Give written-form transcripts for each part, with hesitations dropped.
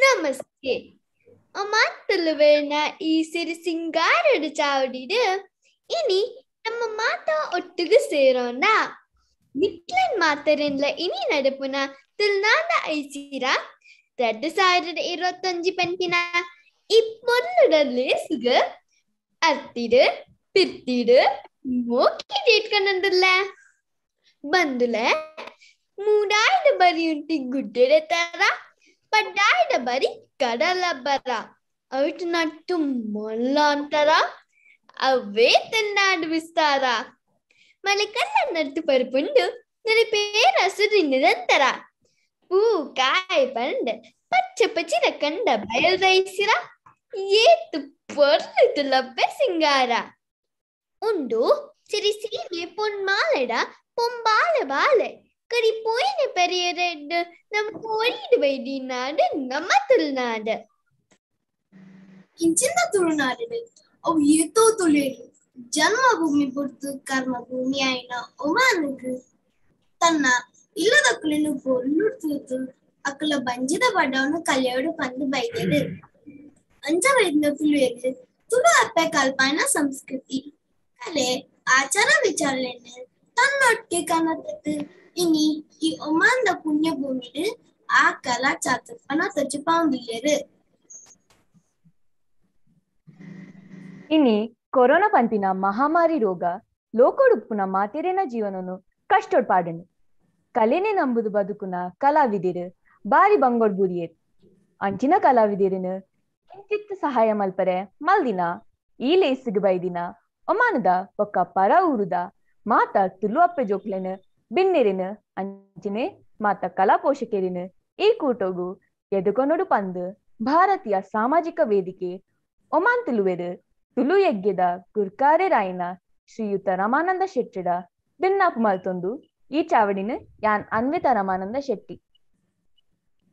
ನಮಸ್ತೆ. ಮಾತುಲುವೆರ್ನ ಈ ಸಿರಿ ಸಿಂಗಾರದ ಚಾವಡಿಡ್ ಇನಿ ನಮ್ಮ ಮಾತ ಒಟ್ಟಿಗೆ ಸೇರೋಣ. ನಿಕ್ಲೆನ್ ಮಾತರೆನ್ಲ ಇನಿ ನಡಪುನ ತುಳುನಾಡ ಐಸಿರ 2021 ಪನ್ಪಿನ ಈ ಪೊರ್ಲುದ ಲೇಸ್ಗ್ ಅರ್ತಿಡ್ ಪಿರ್ತಿಡ್ ಮೋಕೆ ಡೇಟ್ಕಂದುಲ್ಲ ಬಂದುಲೆ ಮೂಡಾಯ್ದ ಬರಿ ಉಂಟಿ ಗುಡ್ಡೆಡೆ ತರ ಪಡ್ಡಾಯ್ದ ಬರಿ ಕಡಲ ಬರ ಅವಿಟ್ ನಟ್ಟು ಮೊಲ್ಲ ಅಂತಾರ ಅವೇ ತನ್ನಾಡು ವಿಸ್ತಾರ ಮಲೆಕಲ್ಲ ನಟ್ಟು ಪರುಪುಂಡು ನೆನಪೇ ರಸುರಿ ನಿರಂತರ ಪೂ ಕಾಯ್ ಪಂಡ್ ಪಚ್ಚ ಪಚಿರ ಕಂಡ ಬಯಲ್ದೈಸಿರ ಏತು ಪೊರ್ಲು ತುಲಪ್ಪೆ ಸಿಂಗಾರ ಉಂಡು ಸಿರಿ ಸೀಮೆ ಪೊನ್ಮಾಲೆಡ ಪೊಂಬಾಲೆ ಬಾಲೆ ಕರಿ ಪೋಯಿನ பெரியரெಡ್ ನಮ್ ಕೋರಿಡು ಬೈದಿ ನಾಡು ನಮ್ಮ ತುಳುನಾಡು. ಇಂಚಿನ ತುಳುನಾಡು ಅವು ಏತೋ ತುಳಿಯರು ಜನ್ಮಭೂಮಿ ಬುಡ್ದು ಕರ್ಮಭೂಮಿ ಆಯಿನ ಒಮಾನುಗು ತನ್ನ ಇಲ್ಲದಕ್ಕುలను ಪೊರ್ಲು ತೂತು ಅಕುಲ ಬಂಜಿದ ಬಡವನು ಕಲಿಯೋಡು ಪಂದು ಬೈದೆರು. ಅಂಚ ಬೈದಿನ ತುಳುವೆರ್ ತುಳು ಅಪ್ಪೆ ಕಲ್ಪಾಯಿನ ಸಂಸ್ಕೃತಿ ಕಲೆ ಆಚಾರ ವಿಚಾರಲೆನ್ ತನ್ನೊಟ್ಟಿಗೆ ಕನತದ್ದು ಇನಿ ಈ ಒಮಾನ್ದ ಪುಣ್ಯ ಭೂಮಿಡ್ ಆ ಕಲಾ ಚಾತುರ್ಪನ ತೊಜಪಾವೊಂದುಲ್ಲೆರ್. ಇನಿ ಕೊರೋನಾ ಪನ್ಪಿನ ಮಹಾಮಾರಿ ರೋಗ ಲೋಕೊಡುಪ್ಪುನ ಮಾತೆರೆನ ಜೀವನನು ಕಷ್ಟೊಡ್ ಪಾಡಂಡು. ಕಲೆನೆ ನಂಬುದು ಬದುಕುನ ಕಲಾವಿದೆರ್ ಬಾರಿ ಬಂಗೋಡ್ ಬೂರಿಯೆರ್. ಅಂಚಿನ ಕಲಾವಿದೆರೆನ್ ಕಿಂಚಿತ್ ಸಹಾಯ ಮಲ್ಪರೆ ಮಲ್ದಿನ ಈ ಲೇಸ್ಗ್ ಬೈದಿನ ಒಮಾನದ ಬೊಕ್ಕ ಪರ ಊರುದ ಮಾತ ತುಳು ಅಪ್ಪೆ ಜೋಕ್ಲೆನ್ ಬಿನ್ನೆರೆನ್ ಅಂಚಿನೆ ಮಾತ ಕಲಾ ಪೋಷಕರಿನ್ ಈ ಕೂಟೊಗು ಎದುಕೊನೊಡು ಪಂದ್ ಭಾರತೀಯ ಸಾಮಾಜಿಕ ವೇದಿಕೆ ಒಮಾನ್ ತುಳುವೆರ್ ತುಳು ಯಜ್ಞದ ಗುರ್ಕಾರೆರಾಯಿನ ಶ್ರೀಯುತ ರಮಾನಂದ ಶೆಟ್ಟಿಡ ಬಿನ್ನಾಪು ಮಲ್ತೊಂದು ಈ ಚಾವಡಿನ ಯಾನ್ ಅನ್ವಿತ ರಮಾನಂದ ಶೆಟ್ಟಿ,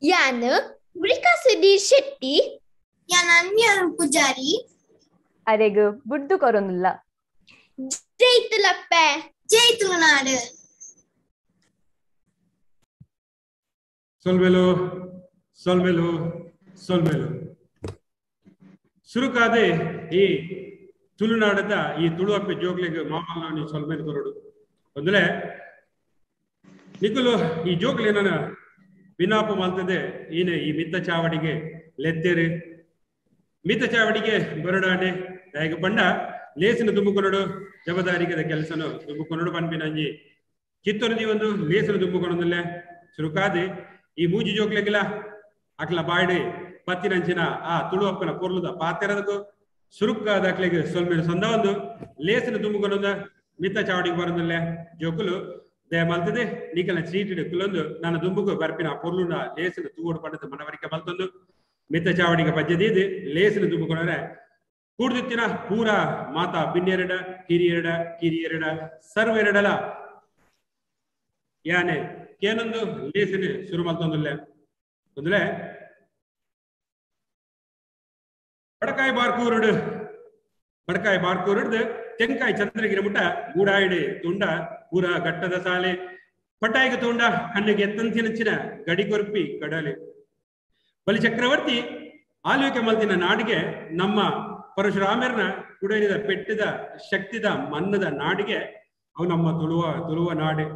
ಯಾನ್ ಮೃಕಾ ಸುಧೀರ್ ಶೆಟ್ಟಿ, ಯಾನ್ ಅನ್ವಿ ಅರುಣ್ ಪೂಜಾರಿ ಅರೆಗ್ ಬುಡ್ದು ಕೊರೊಂದುಲ್ಲ. ಜೈ ತುಲಪ್ಪೆ, ಜೈ ತುಳುನಾಡು. ಸೊಲ್ಮೆಲು ಸೊಲ್ಮೆಲು ಸೊಲ್ಮೆಲು. ಸುರುಕಾದೆ ಈ ತುಳುನಾಡದ ಈ ತುಳು ಅಪ್ಪೆ ಜೋಕ್ಲೆಗ್ ಮಾಮಲ್ಲ ಸೊಲ್ಮೆಲು ಕೊರಡು. ಒಂದಲೇ ನಿಕುಲು ಈ ಜೋಕ್ಲೇನ ವಿನಾಪ ಮಲ್ತದೆ ಈನೆ ಈ ಮಿತ್ತ ಚಾವಡಿಗೆ ಲೆತ್ತೇರು ಮಿತ್ತ ಚಾವಡಿಗೆ ಬರಡಾನೆ ದಾಯಗ ಪಂಡ ಲೇಸಿನ ದುಂಬುಕೊನಡು ಜಬದಾರಿಗದ ಕೆಲಸನು ದುಂಬುಕೊನಡು ಪನ್ಪಿನಂಜಿ ಚಿತ್ತೊರದಿ ಒಂದು ಲೇಸಿನ ದುಂಬುಕೊನದಲ್ಲೇ ಸುರುಕಾದೆ ಈ ಮೂಜಿ ಜೋಕ್ಲೆಗಿಲ್ಲ ಅಕ್ಲ ಬಾಯ್ಡೆ ಪತ್ತಿನಂಚಿನ ಆ ತುಳು ಅಪ್ಪನ ಪೊರ್ಲುದ ಪಾತೆರದಕು ಸುರುಕಾದ ಅಕ್ಲೆಗ್ ಸೊಲ್ಮೇಲು ಸಂದ ಒಂದು ಲೇಸಿನ ದುಂಬುಕೊನದ ಮಿತ್ತ ಚಾವಡಿಗೆ ಬರೋದಲ್ಲೇ ಜೋಕುಲು ದಯ ಮಲ್ತದೆ ನಿಕಲ ಚೀಟಿಡು ಕುಲೊಂದು ನನ್ನ ದುಂಬುಕು ಬರ್ಪಿನ ಪೊರ್ಲುನ ಲೇಸಿನ ತೂವೋಡು ಪಂಡದ ಮನವರಿಕೆ ಮಲ್ತೊಂದು ಮಿತ್ತ ಚಾವಡಿಗೆ ಪಜ್ಜದೀದು ಲೇಸಿನ ದುಂಬುಕೊನರೆ ಕೂಡ್ದಿತ್ತಿನ ಪೂರ ಮಾತಾ ಬಿನ್ನೆರಡ ಹಿರಿಯರಡ ಕಿರಿಯರಡ ಸರ್ವೆರಡಲ ಯಾನೆ ಕೇನೊಂದು ಲೇಸಿನ ಶುರು ಮಲ್ತೊಂದುಲ್ಲೆ. ಒಂದುಲೆ ಬಡಕಾಯಿ ಬಾರ್ಕೂರುಡು ಬಡಕಾಯಿ ಬಾರ್ಕೂರುಡ್ದು ತೆಂಕಾಯಿ ಚಂದ್ರಗಿರಿ ಮುಟ್ಟ ಗೂಡಾಯಿಡು ತುಂಡ ಪೂರ ಘಟ್ಟದ ಸಾಲೆ ಪಟಾಯಿಗೆ ತುಂಡ ಕಣ್ಣಿಗೆ ಎತ್ತಂತಿನಚ್ಚಿನ ಗಡಿಕೊರ್ಪಿ ಕಡಲೆ ಬಲಿ ಚಕ್ರವರ್ತಿ ಆಳ್ವಿಕೆ ಮಲ್ತಿನ ನಾಡಿಗೆ ನಮ್ಮ ಪರಶುರಾಮರ್ನ ಕುಡಲಿದ ಪೆಟ್ಟಿದ ಶಕ್ತಿದ ಮನ್ನದ ನಾಡಿಗೆ ಅವು ನಮ್ಮ ತುಳುವ ತುಳುವ ನಾಡೆ.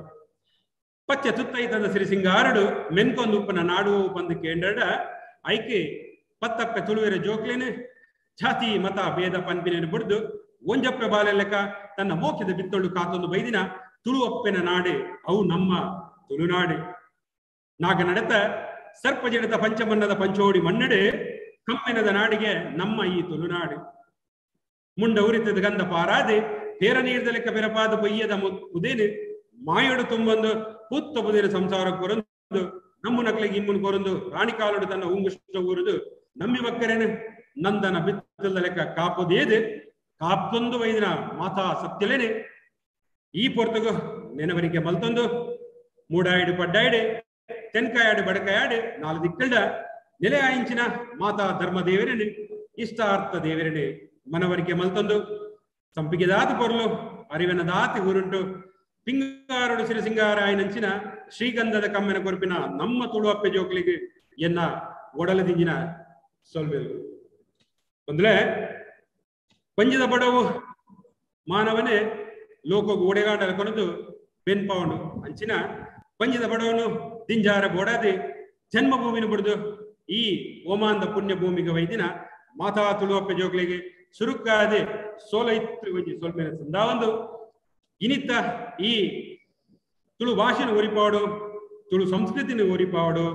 ಪಚ್ಚೆ ತುತ್ತೈತದ ಸಿರಿ ಸಿಂಗಾರಡು ಮೆನ್ಕೊಂದು ಉಪ್ಪನ ನಾಡು ಬಂದು ಕೇಂದ್ರಡ ಐಕೆ ಪತ್ತಪ್ಪೆ ತುಳುವೆರ ಜೋಕ್ಲೇನೆ ಜಾತಿ ಮತ ಭೇದ ಪನ್ಪಿನೇನು ಬುಡ್ದು ಒಂಜಪ್ಪೆ ಬಾಲೆಲೆಕ್ಕ ತನ್ನ ಮೋಕ್ಷದ ಬಿತ್ತೊಳ್ಳು ಕಾತೊಂದು ಬೈದಿನ ತುಳುವಪ್ಪೆನ ನಾಡೆ ಅವು ನಮ್ಮ ತುಳುನಾಡೆ. ನಾಗ ನಡೆತ ಸರ್ಪ ಜಡತ ಪಂಚಮನ್ನದ ಪಂಚೋಡಿ ಮನ್ನಡೆ ಕಮ್ಮೆನದ ನಾಡಿಗೆ ನಮ್ಮ ಈ ತುಳುನಾಡೆ. ಮುಂಡ ಉರಿತದ ಗಂಧ ಪಾರಾದೆ ಪೇರ ನೀರ್ದ ಲೆಕ್ಕ ಬೆರಪಾದ ಬೊಯ್ಯದ ಉದೇನು ಮಾಯೋಡು ತುಂಬೊಂದು ಪುತ್ತ ಬುದೇನು ಸಂಸಾರ ಕೊರಂದು ನಮ್ಮ ನಕ್ಲಿಗೆ ಇಮ್ಮನ್ ಕೊರಂದು ರಾಣಿ ಕಾಲೋಡು ತನ್ನ ಉಂಗುಷ್ಟ ಊರುದು ನಂಬಿ ಬಕ್ಕರೇನು ನಂದನ ಬಿತ್ತದ ಲೆಕ್ಕ ಕಾಪುದೇದು ಕಾಪ್ತೊಂದು ವೈದಿನ ಮಾತಾ ಸತ್ಯಲೇನೆ ಈ ಪೊರ್ತಗು ನೆನವರಿಕೆ ಮಲ್ತೊಂದು ಮೂಡಾಯಿಡು ಪಡ್ಡಾಯಿಡು ತೆನ್ಕಾಯಾಡು ಬಡಕಾಯಾಡು ನಾಲು ದಿಕ್ಕಲ್ಡ ನೆಲೆ ಆಯಿಂಚಿನ ಮಾತಾ ಧರ್ಮ ದೇವರೇನೆ ಇಷ್ಟಾರ್ಥ ದೇವರೇನೆ ಮನವರಿಕೆ ಮಲ್ತೊಂದು ಸಂಪಿಗೆದಾತು ಪೊರ್ಲು ಅರಿವಿನ ದಾತಿ ಊರುಂಟು ಪಿಂಗಾರಡು ಸಿರಿ ಸಿಂಗಾರ ಆಯಿನಂಚಿನ ಶ್ರೀಗಂಧದ ಕಮ್ಮೆನ ಕೊರ್ಪಿನ ನಮ್ಮ ತುಳು ಅಪ್ಪೆ ಜೋಕ್ಲಿಗೆ ಎನ್ನ ಒಡಲದಿಂಜಿನ ಸೊಲ್ಮೆಲು. ಒಂದ್ರೆ ಪಂಜದ ಬಡವು ಮಾನವನೇ ಲೋಕಗ್ ಒಡೆಗಾಂಡಲ ಕೊನದು ಬೆನ್ಪಾವನು ಅಂಚಿನ ಪಂಜದ ಬಡವನು ದಿಂಜಾರ ಬೋಡಾದಿ ಜನ್ಮಭೂಮಿನ ಬಿಡುದು ಈ ಓಮಾಂದ ಪುಣ್ಯ ಭೂಮಿಗೆ ವೈದಿನ ಮಾತಾ ತುಳುವಪ್ಪೆ ಜೋಗ್ಲಿಗೆ ಸುರುಕಾದೆ ಸೋಲೈತ್ರಿ ಒಂಜಿ ಸೊಲ್ಮೇಲೆ ಸಂದಾವೊಂದು ಇನಿತ ಈ ತುಳು ಭಾಷೆನ ಒರಿಪಾಡು, ತುಳು ಸಂಸ್ಕೃತಿನ ಒರಿಪಾಡು,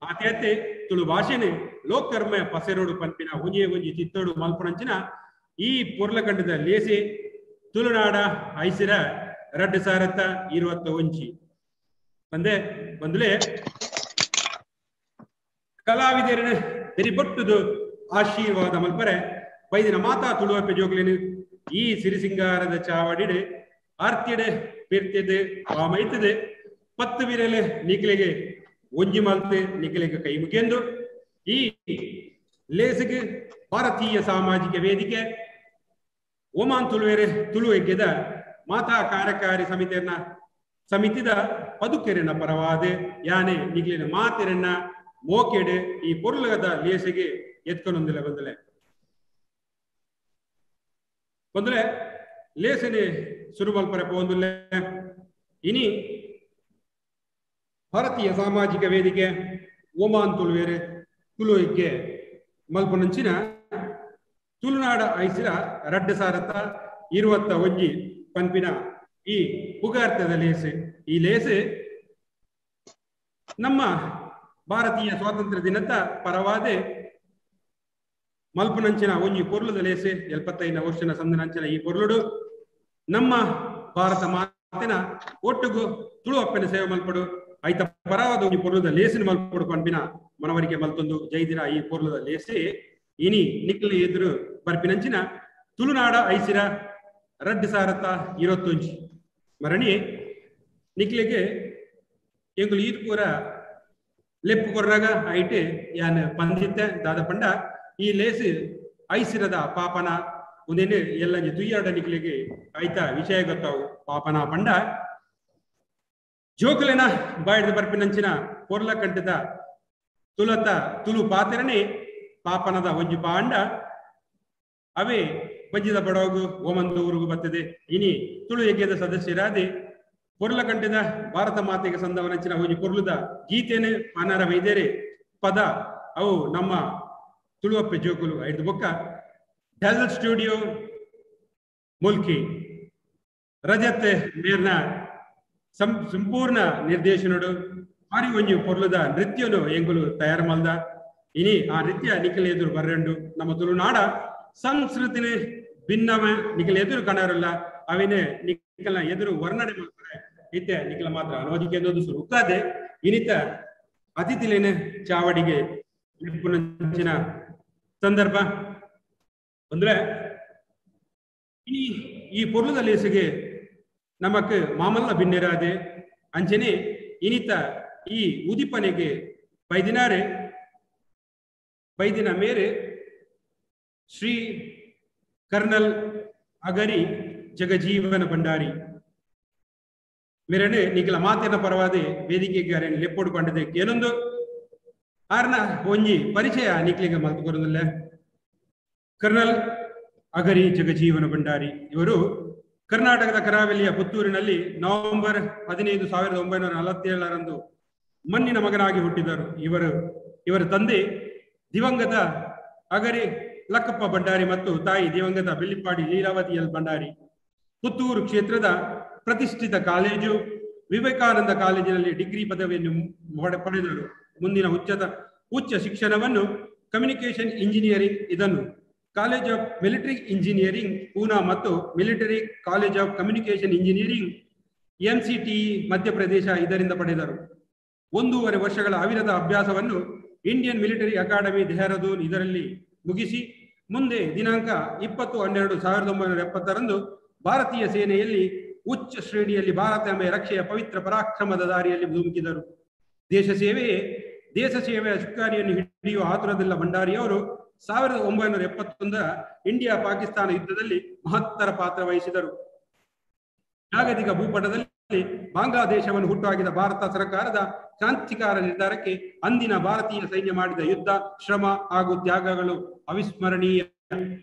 ಆತೇತೆ ತುಳು ಭಾಷೆನೆ ಲೋಕರ್ಮ ಪಸೆರೋಡು ಪನ್ಪಿನ ಒಂಜಿ ಒಂಜಿ ಚಿತ್ತೋಡು ಮಲ್ಪುನಂಚಿನ ಈ ಪೊರ್ಲಕಂಡದ ಲೇಸಿ ತುಳುನಾಡ ಐಸಿರ 2021 ಬಂದೆ ಬಂದಲೇ ಕಲಾವಿದರನ ಬೆರಿಬೊಟ್ಟುದು ಆಶೀರ್ವಾದ ಮಲ್ಪರೆ ಬೈದಿನ ಮಾತಾ ತುಳುವಪ್ಪೆ ಜೋಗ್ಲೇನು ಈ ಸಿರಿಸಿಂಗಾರದ ಚಾವಡಿಡೆ ಆರ್ತಿಡೆ ಪಿರ್ತಿದೆ ಪಾಮೈತದೆ ಪತ್ತು ವಿರಲೆ ನಿಕ್ಲೆಗೆ ಒಂಜಿ ಮಲ್ತೆ ನಿಕ್ಲೆಗೆ ಕೈ ಮುಗಿಯಂದು ಈ ಲೇಸಿಗೆ ಭಾರತೀಯ ಸಾಮಾಜಿಕ ವೇದಿಕೆ ಓಮಾನ್ ತುಳುವೆರೆ ತುಳು ಎಗ್ಗೆದ ಮಾತಾ ಕಾರ್ಯಕಾರಿ ಸಮಿತಿಯನ್ನ ಸಮಿತಿದ ಪದುಕೆರೆನ ಪರವಾದೆ ಯಾನೆ ನಿಗ್ಲಿನ ಮಾತೆರನ್ನ ಮೋಕೆಡೆ ಈ ಪೊರ್ಲಗದ ಲೇಸಿಗೆ ಎತ್ಕೊಂಡೊಂದಿಲ್ಲ ಬಂದಲೆ ಬಂದ್ರೆ ಲೇಸನೆ ಸುರುಮಲ್ಪರೆ ಪೋಂದುಲ್ಲೆ. ಇನಿ ಭಾರತೀಯ ಸಾಮಾಜಿಕ ವೇದಿಕೆ ಓಮಾನ್ ತುಳುವೇರೆ ತುಳು ಎಗ್ಗೆ ಮಲ್ಪುನಂಚಿನ ತುಳುನಾಡ ಐಸಿರ 2021 ಪನ್ಪಿನ ಈ ಪುಗಾರ್ತದ ಲೇಸು. ಈ ಲೇಸು ನಮ್ಮ ಭಾರತೀಯ ಸ್ವಾತಂತ್ರ್ಯ ದಿನದ ಪರವಾದೆ ಮಲ್ಪುನಂಚಿನ ಒಂಜಿ ಪೊರ್ಲುದ ಲೇಸೆ 75 ವರ್ಷದ ಸಂದನಂಚಿನ ಈ ಪೊರ್ಲುಡು ನಮ್ಮ ಭಾರತ ಮಾತಿನ ಒಟ್ಟುಗು ತುಳು ಅಪ್ಪನ ಸೇವೆ ಮಲ್ಪಡು ಐತ ಪರವಾದ ಒಂಜಿ ಪೊರ್ಲುದ ಲೇಸಿನ ಮಲ್ಪಡು ಪನ್ಪಿನ ಮನವರಿಕೆ ಮಲ್ತೊಂದು ಜೈದಿನ ಈ ಪೊರ್ಲುದ ಲೇಸೆ ಇನಿ ನಿಕ್ಲ ಎದುರು ಬರ್ಪಿನಂಚಿನ ತುಳುನಾಡ ಐಸಿರ 2021 ಮರಣಿ ನಿಕ್ಲೆಗೆ ಎಂಗುಲು ಈತ್ ಪೂರ ಲೆಪ್ಪು ಕೊರ್ರಾಗ ಐಟೆ ಯಾನ್ ಪಂದಿತ್ತೆ ದಾದ ಪಂಡ ಈ ಲೇಸು ಐಸಿರದ ಪಾಪನ ಒಂದೇನೆ ಎಲ್ಲಂಜಿ ತುಯ್ಯಾಡ ನಿಕ್ಲೆಗೆ ಐತ ವಿಷಯ ಗೊತ್ತಾವು. ಪಾಪನ ಪಂಡ ಜೋಕುಲೆನ ಬಾಯ್ದ ಬರ್ಪಿನಂಚಿನ ಪೊರ್ಲ ಕಂಠದ ತುಲತ ತುಳು ಪಾತೆರನೆ ಪಾಪನದ ಒಂಜಿ ಪಾಂಡ ಅವೇ ಬಜ್ಜಿದ ಬಡವಗು ಓಮಂದು ಊರುಗು ಬರ್ತದೆ. ಇನಿ ತುಳು ಯಜ್ಞದ ಸದಸ್ಯರಾದಿ ಪೊರ್ಲ ಕಂಠದ ಭಾರತ ಮಾತೆಗೆ ಸಂದವನಂಚಿನ ಒಂಜಿ ಪೊರ್ಲುದ ಗೀತೆನೆ ಪಾನಾರ ವೈದ್ಯರೇ ಪದ ಅವು ನಮ್ಮ ತುಳುವಪ್ಪೆ ಜೋಕುಲು ಐದು ಬೊಕ್ಕ ಡ್ಯಾಸಲ್ ಸ್ಟುಡಿಯೋ ಮುಲ್ಕಿ ರಜತ್ ಮೇರ್ನ ಸಂಪೂರ್ಣ ನಿರ್ದೇಶನಡು ಭಾರಿ ಒಂಜಿ ಪೊರ್ಲುದ ನೃತ್ಯನು ಎಂಗುಲು ತಯಾರು ಮಲ್ದ. ಇನಿ ಆ ನೃತ್ಯ ನಿಖಲ ಎದುರು ಬರ್ರಂಡು ನಮ್ಮ ತುಳುನಾಡ ಸಂಸ್ಕೃತಿನೇ ಭಿನ್ನವ ನಿಖಲ ಎದುರು ಕಾಣಾರಲ್ಲ ಅವೇನೆ ನಿಖಲ ಎದುರು ವರ್ಣನೆ ಮಾಡ್ತಾರೆ ಇತ್ತೆ ನಿಖಲ ಮಾತ್ರ ಅನುವಾದಿಕೆ ಅನ್ನೋದು ಸುರುಕಾದೆ ಇನಿತ ಅತಿಥಿಲೇನೆ ಚಾವಡಿಗೆ ಇಪ್ಪುನಂಚಿನ ಸಂದರ್ಭ ಅಂದ್ರೆ ಇನಿ ಈ ಪೊರ್ಲುದ ಲೇಸಿಗೆ ನಮಕ್ ಮಾಮಲ್ಲ ಭಿನ್ನರಾದೆ ಅಂಚನೆ ಇನಿತ ಈ ಉದಿಪನೆಗೆ ಬೈದಿನಾರೆ ಬೈದಿನ ಮೇರೆ ಶ್ರೀ ಕರ್ನಲ್ ಅಗರಿ ಜಗಜೀವನ ಭಂಡಾರಿ ಮೇರನೆ ನಿಖಲ ಮಾತಿನ ಪರವಾದೆ ವೇದಿಕೆಗೆ ಲೆಪ್ಪೋಡು ಪಂಡದೆ ಏನೊಂದು ಆರ್ನ ಒಂಜಿ ಪರಿಚಯ ನಿಕ್ಲಿಗೆ ಮಲ್ತುಕೊರೊಂದುಲ್ಲೆ. ಕರ್ನಲ್ ಅಗರಿ ಜಗಜೀವನ ಭಂಡಾರಿ ಇವರು ಕರ್ನಾಟಕದ ಕರಾವಳಿಯ ಪುತ್ತೂರಿನಲ್ಲಿ ನವೆಂಬರ್ 15, 1947ರಂದು ಮಣ್ಣಿನ ಮಗನಾಗಿ ಹುಟ್ಟಿದರು. ಇವರ ತಂದೆ ದಿವಂಗತ ಅಗರಿ ಲಕ್ಕಪ್ಪ ಭಂಡಾರಿ ಮತ್ತು ತಾಯಿ ದಿವಂಗತ ಬೆಳ್ಳಿಪಾಡಿ ಲೀಲಾವತಿ ಎಲ್ ಭಂಡಾರಿ. ಪುತ್ತೂರು ಕ್ಷೇತ್ರದ ಪ್ರತಿಷ್ಠಿತ ಕಾಲೇಜು ವಿವೇಕಾನಂದ ಕಾಲೇಜಿನಲ್ಲಿ ಡಿಗ್ರಿ ಪದವಿಯನ್ನು ಪಡೆದರು. ಮುಂದಿನ ಉಚ್ಚ ಶಿಕ್ಷಣವನ್ನು ಕಮ್ಯುನಿಕೇಶನ್ ಇಂಜಿನಿಯರಿಂಗ್ ಇದನ್ನು college of military engineering Poona ಮತ್ತು military college of communication engineering MCTE Madhya Pradesh ಇದರಿಂದ ಪಡೆದರು. 1.5 ವರ್ಷಗಳ ಅವಿರತ ಅಭ್ಯಾಸವನ್ನು ಇಂಡಿಯನ್ ಮಿಲಿಟರಿ ಅಕಾಡೆಮಿ ದೆಹರಾದೂನ್ ಇದರಲ್ಲಿ ಮುಗಿಸಿ ಮುಂದೆ ದಿನಾಂಕ 20-12-1970ರಂದು ಭಾರತೀಯ ಸೇನೆಯಲ್ಲಿ ಉಚ್ಚ ಶ್ರೇಣಿಯಲ್ಲಿ ಭಾರತ ಎಂಬ ರಕ್ಷೆಯ ಪವಿತ್ರ ಪರಾಕ್ರಮದ ದಾರಿಯಲ್ಲಿ ಧುಮುಕಿದರು. ದೇಶ ಸೇವೆಯ ಚುಕ್ಕಾಣಿಯನ್ನು ಹಿಡಿಯುವ ಆತುರದಿಲ್ಲ ಭಂಡಾರಿಯವರು 1971ರ ಇಂಡಿಯಾ ಪಾಕಿಸ್ತಾನ ಯುದ್ಧದಲ್ಲಿ ಮಹತ್ತರ ಪಾತ್ರ ವಹಿಸಿದರು. ಜಾಗತಿಕ ಭೂಪಟದಲ್ಲಿ ಬಾಂಗ್ಲಾದೇಶವನ್ನು ಹುಟ್ಟುಹಾಕಿದ ಭಾರತ ಸರ್ಕಾರದ ಕ್ರಾಂತಿಕಾರ ನಿರ್ಧಾರಕ್ಕೆ ಅಂದಿನ ಭಾರತೀಯ ಸೈನ್ಯ ಮಾಡಿದ ಯುದ್ಧ, ಶ್ರಮ ಹಾಗೂ ತ್ಯಾಗಗಳು ಅವಿಸ್ಮರಣೀಯ.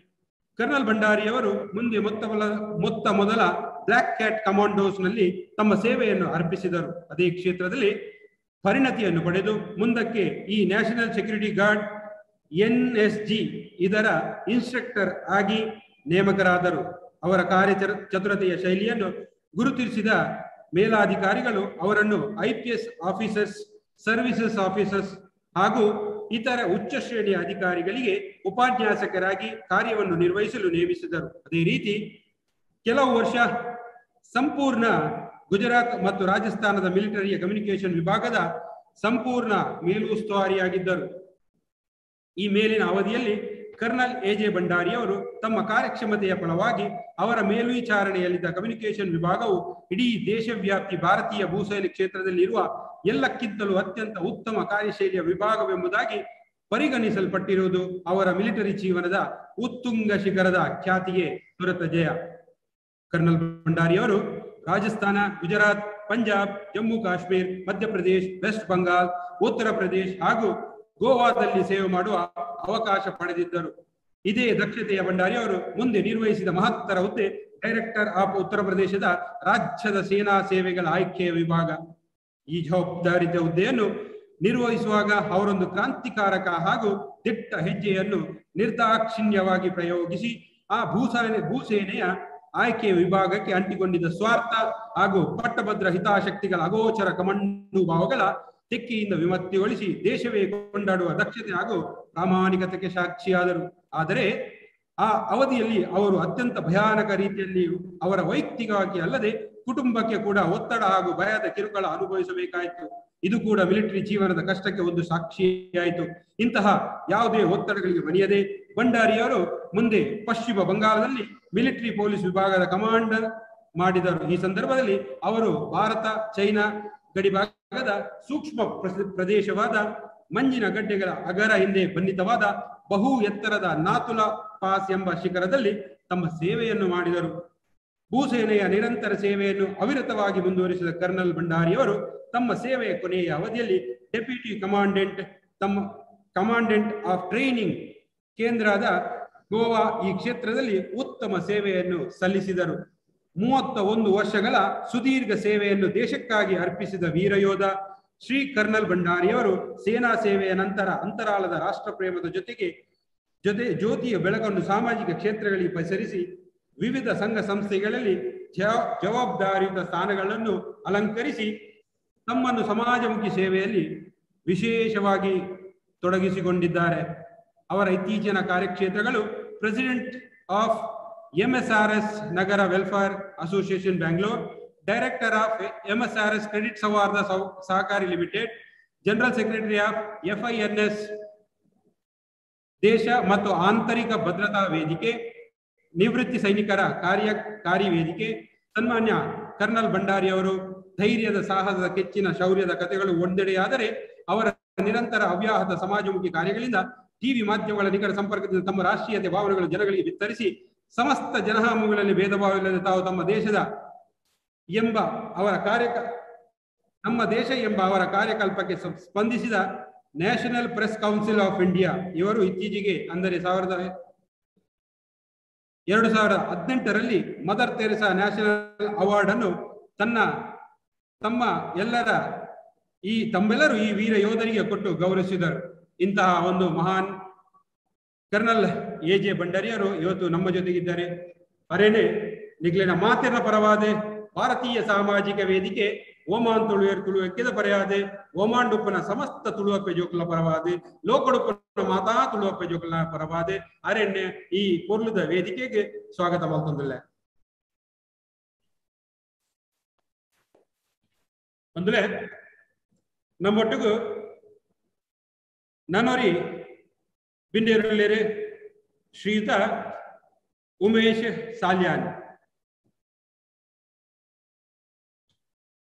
ಕರ್ನಲ್ ಭಂಡಾರಿಯವರು ಮುಂದೆ ಮೊತ್ತ ಮೊದಲ ಬ್ಲ್ಯಾಕ್ ಕ್ಯಾಟ್ ಕಮಾಂಡೋಸ್ ನಲ್ಲಿ ತಮ್ಮ ಸೇವೆಯನ್ನು ಅರ್ಪಿಸಿದರು. ಅದೇ ಕ್ಷೇತ್ರದಲ್ಲಿ ಪರಿಣತಿಯನ್ನು ಪಡೆದು ಮುಂದಕ್ಕೆ ಈ ನ್ಯಾಷನಲ್ ಸೆಕ್ಯೂರಿಟಿ ಗಾರ್ಡ್ NSG ಇದರ ಇನ್ಸ್ಟ್ರಕ್ಟರ್ ಆಗಿ ನೇಮಕರಾದರು. ಅವರ ಕಾರ್ಯ ಚತುರತೆಯ ಶೈಲಿಯನ್ನು ಗುರುತಿಸಿದ ಮೇಲಾಧಿಕಾರಿಗಳು ಅವರನ್ನು IPS officers, services officers ಹಾಗೂ ಇತರ ಉಚ್ಚ ಶ್ರೇಣಿಯ ಅಧಿಕಾರಿಗಳಿಗೆ ಉಪನ್ಯಾಸಕರಾಗಿ ಕಾರ್ಯವನ್ನು ನಿರ್ವಹಿಸಲು ನೇಮಿಸಿದರು. ಅದೇ ರೀತಿ ಕೆಲವು ವರ್ಷ ಸಂಪೂರ್ಣ ಗುಜರಾತ್ ಮತ್ತು ರಾಜಸ್ಥಾನದ ಮಿಲಿಟರಿಯ ಕಮ್ಯುನಿಕೇಶನ್ ವಿಭಾಗದ ಸಂಪೂರ್ಣ ಮೇಲುಸ್ತುವಾರಿಯಾಗಿದ್ದರು. ಈ ಮೇಲಿನ ಅವಧಿಯಲ್ಲಿ ಕರ್ನಲ್ ಎಜೆ ಭಂಡಾರಿಯವರು ತಮ್ಮ ಕಾರ್ಯಕ್ಷಮತೆಯ ಫಲವಾಗಿ ಅವರ ಮೇಲ್ವಿಚಾರಣೆಯಲ್ಲಿದ್ದ ಕಮ್ಯುನಿಕೇಶನ್ ವಿಭಾಗವು ಇಡೀ ದೇಶವ್ಯಾಪಿ ಭಾರತೀಯ ಭೂಸೇನೆ ಕ್ಷೇತ್ರದಲ್ಲಿರುವ ಎಲ್ಲಕ್ಕಿಂತಲೂ ಅತ್ಯಂತ ಉತ್ತಮ ಕಾರ್ಯಶೈಲಿಯ ವಿಭಾಗವೆಂಬುದಾಗಿ ಪರಿಗಣಿಸಲ್ಪಟ್ಟಿರುವುದು ಅವರ ಮಿಲಿಟರಿ ಜೀವನದ ಉತ್ತುಂಗ ಶಿಖರದ ಖ್ಯಾತಿಗೆ ದೊರೆತ ಜಯ. ಕರ್ನಲ್ ಭಂಡಾರಿಯವರು ರಾಜಸ್ಥಾನ, ಗುಜರಾತ್, ಪಂಜಾಬ್, ಜಮ್ಮು ಕಾಶ್ಮೀರ್, ಮಧ್ಯಪ್ರದೇಶ್, ವೆಸ್ಟ್ ಬಂಗಾಲ್, ಉತ್ತರ ಪ್ರದೇಶ್ ಹಾಗೂ ಗೋವಾದಲ್ಲಿ ಸೇವೆ ಮಾಡುವ ಅವಕಾಶ ಪಡೆದಿದ್ದರು. ಇದೇ ದಕ್ಷತೆಯ ಭಂಡಾರಿಯವರು ಮುಂದೆ ನಿರ್ವಹಿಸಿದ ಮಹತ್ತರ ಹುದ್ದೆ ಡೈರೆಕ್ಟರ್ ಆಫ್ ಉತ್ತರ ಪ್ರದೇಶದ ರಾಜ್ಯದ ಸೇನಾ ಸೇವೆಗಳ ಆಯ್ಕೆಯ ವಿಭಾಗ. ಈ ಜವಾಬ್ದಾರಿತ ಹುದ್ದೆಯನ್ನು ನಿರ್ವಹಿಸುವಾಗ ಅವರೊಂದು ಕ್ರಾಂತಿಕಾರಕ ಹಾಗೂ ದಿಟ್ಟ ಹೆಜ್ಜೆಯನ್ನು ನಿರ್ದಾಕ್ಷಿಣ್ಯವಾಗಿ ಪ್ರಯೋಗಿಸಿ ಆ ಭೂಸೇನೆಯ ಆಯ್ಕೆ ವಿಭಾಗಕ್ಕೆ ಅಂಟಿಕೊಂಡಿದ್ದ ಸ್ವಾರ್ಥ ಹಾಗೂ ಪಟ್ಟಭದ್ರ ಹಿತಾಸಕ್ತಿಗಳ ಅಗೋಚರ ಕಮಂಡು ಭಾವಗಳ ತೆಕ್ಕೆಯಿಂದ ವಿಮುಕ್ತಿಗೊಳಿಸಿ ದೇಶವೇ ಕೊಂಡಾಡುವ ದಕ್ಷತೆ ಹಾಗೂ ಪ್ರಾಮಾಣಿಕತೆಗೆ ಸಾಕ್ಷಿಯಾದರು. ಆದರೆ ಆ ಅವಧಿಯಲ್ಲಿ ಅವರು ಅತ್ಯಂತ ಭಯಾನಕ ರೀತಿಯಲ್ಲಿ ಅವರ ವೈಯಕ್ತಿಕವಾಗಿ ಅಲ್ಲದೆ ಕುಟುಂಬಕ್ಕೆ ಕೂಡ ಒತ್ತಡ ಹಾಗೂ ಭಯದ ಕಿರುಕುಳ ಅನುಭವಿಸಬೇಕಾಯಿತು. ಇದು ಕೂಡ ಮಿಲಿಟರಿ ಜೀವನದ ಕಷ್ಟಕ್ಕೆ ಒಂದು ಸಾಕ್ಷಿಯಾಯಿತು. ಇಂತಹ ಯಾವುದೇ ಒತ್ತಡಗಳಿಗೆ ಮಣಿಯದೆ ಭಂಡಾರಿಯವರು ಮುಂದೆ ಪಶ್ಚಿಮ ಬಂಗಾಳದಲ್ಲಿ ಮಿಲಿಟರಿ ಪೊಲೀಸ್ ವಿಭಾಗದ ಕಮಾಂಡರ್ ಮಾಡಿದರು. ಈ ಸಂದರ್ಭದಲ್ಲಿ ಅವರು ಭಾರತ ಚೈನಾ ಗಡಿಭಾಗದ ಸೂಕ್ಷ್ಮ ಪ್ರದೇಶವಾದ ಮಂಜಿನ ಗಡ್ಡೆಗಳ ಅಗರ ಹಿಂದೆ ಬಂಧಿತವಾದ ಬಹು ಎತ್ತರದ ನಾಥುಲಾ ಪಾಸ್ ಎಂಬ ಶಿಖರದಲ್ಲಿ ತಮ್ಮ ಸೇವೆಯನ್ನು ಮಾಡಿದರು. ಭೂಸೇನೆಯ ನಿರಂತರ ಸೇವೆಯನ್ನು ಅವಿರತವಾಗಿ ಮುಂದುವರಿಸಿದ ಕರ್ನಲ್ ಭಂಡಾರಿಯವರು ತಮ್ಮ ಸೇವೆಯ ಕೊನೆಯ ಅವಧಿಯಲ್ಲಿ ಡೆಪ್ಯೂಟಿ ಕಮಾಂಡೆಂಟ್ ತಮ್ಮ ಕಮಾಂಡೆಂಟ್ ಆಫ್ ಟ್ರೈನಿಂಗ್ ಕೇಂದ್ರದ ಗೋವಾ ಈ ಕ್ಷೇತ್ರದಲ್ಲಿ ಉತ್ತಮ ಸೇವೆಯನ್ನು ಸಲ್ಲಿಸಿದರು. 31 ವರ್ಷಗಳ ಸುದೀರ್ಘ ಸೇವೆಯನ್ನು ದೇಶಕ್ಕಾಗಿ ಅರ್ಪಿಸಿದ ವೀರಯೋಧ ಶ್ರೀ ಕರ್ನಲ್ ಭಂಡಾರಿಯವರು ಸೇನಾ ಸೇವೆಯ ನಂತರ ಅಂತರಾಳದ ರಾಷ್ಟ್ರ ಪ್ರೇಮದ ಜೊತೆ ಜ್ಯೋತಿಯ ಬೆಳಕನ್ನು ಸಾಮಾಜಿಕ ಕ್ಷೇತ್ರಗಳಿಗೆ ಪಸರಿಸಿ ವಿವಿಧ ಸಂಘ ಸಂಸ್ಥೆಗಳಲ್ಲಿ ಜವಾಬ್ದಾರಿಯುತ ಸ್ಥಾನಗಳನ್ನು ಅಲಂಕರಿಸಿ ತಮ್ಮನ್ನು ಸಮಾಜಮುಖಿ ಸೇವೆಯಲ್ಲಿ ವಿಶೇಷವಾಗಿ ತೊಡಗಿಸಿಕೊಂಡಿದ್ದಾರೆ. ಅವರ ಇತ್ತೀಚಿನ ಕಾರ್ಯಕ್ಷೇತ್ರಗಳು president of MSRS Nagar welfare association Bangalore, director of MSRS credit Sauhardha Sahakari limited, general secretary of FINS ದೇಶ ಮತ್ತು ಆಂತರಿಕ ಭದ್ರತಾ ವೇದಿಕೆ, ನಿವೃತ್ತಿ ಸೈನಿಕರ ಕಾರ್ಯಕಾರಿ ವೇದಿಕೆ. ಸನ್ಮಾನ್ಯ ಕರ್ನಲ್ ಭಂಡಾರಿ ಅವರು ಧೈರ್ಯದ, ಸಾಹಸದ, ಕೆಚ್ಚಿನ ಶೌರ್ಯದ ಕಥೆಗಳು ಒಂದೆಡೆಯಾದರೆ ಅವರ ನಿರಂತರ ಅವ್ಯಾಹತ ಸಮಾಜಮುಖಿ ಕಾರ್ಯಗಳಿಂದ ಟಿವಿ ಮಾಧ್ಯಮಗಳ ನಿಕಟ ಸಂಪರ್ಕದಿಂದ ತಮ್ಮ ರಾಷ್ಟ್ರೀಯತೆ ಭಾವನೆಗಳು ಜನಗಳಿಗೆ ವಿಸ್ತರಿಸಿ ಸಮಸ್ತ ಜನಹಾಮುಗಳಲ್ಲಿ ಭೇದ ಭಾವವಿಲ್ಲದೆ ತಾವು ತಮ್ಮ ದೇಶದ ಎಂಬ ಅವರ ಕಾರ್ಯ ನಮ್ಮ ದೇಶ ಎಂಬ ಅವರ ಕಾರ್ಯಕಲ್ಪಕ್ಕೆ ಸ್ಪಂದಿಸಿದ national press council of India ಇವರು ಇತ್ತೀಚೆಗೆ ಅಂದರೆ 2018ರಲ್ಲಿ ಮದರ್ ತೆರೆಸಾ ನ್ಯಾಷನಲ್ ಅವಾರ್ಡ್ ಅನ್ನು ತಮ್ಮೆಲ್ಲರೂ ಈ ವೀರ ಯೋಧರಿಗೆ ಕೊಟ್ಟು ಗೌರವಿಸಿದರು. ಇಂತಹ ಒಂದು ಮಹಾನ್ ಕರ್ನಲ್ ಎ ಜೆ ಭಂಡಾರಿಯವರು ಇವತ್ತು ನಮ್ಮ ಜೊತೆಗಿದ್ದಾರೆ. ಅರೇನೆ ನಿಗ್ಲಿನ ಮಾತಿನ ಪರವಾದೆ ಭಾರತೀಯ ಸಾಮಾಜಿಕ ವೇದಿಕೆ ಓಮಾನ್ ತುಳುವೇರ್ ತುಳುವೆಕ್ಕಿದ ಪರೆಯಾದೆ ಓಮಾಂಡುಪ್ಪನ ಸಮಸ್ತ ತುಳುವಪ್ಪೆ ಜೋಕುಲ ಪರವಾದೆ ಲೋಕಡುಪ್ಪನ ಮಾತಾ ತುಳುವಪ್ಪೆ ಜೋಕುಲ ಪರವಾದೆ ಅರೆಣ್ಣೆ ಈ ಪೊರ್ಲುದ ವೇದಿಕೆಗೆ ಸ್ವಾಗತ ಮಾಡ್ತಂದಿಲ್ಲ. ಅಂದ್ರೆ ನಮ್ಮೊಟ್ಟಿಗೂ ನಾನೋರಿ ಬಿಂಡೇರುಳ್ಳೇರೆ ಶ್ರೀಯುತ ಉಮೇಶ್ ಸಾಲ್ಯಾನ್.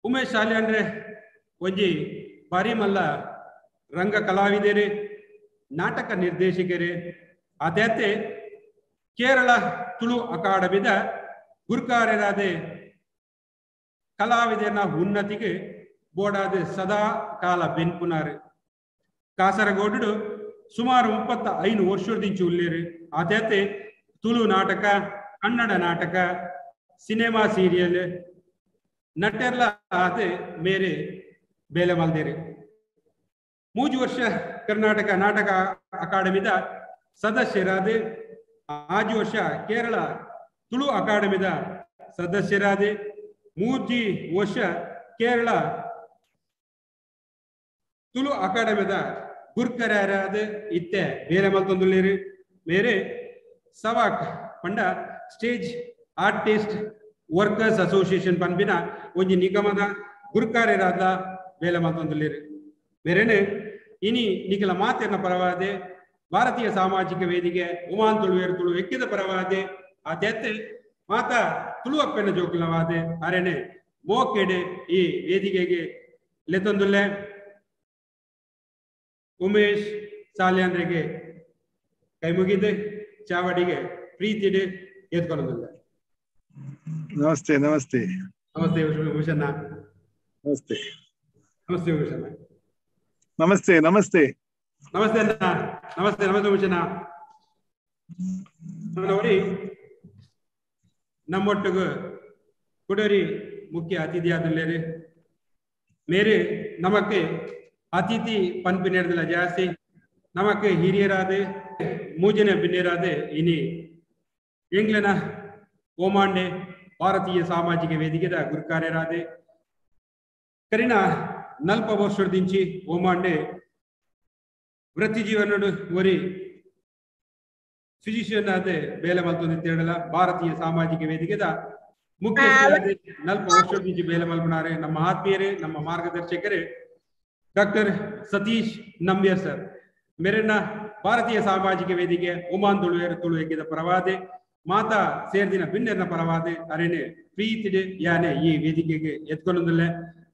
ಉಮೇಶ್ ಸಾಲ್ಯಾನ್ರೆ ಒಂಜಿ ಬಾರಿ ಮಲ್ಲ ರಂಗ ಕಲಾವಿದರೆ, ನಾಟಕ ನಿರ್ದೇಶಕರೇ, ಅದೇ ಕೇರಳ ತುಳು ಅಕಾಡೆಮಿದ ಗುರುಕಾರ್ಯರಾದ ಕಲಾವಿದನ ಉನ್ನತಿಗೆ ಬೋಡಾದ ಸದಾ ಕಾಲ ಬೆನ್ಪುನಾರು. ಕಾಸರಗೋಡು ಸುಮಾರು 35 ವರ್ಷದಿಂಚು ಉಲ್ಲೇರು. ಆತೇತೆ ತುಳು ನಾಟಕ, ಕನ್ನಡ ನಾಟಕ, ಸಿನಿಮಾ ಸೀರಿಯಲ್ ನಟೆರ್ಲ ಆತ ಮೇರೆ ಬೇಲೆ ಮಲ್ದೇರು. 3 ವರ್ಷ ಕರ್ನಾಟಕ ನಾಟಕ ಅಕಾಡೆಮಿದ ಸದಸ್ಯರಾದ, 5 ವರ್ಷ ಕೇರಳ ತುಳು ಅಕಾಡೆಮಿದ ಸದಸ್ಯರಾದ, 3 ವರ್ಷ ಕೇರಳ ತುಳು ಅಕಾಡೆಮಿದ ಗುರ್ಕರಾದ ಇತ್ತೆ ಬೇರೆ ಮಲ್ತೊಂದುಲ್ಲೇರು. ಮೇರೆ ಸವಾಕ್ ಪಂಡ ಸ್ಟೇಜ್ ಆರ್ಟಿಸ್ಟ್ ವರ್ಕರ್ಸ್ ಅಸೋಸಿಯೇಷನ್ ಪನ್ಪಿನ ಒಂಜಿ ನಿಗಮದ ಗುರುಕಾರ್ಯರಾದ ಬೇಲೆ ಮಲ್ತೊಂದುಲ್ಲೇರು. ಮೇರೇನೆ ಇನಿ ನಿಖಲ ಮಾತೆರ್ನ ಪರವಾದೆ ಭಾರತೀಯ ಸಾಮಾಜಿಕ ವೇದಿಕೆ ಉಮಾನ್ ತುಳುವೇರು ತುಳು ಎಕ್ಕಿದ ಪರವಾದೆ ಆತೇತೆ ಮಾತಾ ತುಳುವಪ್ಪೆನ ಜೋಕುಲವಾದೆ ಅರೆನೆ ಮೋಕೆಡೆ ಈ ವೇದಿಕೆಗೆ ಲೆತ್ತೊಂದುಲ್ಲೆ. ಉಮೇಶ್ ಸಾಲ್ಯಾಂದ್ರಿಗೆ ಕೈ ಮುಗಿದು ಚಾವಡಿಗೆ ಪ್ರೀತಿಡೆ ಎತ್ಕೊಳ್ಳೋದಿಲ್ಲ. ನಮಸ್ತೆ ನಮಸ್ತೆ ನಮಸ್ತೆ ಭೂಷಣ್ಣ. ನಮಸ್ತೆ ನಮಸ್ತೆ ಭೂಷಣ್ಣ. ನಮಸ್ತೆ ನಮಸ್ತೆ ನಮಸ್ತೆ ಅಣ್ಣ. ನಮಸ್ತೆ ನಮಸ್ತೆ ಭೂಷಣ್ಣ. ನೋಡಿ ನಮ್ಮೊಟ್ಟಿಗೆ ಕುಡರಿ ಮುಖ್ಯ ಅತಿಥಿಯಾದುಲ್ಲೇರಿ. ಮೇರೆ ನಮಕ್ಕೆ ಅತಿಥಿ ಪನ್ಪಿನೇರ್ದಿಲ್ಲ ಜಾಸ್ತಿ, ನಮಕ್ಕೆ ಹಿರಿಯರಾದ ಮೂಜನೆ ಬಿನ್ನೇರಾದ ಇನಿ ಎಂಗ್ಲನ ಓಮಾಂಡೆ ಭಾರತೀಯ ಸಾಮಾಜಿಕ ವೇದಿಕೆದ ಗುರುಕಾರ್ಯರಾದೆ ಕರಿನ 40 ವರ್ಷದಿಂಚಿ ಓಮಾಂಡೆ ವೃತ್ತಿ ಜೀವನಡು ಒರಿ ಫಿಸಿಷಿಯನ್ ಆದ ಬೇಲೆ ಮಲ್ತೊಂದಿತ್ತೇಳಲ್ಲ. ಭಾರತೀಯ ಸಾಮಾಜಿಕ ವೇದಿಕೆದ ಮುಖ್ಯಸ್ಥರಾದ 40 ವರ್ಷದಿಂಚಿ ಬೇಲೆ ಮಲ್ಪನಾರೆ ನಮ್ಮ ಆತ್ಮೀಯರೇ, ನಮ್ಮ ಮಾರ್ಗದರ್ಶಕರೇ ಡಾಕ್ಟರ್ ಸತೀಶ್ ನಂಬಿಯರ್ ಸರ್. ಮೇರೆನ ಭಾರತೀಯ ಸಾಮಾಜಿಕ ವೇದಿಕೆ ಉಮಾನ್ ತುಳುವೇರು ತುಳು ಎಕ್ಕಿದ ಪರವಾದೆ ಮಾತಾ ಸೇರ್ದಿನ ಬಿನ್ನೆರ್ನ ಪರವಾದೆ ಅರೇನೆ ಪ್ರೀತಿಡೆ ಯಾನೆ ಈ ವೇದಿಕೆಗೆ ಎತ್ಕೊಂಡೊಂದಿಲ್ಲ.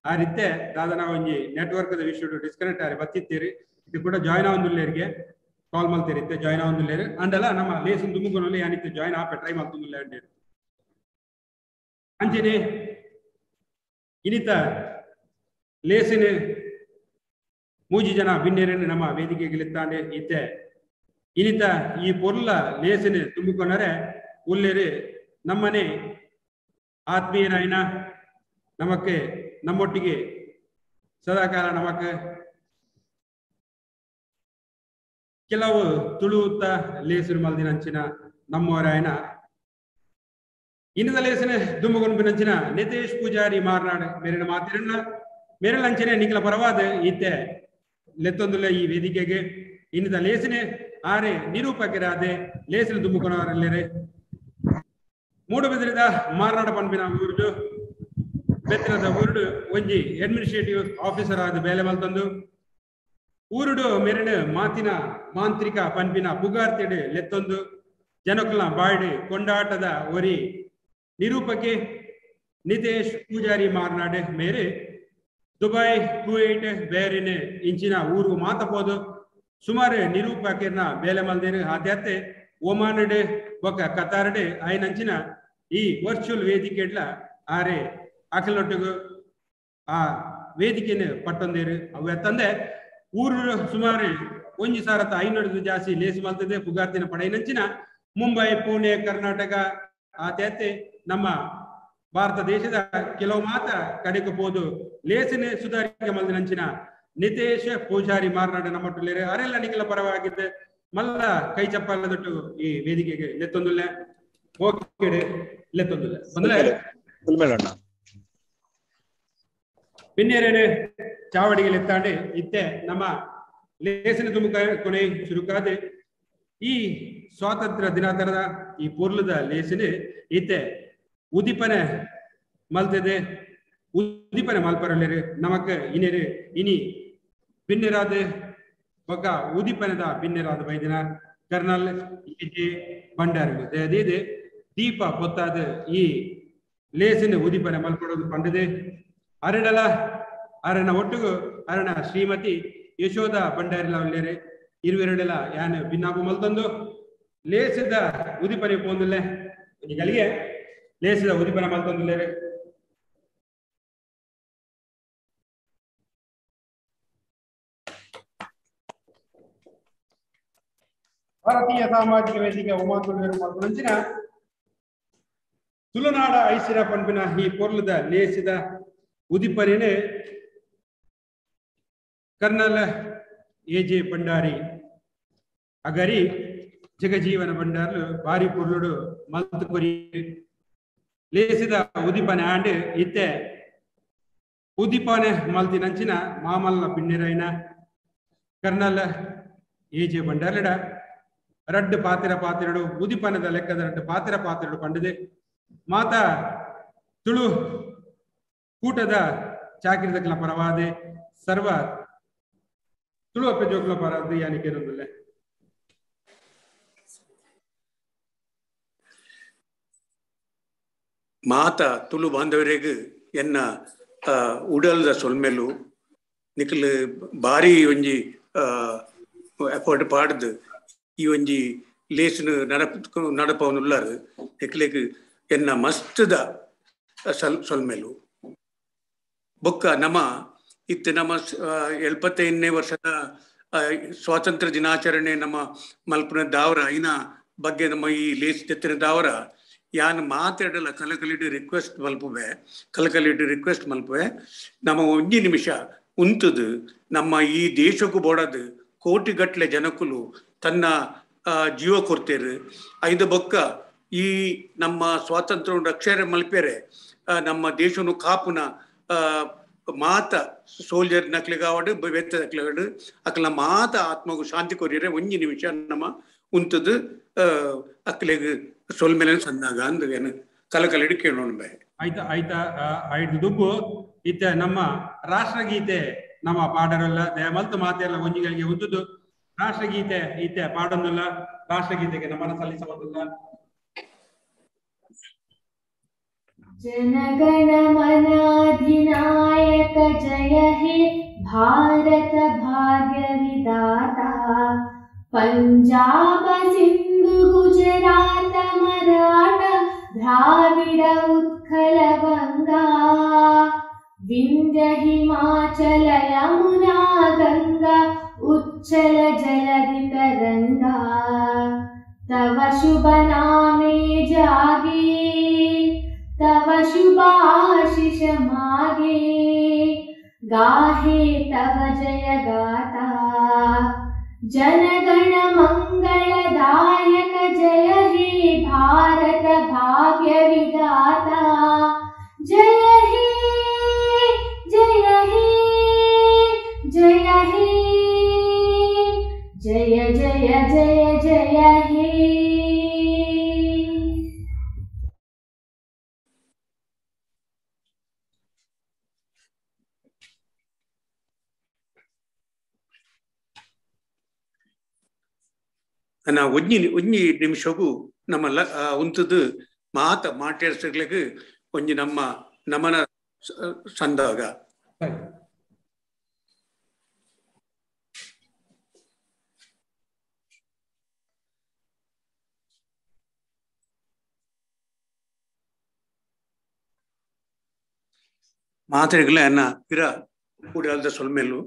ಆ ರೀತಿ ದಾದನ ಒಂಜಿ ನೆಟ್ವರ್ಕ್ ವಿಷಯ ಡಿಸ್ಕನೆಕ್ಟ್ ಆರಿ ಬತ್ತಿತ್ತೀರಿ, ಇದು ಕೂಡ ಜಾಯ್ನ್ ಆವೊಂದುಲ್ಲೇರಿಗೆ ಕಾಲ್ ಮಲ್ತೀರಿತ್ತೆ ಜಾಯ್ನ್ ಆವೊಂದುಲ್ಲೇರು ಅಂಡಲ ನಮ್ಮ ಲೇಸನ್ ದುಮ್ಮುಕೊನಲ್ಲಿ ಯಾನಿತ್ತೆ ಜಾಯ್ನ್ ಆಪೆ ಟ್ರೈ ಮಲ್ತೊಂದುಲ್ಲೆ ಅಂಡೇರು. ಅಂಚನೆ ಇನಿತ ಲೇಸಿನ 3 ಜನ ಬಿನ್ನೇರನ್ನು ನಮ್ಮ ವೇದಿಕೆಗೆ ಲೆತ್ತಾಂಡೆ ಇತ್ತೆ ಇನಿತ ಈ ಪೊರ್ಲ ಲೇಸಿನ ತುಂಬಿಕೊಂಡರೆ ಉಲ್ಲೇರು ನಮ್ಮನೆ ಆತ್ಮೀಯರಾಯನ ನಮಕ್ಕೆ ನಮ್ಮೊಟ್ಟಿಗೆ ಸದಾಕಾಲ ನಮಕ್ಕೆ ಕೆಲವು ತುಳುತ್ತ ಲೇಸಿನ ಮಲ್ದಿನಂಚಿನ ನಮ್ಮವರಾಯನ ಇನ್ನದ ಲೇಸಿನ ದುಮ್ಮುಗೊಂಬಿನಂಚಿನ ನಿತೇಶ್ ಪೂಜಾರಿ ಮಾರ್ನಾಡ್ ಮೇರಿನ ಮಾತಿರನ್ನ ಮೇರಲಂಚನೆ ನಿಖಲ ಪರವಾದ ಇತ್ತೆ ಲೆತ್ತೊಂದುಲ್ಲ ಈ ವೇದಿಕೆಗೆ. ಇನ್ನದ ಲೇಸಿನ ಆರೆ ನಿರೂಪಕರಾದೆ ಲೇಸಿನ ದುಮ್ಮುಕೊನವರಲ್ಲೇರೆ ಮೂಡುಬಿದಿರಿದ ಮಾರ್ನಾಡ ಪನ್ಪಿನ ಊರುಡು ಬೆತ್ತರದ ಊರುಡು ಒಂಜಿ ಅಡ್ಮಿನಿಸ್ಟ್ರೇಟಿವ್ ಆಫೀಸರ್ ಆದ ಬೇಲೆ ಮಲ್ತೊಂದು ಊರುಡು ಮೆರಣ ಮಾತಿನ ಮಾಂತ್ರಿಕ ಪನ್ಪಿನ ಪುಗಾರ್ತೆಡು ಲೆತ್ತೊಂದು ಜನಕುಲ ಬಾಯ್ಡು ಕೊಂಡಾಟದ ಒರಿ ನಿರೂಪಕೆ ನಿತೇಶ್ ಪೂಜಾರಿ ಮಾರ್ನಾಡ್ ಮೇರೆ ದುಬೈ, ಕುವೈಟ್, ಬೇರಿನ ಇಂಚಿನ ಊರು ಮಾತಪೋದು ಸುಮಾರು ನಿರೂಪಕರ್ನ ಬೇಲೆ ಮಲ್ದೇರು. ಆದ್ಯತೆ ಒಮಾನಡೆ ಬೊಕ್ಕ ಕತಾರ್ಡೆ ಐನಂಚಿನ ಈ ವರ್ಚುವಲ್ ವೇದಿಕೆಡ್ಲ ಆರೆ ಅಖಲೊಟ್ಟಿಗೂ ಆ ವೇದಿಕೆನ ಪಟ್ಟೊಂದೇರು. ಅವು ಎತ್ತಂದೆ ಊರು ಸುಮಾರು 1500 ಜಾಸ್ತಿ ಲೇಸು ಮಲ್ತದೆ ಪುಗಾರ್ತಿನ ಪಡೆಯಿನಂಚಿನ ಮುಂಬೈ, ಪುಣೆ, ಕರ್ನಾಟಕ ಆದ್ಯತೆ ನಮ್ಮ ಭಾರತ ದೇಶದ ಕೆಲವು ಮಾತ ಕಡೆಗೆ ಪೋದು ಲೇಸಿನ ಸುಧಾರಿಕೆ ಮಲ್ದಿನಂಚಿನ ನಿತೇಶ್ ಪೂಜಾರಿ ಮಾರ್ನಾಡ ನಮ್ಮಟ್ಟುಲ್ಲೇರೆ ಅರೆಲ್ಲ ನಿಖಲ ಪರವಾಗಿದ್ದೆ ಮಲ್ಲ ಕೈ ಚಪ್ಪಾಲದೊಟ್ಟು ಈ ವೇದಿಕೆಗೆ ಲೆತ್ತೊಂದುಲ್ಲೆ ಓಕೆ ಲೆತ್ತೊಂದುಲ್ಲೆ ಬಂದ್ರೆ ಬಿನ್ನೇರೇನೆ ಚಾವಡಿಗೆ ಲೆತ್ತಾಂಡೆ ಇತ್ತೆ ನಮ್ಮ ಲೇಸಿನ ತುಮಕ ಕೊನೆ ಚುರುಕಾದೆ ಈ ಸ್ವಾತಂತ್ರ್ಯ ದಿನಾಚರಣದ ಈ ಪೊರ್ಲದ ಲೇಸಿನ ಇತ್ತೆ ಉದಿಪನೆ ಮಲ್ತದೆ ಉದಿಪನೆ ಮಲ್ಪರಲೇರು ನಮಕ್ ಇನೇರು ಇನಿ ಬಿನ್ನೆರಾದ ಬೊಕ್ಕ ಉದಿಪನದ ಬಿನ್ನೆರಾದ ಬೈದಿನ ಕರ್ನಲ್ ಎ ಭಂಡಾರಿ ಅದೇ ದೀಪ ಪೊತ್ತಾದ ಈ ಲೇಸಿನ ಉದಿಪನೆ ಮಲ್ಪಡೋದು ಪಂಡದೆ ಅರಡಲ ಅರಣ ಒಟ್ಟುಗು ಅರಣ ಶ್ರೀಮತಿ ಯಶೋಧ ಭಂಡಾರಿಲ ಉಲ್ಲೇರು ಇರುವೆರಡೆಲ ಯಾನ್ ಭಿನ್ನಾಪು ಮಲ್ತೊಂದು ಲೇಸಿದ ಉದಿಪನೆ ಪೋಂದುಲ್ಲೆ ಗಳಿಗೆ ಲೇಸಿದ ಉದಿಪನೆ ಮಲ್ತೊಂದುಲ್ಲೇರು. ಭಾರತೀಯ ಸಾಮಾಜಿಕ ವೇದಿಕೆ ಒಮಾನ್ ತುಳುವೆರು ಮಲ್ಪುನಂಚಿನ ತುಳುನಾಡ ಐಸಿರ ಪನ್ಪಿನ ಈ ಪೊರ್ಲುದ ಲೇಸಿದ ಉದಿಪನೇನೆ ಕರ್ನಲ್ ಎ ಜೆ ಭಂಡಾರಿ ಅಗರಿ ಜಗಜೀವನ ಭಂಡಾರ್ಲು ಬಾರಿ ಪೊರ್ಲುಡು ಮಲ್ತು ಕೊರಿ ಲೇಸಿದ ಉದಿಪನೆ ಆಂಡ್ ಇತ್ತೆ ಉದಿಪನೆ ಮಲ್ತಿನಂಚಿನ ಮಾಮಲ್ಲ ಪಿನ್ನೆರೈನ ಕರ್ನಲ್ ಎ ಜೆ ಭಂಡಾರ್ಲಡ ರಡ್ಡು ಪಾತಿರ ಪಾತಿರಡು ಉದಿಪನದ ಲೆಕ್ಕದ ರಡ್ಡು ಪಾತಿರ ಪಾತಿರಡು ಪಂಡಿದೆ ಮಾತಾ ತುಳು ಕೂಟದ ಚಾಕಿರಿದಕ್ಲ ಪರವಾದೆ ಸರ್ವ ತುಳು ಅಪ್ಪೆ ಜೋಕ್ಲ ಪರವಾದ ಯಾನಿಕೇನೊಂದುಲ್ಲೆ. ಮಾತಾ ತುಳು ಬಾಂಧವರಿಗೆ ಎನ್ನ ಉಡಲ್ದ ಸೊಲ್ಮೆಲು ನಿಕಲ್ ಬಾರಿ ಒಂಜಿ ಎಫರ್ಟ್ ಪಾಡ್ದು ಈ ಒಂಜಿ ಲೇಸ್ನು ನಡಪವನುಲ್ಲಾರು ನಿಕ್ಲೆಗ್ ಎನ್ನ ಮಸ್ತದ ಸೊಲ್ಮೆಲು. ಬೊಕ್ಕ ನಮ ಇತ್ತೆ ನಮ್ಮ 75ನೇ ವರ್ಷದ ಸ್ವಾತಂತ್ರ್ಯ ದಿನಾಚರಣೆ ನಮ್ಮ ಮಲ್ಪುನ ದಾವರ ಐನ ಬಗ್ಗೆ ನಮ್ಮ ಈ ಲೇಸ್ ತೆತ್ತಿನ ದಾವರ ಯಾನ್ ಮಾತಾಡಲ್ಲ ಕಲಕಲಿಡು ರಿಕ್ವೆಸ್ಟ್ ಮಲ್ಪುವೆ ಕಲಕಲಿಡು ರಿಕ್ವೆಸ್ಟ್ ಮಲ್ಪುವೆ ನಮ್ಮ ಒಂಜಿ ನಿಮಿಷ ಉಂತುದು ನಮ್ಮ ಈ ದೇಶಕ್ಕೂ ಬೋಡದು ಕೋಟಿಗಟ್ಟಲೆ ಜನಕ್ಕುಲು ತನ್ನ ಜೀವ ಕೊಡ್ತೇರು. ಐದು ಬೊಕ್ಕ ಈ ನಮ್ಮ ಸ್ವಾತಂತ್ರ್ಯ ರಕ್ಷಣೆ ಮಲ್ಪೇರೆ ನಮ್ಮ ದೇಶನು ಕಾಪುನ ಮಾತ ಸೋಲ್ಜರ್ ನಕ್ಲಿಗಾವಡು ಬೆತ್ತ ನಕ್ಲಿಗಾಡು ಅಕ್ಲ ಮಾತ ಆತ್ಮಗೂ ಶಾಂತಿ ಕೊರಿಯರೆ ಒಂಜಿ ನಿಮಿಷ ನಮ್ಮ ಉಂತದು ಅಕ್ಲೆಗ್ ಸೊಲ್ಮೆಲೆ ಸಂದಾಗ ಅಂದ್ ಏನು ಕಲಕಲಿಡು ಕೇಳೋಣ ಬೇ. ಆಯ್ತಾ ಆಯ್ತಾ ಐದು ದುಬ್ಬು ಇತ್ತೆ ನಮ್ಮ ರಾಷ್ಟ್ರಗೀತೆ ನಮ್ಮ ಪಾಡರಲ್ಲ ದಯಮಲ್ತು ಮಾತೆಲ್ಲ ಒಂಜಿಗಳಿಗೆ ಉಂತುದು ರಾಷ್ಟ್ರಗೀತೆ ಇತ್ತೆ ಪಾಡೊಂದಿಲ್ಲ ರಾಷ್ಟ್ರಗೀತೆಗೆ ನಮನ ಸಲ್ಲಿಸುವುದಿಲ್ಲ. ಜನಗಣ ಮನಾಧಿನಾಯಕ ಜಯ ಹೇ ಭಾರತ ಭಾಗ್ಯ ವಿಧಾತ ಪಂಜಾಬ ಸಿಂಧು ಗುಜರಾತ ಮರಾಠ ದ್ರಾವಿಡ ಉತ್ಕಲ ಬಂಗಾ ವಿಂಧ್ಯ ಹಿಮಾಚಲ ಯಮುನಾ ಗಂಗಾ ಉಚ್ಚಲ ಜಲಧಿ ತರಂಗಾ ತವ ಶುಭ ನಾಮೇ ಜಾಗೆ तव शुभ आशीष मागे गाहे तव जय गाथा जनगण मंगलदायक जय हे भारत भाग्य विधाता जय हे जय हे जय हे जय जय जय जय हे. ನಾ ಒಂಜಿ ಒಂಜಿ ನಿಮಿಷಗೂ ನಮ್ಮ ಉಂತುದು ಮಾತ ಮಾಟೇರ್ಸ್ಗಳಿಗೆ ಒಂಜಿ ನಮ್ಮ ನಮನ ಸಂದಾಗ. ಮಾತೆರ್ಗಲ ಎನ್ನ ಪಿರ ಕೂಡಲ್ದ ಸೊಲ್ಮೆಲು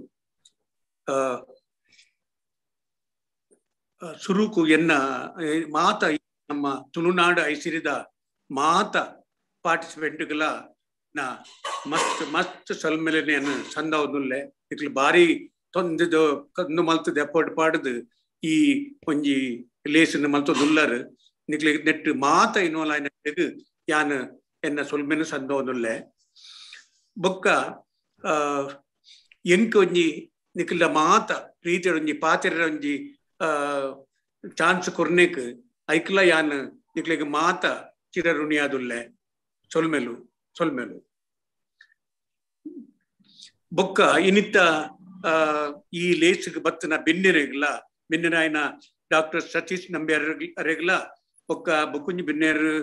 ಸುರುಕು ಎನ್ನ ಮಾತ ನಮ್ಮ ತುಳುನಾಡು ಐಸಿರಿದ ಮಾತ ಪಾರ್ಟಿಸಿಪೆಂಟ್ಗಳ ನಾ ಮಸ್ತ್ ಮಸ್ತ್ ಸೊಲ್ಮೆಲೆ ಸಂದಾವದುಲ್ಲೆ ಇಕ್ಲು ಬಾರಿ ತೊಂದೆದು ಕಂದು ಮಲ್ತದ ಎಫರ್ಟ್ ಪಾಡುದು ಈ ಒಂಜಿ ಲೇಸನ್ನು ಮಲ್ತದುಲ್ಲರು ನಿಕ್ಲೆ ನೆಟ್ಟು ಮಾತ ಇನ್ವಾಲ್ವ್ ಆಯ್ನ ಯಾನ್ ಎನ್ನ ಸೊಲ್ಮೆನು ಸಂದವದುಲ್ಲೆ. ಬೊಕ್ಕ ಎಂಕ್ ಒಂಜಿ ನಿಕ್ಲ ಮಾತ ಪ್ರೀತಿಯ ಒಂಜಿ ಪಾತೆರ ಒಂಜಿ ಚಾನ್ಸ್ ಕೊರ್ನೇಕ್ ಐಕ್ಲ ಯಾನ್ ನಿಕ್ಲೆಗ್ ಮಾತ ಚಿರಋಣಿಯಾದುಲ್ಲೆ ಸೊಲ್ಮೆಲು ಸೊಲ್ಮೆಲು. ಬೊಕ್ಕ ಇನಿತ್ತ ಈ ಲೇಸ್ಗ್ ಬತ್ತನ ಬೆನ್ನೆರೆಗ್ಲ ಬೆನ್ನೆರಾಯನ ಡಾಕ್ಟರ್ ಸತೀಶ್ ನಂಬ್ಯಾರ್ ಅರೆಗ್ಲ ಬೊಕ್ಕ ಬೊಕ್ಕುಂಜಿ ಬೆನ್ನೇರು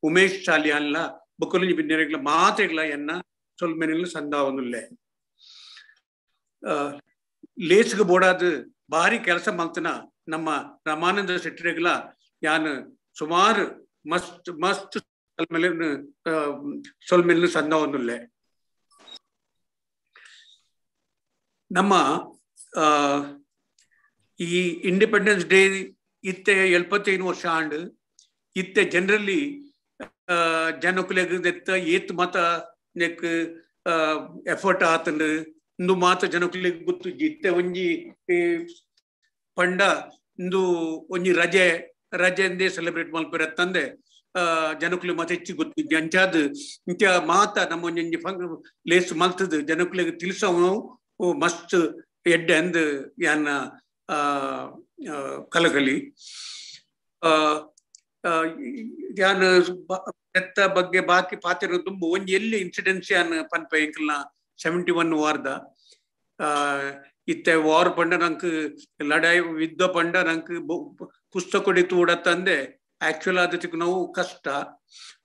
ಉಮೇಶ್ ಸಾಲಿಯಾನ್ಲ ಬೊಕ್ಕುಂಜಿ ಬೆನ್ನೆರೆಗ್ಲ ಮಾತೆಗ್ಲ ಎನ್ನ ಸೊಲ್ಮೆನೆಲ್ಲ ಸಂದಾವನುಲ್ಲೆ. ಲೇಸ್ಗ್ ಬೋಡಾದ ಬಾರಿ ಕೆಲಸ ಮಲ್ತನ ನಮ್ಮ ರಮಾನಂದ ಶೆಟ್ಟಿರೆಗ್ಲ ಯಾನ್ ಸುಮಾರು ಮಸ್ತ್ ಮಸ್ತ್ ಸೊಲ್ಮೆಲೆ ಸೊಲ್ಮೆಲೆ ಸಂದವನುಲ್ಲೆ. ನಮ್ಮ ಈ ಇಂಡಿಪೆಂಡೆನ್ಸ್ ಡೇ ಇತ್ತೆ 75 ವರ್ಷ ಆಂಡ್. ಇತ್ತೆ ಜನರಲಿ ಜನಕುಲೆಗ್ ದೆತ್ತ ಏತ್ ಮತ ನೆಕ್ ಎಫರ್ಟ್ ಆತಂಡ್ ಇಂದು ಮಾತ ಜನಕುಲೆಗ್ ಗೊತ್ತು. ಇತ್ತೆ ಒಂಜಿ ಪಂಡ ಇಂದು ಒಂಜಿ ರಜೆ ರಜೆ ಎಂದೇ ಸೆಲೆಬ್ರೇಟ್ ಮಲ್ಪೆರೆ ತಂದೆ ಜನಕುಲು ಮತ ಹೆಚ್ಚು ಗೊತ್ತಿದ್ದೆ. ಅಂಚಾದ್ ಇಂಚ ಮಾತ ನಮ್ಮ ಒಂಜೊಂಜಿ ಲೇಸ್ ಮಲ್ತದ ಜನಕುಲೆಗ್ ತಿಳಿಸವು ಮಸ್ತ್ ಎಡ್ಡೆ ಅಂದ್ ಯಾನ ಕಲಕಲಿ. ಯಾನ್ ಎತ್ತ ಬಗ್ಗೆ ಬಾಕಿ ಪಾತಿರ ತುಂಬ ಒಂಜಿ ಎಲ್ಲಿ ಇನ್ಸಿಡೆನ್ಸ್ ಯಾನ್ ಪನ್ಪ ಎಂಕಲ್ನ 71 ವಾರ್ದ ಇತ್ತೆ ವಾರ್ ಪಂಡ ನಂಕ್ ಲಡಾಯಿ ಯುದ್ಧ ಪಂಡ ನಂಕ್ ಪುಸ್ತಕ ತೂಡತ್ತಂದೆ ಆಕ್ಚುಲ್ ಆದ ನಾವು ಕಷ್ಟ.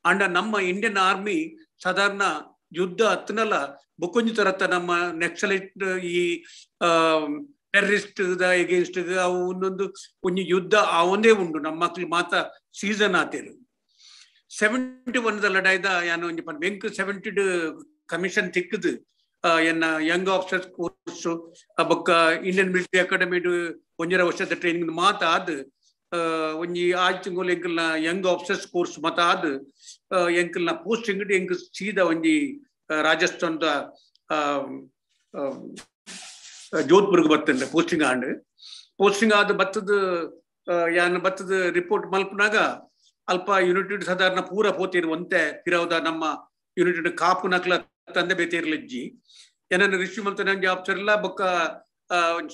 ಅಂಡ ನಮ್ಮ ಇಂಡಿಯನ್ ಆರ್ಮಿ ಸಾಧಾರಣ ಯುದ್ಧ ಹತ್ತನಲ್ಲ ಬೊಕ್ಕೊಂಜಿ ತರತ್ತ ನಮ್ಮ ನೆಕ್ಸಲೈಟ್ ಈ ಟೆರರಿಸ್ಟ್ ಎಗೇನ್ಸ್ಟ್ ಅವು ಒಂದೊಂದು ಒಂಜಿ ಯುದ್ಧ ಆ ಒಂದೇ ಉಂಡು ನಮ್ಮ ಮಕ್ಳು ಮಾತ ಸೀಸನ್ ಆತೇರು. 71 ಲಡಾಯ್ದ ಯಾನ್ ಒಂಜಿ ಎಂಕ್ 70 ಕಮಿಷನ್ ತಿಕ್ಕದು ಎನ್ನ ಯಂಗ್ ಆಫೀಸರ್ಸ್ ಕೋರ್ಸ್ ಬೊಕ್ಕ ಇಂಡಿಯನ್ ಮಿಲಿಟರಿ ಅಕಾಡೆಮಿ 1.5 ವರ್ಷದ ಟ್ರೈನಿಂಗ್ ಮಾತ ಆದ್ ಒಂಜಿ ಆಜ್ ತಿಂಗಳು ಎಂಕಲ್ನ ಯಂಗ್ ಆಫೀಸರ್ಸ್ ಕೋರ್ಸ್ ಮಾತ ಆದ್ ಎಂಕಲ್ನ ಪೋಸ್ಟಿಂಗ್ ಎಂಕ್ ಸೀದಾ ಒಂಜಿ ರಾಜಸ್ಥಾನದ ಜೋಧ್ಪುರ್ಗ್ ಬರ್ತಂಡೆ ಪೋಸ್ಟಿಂಗ್ ಆಂಡ್. ಪೋಸ್ಟಿಂಗ್ ಆದ್ ಬತ್ತದ ಯಾನ್ ಬತ್ತದ ರಿಪೋರ್ಟ್ ಮಲ್ಪನಾಗ ಅಲ್ಪ ಯೂನಿಟ್ ಸಾಧಾರಣ ಪೂರ ಪೋತಿರು ಒಂತೆ ಪಿರವದ ನಮ್ಮ ಯೂನಿಟ್ ಕಾಪು ನಕ್ಲ ತಂದೆ ಬೇತಿರ್ಲಜ್ಜಿ ಏನನ್ನ ರಿಸೀವ್ ಮಲ್ತನ ಒಂಜಿ ಆಫೀಸರ್ ಇಲ್ಲ ಬೊಕ್ಕ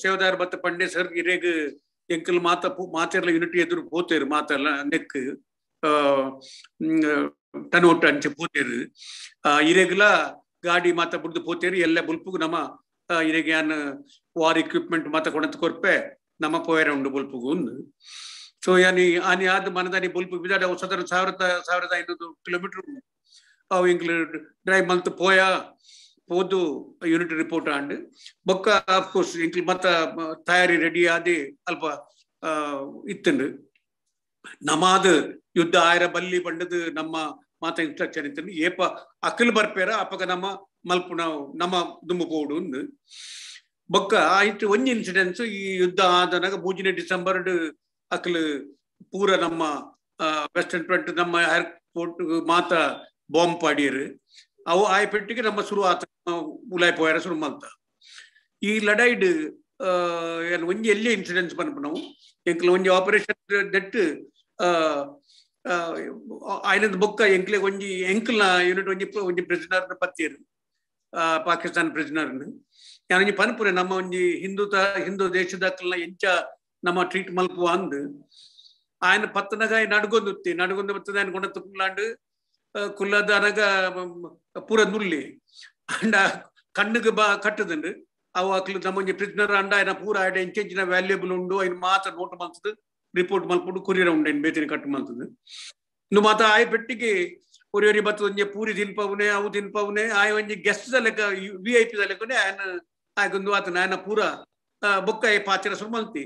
ಸೇವದಾರ್ ಬತ್ತ ಪಂಡೆ ಸರ್ ಇರೇಗ್ ಎಂಕಲ್ ಮಾತ ಮಾತೆರ್ಲ ಯೂನಿಟ್ ಎದುರು ಪೋತೇರು ಮಾತೆಲ್ಲ ನೆಕ್ ತನೋಟ ಅಂಚೆ ಪೋತೇರು ಇರೇಗ್ಲ ಗಾಡಿ ಮಾತ ಬುಡ್ದು ಪೋತೇರು ಎಲ್ಲ ಬುಲ್ಪುಗು ನಮ್ಮ ಇರೇಗ್ ಯಾನ್ ವಾರ್ ಎಕ್ವಿಪ್ಮೆಂಟ್ ಮಾತ ಕೊಡಂತ ಕೊರ್ಪೆ ನಮ್ಮ ಪೋಯರ ಉಂಡು ಬುಲ್ಪುಗು ಒಂದು. ಸೊ ಯಾನಿ ಆನಿ ಆದ್ ಮನದಾನಿ ಬುಲ್ಪು ಬಿದಾಡ ಸಾಧಾರಣ 1500 ಕಿಲೋಮೀಟರ್ ಅವು ಎಂಕ್ಲು ಡ್ರೈವ್ ಮಲ್ತ್ ಪೋಯ ಪೋದು ಯೂನಿಟ್ ರಿಪೋರ್ಟ್ ಆಂಡ್ ಬೊಕ್ಕ ಆಫ್ಕೋರ್ಸ್ ಎಂಕ್ಲು ಮತ್ತ ತಯಾರಿ ರೆಡಿ ಆದಿ ಅಲ್ಪ ಇತ್ತಂಡು. ನಮಾದ ಯುದ್ಧ ಆಯರ ಬಲ್ಲಿ ಬಂಡದು ನಮ್ಮ ಮಾತ ಇನ್ಸ್ಟ್ರಕ್ಷನ್ ಇತ್ತಂಡು ಏಪ ಅಕಲ್ ಬರ್ಪೇರ ಅಪಗ ನಮ್ಮ ಮಲ್ಪುನ ನಮ್ಮ ದುಂಬು ಪೋಡು ಉಂದು. ಬೊಕ್ಕ ಆಯ್ತು ಒಂಜಿ ಇನ್ಸಿಡೆನ್ಸ್ ಈ ಯುದ್ಧ ಆದನಾಗ 3 ಡಿಸೆಂಬರ್ ಅಕಲ್ ಪೂರ ನಮ್ಮ ವೆಸ್ಟರ್ನ್ ಫ್ರಂಟ್ ನಮ್ಮ ಏರ್ಪೋರ್ಟ್ ಮಾತ ಬಾಂಬ್ ಪಾಡಿಯರು ಅವು ಆಯ ಪೆಟ್ಟಿಗೆ ನಮ್ಮ ಶುರು ಆತ ಉಲಾಯ್ ಪೋಯರ ಶುರು ಮಲ್ತ. ಈ ಲಡೈಡ್ ಒಂಜಿ ಎಲ್ಲಿ ಇನ್ಸಿಡೆನ್ಸ್ ಪನ್ಪ ನಾವು ಎಂಕ್ಲ ಒಂಜಿ ಆಪರೇಷನ್ that ಆಯ್ನದ ಬೊಕ್ಕ ಎಂಕ್ಲೆ ಒಂಜಿ ಎಂಕ್ಲ್ನ ಯೂನಿಟ್ ಒಂಜಿ ಒಂಜಿ ಪ್ರಿಸನರ್ ಪತ್ತಿಯರು ಪಾಕಿಸ್ತಾನ ಪ್ರಿಸನರ್ ಯಾನೊಂಜಿ ಪನ್ಪುರೆ ನಮ್ಮ ಒಂಜಿ ಹಿಂದೂ ದೇಶದ ಎಂಚ ನಮ್ಮ ಟ್ರೀಟ್ ಮಲ್ಪುವ ಅಂದ್ ఆయన ಪತ್ತನಗ ನಡ್ಗೊಂದುತ್ತಿ ನಡ್ಗೊಂದು ಬತ್ತದ ఆయన ಕೊಂಡ ತುಕ್ಕುಲಾಂಡ್ ಕುಲ್ಲದ ಅನಗ ಪೂರ ನುಲ್ಲಿ ಅಂಡ ಕಣ್ಣುಗೆ ಬಾ ಕಟ್ಟುದುಂಡು ಅವು ಅಕ್ಲು ನಮ್ಮೊಂಜಿ ಪ್ರಿಸನರ್ ಅಂಡ ఆయన ಪೂರ ಆಡ ಎಂಚೆಂಚಿನ ವ್ಯಾಲ್ಯೂಬಲ್ ಉಂಡು ఆయన ಮಾತ್ರ ನೋಟ್ ಮಲ್ತದು ರಿಪೋರ್ಟ್ ಮಲ್ಪುಡು ಕೊರಿಯರ್ ಉಂಡು ఆయన ಬೇತಿನ ಕಟ್ಟು ಮಲ್ತದು ಇನ್ನು ಮಾತ ಆಯ್ ಪೆಟ್ಟಿಗೆ ಒರಿ ಒರಿ ಬತ್ತದ ಒಂಜಿ ಪೂರಿ ತಿನ್ಪವುನೆ ಅವು ತಿನ್ಪವುನೆ ಆಯ್ ಒಂಜಿ ಗೆಸ್ಟ್ ಲೆಕ್ಕ ವಿ I P ಲೆಕ್ಕನೆ ఆయన ಆಯ್ಕೊಂದು ಆತನ ఆయన ಪೂರ ಬೊಕ್ಕ ಪಾಚಿರ ಶುರು ಮಲ್ತಿ.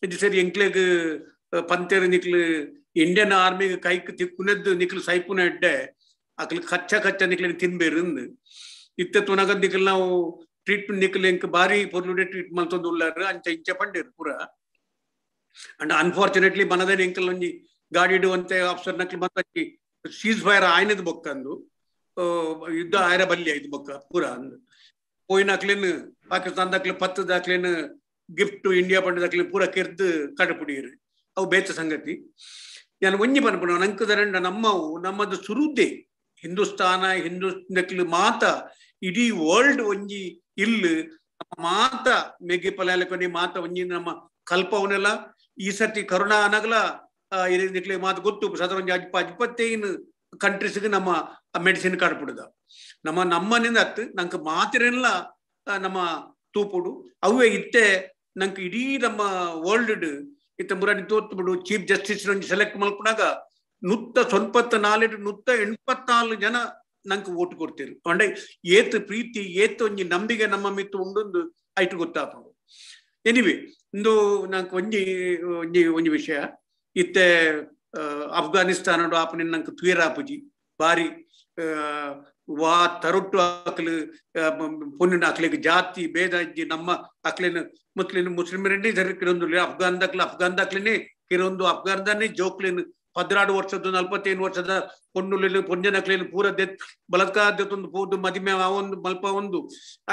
ಇದು ಸರಿ ಎಂಕ್ಲೆಗ್ ಪಂತೇರು ನಿಕ್ಲು ಇಂಡಿಯನ್ ಆರ್ಮಿಗೆ ಕೈಕ್ ತಿಕ್ಕುನೆದ್ದು ನಿಕ್ಲು ಸೈಪುನ ಎಡ್ಡೆ ಅಕ್ಲು ಕಚ್ಚ ಕಚ್ಚ ನಿಕ್ಲು ತಿನ್ಬೇರು ಇತ್ತೆ ತುನಗ ನಿಕ್ಲು ನಾವು ಟ್ರೀಟ್ಮೆಂಟ್ ನಿಕ್ಲು ಎಂಕ್ ಬಾರಿ ಪೊರ್ಲುಡೆ ಟ್ರೀಟ್ ಮಲ್ತೊಂದು ಉಲ್ಲಾರು ಅಂಚ ಇಂಚ ಪಂಡೇರು ಪೂರ. ಅಂಡ್ ಅನ್ಫಾರ್ಚುನೇಟ್ಲಿ ಮನದೇನೆ ಎಂಕಲ್ ಒಂಜಿ ಗಾಡಿ ಇಡುವಂತೆ ಆಫೀಸರ್ ನಕ್ಲು ಮತ್ತೆ ಸೀಸ್ ಫೈರ್ ಆಯ್ನದ ಬೊಕ್ಕಂದು ಯುದ್ಧ ಆಯ್ರ ಬಲ್ಲಿ ಐದು ಬೊಕ್ಕ ಪೂರ ಅಂದು ಪೋಯಿನ ಅಕ್ಲೇನ್ ಪಾಕಿಸ್ತಾನದ ಪತ್ತದ ಅಕ್ಲೇನ್ ಗಿಫ್ಟ್ ಇಂಡಿಯಾ ಪಂಡದ ಪೂರ ಕೆರ್ದು ಕಡಪುಡಿಯರು ಅವು ಬೇತ ಸಂಗತಿ. ಯಾನ್ ಒಂಜಿ ಪನ್ಪುನ ನಂಕುದರಂಡ ನಮ್ಮವು ನಮ್ಮದು ಸುರುದ್ದೆ ಹಿಂದೂಸ್ತಾನ ಹಿಂದೂ ಮಾತ ಇಡೀ ವರ್ಲ್ಡ್ ಒಂಜಿ ಇಲ್ಲು ಮಾತ ಮೆಗ್ಗಿ ಪಲಾಲಕೊನಿ ಮಾತ ಒಂಜಿ ನಮ್ಮ ಕಲ್ಪವನೆಲ್ಲ ಈ ಸರ್ತಿ ಕರುಣಾ ಅನಗಲ ನಿಕ್ಲೆ ಮಾತು ಗೊತ್ತು ಸಾಧಾರಣ ಒಂಜಿ 25 ಕಂಟ್ರೀಸ್ಗೆ ನಮ್ಮ ಮೆಡಿಸಿನ್ ಕಡ್ಪುಡುದ ನಮ್ಮ ನಮ್ಮನಿಂದ ಅತ್ತು ನಂಗೆ ಮಾತಿರೆಲ್ಲ ನಮ್ಮ ತೂಪುಡು ಅವೇ ಇತ್ತೆ ನಂಗೆ ಇಡೀ ನಮ್ಮ ವರ್ಲ್ಡ್ ಇತ್ತ ಮುರಾನಿ ತೋತ್ಬಿಡು ಚೀಫ್ ಜಸ್ಟಿಸ್ ಒಂಜಿ ಸೆಲೆಕ್ಟ್ ಮಲ್ಪುನಾಗ 194 184 ಜನ ನಂಗೆ ಓಟ್ ಕೊಡ್ತೀರಿ. ಅಂದ್ರೆ ಏತ್ ಪ್ರೀತಿ ಏತ್ ಒಂಜಿ ನಂಬಿಕೆ ನಮ್ಮ ಮಿತ್ತು ಉಂಡೊಂದು ಐಟು ಗೊತ್ತಾಪುಂಡು. ಎನಿವೆ ಇಂದು ನಂಗೆ ಒಂಜಿ ಒಂಜಿ ಒಂಜಿ ವಿಷಯ ಇತ್ತೆ ಅಫ್ಘಾನಿಸ್ತಾನ ಆಪನೆ ನಂಗೆ ತುಯರಾಪುಜಿ ಬಾರಿ ವಾ ತರೊಟ್ಟು ಅಕ್ಲು ಪೊನ್ನಿನ ಅಕ್ಲಿಗೆ ಜಾತಿ ಭೇದ ಇಜ್ಜಿ ನಮ್ಮ ಅಕ್ಲಿನ ಮುಸ್ಲಿಂ ಮುಸ್ಲಿಮರೆಂಡಿ ಜರಕಿರೊಂದು ಅಫ್ಘಾನ್ ದಾಕ್ಲ ಅಫ್ಘಾನ್ ದಾಕ್ಲಿನೇ ಕಿರೊಂದು ಅಫ್ಘಾನ್ದಾನೆ ಜೋಕ್ಲಿನ್ 12 ವರ್ಷದ 45 ವರ್ಷದ ಪೊಣ್ಣುಲೆನ್ ಪೊಂಜನಕ್ಲೆನ್ ಪೂರ ದೆತ್ ಬಲಾತ್ಕಾರ ದೆತ್ತೊಂದು ಪೋದು ಮದಿಮೆ ಒಂದು ಮಲ್ಪ ಒಂದು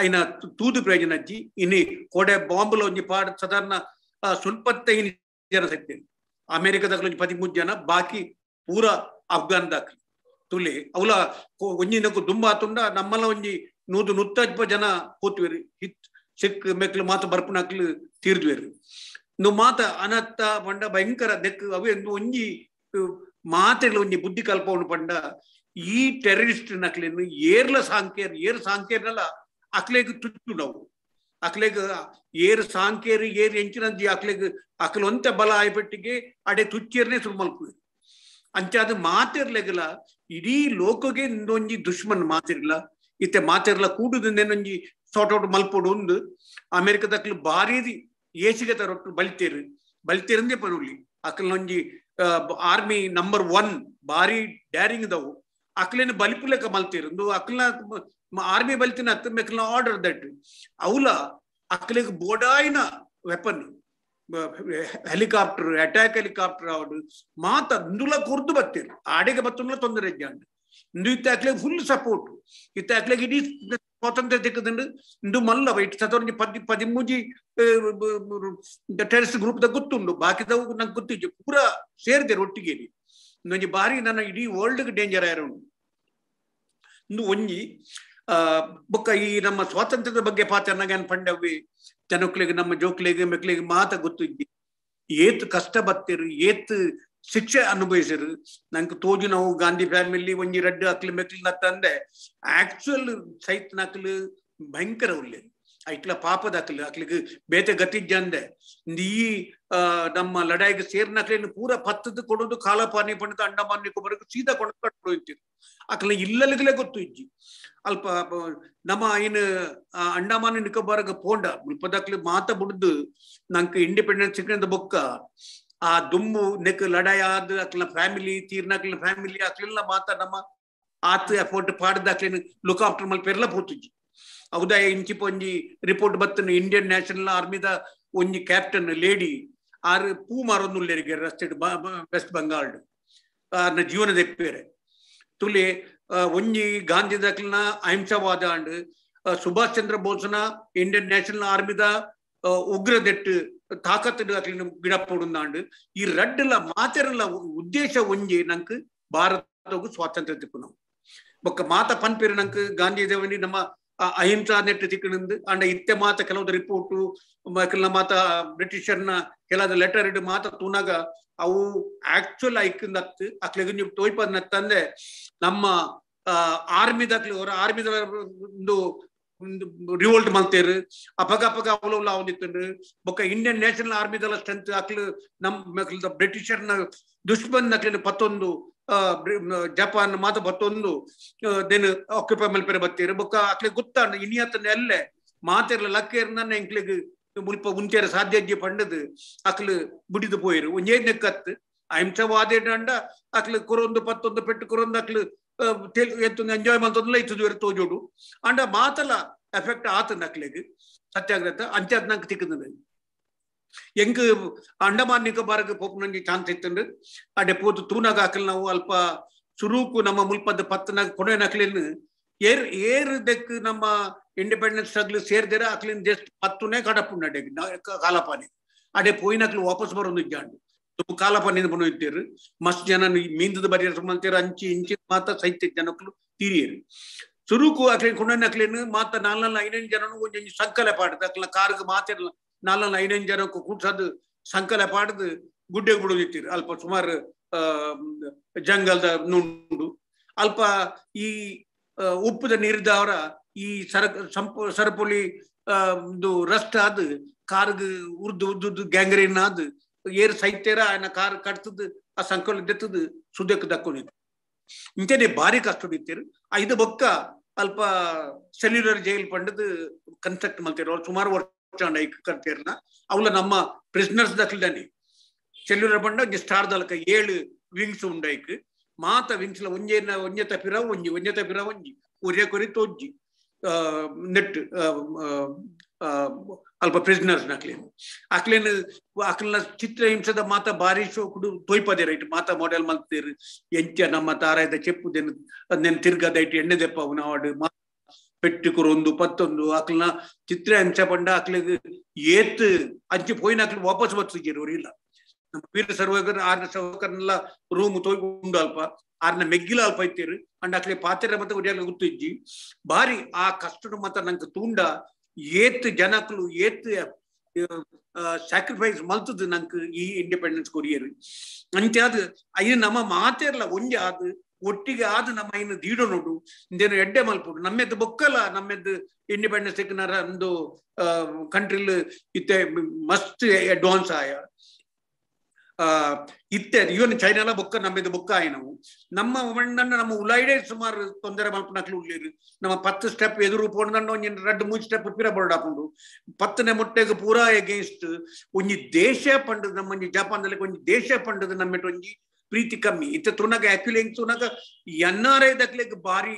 ಐನ ತೂದು ಪ್ರಯೋಜನ ಅಜ್ಜಿ. ಇನಿ ಕೋಡೆ ಬಾಂಬುಲ ಒಂಜಿ ಪಾಡ್ ಸಾಧಾರಣ 75 ಜನ ಸತ್ತೇರು. ಅಮೆರಿಕದಾಕ್ಲು ಒಂಜಿ 13 ಜನ, ಬಾಕಿ ಪೂರ ಅಫ್ಘಾನ್ ದಾಖಲೆ ತುಲೆ ಅವಲ ಒಂಜಿನಕ್ಕು ದುಂಬಾ ತುಂಡ ನಮ್ಮಲ್ಲ ಒಂಜಿ 150 ಜನ ಪೋತುವೇರು. ಹಿತ್ ಸಿಕ್ ಮೆಕ್ಲು ಮಾತ ಬರ್ಪುನಕ್ಲು ತೀರ್ದುವೇರು. ನು ಮಾತ ಅನತ್ತ ಪಂಡ ಭಯಂಕರ ದೆಕ್ ಅವೆ ಒಂಜಿ ಮಾತೆಗಳು ಒಂಜಿ ಬುದ್ಧಿ ಕಲ್ಪವನು ಪಂಡ ಈ ಟೆರರಿಸ್ಟ್ ನಕ್ಲೇನು ಏರ್ಲ ಸಾಂಕೇರ್ ಏರ್ ಸಾಂಕೇರ್ನಲ್ಲ ಅಕ್ಲೇಗ್ ತುಚ್ಚು ನಾವು ಅಕ್ಲೇಗ್ ಏರ್ ಸಾಂಕೇರ್ ಏರ್ ಎಂಚಿನಂಜಿ ಅಕ್ಲೇಗ್ ಅಕ್ಲೊಂತ ಬಲ ಆಯ್ಪೆಟ್ಟಿಗೆ ಅಡೆ ತುಚ್ಚೇರ್ನೆ ಸುರು ಮಲ್ಪುವೇರು. ಅಂಚಾದ ಮಾತಿರ್ಲೆಗಲ ಇಡೀ ಲೋಕಗೆ ಒಂಜಿ ದುಶ್ಮನ್ ಮಾತಿರ್ಲ ಇತ್ತೆ ಮಾತಿರ್ಲ ಕೂಡುದೊಂಜಿ ಸಾರ್ಟ್ ಔಟ್ ಮಲ್ಪೊಡು ಒಂದು ಅಮೆರಿಕದಕ್ಲು ಭಾರಿ ಏಸಿಗೆ ತರೊಟ್ಟು ಬಲಿತೇರು ಬಲಿತೇರಂದೇ ಪನುಲಿ ಅಕ್ಲೊಂಜಿ ಆರ್ಮಿ ನಂಬರ್ 1 ಭಾರಿ ಡ್ಯಾರಿಂಗ್ ದವು ಅಕ್ಲೇನು ಬಲಿಪುಲೆಕ ಮಲ್ತೇರು ಅಕ್ಲ ಆರ್ಮಿ ಬಲಿತಿನ ಅತ್ತ ಮೆಕ್ಲ ಆರ್ಡರ್ that ಅವಲ ಅಕ್ಲೆಗ್ ಬೋಡಾಯಿನ ವೆಪನ್ ಹೆಲಿಕಾಪ್ಟರ್ ಅಟ್ಯಾಕ್ ಹೆಲಿಕಾಪ್ಟರ್ ಅವಡು ಮಾತ ಇಂದುಲ ಕೊರ್ದು ಬತ್ತೀರು ಆಡೆಗೆ ಬತ್ತುಂಡ್ಲ ತೊಂದರೆ ಇಜ್ಜಾಂಡ್ ಇಂದು ಇತ್ತೆ ಅಕ್ಲೆಗ್ ಫುಲ್ ಸಪೋರ್ಟ್ ಇತ್ತೆ ಅಕ್ಲೆಗ್ ಇಡೀ ಸ್ವಾತಂತ್ರ್ಯ ತಿಕ್ಕದಂಡು ಇಂದು ಮಲ್ಲ ಇಟ್ಟು ಸತೊಂಜಿ 13 ಟೆರರಿಸ್ಟ್ ಗ್ರೂಪ್ ದ ಗೊತ್ತುಂಡು ಬಾಕಿದವು ನಂಗೆ ಗೊತ್ತಿಜ್ಜು ಪೂರ ಸೇರಿದೆ ಒಟ್ಟಿಗೆ. ಇನ್ನೊಂಜಿ ಬಾರಿ ನನ್ನ ಇಡೀ ವರ್ಲ್ಡ್ ಡೇಂಜರ್ ಆಯ್ರ ಉಂಡು. ಇಂದು ಒಂಜಿ ಬೊಕ್ಕ ಈ ನಮ್ಮ ಸ್ವಾತಂತ್ರ್ಯದ ಬಗ್ಗೆ ಪಾತ್ರ ಪಂಡವಿ ಜನಕ್ಲೆಗ್ ನಮ್ಮ ಜೋಕ್ಲೆಗ್ ಮೆಕ್ಲೆಗ್ ಮಾತ ಗೊತ್ತಿದ್ದಿ ಏತ್ ಕಷ್ಟ ಬತ್ತಿರು ಏತ್ ಶಿಕ್ಷೆ ಅನುಭವಿಸಿರು. ನಂಗೆ ತೋಜು ನಾವು ಗಾಂಧಿ ಫ್ಯಾಮಿಲಿ ಒಂಜಿ ರಡ್ಡು ಅಕ್ಲು ಮೆಕ್ಲು ನತ್ತಂದೆ ಆಕ್ಚುಯಲ್ ಸೈತ್ ನಕ್ಲು ಭಯಂಕರ ಉಲ್ಲೆ ಐಟ್ಲ ಪಾಪದ ಅಕ್ಲು ಅಕ್ಲಿಗೆ ಬೇತೆ ಗತಿಜ್ಜಂದೆ ಈ ನಮ್ಮ ಲಡಾಯಿಗೆ ಸೇರ್ನಕ್ಲೇನು ಪೂರ ಪತ್ತದ ಕೊಡೋದು ಕಾಲಪಾನಿ ಪಂಡದ ಅಂಡಮಾನ್ ನಿಕೋಬಾರ್ಗೆ ಸೀದಾ ಕೊಂಡು ಕಟ್ಟು ಅಕ್ಲ ಇಲ್ಲಲಿಗಲೇ ಗೊತ್ತು ಇಜ್ಜಿ. ಅಲ್ಪ ನಮ್ಮ ಏನು ಅಂಡಮಾನ್ ನಿಕೋಬಾರ್ಗೆ ಪೋಂಡ ಮುಲ್ಪದಕ್ಲು ಮಾತ ಬುಡ್ದು ನಂಗೆ ಇಂಡಿಪೆಂಡೆನ್ಸ್ ಸಿಕ್ಕಂದ ಬೊಕ್ಕ ಆ ದುಮ್ಮು ನೆಕ್ ಲಡಾಯಿ ಆದ ಅಕ್ಲ ಫ್ಯಾಮಿಲಿ ತೀರ್ನಕ್ಲ ಫ್ಯಾಮಿಲಿ ಅಕ್ಲೆಲ್ಲ ಮಾತ ನಮ್ಮ ಆತ್ ಎಫೋರ್ಟ್ ಪಾಡ್ದ ಅಕ್ಲೇನು ಲುಕ್ ಆಫ್ಟರ್ ಮಲ್ಪೆರ್ಲ ಪೋತುಜ್ಜಿ. ಅವದ ಇಂಚಿಪ ಒಂಜಿ ರಿಪೋರ್ಟ್ ಬತ್ತನು ಇಂಡಿಯನ್ ನ್ಯಾಷನಲ್ ಆರ್ಮಿದ ಒಂಜಿ ಕ್ಯಾಪ್ಟನ್ ಲೇಡಿ ಆರು ಪೂ ಮಾರೊಂದುಲ್ಲೇರಿಗೆ ರಸ್ತೆ ವೆಸ್ಟ್ ಬಂಗಾಲ್ಡ್ ಆರ್ನ ಜೀವನ ದೆಪ್ಪೇರೆ ತುಲೆ ಒಂಜಿ ಗಾಂಧಿ ದಾಖಲಿನ ಅಹಿಂಸಾವಾದ ಅಂಡ್ ಸುಭಾಷ್ ಚಂದ್ರ ಬೋಸ್ನ ಇಂಡಿಯನ್ ನ್ಯಾಷನಲ್ ಆರ್ಮಿದ ಉಗ್ರ ದೆಟ್ಟು ತಾಕತ್ತು ಅಕ್ಲಿನ ಗಿಡಪೋಡುಂದಾಂಡ್ ಈ ರಡ್ಡುಲ ಮಾತೆರಲ ಉದ್ದೇಶ ಒಂಜಿ ನಂಕ್ ಭಾರತಗೂ ಸ್ವಾತಂತ್ರ್ಯ ತಿಪ್ಪುನವು. ಬೊಕ್ಕ ಮಾತ ಪನ್ಪೇರು ನಂಕ್ ಗಾಂಧಿ ದೇವನಿ ನಮ್ಮ ಅಹಿಂಸಾ ನೆಟ್ಟು ತಿಕ್ಕಣಿಂದು ಅಂಡ ಇತ್ತೆ ಮಾತ ಕೆಲವೊಂದು ರಿಪೋರ್ಟು ಕೆಲ ಮಾತ ಬ್ರಿಟಿಷರ್ನ ಕೆಲದ ಲೆಟರ್ ಇಡು ಮಾತ ತೂನಾಗ ಅವು ಆಕ್ಚುಲ್ ಐಕ್ಕಿಂದತ್ತು ಅಕ್ಲೆಗ್ ನೀವು ತೋಯ್ಪದ್ನತ್ತಂದೆ ನಮ್ಮ ಆರ್ಮಿದಕ್ಲು ಅವರ ಆರ್ಮಿದ ಒಂದು ರಿವೋಲ್ಟ್ ಮಲ್ತೇರು ಅಪಗ ಅಪಗ ಅವಲವಲ ಅವನಿತ್ತಂಡು ಬೊಕ್ಕ ಇಂಡಿಯನ್ ನ್ಯಾಷನಲ್ ಆರ್ಮಿದಲ್ಲ ಸ್ಟ್ರೆಂತ್ ಅಕ್ಲು ನಮ್ಮ ಬ್ರಿಟಿಷರ್ನ ದುಶ್ಮನ್ ಅಕ್ಲಿನ ಪತ್ತೊಂದು ಜಪಾನ್ ಮಾತ ಬತ್ತೊಂದು ದೇನು ಆಕ್ಯುಪೈ ಮಲ್ಪೆರೆ ಬತ್ತೀರು. ಬೊಕ್ಕ ಅಕ್ಲೆ ಗೊತ್ತಾಂಡ ಇನಿಯತನ ಎಲ್ಲೆ ಮಾತೆರ್ಲ ಲಕ್ಕೇರ್ನ ಎಂಕ್ಲೆಗ್ ಮುಲ್ಪ ಉಂಚೇರ ಸಾಧ್ಯಜ್ಜಿ ಪಂಡದು ಅಕ್ಲು ಬುಡಿದು ಪೋಯಿರು. ಒಂಜೇ ನೆಕ್ಕತ್ತು ಅಹಿಂಸವಾದ ಅಂಡ ಅಕ್ಲು ಕೊರೊಂದು ಪತ್ತೊಂದು ಪೆಟ್ಟು ಕೊರೊಂದು ಅಕ್ಲು ಎಂಜಾಯ್ ಮಲ್ತೊಂದುಲ ಇತ್ತದು ತೋಜೋಡು ಅಂಡ ಮಾತಲ ಎಫೆಕ್ಟ್ ಆತನ ಅಕ್ಲೆಗ್ ಸತ್ಯಾಗ್ರಹ ಅಂಚಾದ್ ನಂಗೆ ತಿಕ್ಕದ. ಎಂಕ್ ಅಂಡಮಾನ್ ನಿಕೋಬಾರ್ಗ್ ಪೋಪುನಂಜಿ ಚಾನ್ಸ್ ಇತ್ತಂಡು ಅಡೆ ಪೋತು ತೂನಾಗ ಹಾಕಲ್ ನಾವು ಅಲ್ಪ ಸುರೂಕು ನಮ್ಮ ಮುಲ್ಪದ ಪತ್ತನಾಗ ಕೊನೆನಕ್ಲೇನು ಏರ್ ಏರ್ ದೆಕ್ ನಮ್ಮ ಇಂಡಿಪೆಂಡೆನ್ಸ್ ಸ್ಟ್ರಗ್ಲ್ ಸೇರ್ದಿರ ಅಕ್ಲಿನ್ ಜಸ್ಟ್ ಪತ್ತುನೇ ಕಡಪುಂಡು ಅಡೆ ಕಾಲಪಾನಿ ಅಡೆ ಪೋಯಿನಕ್ಲು ವಾಪಸ್ ಬರೋದು ಇಜ್ಜಾಂಡು ಕಾಲಪಾನಿ ಬನೋ ಇತ್ತೇರು ಮಸ್ತ್ ಜನ ಮೀಂದದ ಬರಿಯರ್ ಸುಮ್ಮಂತೇರು ಅಂಚಿ ಇಂಚಿ ಮಾತ ಸೈತ್ಯ ಜನಕ್ಲು ತೀರಿಯರು. ಸುರುಕು ಅಕ್ಲಿನ್ ಕೊನೆನಕ್ಲೇನು ಮಾತ ನಾಲ್ನಲ್ಲ ಐನೈದು ಜನನು ಒಂಜೊಂಜಿ ಸಂಕಲೆ ಪಾಡ್ದು ಅಕ್ಲ ಕಾರ್ಗ್ ಮಾತಿರ್ಲ ನಾಲ್ನಲ್ಲ ಐನೈದು ಜನಕ್ಕೂ ಕೂಡ್ಸದು ಸಂಕಲೆ ಪಾಡ್ದು ಗುಡ್ಡೆಗೆ ಬಿಡೋದಿತ್ತೀರು ಅಲ್ಪ ಸುಮಾರು ಜಂಗಲ್ದ ನುಂಡು ಅಲ್ಪ ಈ ಉಪ್ಪುದ ನೀರ್ದವರ ಈ ಸರಪೊಲಿ ರಸ್ಟ್ ಆದ್ ಕಾರ್ಗ್ ಉರ್ದು ಉದ್ದು ಗ್ಯಾಂಗ್ರೀನ್ ಆದ್ ಏರ್ ಸೈತೇರ ఆయన ಕಾರ್ ಕಟ್ತದ ಆ ಸಂಕಲ ದೆತ್ತದು ಸುದಕ್ಕೆ ದಕ್ಕೊಂಡಿತ್ತು. ಇಂತೇನೆ ಭಾರಿ ಕಷ್ಟ ಇತ್ತೀರು. ಐದು ಬೊಕ್ಕ ಅಲ್ಪ ಸೆಲ್ಯುಲರ್ ಜೈಲ್ ಪಂಡದು ಕನ್ಸ್ಟ್ರಕ್ಟ್ ಮಲ್ತೇರು ಅವ್ರು ಸುಮಾರು ವರ್ಷ ಕರ್ತೇರ್ನ ಅವಲ ನಮ್ಮ ಪ್ರಿಸ್ನರ್ಸ್ ದಕ್ಲಿದಾನೆ ಸೆಲ್ಯುಲರ್ ಪಂಡ ಸ್ಟಾರ್ ದಲಕ 7 ವಿಂಗ್ಸ್ ಉಂಡೈಕ್ ಮಾತ ವಿಂಗ್ಸ್ ಒಂಜೆ ಒಂಜೆ ತಪಿರ ಒಂಜಿ ಒಂಜೆ ತಪಿರ ಒಂಜಿ ಒರೇ ಕೊರಿ ತೋಜ್ಜಿ ನೆಟ್ ಅಲ್ಪ ಪ್ರಿಸನರ್ಸ್ ನಕ್ಲೇನು ಅಕ್ಲೇನು ಅಕ್ಲನ ಚಿತ್ರಹಿಂಸದ ಮಾತ ಬಾರಿ ಶೋಕುಡು ತೋಯ್ಪದೇರು ಇಟ್ಟು ಮಾತ ಮಾಡೆಲ್ ಮಲ್ತೇರು ಎಂಚ ನಮ್ಮ ತಾರಾಯದ ಚೆಪ್ಪುದೇನು ಅದನ್ನೇನು ತಿರ್ಗದೈಟ್ ಎಣ್ಣೆ ದೆಪ್ಪವು ನಾವಾಡು ಪೆಟ್ಟು ಪತ್ತೊಂದು ಅಕ್ಲನ ಚಿತ್ರಹಿಂಸೆ ಪಂಡ ಅಕ್ಲಿಗೆ ಏತ್ ಅಂಚೆ ಪೋಯಿನ ಅಕ್ಲು ವಾಪಸ್ ಬತ್ತಿಜೇರು ಇಲ್ಲ. ನಮ್ಮ ವೀರ ಸರ್ವಕರ್ ಆರ್ನ ಸರ್ವಕರ್ನೆಲ್ಲ ರೂಮ್ ತೋಯ್ ಉಂಡು ಅಲ್ಪ ಆರ್ನ ಮೆಗ್ಗಿಲ ಅಲ್ಪ ಇತ್ತೇರು ಅಂಡ್ ಅಕ್ಲೆ ಪಾತ್ರೆ ಮತ್ತೆ ಒಡಿಯಾಗ ಗೊತ್ತಿಜ್ಜಿ ಬಾರಿ ಆ ಕಷ್ಟಡು ಮತ್ತ ನಂಗೆ ತೂಂಡ ಏತ್ ಜನಕ್ಲು ಏತ್ ಸ್ಯಾಕ್ರಿಫೈಸ್ ಮಲ್ತದ್ದು ನಂಗೆ ಈ ಇಂಡಿಪೆಂಡೆನ್ಸ್ ಕೊರಿಯರು ಅಂಚೆ ಅದು ಐನು ನಮ್ಮ ಮಾತೇರ್ಲ ಒಂಜೆ ಅದು ಒಟ್ಟಿಗೆ ಆದ ನಮ್ಮ ಐನು ದೀಡೋ ನೋಡು ಇಂದೇನು ಎಡ್ಡೆ ಮಲ್ಪುಡು ನಮ್ಮೆದ್ದು ಬೊಕ್ಕಲ ನಮ್ಮೆದ್ದು ಇಂಡಿಪೆಂಡೆನ್ಸ್ ತೆಕ್ಕನಾರ ಒಂದು ಕಂಟ್ರಿಲ್ ಇತ್ತೆ ಮಸ್ತ್ ಅಡ್ವಾನ್ಸ್ ಆಯ ಇತ್ತೆ ಇವನ್ ಚೈನಾಲ ಬೊಕ್ಕ ನಮ್ಮೆದ್ದು ಬೊಕ್ಕ ಆಯ್ನವು ನಮ್ಮ ನಮ್ಮ ಉಲಾಯ್ಡೆ ಸುಮಾರು ತೊಂದರೆ ಮಲ್ಪನಕ್ಲು ಉಳ್ಳೇರು ನಮ್ಮ 10 ಸ್ಟೆಪ್ ಎದುರು ಪೋಣದಂಡ ಒಂಜಿ 2-3 ಸ್ಟೆಪ್ ಪಿರ ಬೋರ್ಡ್ ಪತ್ತನೆ ಮೊಟ್ಟೆಗೆ ಪೂರಾ ಎಗೇನ್ಸ್ಟ್ ಒಂಜಿ ದೇಶ ಪಂಡದ ನಮ್ಮ ಒಂಜಿ ಜಪಾನ್ದಲ್ಲಿ ಒಂಜಿ ದೇಶ ಪಂಡದ ನಮ್ಮೆಟ್ ಒಂಜಿ ಪ್ರೀತಿ ಕಮ್ಮಿ ಇತ್ತ ತುನಗ ಆಕ್ಚುಲಿ ಹೆಂಗ್ ತುನಗ ಎನ್ ಆರ್ I ದಕ್ಲೆಗ್ ಬಾರಿ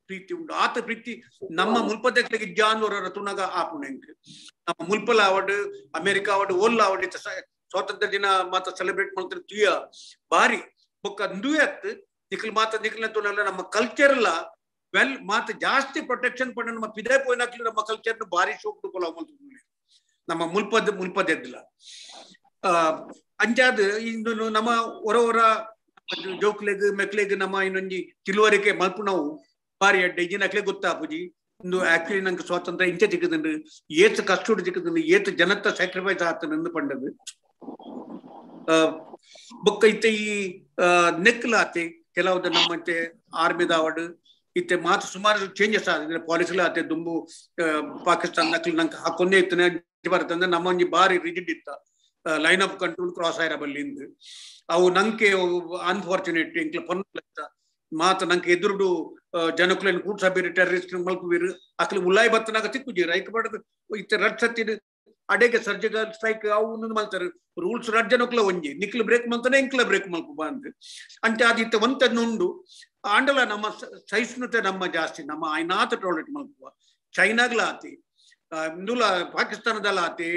ಪ್ರೀತಿ ಉಂಟು ಆತ ಪ್ರೀತಿ ನಮ್ಮ ಮುಲ್ಪದಕ್ಲೆಗ್ ಜಾನ್ವರ ತುನಗ ಆಪುಣೆಂಕ್ ನಮ್ಮ ಮುಲ್ಪಲ ಆವಡ್ ಅಮೆರಿಕ ಆವಡ್ ಓಲ್ ಆವಡ್ ಇತ್ತ ಸ್ವಾತಂತ್ರ್ಯ ದಿನ ಮಾತ ಸೆಲೆಬ್ರೇಟ್ ಮಾಡ್ತಾರೆ ತುಯ ಬಾರಿ ಬೊಕ್ಕ ಅಂದುವೆ ಅತ್ ನಿಖಲ್ ಮಾತ ನಿಖಲ್ ತುನಲ್ಲ ನಮ್ಮ ಕಲ್ಚರ್ಲ ವೆಲ್ ಮಾತ ಜಾಸ್ತಿ ಪ್ರೊಟೆಕ್ಷನ್ ಪಂಡ ನಮ್ಮ ಪಿದೆ ಪೋಯಿನಕ್ಲು ನಮ್ಮ ಕಲ್ಚರ್ ಬಾರಿ ಶೋಕ್ ಕೊಲ ನಮ್ಮ ಮುಲ್ಪದೆದ್ದಿಲ್ಲ. ಅಂಚಾದ ಇಂದು ನಮ್ಮ ಹೊರ ಹೊರ ಜೋಕ್ಲೆಗ್ ಮೆಕ್ಲೆಗ್ ನಮ್ಮ ಇನ್ನೊಂಜಿ ತಿಳುವರಿಕೆ ಮಲ್ಪುನವು ಬಾರಿ ಅಡ್ಡೆ ಇಜಿನಕ್ಲೆ ಗೊತ್ತಾಪುಜಿ ಇಂದು ಆಕ್ಚುಲಿ ನಂಗೆ ಸ್ವಾತಂತ್ರ್ಯ ಇಂಚ ತಿಕ್ಕದಂಡು ಏತ್ ಕಷ್ಟುಡು ತಿಕ್ಕದಂಡು ಏತ್ ಜನತ್ತ ಸ್ಯಾಕ್ರಿಫೈಸ್ ಆತನಂದು ಪಂಡದು. ಬೊಕ್ಕ ಇತ್ತೆ ಈ ನೆಕ್ಲಾತೆ ಕೆಲವು ನಮ್ಮಂತೆ ಆರ್ಮಿದಾವಡು ಇತ್ತೆ ಮಾತು ಸುಮಾರು ಚೇಂಜಸ್ ಆದ್ರೆ ಪಾಲಿಸಿಲ ಆತೆ ದುಂಬು ಪಾಕಿಸ್ತಾನ ನಕ್ಲು ನಂಗೆ ಹಾಕೊಂದೇ ಇತ್ತನೆ ಬರ್ತಂದ್ರೆ ನಮ್ಮ ಒಂಜಿ ಬಾರಿ ರಿಜಿಡ್ ಇತ್ತ ಲೈನ್ ಆಫ್ ಕಂಟ್ರೋಲ್ ಕ್ರಾಸ್ ಆಯಿರ ಬಲ್ಲಿಂದು ಅವು ನಂಗೆ ಅನ್ಫಾರ್ಚುನೇಟ್ ಎಂಕ್ಲ ಪೊನ್ನ ಮಾತ ನಂಗೆ ಎದುರುಡು ಜನಕುలను ಕೂಡ್ಸಬೀರು ಟೆರರಿಸ್ಟ್ ಮಲ್ಪುವೀರು ಅಕ್ಲು ಉಲಾಯ್ ಬತ್ತನಾಗ ತಿಕ್ಕುಜೀರು ಐಕ್ ಬಡದು ಇತ್ತೆ ರಡ್ ಸತ್ತಿನ ಅಡೆಗೆ ಸರ್ಜಿಕಲ್ ಸ್ಟ್ರೈಕ್ ಅವು ಮಲ್ತಾರೆ ರೂಲ್ಸ್ ರಡ್ ಜನಕ್ಲ ಒಂಜಿ ನಿಕ್ಲು ಬ್ರೇಕ್ ಮಲ್ತಾನೆ ಎಂಕ್ಲ ಬ್ರೇಕ್ ಮಲ್ಪು ಬಂದು ಅಂಚೆ ಅದು ಇತ್ತ ಒಂತನ್ನುಂಡು ಆಂಡಲ ನಮ್ಮ ಸಹಿಷ್ಣುತೆ ನಮ್ಮ ಜಾಸ್ತಿ ನಮ್ಮ ಐನಾತ ಟಾಯ್ಲೆಟ್ ಮಲ್ಪುವ ಚೈನಾಗ್ಲ ಆತಿ ಇಂದುಲ ಪಾಕಿಸ್ತಾನದಲ್ಲ ಆತಿ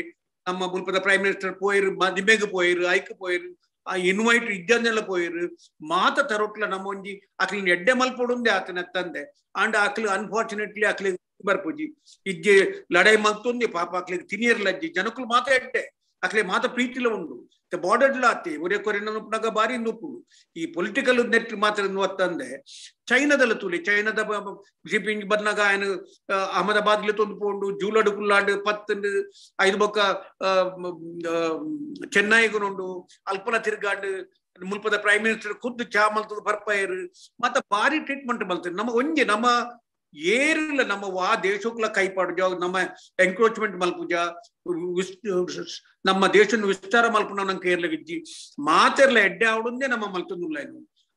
ನಮ್ಮ ಮುಲ್ಪದ ಪ್ರೈಮ್ ಮಿನಿಸ್ಟರ್ ಪೋಯಿರು ಮದಿಮೆಗ್ ಪೋಯಿರು ಐಕ್ ಪೋಯಿರು ಆ ಇನ್ವೈಟ್ ಇಜ್ಜನ್ನೆಲ್ಲ ಪೋಯಿರು ಮಾತ ತರೋಟ್ಲ ನಮ್ಮ ಒಂಜಿ ಅಕ್ಲಿನ ಎಡ್ಡೆ ಮಲ್ಪೊಡುಂದೆ ಆತನ ತಂದೆ ಅಂಡ್ ಅಕ್ಲು ಅನ್ಫಾರ್ಚುನೇಟ್ಲಿ ಅಕ್ಲಿ ಬರ್ಪುಜಿ ಇಜ್ಜೆ ಲಡಾಯಿ ಮಲ್ತೊಂದಿ ಪಾಪ ಅಕ್ಲಿಗೆ ತಿನಿಯರ್ಲಜ್ಜಿ ಜನಕುಲು ಮಾತ ಎಡ್ಡೆ ಅಕ್ಲೆ ಮಾತ ಪ್ರೀತಿಲ ಉಂಡು ಬಾರ್ಡರ್ಲ ಆತಿ ಒರೇ ಕೊರೆನ ಬಾರಿ ನುಪ್ಪುಂಡು ಈ ಪೊಲಿಟಿಕಲ್ ನೆಟ್ ಮಾತ್ರ ನುವತ್ತಂದೆ ಚೈನಾದಲ್ಲ ತೂಲಿ ಚೈನಾದ ಜಿಪಿಂಗ್ ಬಂದಾಗ ఆయన ಅಹಮದಾಬಾದ್ಲೆ ತೊಂದು ಪೋಂಡು ಜೂಲಡು ಕುಲ್ಲಾಂಡು ಪತ್ತಂಡು ಐದು ಬೊಕ್ಕ ಚೆನ್ನೈಗುನುಂಡು ಅಲ್ಪಲ ತಿರ್ಗಾಂಡು ಮುಲ್ಪದ ಪ್ರೈಮ್ ಮಿನಿಸ್ಟರ್ ಖುದ್ದು ಚಾ ಮಲ್ತದ ಬರ್ಪಾಯರು ಮತ್ತ ಬಾರಿ ಟ್ರೀಟ್ಮೆಂಟ್ ಮಲ್ತದೆ ನಮ್ಮ ಒಂಜಿ ನಮ್ಮ ಏರಿಲ್ಲ ನಮ್ಮ ವಾ ದೇಶಕ್ಲ ಕೈಪಾಡು ನಮ್ಮ ಎಂಕ್ರೋಚ್ಮೆಂಟ್ ಮಲ್ಪುಜ ನಮ್ಮ ದೇಶನ ವಿಸ್ತಾರ ಮಲ್ಪುನ ನಂಗೆ ಕೇರ್ಲಗಿಜ್ಜಿ ಮಾತೆರ್ಲ ಎಡ್ಡೆ ಆವಡುಂದೇ ನಮ್ಮ ಮಲ್ತೊಂದುಲ್ಲ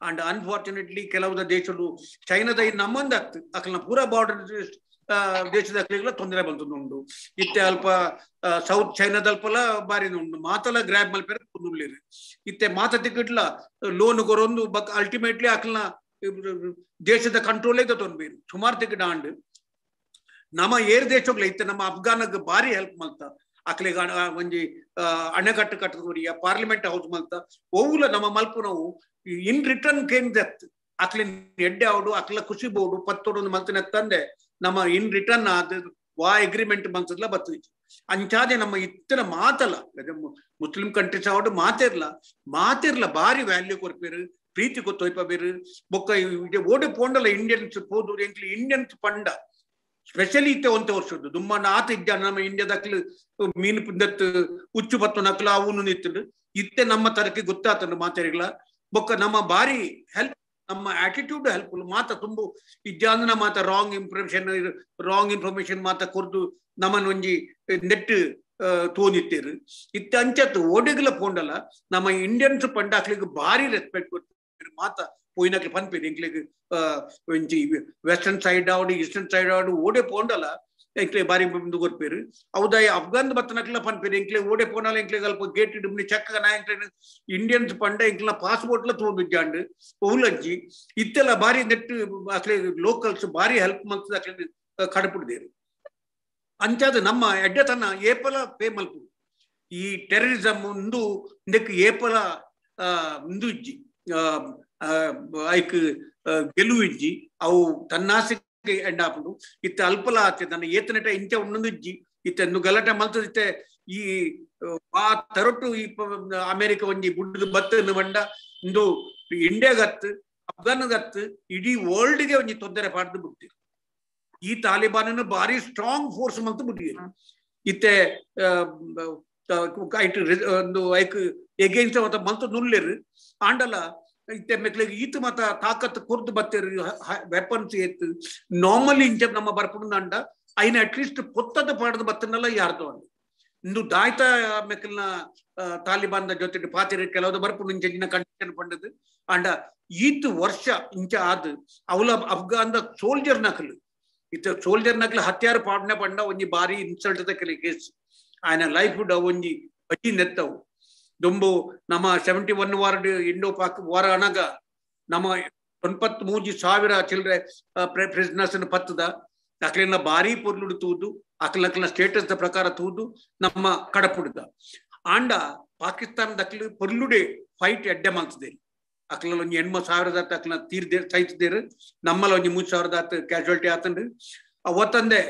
ಅಂಡ್ ಅನ್ಫಾರ್ಚುನೇಟ್ಲಿ ಕೆಲವು ದೇಶಗಳು ಚೈನಾದ ನಮ್ಮಂದ ಅಕ್ಲನ ಪೂರಾ ಬಾರ್ಡರ್ ದೇಶದ ಅಕ್ಲಿಗೆಲ್ಲ ತೊಂದರೆ ಬಂತುಂಡು ಇತ್ತೆ ಅಲ್ಪ ಸೌತ್ ಚೈನಾದ ಅಲ್ಪಲ ಬಾರಿ ಉಂಡು ಮಾತಲ ಗ್ರ್ಯಾಬ್ ಮಲ್ಪೆರ ಕುಂದುಳ್ಳಿರು ಇತ್ತೆ ಮಾತ ತಿಕ್ಕಿಟ್ಲ ಲೋನ್ ಕೊರೊಂದು ಬಕ್ ಅಲ್ಟಿಮೇಟ್ಲಿ ಅಕ್ಲನ ದೇಶದ ಕಂಟ್ರೋಲ್ ತೊಂಬೇರು ಸುಮಾರು ತಿಕ್ಕಿಡ ಅಂಡ್ ನಮ್ಮ ಏರ್ ದೇಶಗಳ ಇತ್ತೆ ನಮ್ಮ ಅಫ್ಘಾನಗ್ ಬಾರಿ ಹೆಲ್ಪ್ ಮಲ್ತ ಅಕ್ಲಿಗ ಒಂಜಿ ಅಣೆಕಟ್ಟು ಕಟ್ಟದೋರಿಯ ಪಾರ್ಲಿಮೆಂಟ್ ಹೌಸ್ ಮಲ್ತ ಒವ್ಲ ನಮ್ಮ ಮಲ್ಪುನವು ಇನ್ ರಿಟರ್ನ್ ಕೇಮ್ ದತ್ ಅಕ್ಲಿನ ಎಡ್ಡೆ ಅವಡು ಅಕ್ಲ ಖುಷಿ ಬೋಡು ಪತ್ತೋಡು ಮಲ್ತನೆ ತಂದೆ ನಮ್ಮ ಇನ್ ರಿಟರ್ನ್ ಅದು ವಾ ಅಗ್ರಿಮೆಂಟ್ ಮಲ್ತದ್ಲ ಬತ್ತಿತ್ತು ಅಂಚಾದೆ ನಮ್ಮ ಇತ್ತನ ಮಾತಲ್ಲ ಮುಸ್ಲಿಂ ಕಂಟ್ರೀಸ್ ಅವಡು ಮಾತಿರ್ಲ ಮಾತಿರ್ಲ ಬಾರಿ ವ್ಯಾಲ್ಯೂ ಕೊರ್ಪೇರು ಪ್ರೀತಿ ಕೊತ್ತೊಯ್ಪಬೇರು ಬೊಕ್ಕ ಓಡಿ ಪೋಂಡಲ ಇಂಡಿಯನ್ಸ್ ಪೋದು ಎಂಕ್ಲಿ ಇಂಡಿಯನ್ಸ್ ಪಂಡ ಸ್ಪೆಷಲಿ ಇತ್ತೆ ಒಂತೆ ವರ್ಷದ್ದು ದುಮ್ಮನ ಆತ ಇದ್ದ ನಮ್ಮ ಇಂಡಿಯಾದಕ್ಲು ಮೀನು ಪುಂದತ್ ಉಚ್ಚು ಪತ್ತು ನಕ್ಲು ಅವು ನಿತ್ತುಂಡು ಇತ್ತೆ ನಮ್ಮ ತರಕ್ಕೆ ಗೊತ್ತಾತಂಡು ಮಾತಾಡಿಗಳ ಬೊಕ್ಕ ನಮ್ಮ ಬಾರಿ ಹೆಲ್ಪ್ ನಮ್ಮ ಆಟಿಟ್ಯೂಡ್ ಹೆಲ್ಪ್ಫುಲ್ ಮಾತ ತುಂಬು ಇಜ್ಜಾಂದನ ಮಾತ ರಾಂಗ್ ಇಂಪ್ರೆಷನ್ ರಾಂಗ್ ಇನ್ಫಾರ್ಮೇಶನ್ ಮಾತ ಕೊರ್ದು ನಮ್ಮನ್ನ ಒಂಜಿ ನೆಟ್ ತೋನಿತ್ತೇರು ಇತ್ತೆ ಅಂಚತ್ತು ಓಡಿಗಲ ಪೋಂಡಲ ನಮ್ಮ ಇಂಡಿಯನ್ಸ್ ಪಂಡ ಅಕ್ಲಿಗೆ ಬಾರಿ ರೆಸ್ಪೆಕ್ಟ್ ಕೊಡ್ತೀರಿ ಮಾತ ಪೋಯಿನಕ್ಲು ಪನ್ಪೇರು ಎಂಕ್ಲಿಗೆ ಒಂಜಿ ವೆಸ್ಟರ್ನ್ ಸೈಡ್ ಆವಡು ಈಸ್ಟರ್ನ್ ಸೈಡ್ ಆವಡು ಓಡೆ ಪೋಂಡಲ ಎಂಕ್ಲೆ ಬಾರಿ ಮುಂದೆ ಕೊರ್ಪೇರು ಹೌದಾ ಅಫ್ಘಾನ್ ಬತ್ತನಕ್ಲ ಪನ್ಪೇರು ಎಂಕ್ಲೆ ಓಡೆ ಪೋನಾಲ ಎಂಕ್ಲೆ ಅಲ್ಪ ಗೇಟ್ ಇಡ್ನಿ ಚಕ್ಕ ನಾಯಂಕ್ಲೆ ಇಂಡಿಯನ್ಸ್ ಪಂಡ ಎಂಕ್ಲ ಪಾಸ್ಪೋರ್ಟ್ಲ ತೋಂದುಜ್ಜಾಂಡು ಒವ್ಲಜ್ಜಿ ಇತ್ತೆಲ್ಲ ಬಾರಿ ನೆಟ್ ಅಕ್ಲೆ ಲೋಕಲ್ಸ್ ಬಾರಿ ಹೆಲ್ಪ್ ಮಲ್ತದ ಅಕ್ಲೆ ಕಡಪುಡ್ದೇರು. ಅಂಚಾದ ನಮ್ಮ ಎಡ್ಡೆತನ ಏಪಲ ಪೇ ಮಲ್ಪು ಈ ಟೆರರಿಸಮ್ ಉಂದು ಇಂದಕ್ಕೆ ಏಪಲ ಉಂದು ಇಜ್ಜಿ ಐಕ್ ಗೆಲುವು ಇಜ್ಜಿ ಅವು ತನ್ನಾಸೆಗೆ ಎಂಡಾಪುಂಡು ಇತ್ತೆ ಅಲ್ಪಲ ಆತೆ ತನ್ನ ಏತನೆಟ ಇಂಚ ಉಂಡು ಇಜ್ಜಿ ಇತ್ತೆ ಗಲಾಟೆ ಮಲ್ತದಿತ್ತೆ ಈ ಆ ತರೊಟ್ಟು ಈ ಅಮೆರಿಕ ಒಂಜಿ ಬುಡ್ದು ಬತ್ತನ್ನು ಬಂಡ ಇಂದು ಇಂಡಿಯಾಗತ್ತು ಅಫ್ಘಾನ್ಗತ್ತು ಇಡೀ ವರ್ಲ್ಡ್ಗೆ ಒಂಜಿ ತೊಂದರೆ ಪಾಡ್ದು ಬಿಡ್ತೀರಿ. ಈ ತಾಲಿಬಾನ್ ಭಾರಿ ಸ್ಟ್ರಾಂಗ್ ಫೋರ್ಸ್ ಮಲ್ತು ಬಿಟ್ಟಿರಿ. ಇತ್ತೆ ಒಂದು ಐಕ್ ಎಗೇನ್ಸ್ಟ್ ಮತ್ತ ಮಲ್ತು ನುಲ್ಲೇರು ಆಂಡಲ ಇತ್ತೆ ಮೆಕ್ಲಿಗೆ ಈತ ಮತ ತಾಕತ್ ಕೊರ್ದು ಬತ್ತೇರು ವೆಪನ್ಸ್ ಏತ್ ನಾರ್ಮಲಿ ಇಂಚ ನಮ್ಮ ಬರ್ಪುಂಡು ಅಂಡ ಐನ ಅಟ್ಲೀಸ್ಟ್ ಪೊತ್ತದ ಪಾಡದ ಬತ್ತನ್ನೆಲ್ಲ ಯಾರ್ದು ಅಂದ ಇಂದು ದಾಯ್ತ ಮೆಕ್ಲಿನ ತಾಲಿಬಾನ್ ಜೊತೆ ಪಾತಿರ ಕೆಲವು ಬರ್ಪುಂಡು ಇಂಚಿನ ಕಂಡೀಷನ್ ಪಂಡದು ಅಂಡ ಈತ್ ವರ್ಷ ಇಂಚ ಆದ್ ಅವಲ ಅಫ್ಘಾನ್ ಸೋಲ್ಜರ್ ನಕಲು ಇತ್ತ ಸೋಲ್ಜರ್ ನಕಲು ಹತ್ಯಾರು ಪಾಡನೆ ಪಂಡ ಒಂಜಿ ಬಾರಿ ಇನ್ಸಲ್ಟ್ ಕೆಲ ಕೇಸ್ ಆಯನ ಲೈಫ್ ಒಂಜಿ ಬಜ್ಜಿ ನೆತ್ತವು ದೊಂಬು ನಮ್ಮ 71 ವಾರ್ಡ್ ಇಂಡೋ ಪಾಕ್ ವಾರ ಅನಗ ನಮ್ಮ 93,000 ಚಿಲ್ಲರೆ ಪ್ರಿಸನರ್ಸ್ ಪತ್ತದ ಅಕ್ಲಿನ ಭಾರಿ ಪೊರ್ಲುಡು ತೂದು ಅಕ್ಲಕ್ಲಿನ ಸ್ಟೇಟಸ್ the ಪ್ರಕಾರ ತೂದು ನಮ್ಮ ಕಡಪುಡ್ದ ಆಂಡ ಪಾಕಿಸ್ತಾನದ ಅಕ್ಲು ಪೊರ್ಲುಡೆ ಫೈಟ್ ಎಡ್ಡೆ ಮಲ್ತದೆ ಅಕ್ಲ ಒಂಜಿ 80,000 ಅಕ್ಲ ತೀರ್ದೆ ಸೈತದೇರು ನಮ್ಮಲ್ಲ ಒಂಜಿ 3,000 ಕ್ಯಾಶುಯಾಲಿಟಿ ಆತಂಡು ಅವತ್ತಂದೆ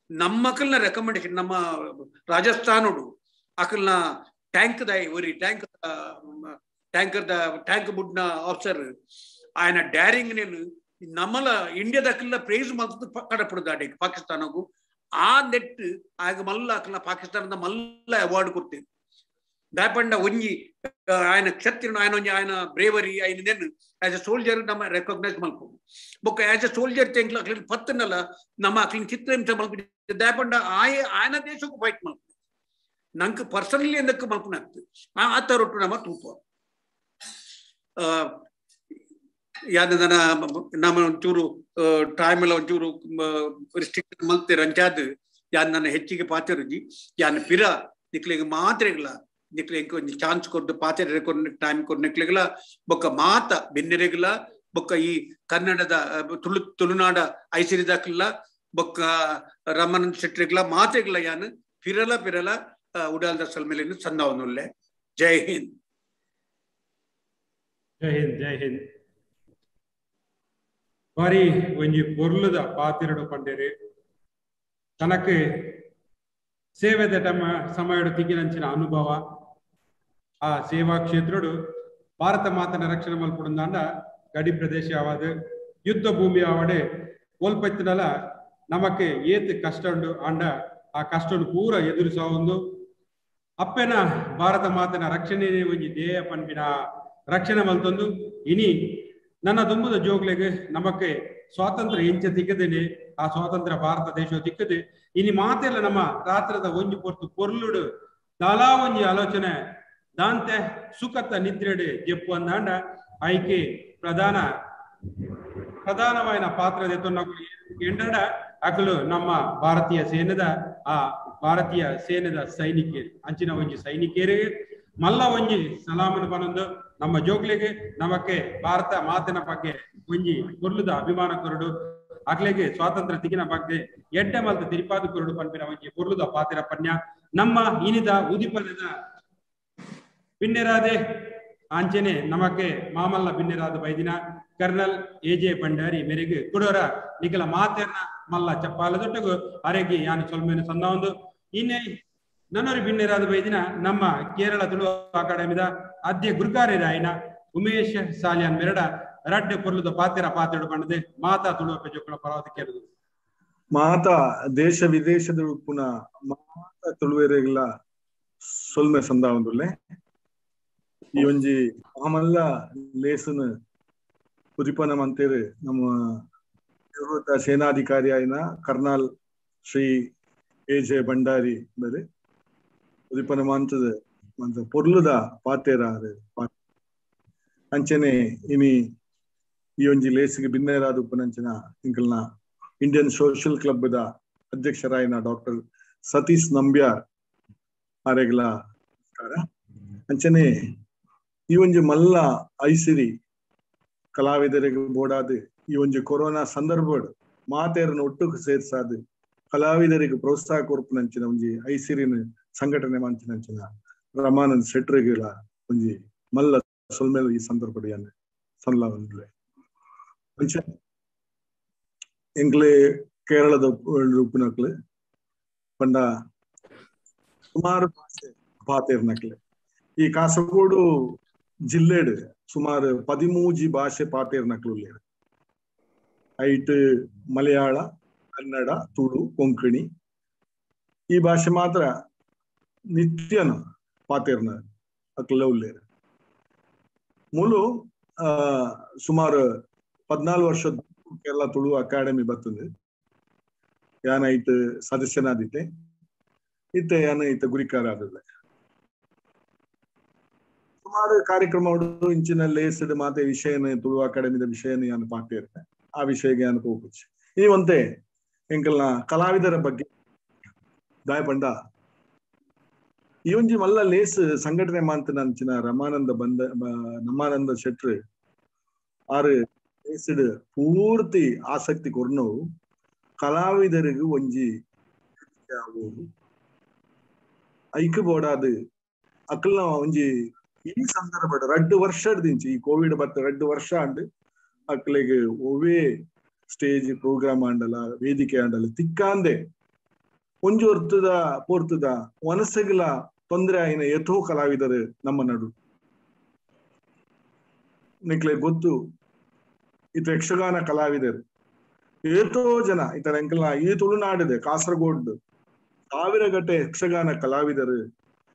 ನಮ್ಮಕಲ್ನ ರೆಕಮೆಂಡೇಶನ್ ನಮ್ಮ ರಾಜಸ್ಥಾನಡು ಅಕಲ್ನ ಟ್ಯಾಂಕ್ the ಒರಿ ಟ್ಯಾಂಕ್ ಟ್ಯಾಂಕರ್ the tank ಬುಡ್ನ ಆಫೀಸರ್ ఆయన ಡ್ಯಾರಿಂಗ್ ನೇನು ನಮ್ಮಲ ಇಂಡಿಯಾದ ಪ್ರೇಸ್ ಮಲ್ತದ ಕಡಪುಡ್ದ ಅಡಿಗೆ ಪಾಕಿಸ್ತಾನಗು ಆ ನೆಟ್ ಆಗ ಮಲ್ಲ ಅಕಲ್ನ ಪಾಕಿಸ್ತಾನದ ಮಲ್ಲ ಅವಾರ್ಡ್ ಕೊಡ್ತೇವೆ ದಾಪಂಡ ಒಂಜಿ ఆయన ಕ್ಷತ್ರಿಯನು ఆయన ಒಂಜಿ ఆయన ಬ್ರೇವರಿ ఆయన ನೆನ್ ಆಸ್ ಎ ಸೋಲ್ಜರ್ ನಮ್ಮ ರೆಕಗ್ನೈಸ್ ಮಲ್ಪು ಬೊಕ್ಕ ಆಸ್ ಎ ಸೋಲ್ಜರ್ ತೆಂಕ್ಲ ಅಕ್ಲಿನ ಪತ್ತನಲ್ಲ ನಮ್ಮ ಅಕ್ಲಿನ ಚಿತ್ರಹಿಂಸೆ ಮಲ್ಪು ದಾಪಂಡ ಆಯ ఆయన ದೇಶಕ್ಕೂ ಫೈಟ್ ಮಲ್ಪು ನಂಗೆ ಪರ್ಸನಲಿ ಎಂದಕ್ಕೆ ಮಲ್ಪುನ ಆಗ್ತದೆ ಆ ತರೊಟ್ಟು ನಮ್ಮ ತೂಪ ಯಾವ್ದು ನಮ್ಮ ಒಂಚೂರು ಟೈಮ್ ಎಲ್ಲ ಒಂಚೂರು ರಿಸ್ಟ್ರಿಕ್ಷನ್ ಮಲ್ತೇರು ಅಂಚಾದ್ ಯಾನ್ ನನ್ನ ಹೆಚ್ಚಿಗೆ ಪಾತೆರುಜಿ ಯಾನ್ ಪಿರ ನಿಕ್ಲಿಗೆ ಮಾತ್ರ ಇಲ್ಲ ನಿಕ್ಲಿಗೆ ಒಂಜಿ ಚಾನ್ಸ್ ಕೊಟ್ಟು ಪಾತೆರೆ ಕೊರ್ ಟೈಮ್ ಕೊರ್ ನಿಕ್ಲಿಗೆಲ್ಲ ಬೊಕ್ಕ ಮಾತ ಬೆನ್ನೆರೆಗಿಲ್ಲ ಬೊಕ್ಕ ಈ ಕನ್ನಡದ ತುಳುನಾಡ ಐಸಿರಿದಾಕಿಲ್ಲ ಬೊಕ್ಕ ರಮಣನ್ ಶೆಟ್ಟರಿಗಿಲ್ಲ ಮಾತೆಗಿಲ್ಲ ಯಾನ್ ಪಿರಲ ಪಿರಲ ಉಡಾಲ್ದ ಸಲ್ಮೇಲೆ ಸಂದಾವನುಲ್ಲೆ. ಜೈ ಹಿಂದ್. ಜೈ ಹಿಂದ್. ಜೈ ಹಿಂದ್. ಬಾರಿ ಒಂಜಿ ಪೊರ್ಲುದ ಪಾತಿರಡು ಪಂಡೇರು ತನಕ್ ಸೇವೆದ ತಮ್ಮ ಸಮಯಡು ತಿಕ್ಕಿನಂಚಿನ ಅನುಭವ ಆ ಸೇವಾ ಕ್ಷೇತ್ರಡು ಭಾರತ ಮಾತನ ರಕ್ಷಣೆ ಮಲ್ಪುಡುಂದಾಂಡ ಗಡಿ ಪ್ರದೇಶ ಆವಾದ ಯುದ್ಧ ಭೂಮಿ ಆವಡೆ ಒಲ್ಪತ್ತಿನಲ ನಮಕ್ಕೆ ಏತ್ ಕಷ್ಟ ಉಂಡು ಆಂಡ ಆ ಕಷ್ಟನು ಪೂರ ಎದುರಿಸುವ ಒಂದು ಅಪ್ಪೆನ ಭಾರತ ಮಾತನ ರಕ್ಷಣೆ ಒಂಜಿ ಧ್ಯೇಯ ಪನ್ಪಿನ ರಕ್ಷಣೆ ಮಲ್ತೊಂದು ಇನಿ ನನ್ನ ದುಂಬುದ ಜೋಗ್ಲೆಗ್ ನಮಕ್ಕೆ ಸ್ವಾತಂತ್ರ್ಯ ಇಂಚ ತಿಕ್ಕದೇನೆ ಆ ಸ್ವಾತಂತ್ರ್ಯ ಭಾರತ ದೇಶ ತಿಕ್ಕದೆ ಇನಿ ಮಾತೆಲ್ಲ ನಮ್ಮ ರಾತ್ರದ ಒಂಜಿ ಪೊರ್ತು ಪೊರ್ಲುಡು ದಾಲಾ ಒಂಜಿ ಆಲೋಚನೆ ದಾಂತೆ ಸುಖತ್ತ ನಿದ್ರೆಡೆ ಜೆಪ್ಪು ಅಂದಾಂಡ ಆಯ್ಕೆ ಪ್ರಧಾನವಾದ ಪಾತ್ರ ಎಂಡಡ ಅಕಲು ನಮ್ಮ ಭಾರತೀಯ ಸೇನೆದ ಆ ಭಾರತೀಯ ಸೇನೆದ ಸೈನಿಕರು ಅಂಚಿನ ಒಂಜಿ ಸೈನಿಕರಿಗೆ ಮಲ್ಲ ಒಂಜಿ ಸಲಾಮನು ಪನೊಂದು ನಮ್ಮ ಜೋಗ್ಲಿಗೆ ನಮಕ್ಕೆ ಭಾರತ ಮಾತಿನ ಬಗ್ಗೆ ಒಂಜಿ ಕೊರ್ಲುದ ಅಭಿಮಾನ ಕೊರಡು ಅಕ್ಲೆಗೆ ಸ್ವಾತಂತ್ರ್ಯ ತಿಗಿನ ಬಗ್ಗೆ ಎಡ್ಡೆ ಮಲ್ತ ತಿರಿಪಾದು ಕೊರಡು ಪನ್ಪಿನ ಒಂಜಿ ಕೊರ್ಲುದ ಪಾತಿರ ಪನ್ಯ ನಮ್ಮ ಇನಿದ ಉದಿಪನದ ಬಿನ್ನೆರಾದೆ ಆಂಚನೆ ನಮಕ್ಕೆ ಮಾಮಲ್ಲ ಬಿನ್ನೆರಾದ ಬೈದಿನ ಕರ್ನಲ್ ಎ ಜೆ ಭಂಡಾರಿ ಮೇರೆಗೆ ಕುಡೋರ ನಿಖಲ ಮಾತೆರ್ನ ಮಲ್ಲ ಚಪ್ಪಾಲ ದೊಟ್ಟಗು ಅರೆಗೆ ಯಾನು ಸೊಲ್ಮೇನು ಸಂದ ಒಂದು ಇನ್ನೇ ನನ್ನೊರಿ ಬಿನ್ನೆರಾದ ಬೈದಿನ ನಮ್ಮ ಕೇರಳ ತುಳು ಅಕಾಡೆಮಿದ ಅದ್ಯ ಗುರುಕಾರ್ಯರಾಯನ ಉಮೇಶ್ ಸಾಲಿಯಾನ್ ಮೆರಡ ರಡ್ಡೆ ಪೊರ್ಲುದ ಪಾತೆರ ಪಾತೆಡು ಪಂಡದೆ ಮಾತಾ ತುಳು ಪೆಜೋಕುಳ ಪರವಾದ ಕೇರದು ಮಾತಾ ದೇಶ ವಿದೇಶದ ಉಪ್ಪುನ ಮಾತಾ ತುಳುವೆರೆಗ್ಲ ಸೊಲ್ಮೆ ಸಂದಾವೊಂದುಲ್ಲೆ. ಈ ಒಂಜಿ ಮಾಮಲ್ಲ ಲೇಸನ್ ಉದಿಪನ ಮಂತೇರು ನಮ್ಮ ನಿವೃತ್ತ ಸೇನಾಧಿಕಾರಿ ಆಯಿನ ಕರ್ನಾಲ್ ಶ್ರೀ ಎ ಜೆ ಭಂಡಾರಿ ಬೇರೆ ಉದಿಪನ ಮಂತದ ಮಂತ ಪೊರ್ಲುದ ಪಾತೆರ ಅಂಚನೆ ಇನಿ ಈ ಒಂಜಿ ಲೇಸಿಗೆ ಬಿನ್ನೆರಾದ ಉಪ್ಪುನಂಚಿನ ಇಂಕಲ್ನ ಇಂಡಿಯನ್ ಸೋಷಿಯಲ್ ಕ್ಲಬ್ the ಅಧ್ಯಕ್ಷರಾಯಿನ ಡಾಕ್ಟರ್ ಸತೀಶ್ ನಂಬ್ಯಾರ್ ಆರೆಗ್ಲ ನಮಸ್ಕಾರ. ಅಂಚನೆ ಈ ಒಂಜಿ ಮಲ್ಲ ಐಸಿರಿ ಕಲಾವಿದರಿಗೆ ಬೋಡಾದು ಈ ಒಂಜಿ ಕೊರೋನಾ ಸಂದರ್ಭಡ್ ಮಾತೇರನ್ನು ಒಟ್ಟುಕು ಸೇರ್ಸಾದು ಕಲಾವಿದರಿಗೆ ಪ್ರೋತ್ಸಾಹ ಕೊರ್ಪುನಂಚಿನ ಒಂಜಿ ಐಸಿರಿನ ಸಂಘಟನೆ ಮಂಚಿನಂಚಿನ ರಮಾನಂದ್ ಶೆಟ್ರಿಗಳ ಒಂಜಿ ಮಲ್ಲ ಸೊಲ್ಮೆಲು ಈ ಸಂದರ್ಭಡ್ ಯಾನ್ ಸಲ್ಲವಂದ್ಲೆ. ಅಂಚ ಎಂಕ್ಲೆ ಕೇರಳದ ಉಪ್ಪುನಕ್ಲೆ ಪಂಡ ಸುಮಾರು ಭಾಷೆ ಪಾತೆರ್ನಕ್ಲೆ. ಈ ಕಾಸರಗೋಡು ಜಿಲ್ಲೆಡ್ ಸುಮಾರು 13 ಭಾಷೆ ಪಾತೆರ್ನಕ್ಲು ಉಲ್ಲೆರ್. ಐಟ್ ಮಲಯಾಳ, ಕನ್ನಡ, ತುಳು, ಕೊಂಕಣಿ ಈ ಭಾಷೆ ಮಾತ್ರ ನಿತ್ಯನ ಪಾತೆರ್ನ ಅಕ್ಲೆ ಉಲ್ಲೆರ್. ಮೂಲು ಸುಮಾರು 14 ವರ್ಷ ಕೇರಳ ತುಳು ಅಕಾಡೆಮಿ ಬರ್ತದೆ. ಯಾನ್ ಐಟ್ ಸದಸ್ಯನಾದಿತ್ತೆ, ಇತ್ತೆ ಯಾನ್ ಇತ್ತ ಗುರಿಕಾರ ಆದದೆ. ಸುಮಾರು ಕಾರ್ಯಕ್ರಮ ಇಂಚಿನ ಲೇಸ್ಡ್ ಮಾತೆ ವಿಷಯನ ತುಳು ಅಕಾಡೆಮಿದ ವಿಷಯನ ಯಾನ್ ಪಾತೆರ್ತೆ, ಆ ವಿಷಯಕ್ಕೆ ಯಾನ್ ಹೋಗುಚ್ಚಿ. ಈ ಒಂತೆ ಎಂಕಲ್ನ ಕಲಾವಿದರ ಬಗ್ಗೆ ದಾಯ ಪಂಡ ಈ ಒಂಜಿ ಮಲ್ಲ ಲೇಸ್ ಸಂಘಟನೆ ಮಾಂತನಂಚಿನ ರಮಾನಂದ ಬಂದ ನಮಾನಂದ ಶೆಟ್ರು ಆರು ಲೇಸ್ಡ್ ಪೂರ್ತಿ ಆಸಕ್ತಿ ಕೊರ್ನು ಕಲಾವಿದರಿಗೆ ಒಂಜಿ ಐಕ್ ಬೋಡಾದ್ ಅಕ್ಲ್ನ ಒಂಜಿ ಈ ಸಂದರ್ಭ 2 ವರ್ಷದಿಂಚಿ ಈ ಕೋವಿಡ್ ಬತ್ತ 2 ವರ್ಷ ಅಂಡ್ ಅಕ್ಲೆಗ್ ಒವ್ವೇ ಸ್ಟೇಜ್ ಪ್ರೋಗ್ರಾಮ್ ಆಂಡಲ ವೇದಿಕೆ ಆಂಡಲ ತಿಕ್ಕಾಂದೆ ಒಂಜಿ ಒರ್ತದ ಪೋರ್ತದ ವನಸೆಗಳ ತೊಂದರೆ ಆಯಿನ ಎಥೋ ಕಲಾವಿದರು ನಮ್ಮ ನಡು. ನಿಕ್ಲೆ ಗೊತ್ತು ಇತ ಯಕ್ಷಗಾನ ಕಲಾವಿದರು ಏತೋ ಜನ ಇತರ ಎಂಕಲ್ನ ಈ ತುಳುನಾಡಿದೆ ಕಾಸರಗೋಡ್ 1000 ಗಟ್ಟೆ ಯಕ್ಷಗಾನ ಕಲಾವಿದರು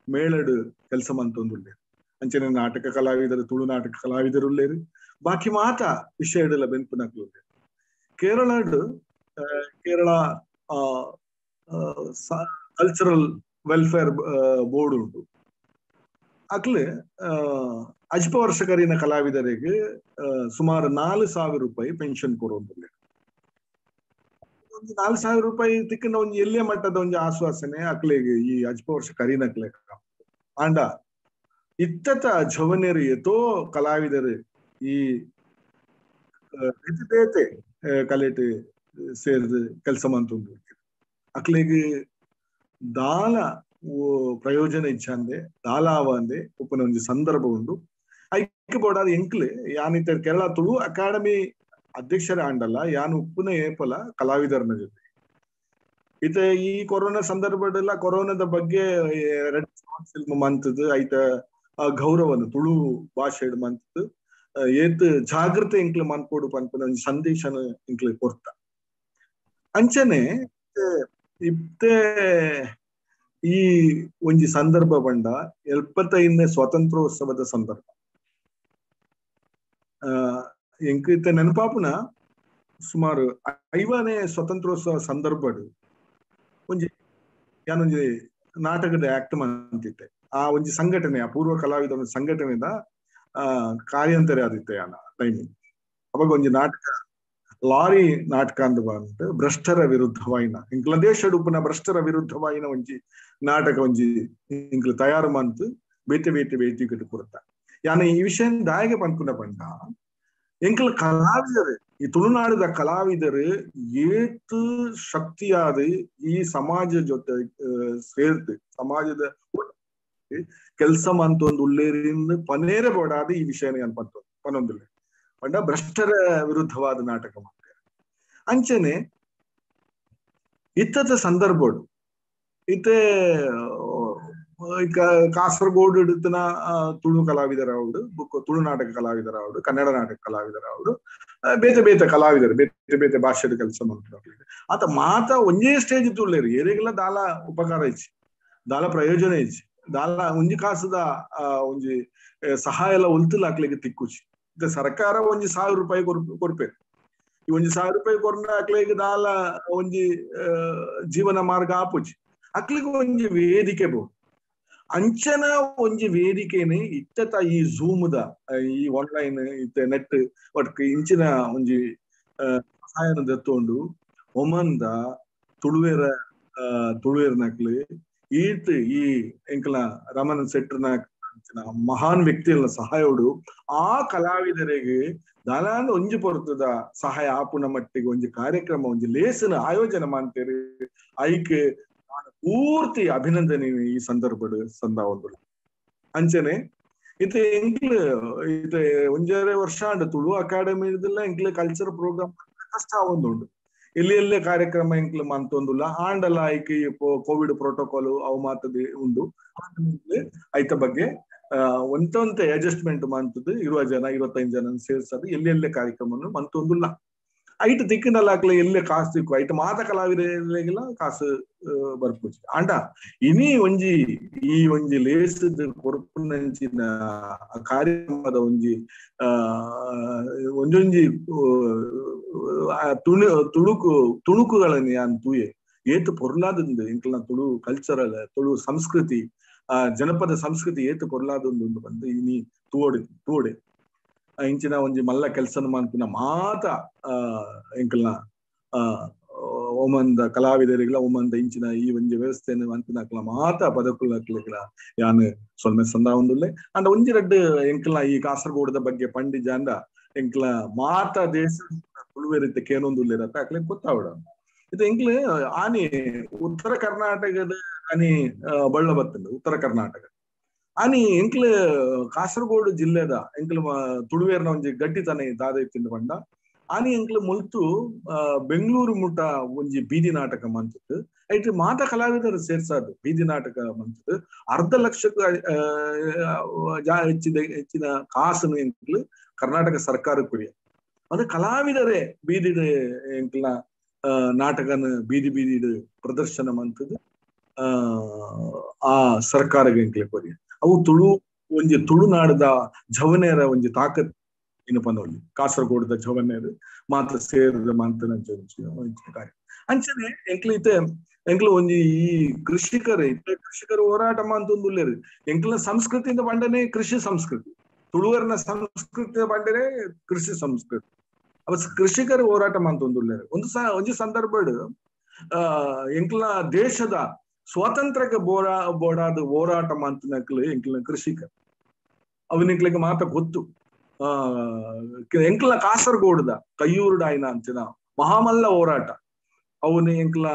ಮೇಳಡು ಕೆಲಸ ಮಂತೊಂದುಲ್ಲೇರು. ಅಂಚನೆ ನಾಟಕ ಕಲಾವಿದರು, ತುಳು ನಾಟಕ ಕಲಾವಿದರು ಉಲ್ಲೇರು. ಬಾಕಿ ಮಾತ ವಿಷಯಡೆಲ್ಲ ಬೆನ್ಪುನಕ್ಲು ಕೇರಳಡ್ ಕೇರಳ ಕಲ್ಚರಲ್ ವೆಲ್ಫೇರ್ ಬೋರ್ಡ್ ಉಂಟು. ಅಕ್ಲೆ ಅಜ್ಪ ವರ್ಷ ಕರಿನ ಕಲಾವಿದರಿಗೆ ಸುಮಾರು 4000 ರೂಪಾಯಿ ಪೆನ್ಷನ್ ಕೊಡುವಂತಿಲ್ಲ. ಒಂದು 4000 ರೂಪಾಯಿ ತಿಕ್ಕಿನ ಒಂದು ಎಲ್ಲೇ ಮಟ್ಟದ ಒಂದು ಆಶ್ವಾಸನೆ ಅಕ್ಲೆಗೆ ಈ ಅಜ್ಪ ವರ್ಷ ಕರಿನಕ್ಲೆ. ಆಂಡ ಇತ್ತತ ಜವನೇರು ಎತೋ ಕಲಾವಿದರು ಈ ಬೇತೆ ಕಲೆಟ್ ಸೇರ್ದು ಕೆಲಸ ಮಂತುಂಡು. ಅಕ್ಲೆಗೆ ದಾಲ ಪ್ರಯೋಜನ ಇಚ್ಛಂದೆ ದಾಲ ಆವಂದೆ ಉಪ್ಪನ ಒಂಜಿ ಸಂದರ್ಭ ಉಂಡು. ಐಕ್ ಬೋಡಾದ ಎಂಕ್ಲೆ ಯಾನಿತ ಕೇರಳ ತುಳು ಅಕಾಡೆಮಿ ಅಧ್ಯಕ್ಷರ ಆಂಡಲ್ಲ ಯಾನ್ ಉಪ್ಪುನ ಏಪಲ ಕಲಾವಿದರನ ಜೊತೆ ಇತ ಈ ಕೊರೋನಾ ಸಂದರ್ಭದಲ್ಲ ಕೊರೋನಾದ ಬಗ್ಗೆ 2 ಶಾರ್ಟ್ ಫಿಲ್ಮ್ ಮಂತದ್ದು ಐತ ಗೌರವನ ತುಳು ಭಾಷೆ ಮಂತದ್ದು ಏತ್ ಜಾಗೃತೆ ಎಂಕ್ಲೆ ಮನ್ಪೋಡು ಪನ್ಪುನ ಒಂಜಿ ಸಂದೇಶನ ಎಂಕ್ಲೆ ಕೊರ್ತ. ಅಂಚನೆ ಇತ್ತೆ ಈ ಒಂಜಿ ಸಂದರ್ಭ ಬಂಡ 75ನೇ ಸ್ವಾತಂತ್ರ್ಯೋತ್ಸವದ ಸಂದರ್ಭ. ಎಂಕ್ ಇತ್ತೆ ನೆನಪಾಪುನ ಸುಮಾರು 50ನೇ ಸ್ವಾತಂತ್ರ್ಯೋತ್ಸವ ಸಂದರ್ಭಡ್ ಒಂಜಿ ಯಾನೊಂಜಿ ನಾಟಕದ ಆಕ್ಟ್ ಮಂತಿತ್ತೆ. ಆ ಒಂಜಿ ಸಂಘಟನೆ, ಆ ಪೂರ್ವ ಕಲಾವಿದ ಸಂಘಟನೆದ ಕಾರ್ಯಂತರೆ ಆದಿತ್ತೆ ಯಾನ ಟೈಮಿಂಗ್. ಅವಾಗ ಒಂಜಿ ನಾಟಕ ಲಾರಿ ನಾಟಕ ಅಂದ್ ಬಂತು ಭ್ರಷ್ಟರ ವಿರುದ್ಧವಾಯಿನ ಇಂಕ್ಲ ದೇಶಡ್ ಉಪ್ಪುನ ಭ್ರಷ್ಟರ ವಿರುದ್ಧವಾಯಿನ ಒಂಜಿ ನಾಟಕ ಒಂಜಿ ಇಂಕ್ಲ ತಯಾರು ಮಂತು ಬೇತೆ ಬೇತೆ ವೇದಿಕೆ ಕೊರ್ತ. ಯಾನ ಈ ವಿಷಯ ದಾಯಗೆ ಪನ್ಪುನ ಪಂಡ ಎಂಕ್ಲ ಕಲಾವಿದರು ಈ ತುಳುನಾಡದ ಕಲಾವಿದರು ಏತು ಶಕ್ತಿಯಾದ ಈ ಸಮಾಜ ಜೊತೆ ಸೇರ್ತು ಸಮಾಜದ ಕೆಲಸ ಮಂತೊಂದು ಉಳ್ಳೇರಿಂದ ಪನೇರ ಬೋಡಾದ ಈ ವಿಷಯನ ಏನ್ ಪನೊಂದುಲ್ಲೆ ಪಂಡ ಭ್ರಷ್ಟರ ವಿರುದ್ಧವಾದ ನಾಟಕ ಮಾಡ್ತಾರೆ. ಅಂಚನೆ ಇತ್ತದ ಸಂದರ್ಭಡು ಇತ್ತೆ ಕಾಸರಗೋಡು ಇಡುತ್ತನ ತುಳು ಕಲಾವಿದರ ಅವಡು, ತುಳು ನಾಟಕ ಕಲಾವಿದರ ಅವಡು, ಕನ್ನಡ ನಾಟಕ ಕಲಾವಿದರ ಅವಡು, ಬೇತೆ ಬೇತೆ ಕಲಾವಿದರು ಬೇತೆ ಬೇತೆ ಭಾಷೆದ ಕೆಲಸ ಮಾಡ್ತಾರೆ. ಆತ ಮಾತ ಒಂಜೇ ಸ್ಟೇಜ್ ತುಳ್ಳೇರು ಏರಿಗೆಲ್ಲ ದಾಲ ಉಪಕಾರ ಇಚ್ಚಿ ದಾಲ ಪ್ರಯೋಜನ ಇಚ್ಚಿ ದಾಲ ಒಂಜಿ ಕಾಸದ ಒಂಜಿ ಸಹಾಯ ಎಲ್ಲ ಒಲ್ತುಲ ಅಕ್ಲೆಗೆ ತಿಕ್ಕುಚಿ. ಸರ್ಕಾರ ಒಂಜಿ 1000 ರೂಪಾಯಿ ಕೊರ್ಪೇರು, ಈ ಒಂಜಿ 1000 ರೂಪಾಯಿ ಕೊರ್ನ ಅಕ್ಲೆಗೆ ದಾಲ ಒಂಜಿ ಜೀವನ ಮಾರ್ಗ ಆಪುಚಿ. ಅಕ್ಲೆಗೆ ಒಂಜಿ ವೇದಿಕೆ ಬೋದು. ಅಂಚನ ಒಂಜಿ ವೇದಿಕೆನೆ ಇತ್ತತ ಈ ಝೂಮ್ದ ಈ ಆನ್ಲೈನ್ ಇತ್ತೆ ನೆಟ್ ಒಟ್ಕ ಇಂಚಿನ ಒಂಜಿ ಸಹಾಯನ ದತ್ತೊಂಡು ಒಮಂದ ತುಳುವೇರ ತುಳುವೇರ್ನಕ್ಲು ಈತ್ ಈ ಎಂಕಲ ರಮಣ ಸೆಟ್ರನ ಮಹಾನ್ ವ್ಯಕ್ತಿಗಳ ಸಹಾಯೋಡು ಆ ಕಲಾವಿದರಿಗೆ ದಾಲಾಂದ ಒಂಜಿ ಪೊರ್ತದ ಸಹಾಯ ಆಪುನ ಮಟ್ಟಿಗೆ ಒಂಜಿ ಕಾರ್ಯಕ್ರಮ ಒಂಜಿ ಲೇಸನ ಆಯೋಜನೆ ಮಾಡ್ತೇವೆ. ಐಕ್ ಪೂರ್ತಿ ಅಭಿನಂದನೆ ಈ ಸಂದರ್ಭಡ್ ಸಂದಾವೊಂದು. ಅಂಚನೆ ಇತ್ತೆ ಎಂಕ್ಲು ಇತ್ತೆ ಒಂಜರೆ ವರ್ಷ ಅಂಡ್ ತುಳು ಅಕಾಡೆಮಿ ಇದೆಲ್ಲ ಎಂಕ್ಲು ಕಲ್ಚರ್ ಪ್ರೋಗ್ರಾಮ್ ಕಷ್ಟ ಆವೊಂದುಂಡು. ಎಲ್ಲಿ ಎಲ್ಲೇ ಕಾರ್ಯಕ್ರಮ ಎಂಕ್ಲು ಮಂತೊಂದುಲ್ಲ ಆಂಡಲ ಐಕ್ ಕೋವಿಡ್ ಪ್ರೋಟೋಕಾಲ್ ಅವು ಮಾತದ ಉಂಡು. ಐತ ಬಗ್ಗೆ ಒಂತೊಂತೆ ಅಡ್ಜಸ್ಟ್ಮೆಂಟ್ ಮಂತದ್ದು 20 ಜನ 25 ಜನ ಸೇರ್ಸದು ಎಲ್ಲಿ ಎಲ್ಲೇ ಕಾರ್ಯಕ್ರಮವನ್ನು ಮಂತೊಂದುಲ್ಲ. ಐಟ್ ತಿಕ್ಕಿನಲ್ಲ ಹಾಕ್ಲೆ ಎಲ್ಲೇ ಕಾಸು ತಿಕ್ಕು ಐಟ್ ಮಾತ ಕಲಾವಿದರಿಗೆಲ್ಲ ಕಾಸು ಬರ್ಪುಜಿ. ಆಂಡ ಇನಿ ಒಂಜಿ ಈ ಒಂಜಿ ಲೇಸದ ಕೊರ್ಪುನಂಚಿನ ಕಾರ್ಯಕ್ರಮದ ಒಂಜಿ ಒಂಜೊಂಜಿ ತುಣುಕುಗಳನ್ನು ಯಾನ್ ತೂಯೆ ಏತು ಪೊರ್ಲಾದಂದು ಇಂಕ್ಲನ ತುಳು ಕಲ್ಚರಲ್ ತುಳು ಸಂಸ್ಕೃತಿ ಆ ಜನಪದ ಸಂಸ್ಕೃತಿ ಏತು ಪೊರ್ಲಾದೊಂದು ಬಂದು ಇನಿ ತೂವಡೆ ತೂವಡೆ ಇಂಚಿನ ಒಂಜಿ ಮಲ್ಲ ಕೆಲಸನ ಮಾನ್ಪಿನ ಮಾತ ಎಂಕಲ್ನ ಓಮಂದ ಕಲಾವಿದರಿಗಳ ಓಮಂದ ಇಂಚಿನ ಈ ಒಂಜಿ ವ್ಯವಸ್ಥೆಯನ್ನು ಮಾನ್ಪಿನ ಮಾತ ಪದಕುಲಕ್ಲೆಗಳ ಯಾನ್ ಸೊಲ್ಮೆ ಸಂದಾವೊಂದುಲ್ಲೆ. ಅಂಡ ಒಂಜಿ ರಡ್ಡ್ ಎಂಕಲ್ನ ಈ ಕಾಸರಗೋಡದ ಬಗ್ಗೆ ಪಂಡಿ ಜಾಂಡ ಎಂಕಲ್ನ ಮಾತ ದೇಶ ತುಳುವೆರಿತ ಕೇನೊಂದುಲ್ಲೆರತ್ತ ಅಕ್ಲೆ ಗೊತ್ತಾವಡ. ಇದು ಎಂಕ್ಲು ಆನಿ ಉತ್ತರ ಕರ್ನಾಟಕದ ಆನಿ ಬಳ್ಳ ಬತ್ತಂಡು ಉತ್ತರ ಕರ್ನಾಟಕ ಆನಿ ಎಂಕ್ಲು ಕಾಸರಗೋಡು ಜಿಲ್ಲೆದ ಎಂಕ್ಲು ತುಳುವೇರ್ನ ಒಂಜಿ ಗಟ್ಟಿ ತಾನೆ ದಾದ ಇತ್ತಿಂದ ಪಂಡ ಆನಿ ಎಂಕ್ಲು ಮುಲ್ತು ಬೆಂಗಳೂರು ಮುಟ್ಟ ಒಂಜಿ ಬೀದಿ ನಾಟಕ ಮಂತದ್ದು. ಐಟ್ ಮಾತ ಕಲಾವಿದರು ಸೇರ್ಸಾದು ಬೀದಿ ನಾಟಕ ಮಂತದ್ದು 1.5 ಲಕ್ಷಕ್ಕೂ ಹೆಚ್ಚಿನ ಕಾಸನ್ನು ಎಂಕ್ಲು ಕರ್ನಾಟಕ ಸರ್ಕಾರಕ್ಕೆ ಅದು ಕಲಾವಿದರೇ ಬೀದಿ ಎಂಕ್ಲ ನಾಟಕನ ಬೀದಿ ಬೀದಿ ಪ್ರದರ್ಶನ ಮಂತದ್ದು ಆ ಸರ್ಕಾರಕ್ಕೆ ಎಂಕ್ಲೆ ಕೊರಿಯ. ಅವು ತುಳು ಒಂಜಿ ತುಳುನಾಡದ ಜವನೇರ ಒಂಜಿ ತಾಕತ್ ಇನ್ನು ಪಂದೊಳ್ಳಿ ಕಾಸರಗೋಡದ ಜವನೇರು ಮಾತ್ರ ಸೇರಿದ ಮಾತನ ಕಾರ್ಯ. ಅಂಚನೆ ಎಂಕ್ಲು ಇತ್ತೆ ಎಂಕ್ಲು ಒಂಜಿ ಈ ಕೃಷಿಕರು ಇತ್ತೆ ಕೃಷಿಕರು ಹೋರಾಟ ಮಂತೊಂದುಲ್ಲೇರು. ಎಂಕ್ಲ ಸಂಸ್ಕೃತಿಯಿಂದ ಬಂಡನೆ ಕೃಷಿ ಸಂಸ್ಕೃತಿ, ತುಳುವರ್ನ ಸಂಸ್ಕೃತಿಯ ಬಂಡನೆ ಕೃಷಿ ಸಂಸ್ಕೃತಿ. ಅವ ಕೃಷಿಕರು ಹೋರಾಟ ಮಂತೊಂದುಲ್ಲೇರು. ಒಂಜಿ ಸಂದರ್ಭಡ್ ಎಂಕ್ಲ ದೇಶದ ಸ್ವಾತಂತ್ರ್ಯಕ್ಕೆ ಬೋಡಾದ ಹೋರಾಟ ಮಂತನಕ್ಲು ಎಂಕ್ಲ ಕೃಷಿಕರು ಅವನಿಕ್ಲಿಗೆ ಮಾತ ಗೊತ್ತು. ಎಂಕ್ಲ ಕಾಸರಗೋಡದ ಕಯ್ಯೂರುಡಾಯಿನ ಅಂಚಿನ ಮಹಾಮಲ್ಲ ಹೋರಾಟ ಅವನು ಎಂಕ್ಲ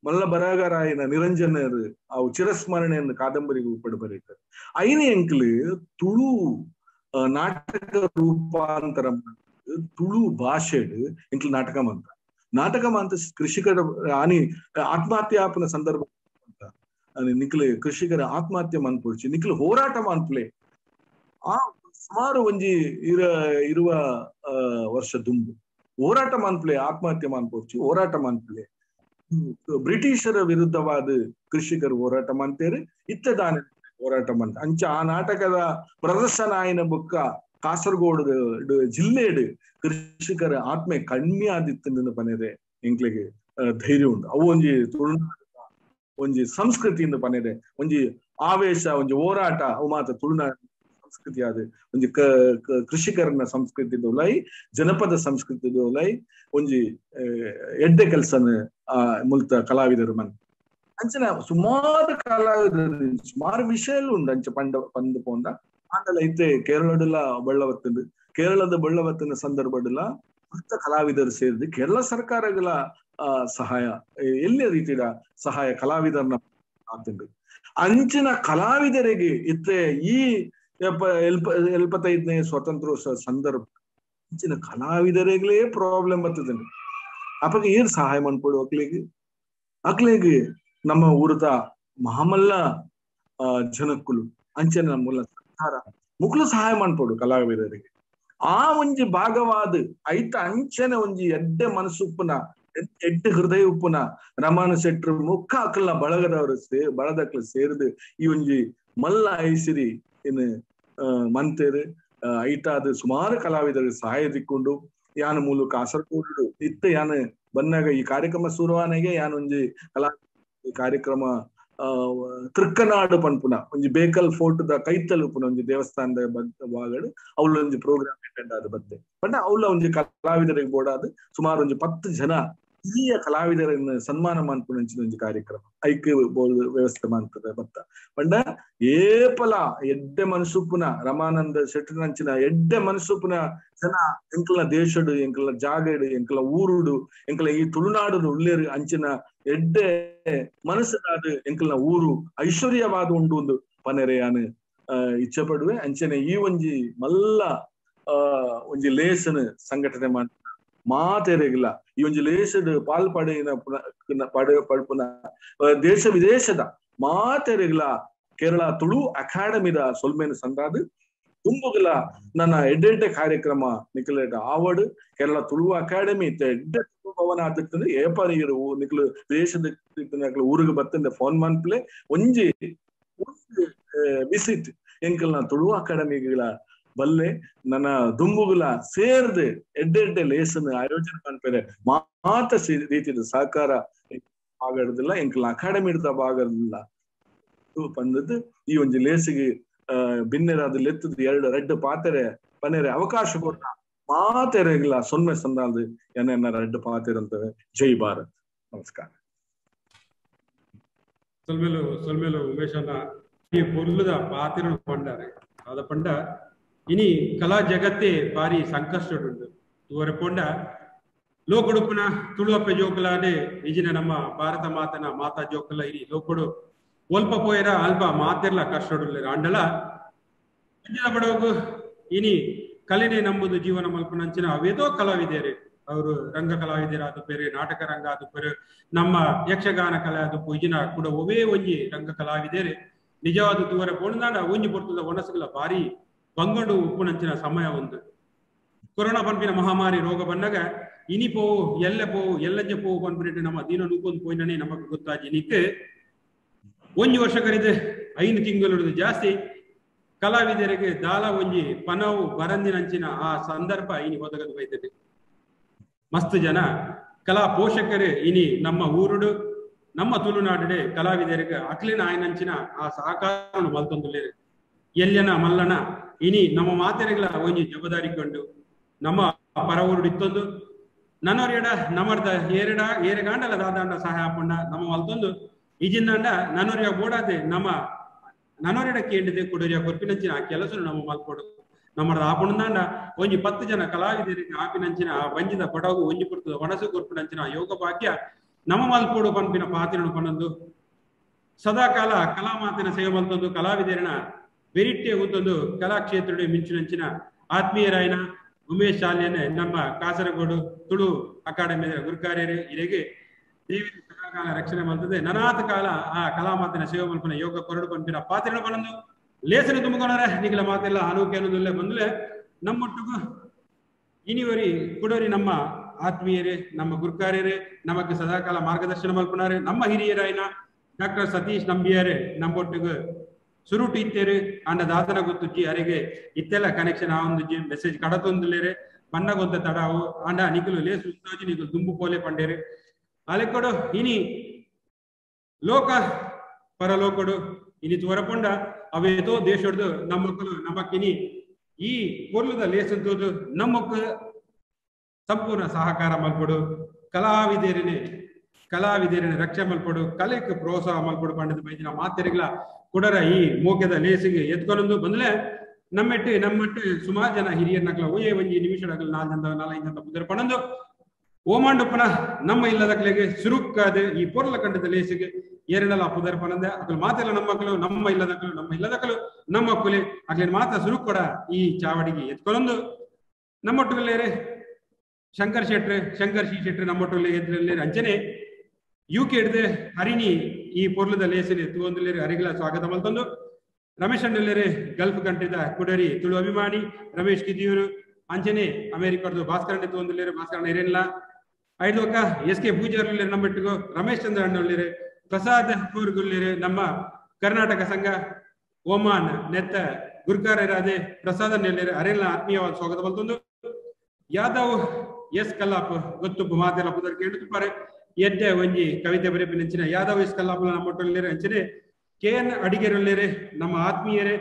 ಮಲ್ಲ ಬರಹಗಾರಾಯಿನ ನಿರಂಜನರು ಅವು ಚಿರಸ್ಮರಣೆಯನ್ನು ಕಾದಂಬರಿಗೆ ಉಪಡ ಬರೀತಾರೆ. ಐನ ಎಂಕ್ಲು ತುಳು ನಾಟಕ ರೂಪಾಂತರ ತುಳು ಭಾಷೆಡ್ ಎಂಕ್ಲು ನಾಟಕ ಮಂತ ನಾಟಕ ಮಂತ ಕೃಷಿಕರ ಆನಿ ಆತ್ಮಹತ್ಯಾಪನ ಸಂದರ್ಭ ನಿಕ್ಲು ಕೃಷಿಕರ ಆತ್ಮಹತ್ಯೆ ಮನ್ಪುಡ್ಚಿ ನಿಕ್ಲು ಹೋರಾಟ ಮನ್ಪುಲೆ. ಆ ಸುಮಾರು ಒಂಜಿ ಇರುವ ವರ್ಷ ದುಂಬು ಹೋರಾಟ ಮನ್ಪುಲೆ ಆತ್ಮಹತ್ಯೆ ಮನ್ಪುಡ್ಚಿ ಹೋರಾಟ ಮನ್ಪುಲೆ ಬ್ರಿಟಿಷರ ವಿರುದ್ಧವಾದ ಕೃಷಿಕರು ಹೋರಾಟ ಮಾಡ್ತೇವೆ ಇತ್ತದಾನೆ ಹೋರಾಟ ಮಂತ. ಅಂಚ ಆ ನಾಟಕದ ಪ್ರದರ್ಶನ ಆಯಿನ ಬೊಕ್ಕ ಕಾಸರಗೋಡು ಜಿಲ್ಲೆಡ್ ಕೃಷಿಕರ ಆತ್ಮೆ ಕಮ್ಮಿ ಆದಿತ್ತು ಪನೇರೆ ಎಂಕ್ಲೆಗೆ ಧೈರ್ಯ ಉಂಟು. ಅವು ಒಂಜಿ ತುಳುನಾಡ ಒಂಜಿ ಸಂಸ್ಕೃತಿಯಿಂದ ಪನೇರೆ ಒಂಜಿ ಆವೇಶ ಒಂಜಿ ಹೋರಾಟ ಅವು ಮಾತ್ರ ತುಳುನಾಡ ಸಂಸ್ಕೃತಿ ಆದ ಒಂಜಿ ಕೃಷಿಕರನ ಸಂಸ್ಕೃತಿ ಲೈ ಜನಪದ ಸಂಸ್ಕೃತಿ ಲೈ ಒಂಜಿ ಎಡ್ಡೆ ಕೆಲಸನ ಆ ಮುಲ್ತ ಕಲಾವಿದರು ಮನ್. ಅಂಚನ ಸುಮಾರು ಕಲಾವಿದರು ಸುಮಾರು ವಿಷಯ ಉಂಡು ಅಂಚ ಪಂಡ ಪಂದು ಪೋಂದ. ಆಂಡಲ ಇತ್ತೆ ಕೇರಳದೆಲ್ಲ ಬಳ್ಳವತ್ತಂದು ಕೇರಳದ ಬಳ್ಳವತ್ತಿನ ಸಂದರ್ಭದಲ್ಲ ಮತ್ತ ಕಲಾವಿದರು ಸೇರಿದು ಕೇರಳ ಸರ್ಕಾರಗಳ ಸಹಾಯ ಎಲ್ಲ ರೀತಿಯ ಸಹಾಯ ಕಲಾವಿದರನ್ನ ಆಗ್ತುಂಡು. ಅಂಚಿನ ಕಲಾವಿದರಿಗೆ ಇತ್ತೆ ಈ 75ನೇ ಸ್ವಾತಂತ್ರ್ಯೋತ್ಸವ ಸಂದರ್ಭ ಅಂಚಿನ ಕಲಾವಿದರಿಗಲೇ ಪ್ರಾಬ್ಲಮ್ ಬರ್ತದೆ. ಅಪ್ಪಗೆ ಏನ್ ಸಹಾಯ ಮನ್ಪೊಡು ಅಕ್ಲೆಗ್ ಅಕ್ಲೆಗ್ ನಮ್ಮ ಊರದ ಮಹಾಮಲ್ಲ ಜನಕ್ಕುಲು ಅಂಚನೆ ನಮ್ಮ ಸರ್ಕಾರ ಮುಕ್ಲು ಸಹಾಯ ಮನ್ಪೊಡು ಕಲಾವಿದರಿಗೆ. ಆ ಒಂಜಿ ಭಾಗವಾದ ಐತ ಅಂಚನೆ ಒಂಜಿ ಎಡ್ಡೆ ಮನಸ್ಸುಪ್ಪುನ ಎಡ್ಡೆ ಹೃದಯ ಉಪ್ಪುನ ರಮಾನ ಶೆಟ್ರು ಮುಕ್ಕ ಅಕ್ಲ ಬಳಗದವರು ಬಳದಕ್ಲ ಸೇರಿದು ಈ ಒಂಜಿ ಮಲ್ಲ ಐಸಿರಿ ಇನ್ನು ಮಂತೇರು ಐತಾದ ಸುಮಾರು ಕಲಾವಿದರಿಗೆ ಸಹಾಯ ದಿಕ್ಕೊಂಡು ಯಾನ ಮೂಲಕ ಕಾಸರಗೋಡು ಇತ್ತ ಯಾನ ಬಂದಾಗ ಈ ಕಾರ್ಯಕ್ರಮ ಶುರುವಾನೆಗೆ ಯಾನೊಂಜಿ ಕಲಾ ಕಾರ್ಯಕ್ರಮ ತೃಕ್ಕನಾಡು ಪನ್ಪುನ ಒಂಜಿ ಬೇಕಲ್ ಫೋರ್ಟ್ ದ ಕೈತಲ್ ಉಪ್ಪುನ ಒಂಜಿ ದೇವಸ್ಥಾನದ ಭಾಗಡು ಅವ್ಲ ಒಂಜಿ ಪ್ರೋಗ್ರಾಮ್ ಅಟೆಂಡ್ ಆದ ಬತ್ತೆ. ಬಟ್ ಅವ್ಲ ಒಂಜಿ ಕಲಾವಿದರಿಗೆ ಬೋಡಾದ ಸುಮಾರು ಒಂಜಿ 10 ಜನ ಹಿರಿಯ ಕಲಾವಿದರನ್ನು ಸನ್ಮಾನ ಮನ್ಪುನಂಚಿನ ಒಂಜಿ ಕಾರ್ಯಕ್ರಮ ಐಕ್ ವ್ಯವಸ್ಥೆ ಮಾಡ್ತದೆ ಬತ್ತ ಪಂಡ ಏಪಲ ಎಡ್ಡೆ ಮನಸುಪ್ಪುನ ರಮಾನಂದ ಶೆಟ್ಟರಂಚಿನ ಎಡ್ಡೆ ಮನಸುಪ್ಪುನ ಜನ ಎಂಕಲ್ನ ದೇಶಡು ಎಂಕಲ್ನ ಜಾಗಡು ಎಂಕಲ್ನ ಊರುಡು ಎಂಕಲ್ನ ಈ ತುಳುನಾಡು ಉಳ್ಳೇರು ಅಂಚಿನ ಎಡ್ಡೆ ಮನಸ್ಸಿನಾಡು ಎಂಕಲ್ನ ಊರು ಐಶ್ವರ್ಯವಾದ ಉಂಡು ಒಂದು ಪನೆರೆಯಾನು ಇಚ್ಛೆ ಪಡುವೆ. ಅಂಚನೆ ಈ ಒಂಜಿ ಮಲ್ಲ ಒಂಜಿ ಲೇಸನ್ ಸಂಘಟನೆ ಮಾಡ ಮಾತೆರೆಗಿಲ್ಲ ಈ ಒಂಜಿ ಲೇಸಡ್ ಪಾಲ್ ಪಡೆಯಿನ ಪಡ್ಪುನ ದೇಶ ವಿದೇಶದ ಮಾತೆರೆಗಿಲ್ಲ ಕೇರಳ ತುಳು ಅಕಾಡೆಮಿದ ಸೊಲ್ಮೇನು ಸಂದಾದು ತುಂಬುಗಲ ನನ್ನ ಎಡ್ಡೆ ಕಾರ್ಯಕ್ರಮ ನಿಖಲೇಟ ಆವಡ್ ಕೇರಳ ತುಳು ಅಕಾಡೆಮಿ ಎಡ್ಡೆ ಭವನ ಆದಿರ್ತದೆ ಏಪ ನೀರು ನಿಖಲು ವಿದೇಶದ ಊರಿಗೆ ಬತ್ತಂದೆ ಫೋನ್ ಮನ್ಪ್ಲೆ ಒಂಜಿ ವಿಸಿಟ್ ಎಂಕಲ್ನ ತುಳು ಅಕಾಡೆಮಿಗಳ ಬಲ್ಲೆ ನನ್ನ ದುಂಬುಗುಲ ಸೇರ್ದು ಎಡ್ಡೆ ಎಡ್ಡೆ ಲೇಸನ್ ಆಯೋಜನೆ ಮಾಡ್ತಾರೆ ಮಾತ ರೀತಿಯ ಸಹಕಾರ ಆಗಡದಿಲ್ಲ ಎಂಕಲ್ನ ಅಕಾಡೆಮಿ ಹಿಡ್ದ ಬಾಗದಿಲ್ಲ ಪಂದದ್ದು ಈ ಒಂಜಿ ಲೇಸಿಗೆ ಬಿನ್ನೆರಾದ ಲೆತ್ತದ ಎರಡು ರೆಡ್ ಪಾತೆರೆ ಪನೆರೆ ಅವಕಾಶ ಕೊಟ್ಟ ಮಾತೆರೆಗಿಲ್ಲ ಸೊನ್ನೆ ಸಂದಾಲ್ದು ಎನ್ನ ರೆಡ್ ಪಾತೆರೆ ಅಂತವೆ. ಜೈ ಭಾರತ್. ನಮಸ್ಕಾರ. ಸೊಲ್ಮೇಲು ಸೊಲ್ಮೇಲು ಉಮೇಶಣ್ಣ ಈ ಪೊರ್ಲುದ ಪಾತೆರ ಪಂಡಾರೆ ಅದ ಪಂಡ ಇನಿ ಕಲಾ ಜಗತ್ತೇ ಬಾರಿ ಸಂಕಷ್ಟುಂಡು ತೂವರೆ ಪೊಂಡ ಲೋಕುಡುಪುನ ತುಳುವಪ್ಪೆ ಜೋಕುಲಾನೆ ಇಜಿನ ನಮ್ಮ ಭಾರತ ಮಾತನ ಮಾತಾ ಜೋಕುಲ ಇನಿ ಲೋಕುಡು ಒಲ್ಪ ಪೋಯರ ಅಲ್ಪ ಮಾತೆರ್ಲ ಕಷ್ಟಡುಲ್ಲೇರು ಅಂಡಲ ಅಂಜಿನ ಬಡವಗು ಇನಿ ಕಲೆನೇ ನಂಬುದು ಜೀವನ ಮಲ್ಪುನಂಚಿನ ಅವೇದೋ ಕಲಾವಿದೇರು ಅವರು ರಂಗ ಕಲಾವಿದರ ಅದು ಬೇರೆ ನಾಟಕ ರಂಗ ಅದು ಬೇರೆ ನಮ್ಮ ಯಕ್ಷಗಾನ ಕಲೆ ಅದು ಇಜಿನ ಕೂಡ ಒವೇ ಒಂಜಿ ರಂಗ ಕಲಾವಿದೇರು ನಿಜವಾದ ತೂವರೆ ಪೋಣದಾಂಡ ಒಂಜಿ ಪೊರ್ತುದ ಒಣಸುಗಳ ಬಾರಿ ಬಂಗಡು ಉಪ್ಪುನಂಚಿನ ಸಮಯ ಒಂದು ಕೊರೋನಾ ಪನ್ಪಿನ ಮಹಾಮಾರಿ ರೋಗ ಬಂದಾಗ ಇನಿ ಪೋವು ಎಲ್ಲ ಪೋವು ಎಲ್ಲಂಜ ಪೋವು ಪನ್ಪಿನಿಟ್ಟು ನಮ್ಮ ದೀನ ನೂಕೊಂದು ಪೋಯಿನೇ ನಮಕ್ ಗೊತ್ತಾಜಿ ನಿಕ್ ಒಂಜಿ ವರ್ಷ ಕರಿದೆ 5 ತಿಂಗಳು ಜಾಸ್ತಿ ಕಲಾವಿದರಿಗೆ ದಾಲ ಒಂಜಿ ಪನವು ಬರಂದಿನಂಚಿನ ಆ ಸಂದರ್ಭ ಇನಿ ಒದಗದು ಬೈತದೆ. ಮಸ್ತ್ ಜನ ಕಲಾ ಪೋಷಕರೇ ಇನಿ ನಮ್ಮ ಊರುಡು ನಮ್ಮ ತುಳುನಾಡುಡೆ ಕಲಾವಿದರಿಗೆ ಅಕ್ಲಿನ ಆಯ್ನಂಚಿನ ಆ ಸಹಕಾರ ಮಲ್ತೊಂದುಲ್ಲೇರು ಎಲ್ಲನ ಮಲ್ಲನ ಇನಿ ನಮ್ಮ ಮಾತೆರೆಗಳ ಒಂಜಿ ಜವಾಬ್ದಾರಿ ಕೊಂಡು ನಮ್ಮ ಪರ ಊರುಡು ಇತ್ತೊಂದು ನನ್ನೋರ್ಯಡ ನಮರ್ದ ಏರೆಡ ಏರೆಗಾಂಡಲ ದಾದಾಂಡ ಸಹಾಯ ಪಂಡ ನಮ್ಮ ಮಲ್ತೊಂದು ಈಜಿಂದಾಂಡ ನನ್ನೋರ್ಯ ಬೋಡಾದೆ ನಮ್ಮ ನನ್ನೋರ್ಯಡ ಕೇಂಡಿದೆ ಕೊಡೋರಿಯ ಕೊರ್ಪಿನಂಚಿನ ಆ ಕೆಲಸ ನಮ್ಮ ಮಲ್ಕೊಡು ನಮ್ಮದ ಆಪುಣದಾಂಡ ಒಂಜಿ 10 ಜನ ಕಲಾವಿದರಿಗೆ ಆಪಿನಂಚಿನ ಆ ಬಂಜಿದ ಪಡಗು ಒಂಜಿ ಪುರ್ತದ ಒಣಸು ಕೊರ್ಪಿನಂಚಿನ ಯೋಗ ಭಾಗ್ಯ ನಮ್ಮ ಮಲ್ಪೋಡು ಪನ್ಪಿನ ಪಾತಿರನು ಪನ್ನೊಂದು ಸದಾಕಾಲ ಕಲಾ ಮಾತಿನ ಸೇವೆ ಮಲ್ತೊಂದು ಕಲಾವಿದರನ ಬೆರಿಟ್ಟೆ ಉಂತೊಂದು ಕಲಾಕ್ಷೇತ್ರದ ಮಿಂಚಿನಂಚಿನ ಆತ್ಮೀಯರಾಯನ ಉಮೇಶ್ ಶಾಲೆಯನ್ನೇ ನಮ್ಮ ಕಾಸರಗೋಡು ತುಳು ಅಕಾಡೆಮಿಯ ಗುರುಕಾರ್ಯರು ಇರೆಗೆ ದೇವಿ ಸದಾಕಾಲ ರಕ್ಷಣೆ ಮಲ್ತದೆ ನನಾತ ಕಾಲ ಆ ಕಲಾಮಾತಿನ ಸೇವೆ ಮಲ್ಪನ ಯೋಗ ಕೊರಡು ಪನ್ಪಿನ ಪಾತಿರನು ಪನ್ನೊಂದು ಲೇಸನ ತುಂಬಿಕೊಂಡರೆ ನಿಗಲ ಮಾತೆಲ್ಲ ಅನೂಕೆ ಬಂದಲೆ ನಮ್ಮೊಟ್ಟಿಗೂ ಇನಿವರಿ ಕುಡೋರಿ ನಮ್ಮ ಆತ್ಮೀಯರೇ ನಮ್ಮ ಗುರುಕಾರ್ಯರೇ ನಮಗೆ ಸದಾಕಾಲ ಮಾರ್ಗದರ್ಶನ ಮಲ್ಪುನಾರೆ ನಮ್ಮ ಹಿರಿಯರಾಯನ ಡಾಕ್ಟರ್ ಸತೀಶ್ ನಂಬಿಯಾರೆ ನಮ್ಮೊಟ್ಟಿಗೂ ಸುರುಟು ಇತ್ತೇರು ಅಂಡ ದಾದನ ಗೊತ್ತುಜ್ಜಿ ಅರೆಗೆ ಇತ್ತೆಲ್ಲ ಕನೆಕ್ಷನ್ ಆವೊಂದುಜ್ಜಿ ಮೆಸೇಜ್ ಕಡತೊಂದುಲೇರೆ ಬಣ್ಣಗೊಂತ ತಡಾವು ಅಂಡ ನಿಕಲು ಲೇಸು ಉತ್ತೋಜಿ ನಿಕಲು ದುಂಬು ಪೋಲೆ ಪಂಡೇರು ಅಲೆಕೊಡು ಇನಿ ಲೋಕ ಪರಲೋಕಡು ಇನಿ ತೋರಪೊಂಡ ಅವೇತೋ ದೇಶಡ್ದು ನಮ್ಮಕ್ಕಲು ನಮಕ್ಕಿನಿ ಈ ಪೊರ್ಲುದ ಲೇಸಂತೋದು ನಮ್ಮಕ್ಕ ಸಂಪೂರ್ಣ ಸಹಕಾರ ಮಲ್ಪಡು ಕಲಾವಿದೇರನೆ ಕಲಾವಿದೇರನೆ ರಕ್ಷೆ ಮಲ್ಪಡು ಕಲೆಕ್ ಪ್ರೋತ್ಸಾಹ ಮಲ್ಪಡು ಪಂಡದ ಬೈದಿನ ಮಾತೆರೆಗಳ ಕುಡರ ಈ ಮೋಕೆದ ಲೇಸಿಗೆ ಎತ್ಕೊನೊಂದು ಬಂದಲೆ ನಮ್ಮೆಟ್ಟು ನಮ್ಮಟ್ಟು ಸುಮಾರು ಜನ ಹಿರಿಯರ್ನಕ್ಲ ಓಯೇ ಒಂಜಿ ನಿಮಿಷಡಗಲ್ 4 4-5 ಜನ ಪುದರ್ ಪಣಂದು ಓಮಾಂಡುಪ್ಪನ ನಮ್ಮ ಇಲ್ಲದಕ್ಲೆಗೆ ಸುರುಕ್ಕಾದ ಈ ಪೊರ್ಲ ಕಂಡದ ಲೇಸಿಗೆ ಏರೆಲ್ಲ ಪುದರ್ ಪಣಂದೆ ಅಕಲ್ ಮಾತೆಲ್ಲ ನಮ್ಮಕ್ಕಳು ನಮ್ಮ ಇಲ್ಲದಕ್ಕಲು ನಮ್ಮ ಇಲ್ಲದಕ್ಕಲು ನಮ್ಮ ಕುಲೆ ಅಕ್ಲಿನ ಮಾತ ಸುರುಕ್ಕೊಡ ಈ ಚಾವಡಿಗೆ ಎತ್ಕೊನೊಂದು ನಮ್ಮೊಟ್ಟುಗಲ್ಲೇರೆ ಶಂಕರ್ ಶೆಟ್ರು ಶಂಕರ್ she ಶೆಟ್ರು ನಮ್ಮೊಟ್ಟುಗಲ್ಲಿ ಎದ್ರಲ್ಲೇರೆ ಅಂಚನೆ ಯುಕೆ ಹಿಡ್ದು ಹರಿಣಿ ಈ ಪೊರ್ಲದ ಲೇಸಿನ ತೂವೊಂದುಲ್ಲೇರು ಹರಿಗಳ ಸ್ವಾಗತ ಮಲ್ತೊಂದು ರಮೇಶ್ ಅಣ್ಣಲ್ಲೇರೆ ಗಲ್ಫ್ ಕಂಟ್ರಿದ ಕುಡರಿ ತುಳು ಅಭಿಮಾನಿ ರಮೇಶ್ ಕಿದಿಯೂರು ಅಂಚನೆ ಅಮೆರಿಕದ್ದು ಭಾಸ್ಕರಣ್ಣ ತೂವೊಂದುಲ್ಲೇರು ಭಾಸ್ಕರಣ್ಣ ಹಿರೇನ್ಲ ಐದೋಕ ಎಸ್ ಕೆ ಪೂಜಾರ್ಲೇರು ನಮ್ಮಟ್ಟಿಗೂ ರಮೇಶ್ ಚಂದ್ರ ಅಣ್ಣಲ್ಲೇರು ಪ್ರಸಾದ್ ಕೂರ್ಗುಲ್ಲೇರು ನಮ್ಮ ಕರ್ನಾಟಕ ಸಂಘ ಓಮಾನ್ ನೆತ್ತ ಗುರುಕಾರರಾದೆ ಪ್ರಸಾದ ನೆಲ್ಲೇರು ಅರೆಲ್ಲ ಆತ್ಮೀಯವಾದ ಸ್ವಾಗತ ಮಲ್ತೊಂದು ಯಾದವ್ ಎಸ್ ಕಲ್ಲಾಪ್ ಗೊತ್ತುಪ್ಪು ಮಾತೆಲ್ಲ ಪುದರ್ ಕೇಳುತ್ತಾರೆ ಎಡ್ಡೆ ಒಂಜಿ ಕವಿತೆ ಬರೆಪಿನಂಚಿನ ಯಾದವ್ ಎಸ್ ಕಲ್ಲಾಪುಲ ನಮ್ಮೊಟ್ಟುಲ್ಲೇರು ಅಂಚನೆ ಕೆ ಎನ್ ಅಡಿಗೆರುಲ್ಲೇರೆ ನಮ್ಮ ಆತ್ಮೀಯರೇ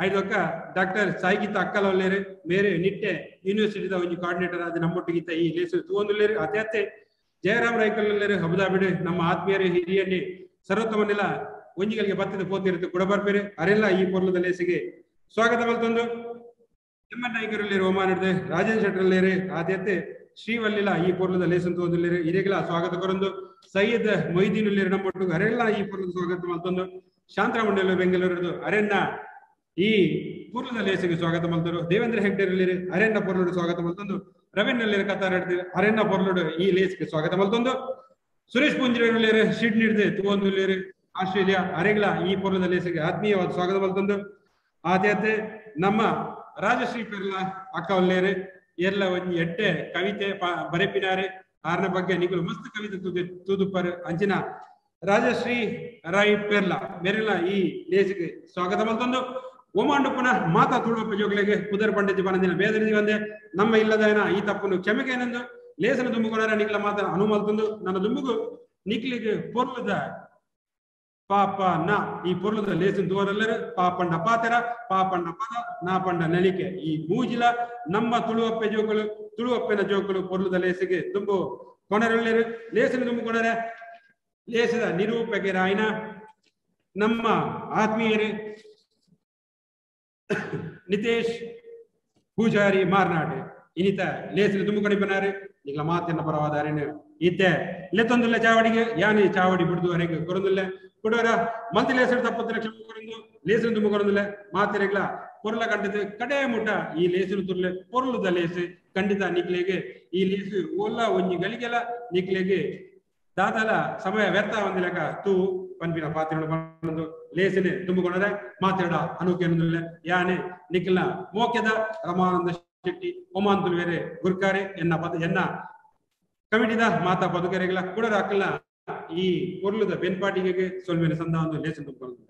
ಐದೊಕ್ಕ ಡಾಕ್ಟರ್ ಸಾಯಿಗೀತಾ ಅಕ್ಕಲೊಲ್ಲೇರು ಮೇರೆ ನಿಟ್ಟೆ ಯೂನಿವರ್ಸಿಟಿದ ಒಂಜಿ ಕೋಆರ್ಡಿನೇಟರ್ ಆದ ನಮ್ಮೊಟ್ಟಿಗಿತ್ತ ಈ ಲೇಸು ತೂವೊಂದುಲ್ಲೇರು ಅತೆ ಅತ್ತೆ ಜಯರಾಮ್ ರೈಕಲ್ಲೇರು ಅಬುದಾಬಿಡು ನಮ್ಮ ಆತ್ಮೀಯರು ಹಿರಿಯಣ್ಣಿ ಸರ್ವೋತ್ತಮನೆಲ್ಲ ಒಂಜಿಗಳಿಗೆ ಬತ್ತಿದ ಪೋತಿರುತ್ತೆ ಕುಡಬರ್ಪೇರು ಅರೆಲ್ಲ ಈ ಪೊರ್ಲದ ಲೇಸಿಗೆ ಸ್ವಾಗತ ಮಲ್ತೊಂದು ಎಮ್ಮ ನಾಯಕರಲ್ಲಿ ರೋಮಾನಿಡ್ದು ರಾಜೇಂದ್ರ ಶೆಟ್ಟರ್ಲೇರು ಆದ್ಯತೆ ಶ್ರೀವಲ್ಲಿಲ ಈ ಪೊರ್ಲದ ಲೇಸನ್ ತೋದುಲ್ಲೇರು ಇರೆಗಳ ಸ್ವಾಗತ ಕೊರೊಂದು ಸೈಯದ್ ಮೊಯ್ದೀನ್ ಉಲ್ಲೇರು ನಮ್ಮೊಟ್ಟಿಗೆ ಅರೆಲ್ಲ ಈ ಪೊರ್ಲದ ಸ್ವಾಗತ ಮಲ್ತೊಂದು ಶಾಂತರಾಮಂಡಲ ಬೆಂಗಳೂರು ಅರೆನ್ನ ಈ ಪೂರ್ವದ ಲೇಸಿಗೆ ಸ್ವಾಗತ ಮಲ್ತರು ದೇವೇಂದ್ರ ಹೆಗ್ಡೆರಲ್ಲಿರು ಅರೆನ್ನ ಪೊರ್ಲುಡು ಸ್ವಾಗತ ಮಲ್ತೊಂದು ರವೀಂದ್ರಲ್ಲಿರು ಕತಾರ ಅರೆನ್ನ ಪೊರ್ಲುಡು ಈ ಲೇಸಿಗೆ ಸ್ವಾಗತ ಮಲ್ತೊಂದು ಸುರೇಶ್ ಪೂಂಜಿರಲ್ಲಿರು ಸಿಡ್ನಿಡ್ದು ತುವಂದುಲ್ಲೇರು ಆಸ್ಟ್ರೇಲಿಯಾ ಅರೆಗಳ ಈ ಪೊರ್ಲದ ಲೇಸಿಗೆ ಆತ್ಮೀಯವಾದ ಸ್ವಾಗತ ಮಲ್ತೊಂದು ಆದ್ಯತೆ ನಮ್ಮ ರಾಜಶ್ರೀ ಪೆರ್ಲ ಅಕ್ಕ ಒಲ್ಲೇರು ಎಲ್ಲ ಒಂಜಿ ಎಡ್ಡೆ ಕವಿತೆ ಬರೆಪಿನಾರೆ ಆರ್ನ ಬಗ್ಗೆ ನಿಗುಲು ಮಸ್ತ್ ಕವಿತೆ ತೂದುಪ್ಪರು ಅಂಚಿನ ರಾಜಶ್ರೀ ರಾಯ್ ಪೆರ್ಲ ಮೆರೆಲ ಈ ಲೇಸಿಗೆ ಸ್ವಾಗತ ಮಲ್ತೊಂದು ಓಮಾಂಡು ಪುನಃ ಮಾತಾ ತುಳುವಪ್ಪ ಜೋಗ್ಲೆಗೆ ಪುದರ್ ಪಂಡಿತ ಪನಂದಿನ ಬೇದರಿಜಿ ಬಂದೆ ನಮ್ಮ ಇಲ್ಲದಾಯನ ಈ ತಪ್ಪನ್ನು ಕ್ಷಮೆಗೇನೆಂದು ಲೇಸನ ದುಂಬುಕೊಡರ ನಿಕ್ಲ ಮಾತ ಅನುಮಲ್ತೊಂದು ನನ್ನ ದುಂಬುಗು ನಿಕ್ಲಿಗೆ ಪೊರ್ಲದ ಪಾಪ ನ ಈ ಪೊರ್ಲದ ಲೇಸಿನ ದೂರಲ್ಲರು ಪಾಪಂಡ ಪಾತೆರ ಪಾಪಂಡ ಪದ ನಾಪಂಡ ನಲಿಕೆ ಈ ಮೂಜಿಲ ನಮ್ಮ ತುಳುವಪ್ಪೆ ಜೋಕುಲು ತುಳುವಪ್ಪೆನ ಜೋಕುಲು ಪೊರ್ಲದ ಲೇಸಿಗೆ ದುಂಬು ಕೊಣರಲ್ಲೇರು ಲೇಸಿನ ದುಂಬು ಕೊಣರೆ ಲೇಸದ ನಿರೂಪಕರಾಯನ ನಮ್ಮ ಆತ್ಮೀಯರು ನಿತೇಶ್ ಪೂಜಾರಿ ಮಾರ್ನಾಡು ಇನಿತ ಲೇಸಿನ ದುಂಬು ಕಣಿಪನಾರು ನಿಗ್ಲ ಮಾತಿನ ಪರವಾದಾರೇನು ಈತೆ ಲೆತ್ತೊಂದುಲ್ಲ ಚಾವಡಿಗೆ ಯಾನಿ ಚಾವಡಿ ಬಿಡ್ದು ಅರೆಗೆ ಕೊರೊಂದುಲ್ಲ ಕೊಡೋರ ಮಂತಿ ಲೇಸರು ತಪ್ಪತ್ತಿನ ಕ್ಷಮೆ ಕೊರೊಂದು ಲೇಸಿನ ದುಂಬು ಕೊರೊಂದುಲ್ಲ ಮಾತಿರೆಗ್ಲ ಪೊರ್ಲ ಕಂಡಿದ್ದು ಕಡೆ ಮುಟ ಈ ಲೇಸಿನ ತುರ್ಲೆ ಪೊರ್ಲುದ ಲೇಸು ಖಂಡಿತ ನಿಕ್ಲೆಗೆ ಈ ಲೇಸು ಓಲ್ಲ ಒಂಜಿ ಗಳಿಗೆಲ ನಿಕ್ಲೆಗೆ ದಾದಲ ಸಮಯ ವ್ಯರ್ಥ ಒಂದಿಲಕ ತೂ ಪನ್ಪಿನ ಪಾತ್ರೆ ಬಂದು ಲೇಸಿನ ತುಂಬಿಕೊಂಡರೆ ಮಾತಾಡ ಅನುಕೇನಲ್ಲ ಯಾನೆ ನಿಖಿಲ ಮೋಕ್ಯದ ರಮಾನಂದ ಶೆಟ್ಟಿ ಒಮಾನ್ ತುಳುವೆರೆ ಗುರ್ಕಾರೆ ಎನ್ನ ಪದ ಎನ್ನ ಕಮಿಟಿದ ಮಾತಾ ಪದುಕರೆಗಳ ಕೂಡ ಹಾಕಲ್ಲ ಈ ಪೊರ್ಲುದ ಬೆನ್ಪಾಟಿಗೆ ಸೊಲ್ಮೇಲೆ ಸಂದ ಒಂದು ಲೇಸಿನ ತುಂಬಿಕೊಂಡು.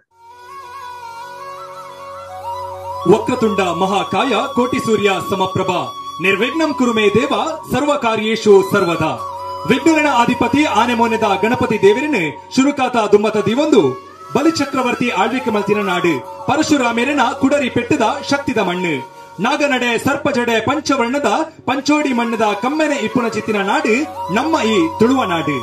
ವಕ್ರತುಂಡ ಮಹಾಕಾಯ ಕೋಟಿ ಸೂರ್ಯ ಸಮಪ್ರಭಾ ನಿರ್ವಿಘ್ನಂ ಕುರುಮೇ ದೇವ ಸರ್ವ ಕಾರ್ಯೇಶು ಸರ್ವದಾ. ವಿಘ್ನಗಳ ಅಧಿಪತಿ ಆನೆಮೋನೆದ ಗಣಪತಿ ದೇವರನ್ನು ಶುರುಕಾತ ದುಮ್ಮತ ದಿವೊಂದು ಬಲಿಚಕ್ರವರ್ತಿ ಆಳ್ವಿಕೆ ಮಲ್ತಿನ ನಾಡು ಪರಶುರಾಮೇರನ ಕುಡರಿ ಪೆಟ್ಟದ ಶಕ್ತಿದ ಮಣ್ಣು ನಾಗನಡೆ ಸರ್ಪಜಡೆ ಪಂಚವರ್ಣದ ಪಂಚೋಡಿ ಮಣ್ಣದ ಕಮ್ಮೆನೆ ಇಪ್ಪುನ ಚಿತ್ತಿನ ನಾಡು ನಮ್ಮ ಈ ತುಳುವ ನಾಡು.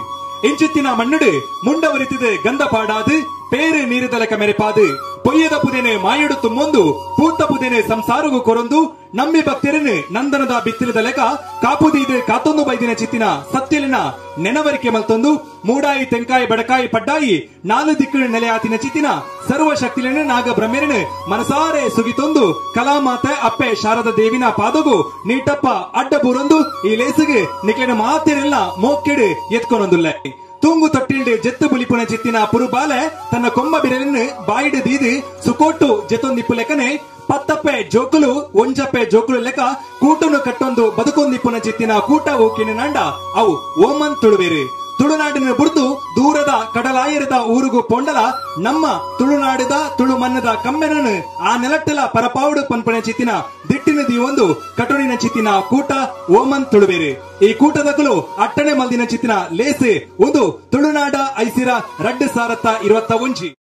ಇಂಚಿತ್ತಿನ ಮಣ್ಣುಡು ಮುಂಡವರಿತಿದು ಗಂಧ ಪಾಡಾದು ಪೇರು ನೀರುದಲಕ ಮೆರೆಪಾದು ಪೊಯ್ಯದ ಪುದೆನೆ ಮಾಯಡು ತುಂಬೊಂದು ಪೂತ ಪುದೆನೆ ಸಂಸಾರಗು ಕೊರೊಂದು ನಂಬಿ ಭಕ್ತರನ್ನು ನಂದನದ ಬಿತ್ತಿಲದ ಲೆಕ್ಕ ಕಾಪುದೀದು ಕಾತೊಂದು ಬೈದಿನ ಚಿತ್ತಿನ ಸತ್ಯಲಿನ ನೆನವರಿಕೆ ಮಲ್ತೊಂದು ಮೂಡಾಯಿ ತೆಂಕಾಯಿ ಬಡಕಾಯಿ ಪಡ್ಡಾಯಿ ನಾಲು ದಿಕ್ಕು ನೆಲೆಯಾತಿನ ಚಿತ್ತಿನ ಸರ್ವಶಕ್ತಿಲಿನ ನಾಗ ಬ್ರಹ್ಮೆರನು ಮನಸಾರೆ ಸುಗಿತೊಂದು ಕಲಾಮಾತೆ ಅಪ್ಪೆ ಶಾರದ ದೇವಿನ ಪಾದಗು ನೀಟಪ್ಪ ಅಡ್ಡ ಬೂರೊಂದು ಈ ಲೇಸಿಗೆ ನಿಕ್ಲಿನ ಮಾತಿರೆಲ್ಲ ಮೋಕೆಡು ಎತ್ಕೊನೊಂದುಲ್ಲೆ. ತೂಂಗು ತೊಟ್ಟಿಲ್ಡು ಜೆತ್ತು ಬುಲಿಪುನ ಚಿತ್ತಿನ ಪುರುಬಾಲೆ ತನ್ನ ಕೊಂಬ ಬಿರಲನ್ನು ಬಾಯಿಡು ದೀದು ಸುಕೋಟು ಜೆತ್ತೊಂದಿಪ್ಪು ಲೆಕ್ಕನೆ ಪತ್ತಪ್ಪೆ ಜೋಕುಲು ಒಂಜಪ್ಪೆ ಜೋಕುಲು ಲೆಕ್ಕ ಕೂಟನು ಕಟ್ಟೊಂದು ಬದುಕೊಂದಿಪ್ಪುನ ಚಿತ್ತಿನ ಕೂಟ ಓಕಿನ ನಾಂಡ ಅವು ಓಮನ್ ತುಳುವೇರು. ತುಳುನಾಡಿನ ಬುಡ್ದು ದೂರದ ಕಡಲಾಯರದ ಊರುಗು ಪೊಂಡಲ ನಮ್ಮ ತುಳುನಾಡದ ತುಳು ಮನ್ನದ ಕಮ್ಮೆನನು ಆ ನೆಲಟ್ಟಲ ಪರಪಾವುಡು ಪನ್ಪಣೆ ಚಿತ್ತಿನ ದಿಟ್ಟಿನ ದೀವೊಂದು ಕಟೋಣಿನ ಚಿತ್ತಿನ ಕೂಟ ಓಮನ್ ತುಳುವೇರು. ಈ ಕೂಟದಕಲು ಅಟ್ಟಣೆ ಮಲ್ದಿನ ಚಿತ್ತಿನ ಲೇಸೆ ಒಂದು ತುಳುನಾಡ ಐಸಿರ ರಡ್ಡು ಸಾರತ್ತ 21.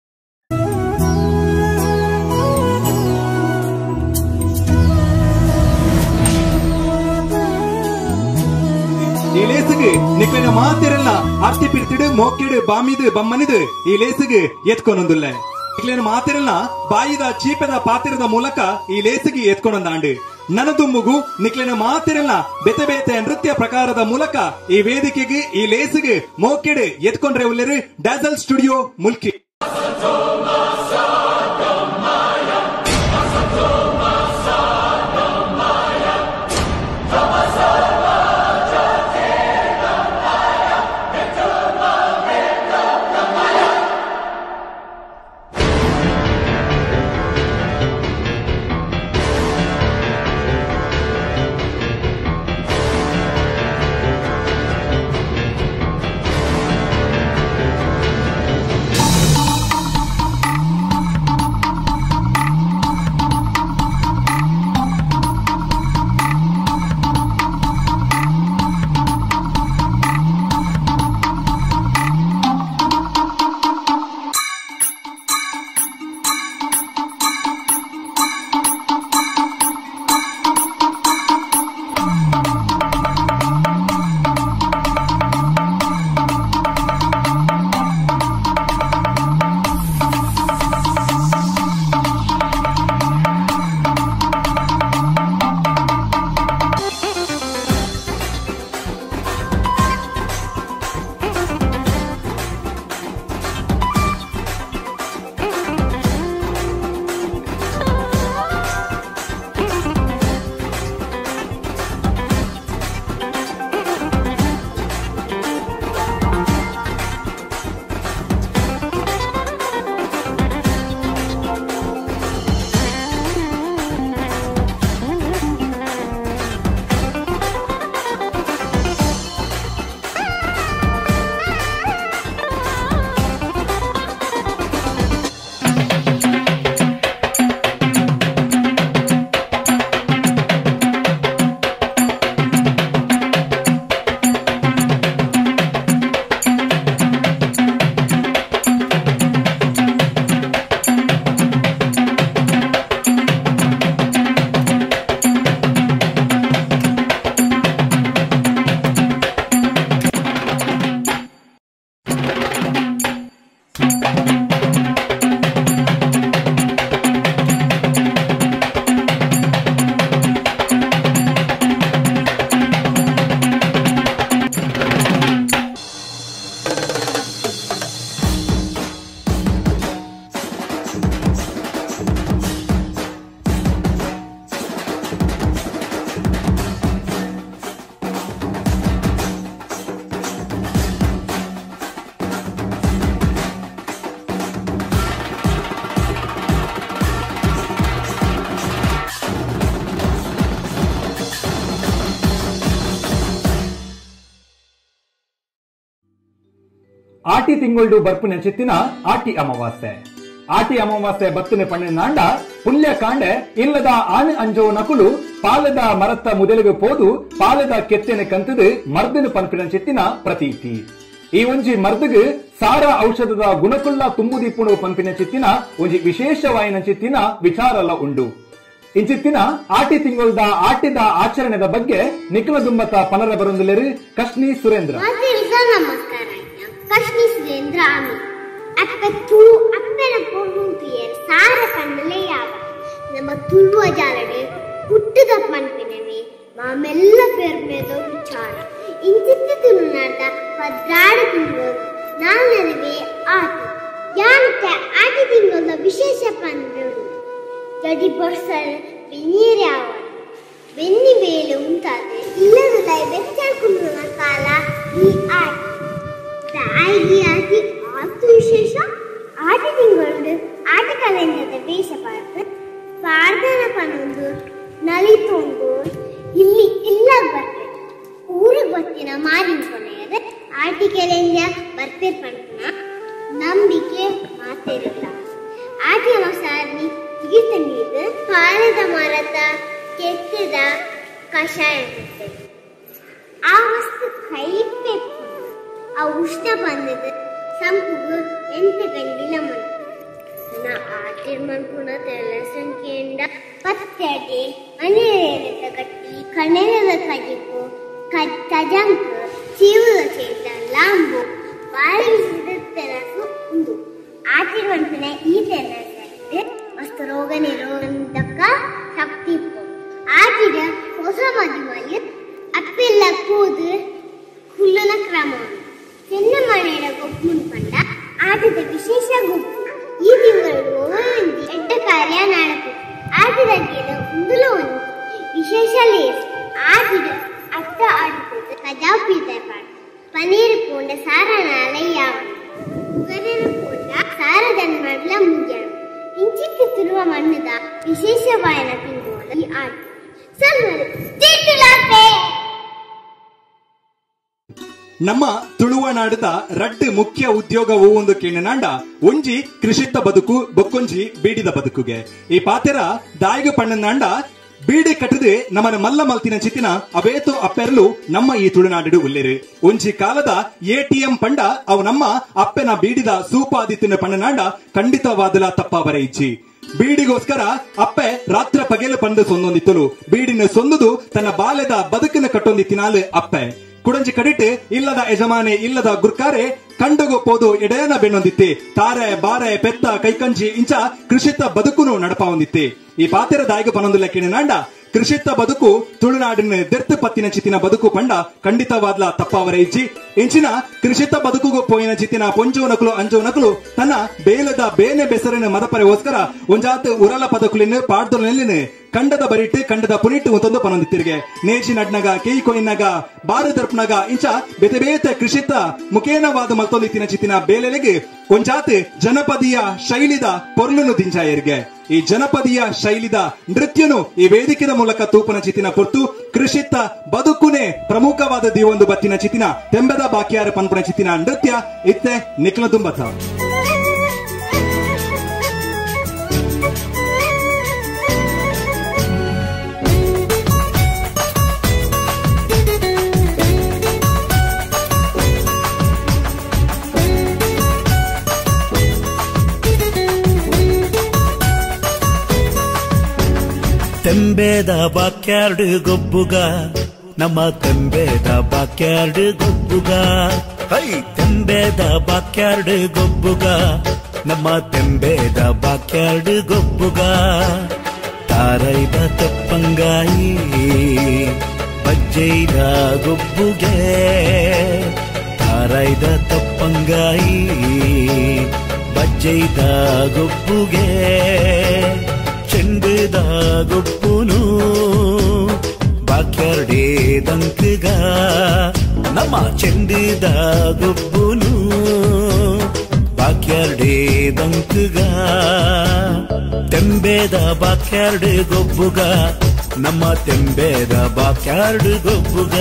ಈ ಲೇಸುಗೆ ನಿಕ್ಲಿನ ಮಾತಿರಲ್ಲ ಅರ್ತಿ ಪಿರ್ತಿಡು ಮೋಕಿಡು ಬಾಮಿದು ಬಮ್ಮನಿದು ಈ ಲೇಸುಗೆ ಎತ್ಕೊನೊಂದುಲ್ಲೆ. ನಿಕ್ಲಿನ ಮಾತಿರಲ್ಲ ಬಾಯಿದ ಚೀಪದ ಪಾತಿರದ ಮೂಲಕ ಈ ಲೇಸುಗೆ ಎತ್ಕೊನೊಂದಾಂಡು. ನನದುಮ್ಮುಗು ನಿಕ್ಲಿನ ಮಾತಿರಲ್ಲ ಬೇತೆ ಬೇತೆ ನೃತ್ಯ ಪ್ರಕಾರದ ಮೂಲಕ ಈ ವೇದಿಕೆಗೆ ಈ ಲೇಸುಗೆ ಮೋಕಿಡು ಎತ್ಕೊಂಡ್ರೆ ಉಲ್ಲೇರು ಡ್ಯಾಸಲ್ ಸ್ಟುಡಿಯೋ ಮುಲ್ಕಿ. ಆಟಿ ತಿಂಗೊಳ್ಡು ಬರ್ಪಿನ ಚಿತ್ತಿನ ಆಟಿ ಅಮಾವಾಸ್ಯೆ. ಆಟಿ ಅಮಾವಾಸ್ಯೆ ಬತ್ತಿನ ಪಣ್ಣಿನಾಂಡ ಪುಲ್ಯ ಕಾಂಡೆ ಇಲ್ಲದ ಆನೆ ಅಂಜೋ ನಕುಲು ಪಾಲದ ಮರತ್ತ ಮುದಲಿಗೆ ಪೋದು ಪಾಲದ ಕೆತ್ತೆನೆ ಕಂತದು ಮರ್ದಿನ ಪನ್ಪಿನ ಚಿತ್ತಿನ ಪ್ರತೀತಿ. ಈ ಒಂಜಿ ಮರ್ದಗ್ ಸಾರ ಔಷಧದ ಗುಣಕುಲ್ಲ ತುಂಬುದೀಪುಣು ಪನ್ಪಿನ ಚಿತ್ತಿನ ಒಂಜಿ ವಿಶೇಷವಾಯಿನ ಚಿತ್ತಿನ ವಿಚಾರಲ ಉಂಡು. ಇಂಚಿತ್ತಿನ ಆಟಿ ತಿಂಗೊಳ್ದ ಆಟಿದ ಆಚರಣೆದ ಬಗ್ಗೆ ನಿಖಿಲ ದುಂಬತ ಪನರ ಬರೊಂದುಲೆರು ಕಶ್ನಿ ಸುರೇಂದ್ರ. ನಮಸ್ಕಾರ, ಕಶ್ನಿ ಸುರೇಂದ್ರ ಆಮಿ. ಅಪ್ಪ ತುಳು ಅಪ್ಪನ ಪೊಣ್ಣುಂತುಯರ್ ಸಾರ ಕಣ್ಣಲೆ ಯಾವ ನಮ್ಮ ತುಳುವ ಜಾಲಡೆ ಹುಟ್ಟುದ ಪನ್ಪಿನವೇ ಮಾಮೆಲ್ಲ ಪೆರ್ಮೆದ ವಿಚಾರ. ಇಂಚಿತ್ತ ತುಳುನಾಡ 12 ತಿಂಗಳು ನಾಲ್ನವೇ ಆಟಿ. ಯಾನಕ್ಕೆ ಆಟಿ ತಿಂಗಳ ವಿಶೇಷ ಪಂದ್ರು ಜಡಿ ಬರ್ಸಲ್ ಬೆನ್ನೀರ್ ಯಾವ ಬೆನ್ನಿ ಬೇಲೆ ಉಂಟಾದ್ರೆ ಇಲ್ಲದ ಬೆಚ್ಚ ಕುಂದುವ ಕಾಲ ಈ ಆಟಿ. ತಾಯಿಗೆ ಆಟಿ ಆತು ವಿಶೇಷ. ಆಟಿ ತಿಂಗಳು ಆಟ ಕಲೆಂಜದ ವೇಷ ಪಾಡ್ದು ಪಾಡ್ದನ ಪನೊಂದು ನಲಿತೊಂದು ಇಲ್ಲಿ ಇಲ್ಲ ಬರ್ಬೇಕು ಊರಿಗೆ ಗೊತ್ತಿನ ಮಾರಿನ ಕೊನೆಯದ ಆಟಿ ಕೆಲೆಂಜ ಬರ್ಪೇರ್ ಪಂಪುನ ನಂಬಿಕೆ ಮಾತೇರಿಲ್ಲ. ಆಟಿ ಮಸಾರಿ ತೀರ್ಥ ನೀರು ಪಾಲದ ಮರದ ಕೆತ್ತದ ಕಷಾಯ ಆ ವಸ್ತು ಕೈಪೆ ಆ ಉಷ್ಣ ಬಂದದ ಸಂಪುಗು ಎಂತ ಗಂಡಿಲ ಮನ್ಪು ಆಟಿರ್ ಮನ್ಪುನ ತೆಲಸಂಕೆಂಡ ಪತ್ತೆಡೆ ಮನೆಯ ಕಟ್ಟಿ ಕಣ್ಣೆದ ಕಜಿಪು ತಜಂಕ್ ಚೀವುದ ಚೇತ ಲಾಂಬು ಬಾರಿ ತೆಲಸು ಉಂಡು. ಆಟಿರ್ ಮನ್ಪಿನ ಈ ತೆಲಸು ಮಸ್ತ್ ರೋಗ ನಿರೋಧಕ ಶಕ್ತಿ ಆಟಿಡ ಹೊಸ ಮದುಮಲಿ ಅಪ್ಪೆಲ್ಲ ಕೂದು ಹುಲ್ಲನ ಕ್ರಮ ಚೆನ್ನ ಮನೆಯ ಗೊಪ್ಪು ಪಂಡ ಆಟದ ವಿಶೇಷ ಗುಂಪು. ಈ ತಿಂಗಳು ಒಂಜಿ ಎಡ್ಡ ಕಾರ್ಯ ನಾಡಕು ಆಟದ ಉಂದುಲ ಒಂದು ವಿಶೇಷ ಲೇಸ್. ಆಟಿಡ ಅತ್ತ ಆಡಿದ ಕಜಾವ್ ಪೀತ ಪಾಡು ಪನೀರ್ ಪೂಂಡ ಸಾರ ನಾಳೆ ಯಾವ ಉಗರರು ಪೂಂಡ ಸಾರ ಜನ್ಮಡ್ಲ ಮುಗಿಯ ಇಂಚಿತ್ತು ತುಳುವ ಮಣ್ಣದ ವಿಶೇಷವಾಯನ ತಿಂಗಳು ಈ ಆಟ. ಸಲ್ವರು ನಮ್ಮ ತುಳುವನಾಡದ ರಡ್ಡು ಮುಖ್ಯ ಉದ್ಯೋಗವು ಒಂದು ಕೇಣನಾಂಡ ಒಂಜಿ ಕೃಷಿತ ಬದುಕು ಬೊಕ್ಕೊಂಜಿ ಬೀಡಿದ ಬದುಕುಗೆ. ಈ ಪಾತೆರ ದಾಯಿಗ ಪಣ್ಣನಾಂಡ ಬೀಡಿ ಕಟ್ಟದೆ ನಮ್ಮನ ಮಲ್ಲ ಮಲ್ತಿನ ಚಿತ್ತಿನ ಅವೇತೋ ಅಪ್ಪೆರ್ಲು ನಮ್ಮ ಈ ತುಳುನಾಡು ಉಲ್ಲೇರು. ಒಂಜಿ ಕಾಲದ ಎಟಿಎಂ ಪಂಡ ಅವು ನಮ್ಮ ಅಪ್ಪೆನ ಬೀಡಿದ ಸೂಪಾದಿತ್ತಿನ ಪಣ್ಣನಾಂಡ ಖಂಡಿತವಾದಲ ತಪ್ಪ ಬರೆಯಿಚ್ಚಿ. ಬೀಡಿಗೋಸ್ಕರ ಅಪ್ಪೆ ರಾತ್ರ ಪಗೆಲು ಪಂದು ಸೊಂದೊಂದಿತ್ತಲು ಬೀಡಿನ ಸೊಂದುದು ತನ್ನ ಬಾಲ್ಯದ ಬದುಕಿನ ಕಟ್ಟೊಂದಿತ್ತಿನಾಲು ಅಪ್ಪೆ. ಕುಡಂಜಿ ಕಡಿಟೆ ಇಲ್ಲದ ಯಜಮಾನೆ ಇಲ್ಲದ ಗುರ್ಕಾರೆ ಕಂಡಗೋ ಪೋದು ಎಡೆಯನ ಬೆನ್ನೊಂದಿತ್ತೆ ತಾರೆ ಬಾರೆ ಪೆತ್ತ ಕೈಕಂಜಿ ಇಂಚ ಕೃಷಿತ ಬದುಕುನು ನಡಪಾವೊಂದಿತ್ತೆ. ಈ ಪಾತೆರ ದಾಯಿಗ ಪನೊಂದುಲ್ಲ ಕಿಣನಾಂಡ ಕೃಷಿತ ಬದುಕು ತುಳುನಾಡಿನ ದೆರ್ತು ಪತ್ತಿನ ಚಿತ್ತಿನ ಬದುಕು ಪಂಡ ಖಂಡಿತವಾದ್ಲ ತಪ್ಪಾವರ ಇಜ್ಜಿ. ಇಂಚಿನ ಕೃಷಿತ ಬದುಕುಗೂ ಪೋಯಿನ ಚಿತ್ತಿನ ಪೊಂಜೋನಕುಲು ಅಂಜೋನಕುಲು ತನ್ನ ಬೇಲದ ಬೇನೆ ಬೆಸರಿನ ಮದಪರೆಗೋಸ್ಕರ ಒಂಜಾತ್ ಉರಲ ಪದಕುಲಿನ ಪಾಡ್ದೊಲಿನ ಕಂಡದ ಬರಿಟ್ಟು ಕಂಡದ ಪುನಿಟ್ಟು ಒಂದೊಂದು ಪನೊಂದಿತ್ತಿರಿಗೆ ನೇಜಿ ನಡ್ನಗ ಕೇಯಿ ಕೊಯ್ನಗ ಬಾರು ದರ್ಪನಗ ಇಂಚ ಬೇತೆ ಬೇತೆ ಕೃಷಿತ ಮುಖೇನವಾದ ಮಲ್ತೊಂದಿತ್ತಿನ ಚಿತ್ತಿನ ಬೇಲೆಲೆಗೆ ಒಂಜಾತ್ ಜನಪದೀಯ ಶೈಲಿದ ಪೊರ್ಲುನು ದಿಂಜಾಯರ್ಗೆ. ಈ ಜನಪದೀಯ ಶೈಲಿದ ನೃತ್ಯನು ಈ ವೇದಿಕೆದ ಮೂಲಕ ತೂಪನ ಚಿತ್ತಿನ ಪೊರ್ತು ಕೃಷಿತ ಬದುಕುನೆ ಪ್ರಮುಖವಾದ ದೀವೊಂದು ಬತ್ತಿನ ಚಿತ್ತಿನ ತೆಂಬದ ಬಾಕಿಯಾರ ಪನ್ಪುನ ಚಿತ್ತಿನ ನೃತ್ಯ ಇತ್ತೆ ನಿಖಲ ದುಂಬತ. ತೆಂಬೇದ ಬಾಕ್ಯಾರ್ಡ್ ಗೊಬ್ಬುಗ ನಮ್ಮ ತೆಂಬೇದ ಬಾಕ್ಯಾರ್ಡ್ ಗೊಬ್ಬುಗ ಹೈ ತೆಂಬೇದ ಬಾಕ್ಯಾರ್ಡ್ ಗೊಬ್ಬುಗ ನಮ್ಮ ತೆಂಬೇದ ಬಾಕ್ಯಾರ್ಡ್ ಗೊಬ್ಬುಗ ತಾರೈದ ತಪ್ಪಂಗಾಯಿ ಬಜ್ಜೈದ ಗೊಬ್ಬುಗೆ ತಾರೈದ ತಪ್ಪಂಗಾಯಿ ಬಜ್ಜೈದ ಗೊಬ್ಬುಗೆ ಚೆಂಡುದ ಗೊಬ್ಬುನು ಬಾಕ್ಯಾರ್ಡೇ ದಂಕಗ ನಮ್ಮ ಚೆಂಡುದ ಗೊಬ್ಬುನು ಬಾಕ್ಯಾರ್ಡೇ ದಂಕಗ ತೆಂಬೇದ ಬಾಕ್ಯಾರ್ಡ್ ಗೊಬ್ಬುಗ ನಮ್ಮ ತೆಂಬೇದ ಬಾಕ್ಯಾರ್ಡ್ ಗೊಬ್ಬುಗ.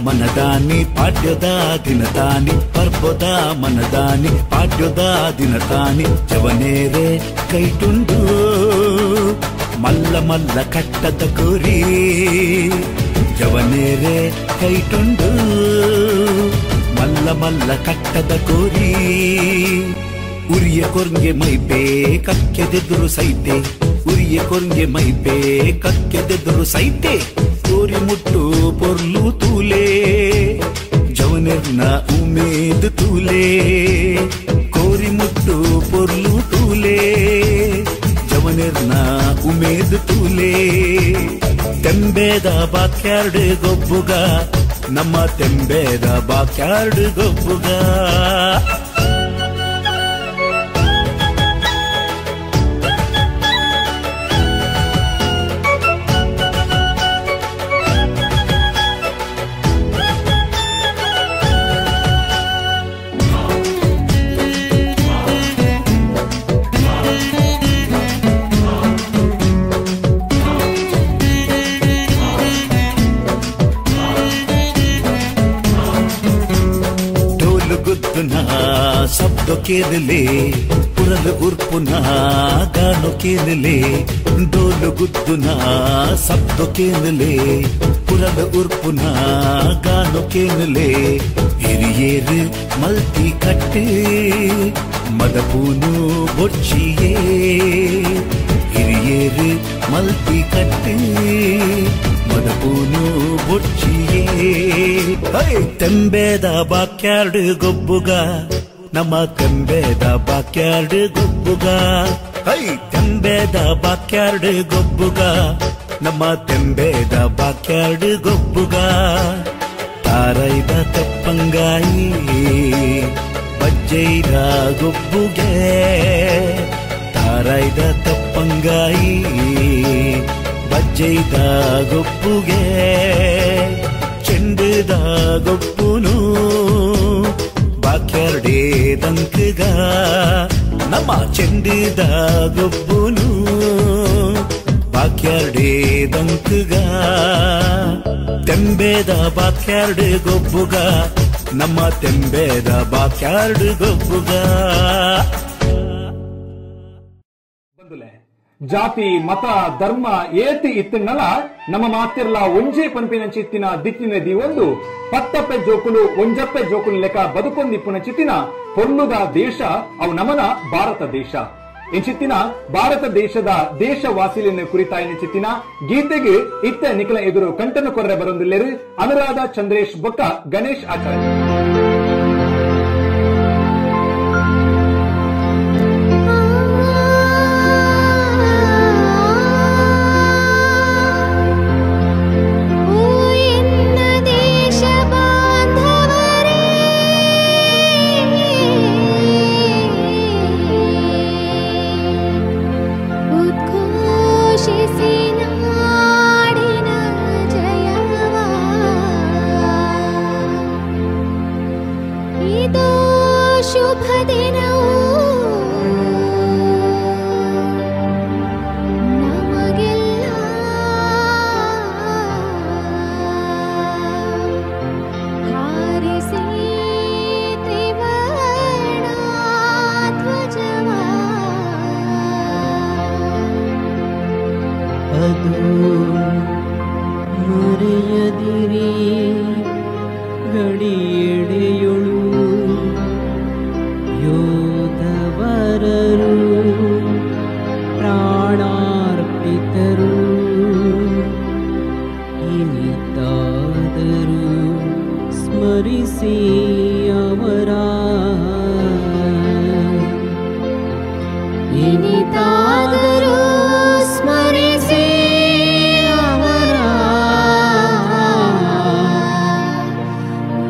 ಮನದಾನಿ ಪಾಡ್ಯದ ದಿನದಾನಿ ಪರ್ಬದ ಮನದಾನಿ ಪಾಡ್ಯದ ದಿನದಾನಿ ಜವನೇರೆ ಕೈಟುಂಡು ಮಲ್ಲ ಮಲ್ಲ ಕಟ್ಟದ ಕೋರಿ ಜವನೇರೆ ಕೈಟುಂಡು ಮಲ್ಲ ಮಲ್ಲ ಕಟ್ಟದ ಕೋರಿ ಉರಿಯ ಕೊರ್ಗೆ ಮೈಪೇ ಕಕ್ಕೆದೆದುರು ಸೈತೆ ಉರಿಯ ಕೊರ್ಗೆ ಮೈಪೇ ಕಕ್ಕೆದೆದುರು ಸೈತೆ ಕೋರಿ ಮುಟ್ಟು ಪೊರ್ಲು ತೂಲೆ ಜವನೆರ್ನ ಉಮೇದು ತೂಲೆ ಕೋರಿ ಮುಟ್ಟು ಪೊರ್ಲು ತೂಲೆ ಜವನೆರ್ನ ಉಮೇದು ತೂಲೆ ತೆಂಬೇದ ಬಾಕ್ಯಾರ್ಡ್ ಗೊಬ್ಬುಗ ನಮ್ಮ ತೆಂಬೇದ ಬಾಕ್ಯಾರ್ಡ್ ಗೊಬ್ಬುಗ. ಶಬ್ದ ಕೇಳಲೆ ಪುರಲು ಉರ್ಪುನ ಗಾನು ಕೇಳಲೆ ಡೋಲು ಗುದ್ದುನ ಶಬ್ದ ಕೇಳಲೆ ಪುರಲು ಉರ್ಪುನ ಗಾನು ಕೇಳಲೆ ಹಿರಿಯೇರು ಮಲ್ತಿ ಕಟ್ಟೆ ಮದಪೂನು ಬೊಚ್ಚಿಯೇ ಹಿರಿಯೇರು ಮಲ್ತಿ ಕಟ್ಟೆ ಮದಪೂನು ಬೊಚ್ಚಿಯೇ. ತೆಂಬೇದ ಬಾಕ್ಯಾರ್ಡ್ ಗೊಬ್ಬುಗ ನಮ್ಮ ತೆಂಬೇದ ಬಾಕ್ಯಾರ್ಡ್ ಗೊಬ್ಬುಗ ಹೈ ತೆಂಬೇದ ಬಾಕ್ಯಾರ್ಡ್ ಗೊಬ್ಬುಗ ನಮ್ಮ ತೆಂಬೇದ ಬಾಕ್ಯಾರ್ಡ್ ಗೊಬ್ಬುಗ. ತಾರೈದ ತಪ್ಪಂಗಾಯಿ ಬಜ್ಜೈದ ಗೊಬ್ಬುಗೆ ತಾರೈದ ತಪ್ಪಂಗಾಯಿ ಬಜ್ಜೈದ ಗೊಬ್ಬುಗೆ ಚೆಂಡುದ ಗೊಬ್ಬುನು ಬಾಕ್ಯಾರ್ಡೇ ದಂಕಗ ನಮ್ಮ ಚೆಂಡುದ ಗೊಬ್ಬುನು ಬಾಕ್ಯಾರ್ಡೇ ದಂಕಗ ತೆಂಬೇದ ಬಾಕ್ಯಾರ್ಡ್ ಗೊಬ್ಬುಗ ನಮ್ಮ ತೆಂಬೇದ ಬಾಕ್ಯಾರ್ಡ್ ಗೊಬ್ಬುಗ. ಜಾತಿ ಮತ ಧರ್ಮ ಏತಿ ಇತ್ತನ್ನಲ ನಮ್ಮ ಮಾತಿರ್ಲ ಒಂಜೇ ಪನ್ಪಿನ ಚಿತ್ತಿನ ದಿಕ್ಕಿನ ದಿವೊಂದು ಪತ್ತಪ್ಪೆ ಜೋಕುಲು ಒಂಜಪ್ಪೆ ಜೋಕುಲು ಲೆಕ್ಕ ಬದುಕೊಂದಿಪ್ಪುನ ಚಿತ್ತಿನ ಪೊರ್ಲುದ ದೇಶ ಅವು ನಮನ ಭಾರತ ದೇಶ. ಇಂಚಿತ್ತಿನ ಭಾರತ ದೇಶದ ದೇಶವಾಸಿಲಿನ ಕುರಿತಾಯಿನ ಚಿತ್ತಿನ ಗೀತೆಗೆ ಇತ್ತ ನಿಖಲ ಎದುರು ಕಂಟನ ಕೊರ್ರೆ ಬರೊಂದಿಲ್ಲೇರು ಅನುರಾಧ ಚಂದ್ರೇಶ್ ಬೊಕ್ಕ ಗಣೇಶ್ ಆಚಾರ್ಯ.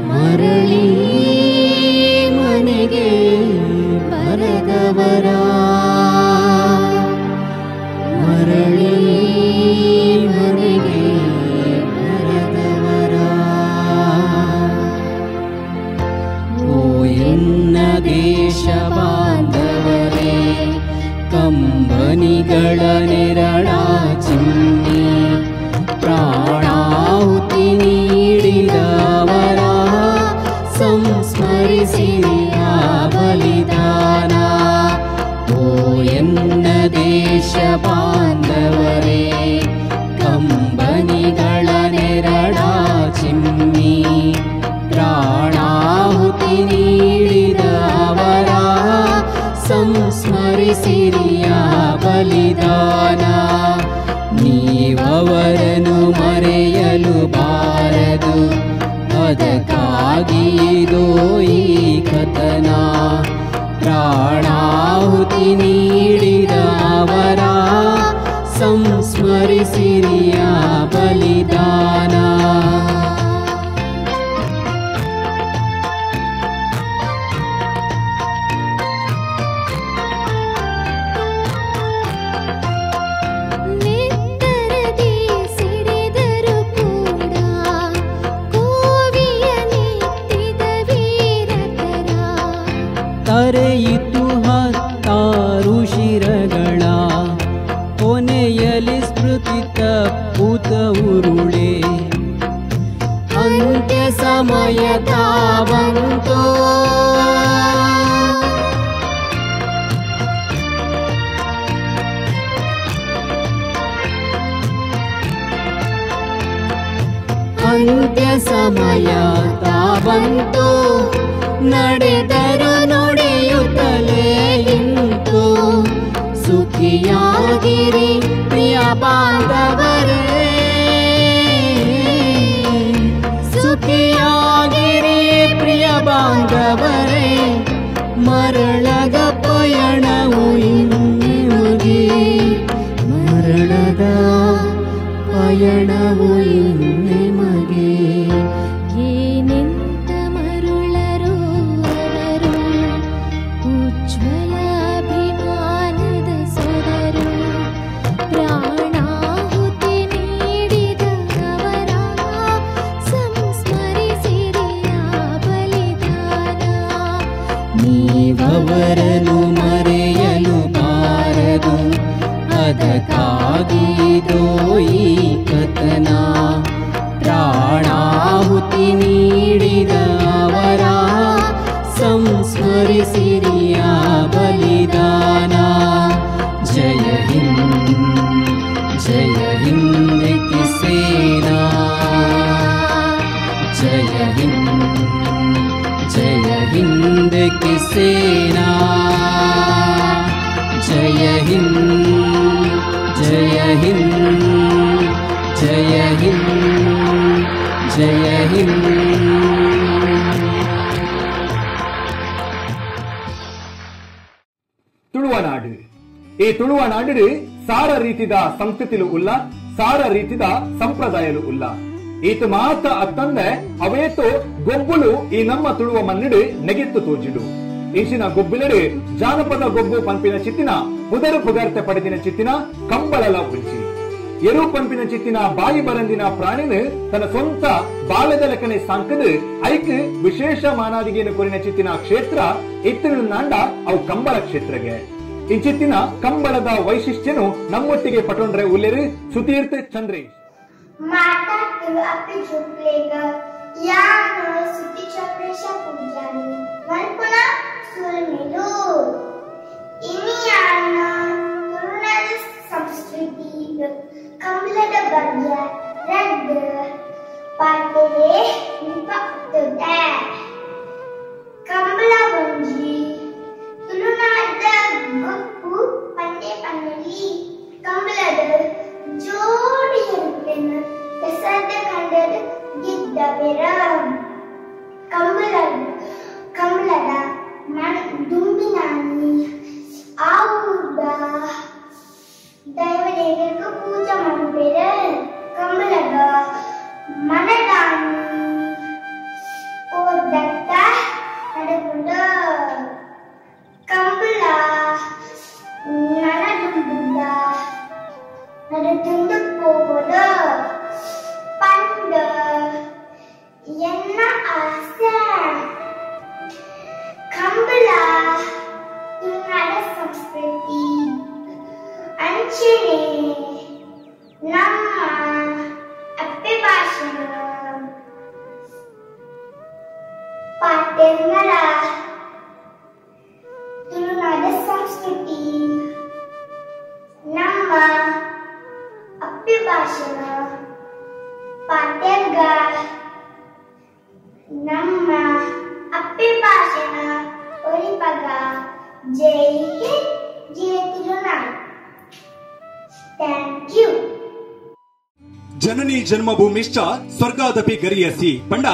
ಮರಳಿ ಮನೆಗೆ ಬರದವರ. ಬಲಿದಾನ. ನೀವವರನ್ನು ಮರೆಯಲು ಬಾರದು, ಅದಕ್ಕಾಗಿ ಇದೋ ಈ ಕಥನ. ಪ್ರಾಣಾಹುತಿ ನೀಡಿದ ಅವರ ಸಂಸ್ಮರಿಸಿರಿಯ ಬಲಿದಾನ. ತರೆಯಿತು ಹತ್ತಾರು ಶಿರಗಳ, ಕೊನೆಯಲ್ಲಿ ಸ್ಮೃತಿ ತಪ್ಪುತ ಉರುಳೆ. ಅಂತ್ಯ ಸಮಯ ತಾವಂತೋ, ಅಂತ್ಯ ಸಮಯ ತಾವಂತೋ, ನಡೆದರು ನುಡಿಯುತ್ತಲೇ ಇಂತು. ಸುಖಿಯಾಗಿರಿ ಪ್ರಿಯ ಬಾಂಧವರೇ, ಸುಖಿಯಾಗಿರಿ ಪ್ರಿಯ ಬಾಂಧವರೇ. ಮರಳದ ಪಯಣವು ಇನ್ನಿಮಗೆ, ಮರಳದ ಪಯಣವು ಇನ್ನಿಮಗೆ. ಏನೆಂತ ಮರುಳರು ಅವರು, ಉಜ್ವಲಾಭಿಮಾನದ ಸೊದರು. ಪ್ರಾಣಾಹುತಿ ನೀಡಿದ ಅವರ ಸಂಸ್ಮರಿಸಿರಿಯ ಬಲಿದಾನ. ನೀವವರನ್ನು ಮರೆಯಲು ಬಾರದು, ಅದಕ್ಕಾಗಿ ಇದೋ ಈ ಕಥನ. ಪ್ರಾಣಾಹುತಿ ನೀಡಿದ ಅವರ ಸಂಸ್ಮರಿಸಿರಿಯ ಬಲಿದಾನ. ಜಯ ಹಿಂದ್, ಜಯ ಹಿಂದ್ ಕಿ ಸೇನಾ. ಜಯ ಹಿಂದ್, ಜಯ ಹಿಂದ್ ಕಿ ಸೇನಾ. ಜಯ ಹಿಂದ್, ಜಯ ಹಿಂದ್, ಜಯ ಹಿಂದ್, ಜಯ ಹಿಂದ್. ತುಳುವನಾಡು. ಈ ತುಳುವನಾಡು ಸಾರ ರೀತಿದ ಸಂಸ್ಕೃತಿಲು ಉಲ್ಲ, ಸಾರ ರೀತಿದ ಸಂಪ್ರದಾಯಲು ಉಲ್ಲ. ಈತ ಮಾತ್ರ ಅತ್ತಂದೆ ಅವೇತೋ ಗೊಬ್ಬುಲು ಈ ನಮ್ಮ ತುಳುವ ಮಣ್ಣಿಡು ನೆಗೆತ್ತು ತೋಜಿಡು. ಇಂಚಿನ ಗೊಬ್ಬಿಲಡು ಜಾನಪದ ಗೊಬ್ಬು ಪಂಪಿನ ಚಿತ್ತಿನ ಪುದರು ಪುಗಾರ್ತೆ ಪಡೆದಿನ ಚಿತ್ತಿನ ಕಂಬಳಲ ಉಂಚಿ. ಎರು ಪಂಪಿನ ಚಿತ್ತಿನ ಬಾಯಿ ಬರಂದಿನ ಪ್ರಾಣಿನ ತನ್ನ ಸ್ವಂತ ಬಾಲದ ಲೆಕ್ಕನೆ ಸಾಂಕದು ಐಕ್ ವಿಶೇಷ ಮಾನಾದಿಗೆಯನ್ನು ಕೊರಿನ ಚಿತ್ತಿನ ಕ್ಷೇತ್ರ ಇತ್ತಿನ ನಾಂಡ ಅವು ಕಂಬಳ ಕ್ಷೇತ್ರಗೆ. ಇಂಚಿತ್ತಿನ ಕಂಬಳದ ವೈಶಿಷ್ಟ್ಯನು ನಮ್ಮೊಟ್ಟಿಗೆ ಪಟೊಂಡ್ರೆ ಉಲ್ಲೇರು ಸುತೀರ್ಥ ಚಂದ್ರೇಶ್. ಮಾತಾಡ್ತಿರು ಅಪ್ಪಿ ಜೋಕ್ಲೇಗ ಯಾನು ಸುತಿ ಚಂದ್ರೇಶ ಪೂಜಾರಿ ಮಲ್ಪುನ ಸುಲ್ಮಿಲು. ಇನಿಯಾನ ತುಳುನಾಡ ಸಂಸ್ಕೃತಿ ಕಂಬಳದ ಬಗ್ಗೆ ರದ್ದು ಪಾತೆರೆ ನಿಪತ್ತುದೆ. ಕಂಬಳ ಒಂಜಿ ತುಳುನಾಡ ಗೊಪ್ಪು ಪಂಡೆ ಪನ್ನಲಿ. ಕಂಬಳದ ಜೋಡಿ ಎರುಕ್ಲೆನ್ ಕೆಸರ್ದ ಕಂಡದ ಗಿದ್ದ ಬೆರ. ಕಂಬಳದ ಮಣ ದುಂಬಿನಾನಿ ಆವುದ ದೈವದೇವರಿಗೆ ಪೂಜೆ ಮಾಡ್ಬೇರೆ. ಕಂಬಳದ ಮನದಾನಿ ಓದತ್ತ ನಡೆಕೊಂಡು. ಕಂಬಳ ನನದುಂಬುದ ನಡೆದುಂದು ಹೋಗೋದು ಪಂಡ ಎನ್ನ ಆಸೆ. ಕಂಬಳ ತುಳುನಾಡ ಸಂಸ್ಕೃತಿ ಅಂಚನೆ ನಮ್ಮ ಅಪ್ಪೆ ಭಾಷಣ ಪಾತೆರ್ನಲ ತುಳುನಾಡ ಸಂಸ್ಕೃತಿ ನಮ್ಮ ಅಪ್ಪೆ ಭಾಷಣ ಪಾತೆರ್ಗ ನಮ್ಮ ಅಪ್ಪೆ ಭಾಷಣ ಒರಿಪಗ. ಜೈ ಹಿಂದ್, ಜೈ ತುಳುನಾಡು. Thank you. ಜನನಿ ಜನ್ಮಭೂಮಿಶ್ಚ ಸ್ವರ್ಗಾದಪಿ ಗರಿಯಸಿ ಪಂಡ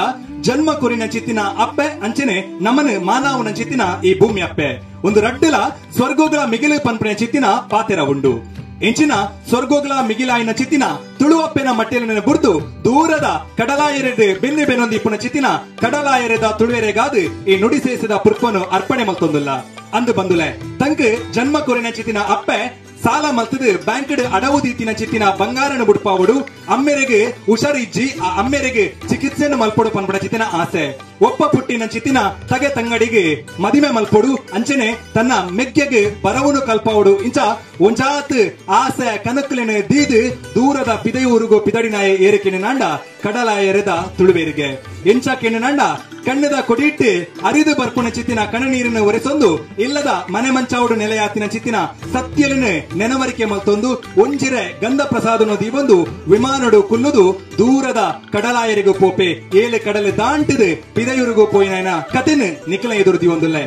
ಜನ್ಮ ಕೊರಿನ ಚಿತ್ತಿನ ಅಪ್ಪೆ ಅಂಚನೆ ನಮನ ಮಾನವನ ಚಿತ್ತಿನ ಈ ಭೂಮಿ ಅಪ್ಪೆ ಒಂದು ರಡ್ಡಲ ಸ್ವರ್ಗೋಗಳ ಮಿಗಿಲು ಪನ್ಪನೆ ಚಿತ್ತಿನ ಪಾತೆರ ಉಂಡು. ಎಂಚಿನ ಸ್ವರ್ಗೋಗಳ ಮಿಗಿಲಾಯಿನ ಚಿತ್ತಿನ ತುಳುವಪ್ಪೆನ ಮಟ್ಟೆಲಿನ ಬುರ್ದು ದೂರದ ಕಡಲಾಯರೆಡ್ ಬೆನ್ನಿ ಬೆನೊಂದಿ ಇಪ್ಪುನ ಚಿತ್ತಿನ ಕಡಲಾಯರೆದ ತುಳುವೆರೆಗಾದು ಈ ನುಡಿ ಸೇಸಿದ ಪುರ್ಪನು ಅರ್ಪಣೆ ಮಲ್ತೊಂದುಲ್ಲ. ಅಂದು ಬಂದುಲೆ ತಂಕ್ ಜನ್ಮ ಕೊರಿನ ಚಿತ್ತಿನ ಅಪ್ಪೆ ಸಾಲ ಮಲ್ತದು ಬ್ಯಾಂಕ್ಡ್ ಅಡವು ದೀತಿನ ಚಿತ್ತಿನ ಬಂಗಾರನ ಬುಡ್ಪಾವುಡು ಅಮ್ಮೆರೆಗೆ ಹುಷಾರಿಜ್ಜಿ ಆ ಅಮ್ಮೆರೆಗೆ ಚಿಕಿತ್ಸೆಯನ್ನು ಮಲ್ಪೊಡು ಪನ್ಪುನ ಚಿತ್ತಿನ ಆಸೆ. ಒಪ್ಪ ಪುಟ್ಟಿನ ಚಿತ್ತಿನ ತಗೆ ತಂಗಡಿಗೆ ಮದಿಮೆ ಮಲ್ಪೊಡು ಅಂಚನೆ ತನ್ನ ಮೆಗ್ಗೆಗೆ ಬರವುನು ಕಲ್ಪಾವುಡು ಇಂಚ ಒಂಜಾತ್ ಆಸೆ ಕನಕುಲೆನ ದೀದು ದೂರದ ಪಿದೆಯೂರುಗು ಪಿದಡಿನಾಯ ಏರಿಕೆನ ನಾಂಡ ಕಡಲಾಯರೆದ ತುಳುವೇರಿಗೆ ಎಂಚ ಕೆಣ್ಣನಾಂಡ ಕಣ್ಣದ ಕೊಡಿಟ್ಟು ಅರಿದು ಬರ್ಪುಣ ಚಿತ್ತಿನ ಕಣ್ಣನೀರಿನ ಒರೆಸೊಂದು ಇಲ್ಲದ ಮನೆ ಮಂಚಾವುಡು ನೆಲೆಯಾತಿನ ಚಿತ್ತಿನ ಸತ್ಯಲಿನ ನೆನವರಿಕೆ ಮಲ್ತೊಂದು ಒಂಜಿರೆ ಗಂಧ ಪ್ರಸಾದನು ದೀವೊಂದು ವಿಮಾನಡು ಕುಲ್ಲುದು ದೂರದ ಕಡಲಾಯರಿಗೂ ಪೋಪೆ ಏಳು ಕಡಲು ದಾಂಟಿದು ಪಿದೆಯೂರಿಗೂ ಪೋಯಿನ ಕತೆನು ನಿಖಲ ಎದುರು ದೀವೊಂದುಲ್ಲೆ.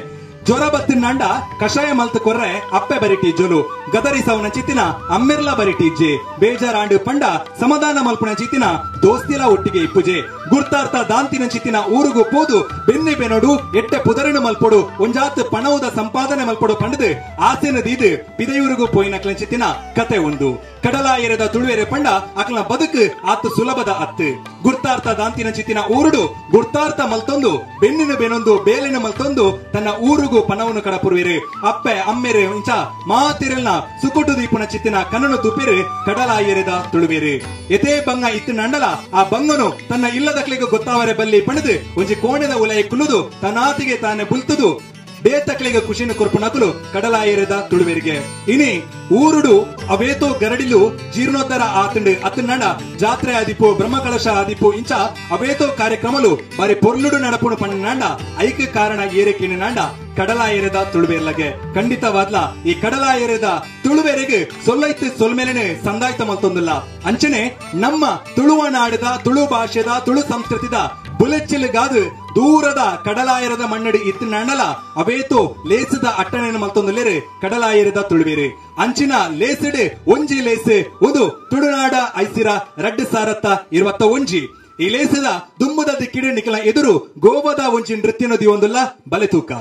ಜ್ವರ ಬತ್ತಿನಾಂಡ ಕಷಾಯ ಮಲ್ತು ಕೊರ್ರೆ ಅಪ್ಪೆ ಬರಿಟಿ ಜೊಲು ಗದರಿಸವನ ಚಿತ್ತಿನ ಅಮ್ಮಿರ್ಲ ಬರಿಟಿಜ್ಜೆ ಬೇಜಾರಾಂಡು ಪಂಡ ಸಮಾಧಾನ ಮಲ್ಪುನ ಚಿತ್ತಿನ ದೋಸ್ತಿಲ ಒಟ್ಟಿಗೆ ಇಪ್ಪುಜೆ ಗುರ್ತಾರ್ಥ ದಾಂತಿನ ಚಿತ್ತಿನ ಊರುಗು ಪೋದು ಬೆನ್ನಿ ಬೆನೋಡು ಎಟ್ಟೆ ಪುದರನು ಮಲ್ಪೊಡು ಒಂಜಾತ್ ಪಣವುದ ಸಂಪಾದನೆ ಮಲ್ಪೊಡು ಪಂಡದು ಆಸೆನ ದೀದು ಪಿದೆಯೂರುಗು ಪೋಯಿನ ಚಿತ್ತಿನ ಕತೆ ಉಂಡು. ಕಡಲಾಯರದ ತುಳುವೆರೆ ಪಂಡ ಅಕ್ಲ ಬದುಕು ಆತು ಸುಲಭದ ಅತ್ತು. ಗುರ್ತಾರ್ಥ ದಾಂತಿನ ಚಿತ್ತಿನ ಊರುಡು ಗುರ್ತಾರ್ಥ ಮಲ್ತೊಂದು ಬೆನ್ನಿನ ಬೆನೊಂದು ಬೇಲಿನ ಮಲ್ತೊಂದು ತನ್ನ ಊರುಗು ಪಣವನ್ನು ಕಡಪುರುವೆರು ಅಪ್ಪೆ ಅಮ್ಮೆರು ಇಂಚ ಮಾತಿರಲ್ನ ಸುಕೊಟು ದೀಪುನ ಚಿತ್ತಿನ ಕಣ್ಣನು ತುಪಿರು ಕಡಲಾಯರದ ತುಳುವೆರು. ಎತೇ ಬಂಗ ಇತ್ತು ನಂಡಲ ಆ ಬಂಗನು ತನ್ನ ಇಲ್ಲದಕ್ಲಿಗೆ ಗೊತ್ತಾವರೆ ಬಲ್ಲಿ ಪಣದು ಒಂಜಿ ಕೋಣೆದ ಉಲಯ ಕುಲ್ಲುದು ತನ್ನಾತಿಗೆ ತಾನೆ ಬುಲ್ತುದು ಬೇತಕ್ಲಿಗೆ ಖುಷಿನ ಕೊರ್ಪುನಕುಲು ಕಡಲಾಯರದ ತುಳುವೆರಿಗೆ. ಇನಿ ಊರುಡು ಅವೇತೋ ಗರಡಿಲು ಜೀರ್ಣೋತ್ತರ ಆತಂಡು ಅತ್ತಂಡ ಜಾತ್ರೆ ಆದಿಪು ಬ್ರಹ್ಮಕಲಶ ಆದಿಪು ಇಂಚ ಅವೇತೋ ಕಾರ್ಯಕ್ರಮಲು ಬಾರಿ ಪೊರ್ಲುಡು ನಡಪುಣು ಪಣ್ಣಾಂಡ ಐಕ ಕಾರಣ ಏರಿಕೆನ ನಾಂಡ ಕಡಲಾಯರದ ತುಳುವೆರ್ಲಗೆ. ಖಂಡಿತವಾದ್ಲ ಈ ಕಡಲಾಯರದ ತುಳುವೆರೆಗೆ ಸೊಲ್ಲೈತು ಸೊಲ್ಮೇಲೆನೆ ಸಂದಾಯ್ತ ಮಲ್ತೊಂದಿಲ್ಲ. ಅಂಚನೆ ನಮ್ಮ ತುಳುವ ನಾಡದ ತುಳು ಭಾಷೆದ ತುಳು ಸಂಸ್ಕೃತಿದ ಬುಲೆಚ್ಚಿಲ್ಗಾದು ದೂರದ ಕಡಲಾಯರದ ಮಣ್ಣಡಿ ಇತ್ತು ನಾಂಡಲ ಅವೇತೋ ಲೇಸದ ಅಟ್ಟಣೆಯನ್ನು ಮಲ್ತೊಂದುಲ್ಲೇರು ಕಡಲಾಯರದ ತುಳುವೇರು. ಅಂಚಿನ ಲೇಸಡ್ ಒಂಜಿ ಲೇಸು ಒಂದು ತುಳುನಾಡ ಐಸಿರ ರಡ್ಡು ಸಾರತ್ತ ಇರುವತ್ತ ಒಂಜಿ ಈ ಲೇಸದ ದುಂಬುದ ದಿಕ್ಕಿಡು ನಿಖಲ ಎದುರು ಗೋವಾದ ಒಂಜಿ ನೃತ್ಯ ನದಿ ಒಂದುಲ್ಲ ಬಲೆ ತೂಕ.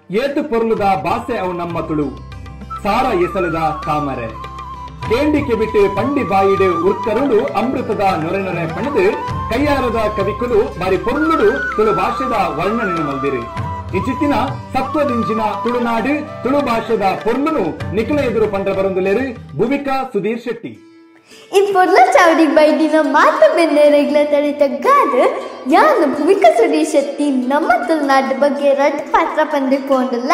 ಏತು ಪೊರ್ಲುದ ಬಾಸೆ ಅವು ನಮ್ಮ ತುಳು ಸಾರ ಎಸಲದ ತಾಮರೆ ಕೇಂಡಿ ಕೆಬಿಟ್ಟು ಪಂಡಿ ಬಾಯಿಡು ಉರ್ಕರುಳು ಅಮೃತದ ನೊರೆ ನೊರೆ ಪಣದು ಕೈಯಾರದ ಕವಿಕುಲು ಬಾರಿ ಪೊರ್ಲುಡು ತುಳು ಭಾಷೆದ ವರ್ಣನೆ ಮಲ್ದಿರು. ಇಂಚಿತ್ತಿನ ಸತ್ವದಿಂಚಿನ ತುಳುನಾಡು ತುಳು ಭಾಷೆದ ಪೊರ್ಲುನು ನಿಖಲ ಎದುರು ಪಂಡ್ರ ಬರಂದುಲೇರು ಭೂಮಿಕಾ ಸುಧೀರ್ ಶೆಟ್ಟಿ. ಈ ಪೊರ್ಲ ಚಾವಡಿಗ್ ಬೈದಿನ ಮಾತ ಬೆನ್ನೆರೆಗ್ಲ ತಡೆ ತಗ್ಗಾದ ಯಾನು ಭೂಮಿಕಾ ಸುಧೀರ್ ಶೆಟ್ಟಿ ನಮ್ಮ ತುಳುನಾಡು ಬಗ್ಗೆ ರಡ್ ಪಾತ್ರ ಪಂದಿಕೊಂಡಿಲ್ಲ.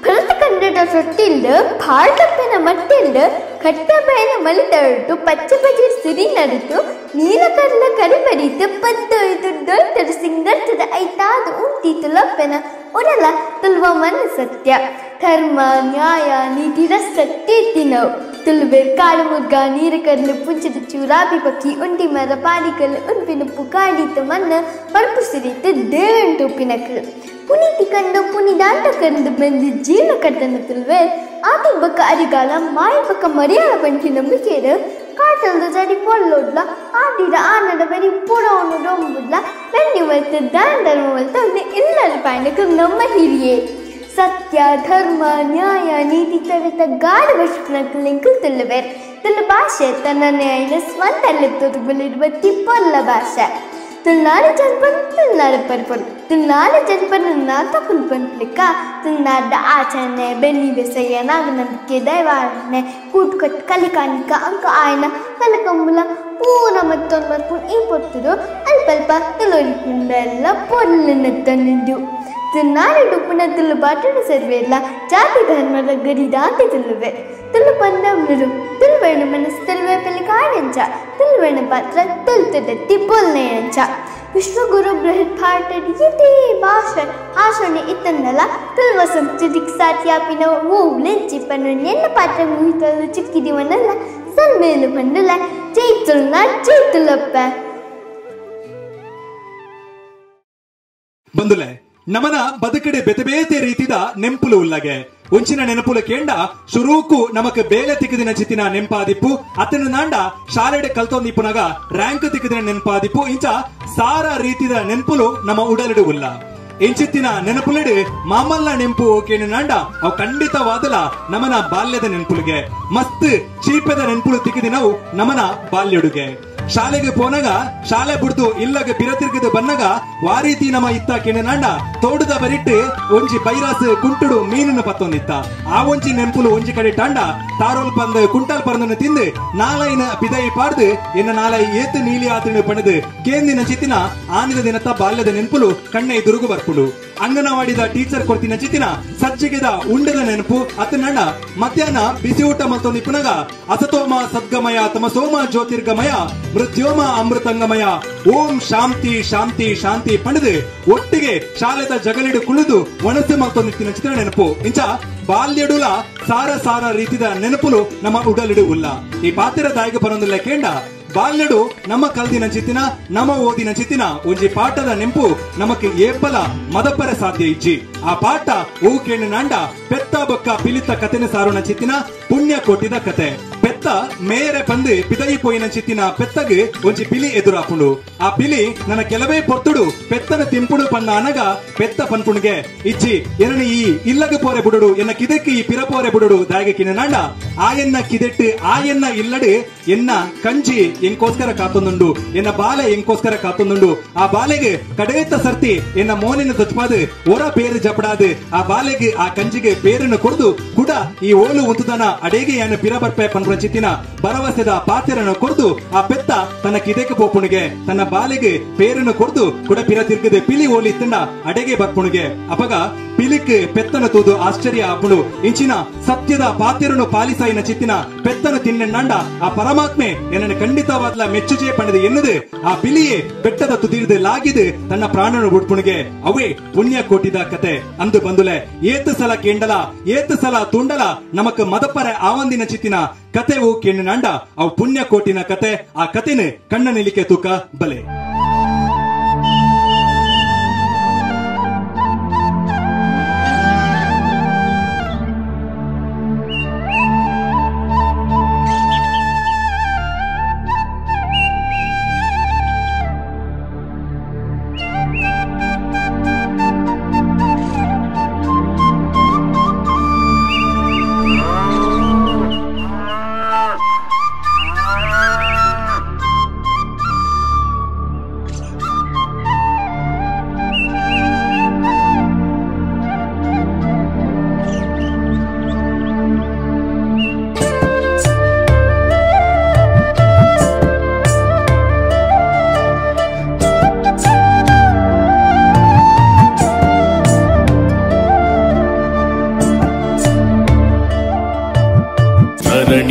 ಭರತ ಕನ್ನಡ ಸೊಟ್ಟಿಲ್ಡು ಭಾರತಪ್ಪನ ಮಟ್ಟಿಲ್ಡು ಕಟ್ಟಬಯನ ಮಲಿತರಟು ಪಚ್ಚೆ ಪಚ್ಚೆ ಸಿರಿ ನಡುಟು ನೀಲಕರ್ಲ ಕರಿಬರಿತು ಪದ್ದೊಯ್ದು ದೊಯ್ತರು ಸಿಂಗರ್ತದ ಐತಾದ ಉಂಟಿ ತುಲಪ್ಪನ ಉರಲ ತುಳುವ ಮನ ಸತ್ಯ ಧರ್ಮ ನ್ಯಾಯ ನೀತಿರ ಸತ್ಯ ತಿನ್ನವು. ತುಳುವೆ ಕಾಡು ಮುರ್ಗ ನೀರು ಕರ್ಲು ಪುಂಚದ ಚೂರಾಬಿ ಪಕ್ಕಿ ಉಂಡಿ ಮರ ಪಾಡಿಕಲ್ಲು ಉಂಪಿನ ಪುಕಾಡಿತ ಮನ್ನ ಪರಪು ಸಿರಿತು ದೇವಂಟು ಉಪ್ಪಿನಕಲು ಪುನೀತಿ ಕಂಡು ಪುನಿದಾಂತ ಕರೆದು ಬಂದು ಜೀವನ ಕಟ್ಟನ ತುಳುವೆ ಆತಿ ಬಕ್ಕ ಅರಿಗಾಲ ಮಾಯ ಬಕ್ಕ ಮರ್ಯಾದ ಪಂಚಿ ನಂಬಿಕೆಯರು ಕಾಟಲ್ದ ಜಡಿ ಪೊಲ್ಲೋಡ್ಲ ಆದಿರ ಆನದ ಬರಿ ಪುಡವನು ಡೊಂಬುಡ್ಲ ಬೆನ್ನಿ ಮಲ್ತು ದಾನ ಧರ್ಮ ಮಲ್ತು ಒಂದು ಇಲ್ಲದ ಪಾಂಡಕ್ಕೆ ನಮ್ಮ ಹಿರಿಯೇ ಸತ್ಯ ಧರ್ಮ ನ್ಯಾಯ ನೀತಿ ತಡೆತ ಗಾಢ ವಶಪನಕ್ಕಲಿಂಕು ತುಳುವೆರ್. ತುಳು ಭಾಷೆ ತನ್ನ ನ್ಯಾಯನ ಸ್ವಂತ ಲಿಪ್ತೊದುಗಳಿರುವ ತಿಪ್ಪೊಲ್ಲ ಭಾಷೆ. ತುಳುನಾಡು ಜನಪದ ತುಳುನಾಡು ಪರ್ಪೊಲು ತುಳುನಾಡು ಜನಪದ ನಾತ ಪನ್ಪಲಿಕ್ಕ ತುಳುನಾಡ ಆಚರಣೆ ಬೆನ್ನಿ ಬೆಸಯ್ಯ ನಾಗನಂಬಿಕೆ ದೈವಾರಣೆ ಕೂಟುಕಟ್ಟು ಕಲಿಕಾಣಿಕ ಅಂಕ ಆಯನ ಕಲಕಂಬುಲ ಪೂರ ಮತ್ತೊಂದು ಮರ್ಪುನ್ ಈ ಪೊತ್ತುಡು ಅಲ್ಪ ಅಲ್ಪ ತುಳುರಿಪುಂಡೆಲ್ಲ ಪೊರ್ಲನ್ನ ತನ್ನಿದ್ದು. ತುಳುನಾಡು ಡುಪ್ಪುನ ತುಳು ಬಾಟನ ಸರ್ವೇಲ್ಲ ಜಾತಿ ಧರ್ಮದ ಗರಿದಾಂತಿ ತುಳುವೆ ತುಳು ಪಂದಮ್ಲರು ತುಳುವೇಣ ಮನಸ್ಸು ತುಳುವೆ ಪೆಲ್ಲಿ ಕಾಡಂಚ ತುಳುವೇಣ ಪಾತ್ರ ತುಳುತದತ್ತಿ ಪೊಲ್ನೆಯಂಚ ವಿಶ್ವಗುರು ಬೃಹತ್ ಭಾರತದ ಇದೇ ಭಾಷೆ ಆಚರಣೆ ಇತ್ತಂದಲ ತುಳುವ ಸಂಸ್ಕೃತಿಗೆ ಸಾಥಿಯಾಪಿನ ಓವ್ಲೆಂಚಿ ಪನ್ನು ನೆನ್ನ ಪಾತ್ರ ಮುಹಿತಲು ಚಿಕ್ಕಿದಿವನಲ್ಲ ಸನ್ಮೇಲು ಬಂದಲ್ಲ ಜೈ ತುಳುನಾಡ್ ಜೈ ತುಳಪ್ಪ. ಬಂದುಲೆ ನಮನ ಬದುಕಡೆ ಬೆತೆ ಬೇತೆ ರೀತಿದ ನೆಂಪುಲು ಉಲ್ಲಗೆ ಒಂಚಿನ ನೆನಪುಲ ಕೇಂಡ ಶುರೂಕು ನಮಕ್ ಬೇಲೆ ತಿಕ್ಕದಿನ ಚಿತ್ತಿನ ನೆಂಪಾದಿಪ್ಪು ಅತನ ನಾಂಡ ಶಾಲೆಡೆ ಕಲ್ತೊಂದಿಪ್ಪುನಗ ರ್ಯಾಂಕ್ ತಿಕ್ಕದಿನ ನೆನಪಾದಿಪ್ಪು ಇಂಚ ಸಾರ ರೀತಿದ ನೆನಪುಲು ನಮ್ಮ ಉಡಲಿಡು ಉಲ್ಲ. ಇಂಚಿತ್ತಿನ ನೆನಪುಲಿಡು ಮಾಮಲ್ಲ ನೆಂಪು ಓಕೇನು ನಾಂಡ ಅವು ಖಂಡಿತವಾದಲ ನಮನ ಬಾಲ್ಯದ ನೆನಪುಲಿಗೆ ಮಸ್ತ್ ಚೀಪದ ನೆನಪುಲು ತಿಕ್ಕಿದಿನವು ನಮನ ಬಾಲ್ಯಡುಗೆ. ಶಾಲೆಗೆ ಪೋನಗ ಶಾಲೆ ಬುಡ್ದು ಇಲ್ಲಗ ಪಿರತಿರ್ಗದ ಬನ್ನಗ ವಾರೀತಿ ನಮ ಇತ್ತ ಕೆಣನಾಂಡ ತೋಡದ ಬರಿಟ್ಟು ಒಂಜಿ ಬೈರಾಸ್ ಕುಂಟುಡು ಮೀನನ್ನು ಪತ್ತೊಂದಿತ್ತ ಆ ಒಂಜಿ ನೆಂಪುಲು ಒಂಜಿ ಕಡೆ ಟಾಂಡ ತಾರೋಲ್ ಬಂದು ಕುಂಟಾಲ್ ಪರಂದನ್ನು ತಿಂದು ನಾಲೈನ ಪಿದೈ ಪಾಡ್ದು ಎನ್ನ ನಾಲೈ ಏತು ನೀಲಿ ಆತಿನ ಪಣದು ಕೇಂದಿನ ಚಿತ್ತಿನ ಆನಿದ ದಿನತ ಬಾಲ್ಯದ ನೆನಪುಲು ಕಣ್ಣೆ ಎದುರುಗು ಬರ್ಪುಡು. ಅಂಗನವಾಡಿದ ಟೀಚರ್ ಕೊಡ್ತಿನ ಚಿತ್ತಿನ ಸಜ್ಜಿಗೆದ ಉಂಡದ ನೆನಪು ಅತನಂಡ ಮಧ್ಯಾಹ್ನ ಬಿಸಿ ಊಟ ಮತ್ತೊಂದಿಪ್ಪುನಗ ಅಸತೋಮ ಸದ್ಗಮಯ ತಮಸೋಮ ಜ್ಯೋತಿರ್ಗಮಯ ಮೃತ್ಯೋಮ ಅಮೃತಂಗಮಯ ಓಂ ಶಾಂತಿ ಶಾಂತಿ ಶಾಂತಿ ಪಂಡದು ಒಟ್ಟಿಗೆ ಶಾಲೆದ ಜಗಲಿಡು ಕುಳಿದು ಒಣಸು ಮತ್ತೊಂದಿತ್ತಿನ ಚಿತ್ರ ನೆನಪು. ಇಂಚ ಬಾಲ್ಯಡುಲ ಸಾರ ಸಾರ ರೀತಿದ ನೆನಪುಲು ನಮ್ಮ ಉಡಲಿಡು ಉಲ್ಲ. ಈ ಪಾತ್ರ ದಾಯಿಗೆ ಬರೋದಿಲ್ಲ ಕೇಂಡ ಬಾಲ್ಯಡು ನಮ್ಮ ಕಲ್ದಿನ ಚಿತ್ತಿನ ನಮ್ಮ ಓದಿನ ಚಿತ್ತಿನ ಒಂಜಿ ಪಾಠದ ನೆಂಪು ನಮಕ್ ಏಪಲ ಮದಪರೆ ಸಾಧ್ಯ ಇಜ್ಜಿ. ಆ ಪಾಠ ಓ ಕೇಣು ನಾಂಡ ಪೆತ್ತ ಬೊಕ್ಕ ಪಿಲಿತ ಕತೆನ ಸಾರುಣ ಚಿತ್ತಿನ ಪುಣ್ಯ ಕೋಟಿದ ಕತೆ. ಪೆತ್ತ ಮೇರೆ ಪಂದು ಪಿದಯಿ ಪೋಯಿನ ಚಿತ್ತಿನ ಪೆತ್ತಗ್ ಒಂಜಿ ಪಿಲಿ ಎದುರಾಪುಂಡು. ಆ ಪಿಲಿ ನನ್ನ ಕೆಲವೇ ಪೊರ್ತುಡು ಪೆತ್ತನ ತಿಂಪುಡು ಪನ್ನ ಅನಗ ಪೆತ್ತ ಪನ್ಪುಣ್ಗೆ ಇಜ್ಜಿ ಎನ್ನ ಈ ಇಲ್ಲಗ ಪೋರೆ ಬುಡುಡು ಎನ್ನ ಕಿದಕ್ಕೆ ಈ ಪಿರಪೋರೆ ಬುಡುಡು ದಾಯಗೆ ಕಿನ ನಾಂಡ ಆಯನ್ನ ಕಿದೆಟ್ಟು ಆಯನ್ನ ಇಲ್ಲಡು ಎನ್ನ ಕಂಜಿ ಎಂಕೋಸ್ಕರ ಕಾತೊಂದುಂಡು ಎನ್ನ ಬಾಲೆ ಎಂಕೋಸ್ಕರ ಕಾತೊಂದುಂಡು ಆ ಬಾಲೆಗೆ ಕಡೇತ ಸರ್ತಿ ಎನ್ನ ಮೋನಿನ ತೊಚ್ಪಾದು ಒರ ಪೇರು ಜಪಡಾದು ಆ ಬಾಲೆಗೆ ಆ ಕಂಜಿಗೆ ಪೇರನ್ನು ಕೊಡ್ದು ಕೂಡ ಈ ಓಲು ಉಂತುದನ ಅಡೇಗೆ ಯಾನು ಪಿರಬರ್ಪೆ ಪನ್ಪುನ ಭರವಸೆದ ಪಾತೆರನ್ನು ಕೊರ್ದು ಆ ಪೆತ್ತ ತನ್ನ ಕಿದೆಗೆ ಪೋಪುಣಿಗೆ ತನ್ನ ಬಾಲೆಗೆ ಪೇರನ್ನು ಕೊರ್ದು ಕುಡ ಪಿರ ತಿರ್ಗದೆ ಪಿಲಿ ಓಲಿ ತಂಡ ಅಡೆಗೆ ಬರ್ಪುಣಿಗೆ. ಅಪಗ ಪಿಲಿಕ್ ಪೆತ್ತನ ತೂದು ಆಶ್ಚರ್ಯ ಆಪುಣು. ಇಂಚಿನ ಸತ್ಯದ ಪಾತೆರನ್ನು ಪಾಲಿಸಾಯಿನ ಚಿತ್ತಿನ ಪೆತ್ತನ ತಿನ್ನಂಡ ಆ ಪರಮಾತ್ಮೆ ಎನ್ನನ್ನು ಖಂಡಿತವಾದ್ಲ ಮೆಚ್ಚುಜೆ ಪಣದು ಎನ್ನುದು ಆ ಪಿಲಿಯೇ ಬೆಟ್ಟದ ತುದಿರ್ದು ಲಾಗಿದು ತನ್ನ ಪ್ರಾಣನು ಬುಡ್ಪುಣಿಗೆ. ಅವೇ ಪುಣ್ಯ ಕೋಟಿದ ಕತೆ ಅಂದು ಬಂದುಲೆ ಏತು ಸಲ ಕೇಂಡಲ ಏತು ಸಲ ತುಂಡಲ ನಮಕ್ ಮದಪರೆ ಆವಂದಿನ ಚಿತ್ತಿನ ಕತೆವು ಕೆಣ್ಣಾಂಡ ಅವು ಪುಣ್ಯ ಕೋಟಿನ ಕತೆ. ಆ ಕತೆನ ಕಣ್ಣ ನಿಲಿಕೆ ತೂಕ ಬಲೆ.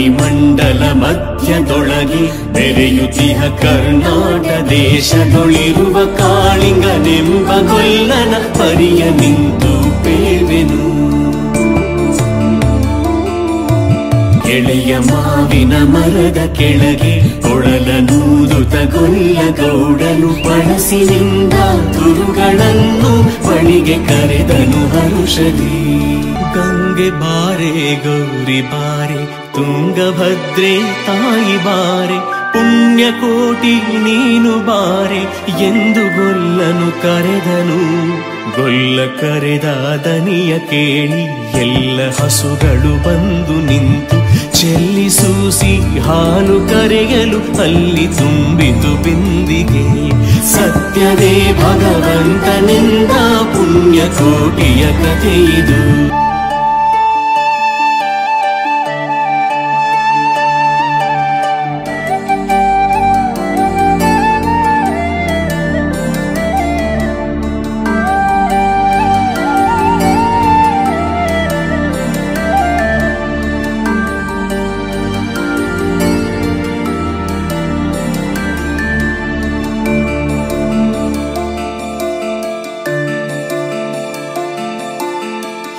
ಮಣಿಮಂಡಲ ಮಧ್ಯದೊಳಗೆ ಬೆರೆಯುತಿಹ ಕರ್ನಾಟ ದೇಶದೊಳಿರುವ ಕಾಳಿಂಗನೆಂಬ ಗೊಲ್ಲನ ಪರಿಯ ನಿಂತು ಪೇವೆನು. ಎಳೆಯ ಮಾವಿನ ಮರದ ಕೆಳಗೆ ಕೊಳಲ ನೂದುತ ಗೊಲ್ಲ ಗೌಡನು ಪಣಸಿನಿಂದ ತುರುಗಳನ್ನು ಬಳಿಗೆ ಕರೆದನು ಹರುಷದಿ. ಗಂಗೆ ಬಾರೆ ಗೌರಿ ಬಾರೆ ತುಂಗಭದ್ರೆ ತಾಯಿ ಬಾರೆ ಪುಣ್ಯಕೋಟಿ ನೀನು ಬಾರೆ ಎಂದು ಗೊಲ್ಲನು ಕರೆದನು. ಗೊಲ್ಲ ಕರೆದ ದನಿಯ ಕೇಳಿ ಎಲ್ಲ ಹಸುಗಳು ಬಂದು ನಿಂತು ಚೆಲ್ಲಿ ಸೂಸಿ ಹಾಲು ಕರೆಯಲು ಅಲ್ಲಿ ತುಂಬಿತು ಬಿಂದಿಗೆ. ಸತ್ಯವೇ ಭಗವಂತನಿಂದ ಪುಣ್ಯಕೋಟಿಯ ಕಥೆಯಿದು.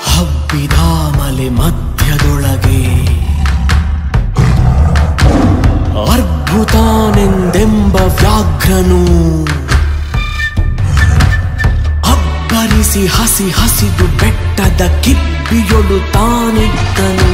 ಹಬ್ಬಿದಾಮಲೆ ಮಧ್ಯದೊಳಗೆ ಅರ್ಬುತಾನೆಂದೆಂಬ ವ್ಯಾಘ್ರನು ಅಬ್ಬರಿಸಿ ಹಸಿ ಹಸಿದು ಬೆಟ್ಟದ ಕಿಬ್ಬಿಯೊಳು ತಾನಿದ್ದನು.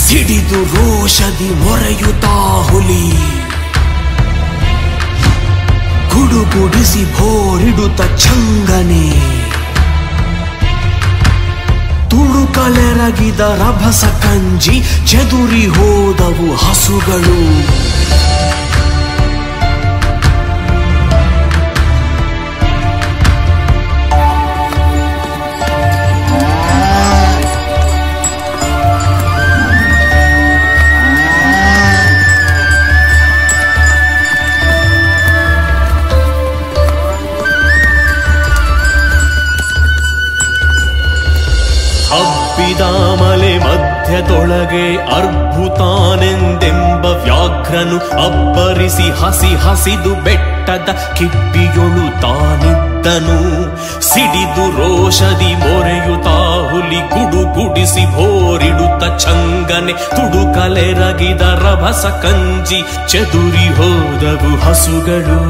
ಸಿಡಿದು ರೋಷದಿ ಮೊರೆಯುತ್ತಾ ಹುಲಿ ಗುಡುಗುಡಿಸಿ ಭೋರಿಡುತ್ತ ಚಂಗನೆ ತುಳುಕಲೆರಗಿದ ರಭಸ ಕಂಜಿ ಚದುರಿ ಹೋದವು ಹಸುಗಳು. ಹಬ್ಬಿದ ಮಲೆ ಮಧ್ಯದೊಳಗೆ ಅರ್ಭುತಾನೆಂದೆಂಬ ವ್ಯಾಘ್ರನು ಅಬ್ಬರಿಸಿ ಹಸಿ ಹಸಿದು ಬೆಟ್ಟದ ಕಿಬ್ಬಿಯೊಳು ತಾನಿದ್ದನು. ಸಿಡಿದು ರೋಷದಿ ಮೊರೆಯುತ್ತಾ ಹುಲಿ ಗುಡುಗುಡಿಸಿ ಭೋರಿಡುತ್ತ ಚಂಗನೆ ತುಡುಕಲೆರಗಿದ ರಭಸ ಕಂಜಿ ಚದುರಿ ಹೋದವು ಹಸುಗಳು.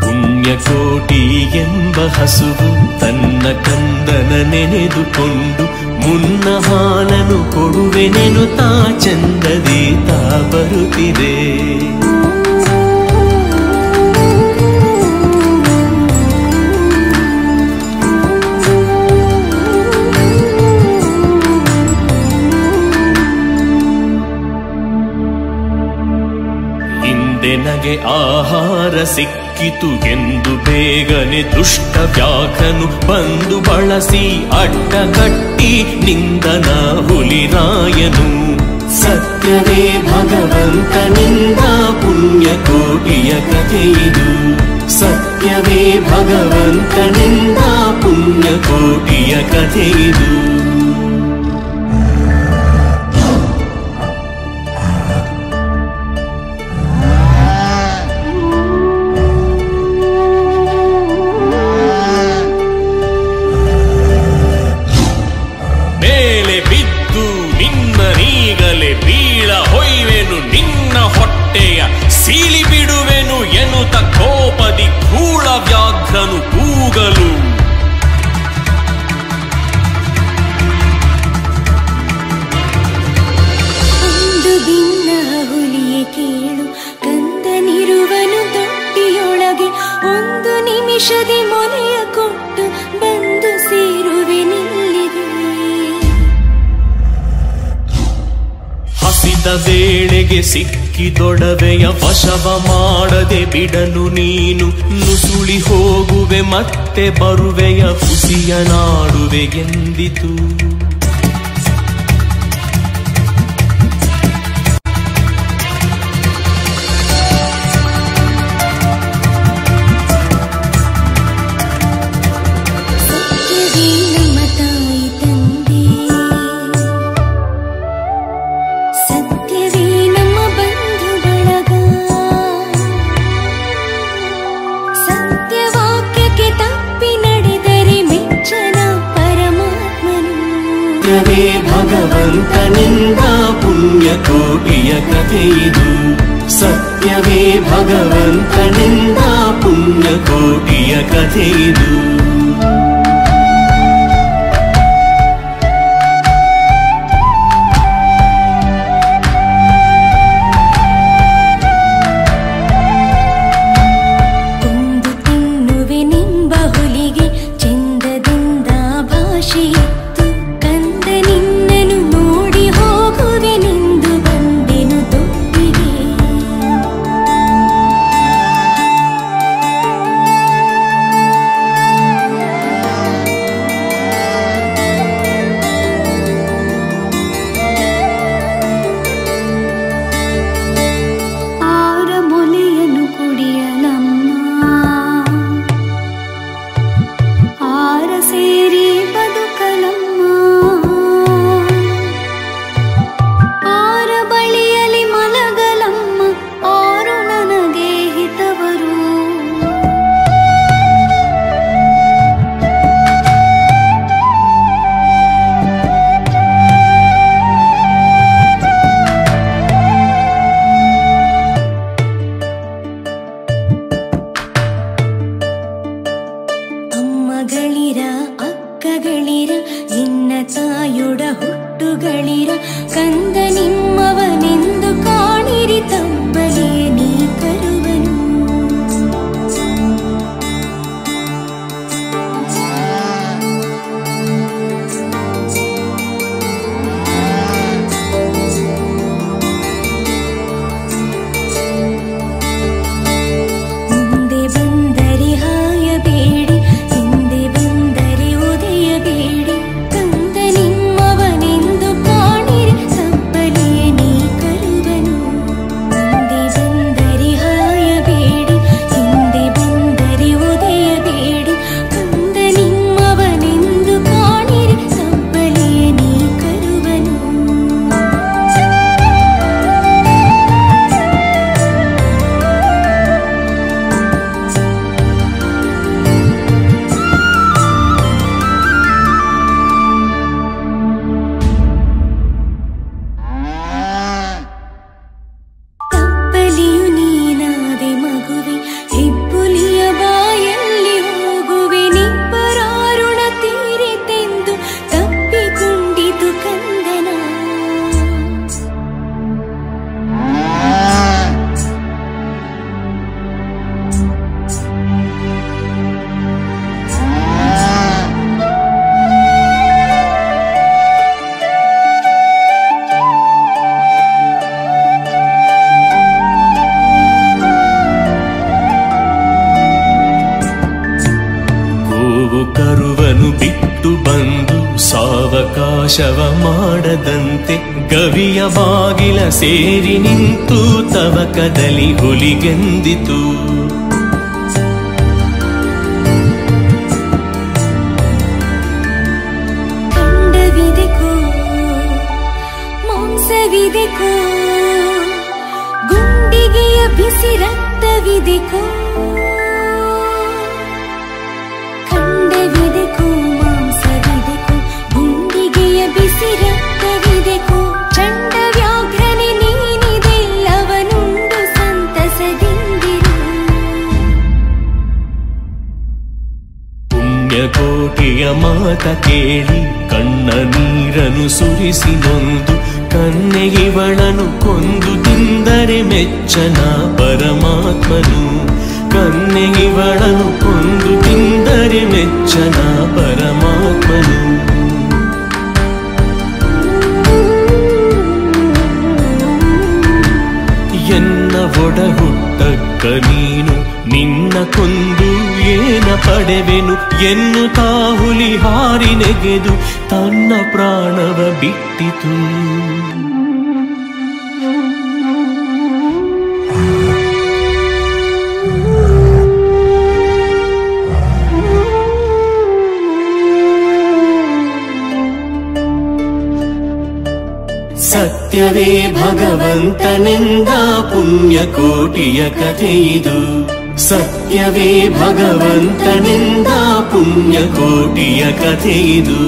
ಪುಣ್ಯಕೋಟಿ ಎಂಬ ಹಸುವು ತನ್ನ ಕಂದನ ನೆನೆದುಕೊಂಡು ಮುನ್ನ ಹಾಲನು ಕೊಡುವೆನೆನುತಾ ಚಂದದಿ ತಾ ಬರುತ್ತಿದೆ. ಹಿಂದೆ ನಗೆ ಆಹಾರ ಸಿಕ್ಕಿತು ಎಂದು ಬೇಗನೆ ದುಷ್ಟ ವ್ಯಾಘ್ರನು ಬಂದು ಬಳಸಿ ಅಡ್ಡ ಕಟ್ಟಿ ನಿಂದನ ಹುಲಿರಾಯನು. ಸತ್ಯವೇ ಭಗವಂತನಿಂದ ಪುಣ್ಯಕೋಟಿಯ ಕಥೆಯಿದು. ಸತ್ಯವೇ ಭಗವಂತನಿಂದ ಪುಣ್ಯಕೋಟಿಯ ಕಥೆಯಿದು. ಮೇಲೆ ಬಿದ್ದು ನಿನ್ನ ನೀಗಲೆ ಬೀಳ ಹೊಯ್ವೆನು, ನಿನ್ನ ಹೊಟ್ಟೆಯ ಸೀಳಿ ಬಿಡುವೆನು ಎನ್ನುತ್ತ ಕೋಪದಿ ಕೂಳ ವ್ಯಾಘ್ರನು ಕೂಗಲು. ಒಂದು ಭಿನ್ನ ಹುಲಿಯೇ ಕೇಳು, ಕಂದನಿರುವನು ತೊಟ್ಟಿಯೊಳಗೆ, ಒಂದು ನಿಮಿಷದಿ ಮೊಲೆಯ ಕೊಟ್ಟು ಬಂದು ಸೇರುವೆನಿಲ್ಲಿಗೆ. ಹಸಿದ ವೇಳೆಗೆ ಸಿಕ್ಕಿದೊಡವೆಯ ವಶವ ಮಾಡದೆ ಬಿಡಲು ನೀನು ನುಸುಳಿ ಹೋಗುವೆ ಮತ್ತೆ ಬರುವೆಯ ಹುಸಿಯ ನಾಡುವೆ ಎಂದಿತು. ಸತ್ಯವೇ ನಮ್ಮ ತಾಯಿ ತಂದೆ, ಸತ್ಯವೇ ನಮ್ಮ ಬಂಧು ಬಳಗ, ಸತ್ಯವಾಕ್ಯಕ್ಕೆ ತಪ್ಪಿ ನಡೆದರೆ ಮೆಚ್ಚನ ಪರಮಾತ್ಮನು. ಸತ್ಯವೇ ಭಗವಂತನಿಂದ ಪುಣ್ಯಕೋಟಿಯ ಕಥೆಯಿದು. ಸತ್ಯವೇ ಭಗವಂತನಿಂದ ಪುಣ್ಯಕೋಟಿಯ ಕಥೆಯಿದು. ಕೊಂದು ತಿನ್ನುವೆನೆಂಬ ಹುಲಿಗೆ ಚೆಂದದಿಂದ ಭಾಷೆಯಿತ್ತು, ಕಂದ ನಿನ್ನನು ನೋಡಿ ಹೋಗುವೆನೆಂದು ಬಂದೆನು ತೊಟ್ಟಿಗೆ. ಆರ ಮೊಲೆಯನ್ನು ಕುಡಿಯಲಮ್ಮ, ಆರ ಸೇರಿ ಬದುಕಲಮ್ಮ, ಆರ ಬಳಿಯಲಿ ಮಲಗಲಮ್ಮ, ಆರು ನನಗೆ ಹಿತವರು. ಅಮ್ಮಗಳಿರ ಅಕ್ಕಗಳಿರ ನಿನ್ನ ತಾಯೊಡ ಹುಟ್ಟುಗಳಿರ, ಕಂದ ನಿಮ್ಮವನೆಂದು ಕಾಣಿರಿ ತಬ್ಬಲಿಯ ನೀ ಕರುವನು. ಮುಂದೆ ಬಂದರೆ ಹಾಯಬೇಡಿ, ಹಿಂದೆ ಬಂದರೆ ಉದಯಬೇಡಿ, ಗೋವು ಕರುವನು ಬಿಟ್ಟು ಬಂದು ಸಾವಕಾಶವ ಮಾಡದಂತೆ ಗವಿಯ ಬಾಗಿಲ ಸೇರಿ ನಿಂತು ತವಕದಲ್ಲಿ ಹುಲಿಗೆಂದಿತು. ಖಂಡವಿದೆಕೋ ಮಾಂಸವಿದೆಕೋ ಗುಂಡಿಗೆಯ ಬಿಸಿ ರಕ್ತವಿದೆಕೋ ಖಂಡವಿದೆಕೋ ಮಾಂಸವಿದೆಕೋ ಗುಂಡಿಗೆಯ ಬಿಸಿ ರಕ್ತವಿದೆಕೋ ಚಂಡ ವ್ಯಾಘ್ರನೆ ನೀನಿದೆಲ್ಲವನುಂಡು ಸಂತಸದಿಂದಿರು. ಪುಣ್ಯಕೋಟಿಯ ಮಾತ ಕೇಳಿ ಕಣ್ಣ ನೀರನು ಸುರಿಸಿ ನೊಂದು ಕನ್ನೆಗಿವಳನು ಕೊಂದು ತಿಂದರೆ ಮೆಚ್ಚನ ಪರಮಾತ್ಮನು. ಕನ್ನೆಗಿವಳನು ಕೊಂದು ತಿಂದರೆ ಮೆಚ್ಚನ ಪರಮಾತ್ಮನು. ಎನ್ನ ಒಡಹುಟ್ಟಕ್ಕ ನೀನು ನಿನ್ನ ಕೊಂದು ಏನ ಪಡೆವೆನು ಎನ್ನುತ್ತಾ ಹುಲಿ ಹಾರಿ ನೆಗೆದು ತನ್ನ ಪ್ರಾಣವ ಬಿಟ್ಟಿತು. ಸತ್ಯವೇ ಭಗವಂತನೆಂದ ಪುಣ್ಯಕೋಟಿಯ ಕಥೆಯಿದು. ಸತ್ಯವೇ ಭಗವಂತನೆಂದ ಪುಣ್ಯಕೋಟಿಯ ಕಥೆಯಿದು.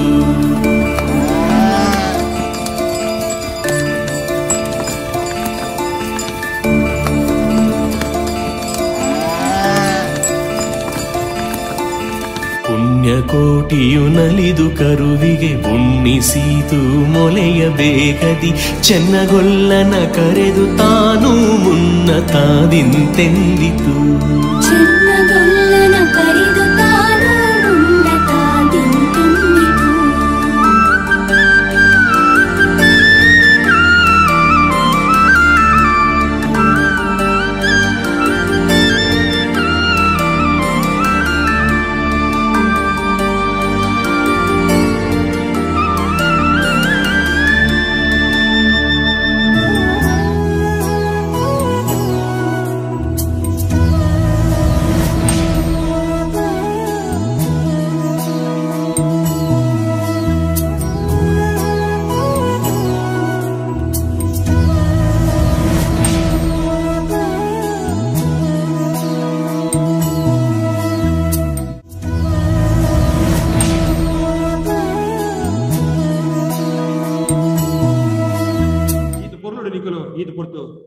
ಪುಣ್ಯಕೋಟಿಯು ನಲಿದು ಕರುವಿಗೆ ಉಣ್ಣಿಸೀತು ಮೊಲೆಯ ಬೇಗದಿ ಚೆನ್ನಗೊಲ್ಲನ ಕರೆದು ತಾನು ಮುನ್ನ ತಾದಿಂತೆಂದಿತು. ಚೆನ್ನಗೊಲ್ಲನ ಕರೆದು ತಾನು ಮುನ್ನ ತಾದಿಂತೆಂದಿತು.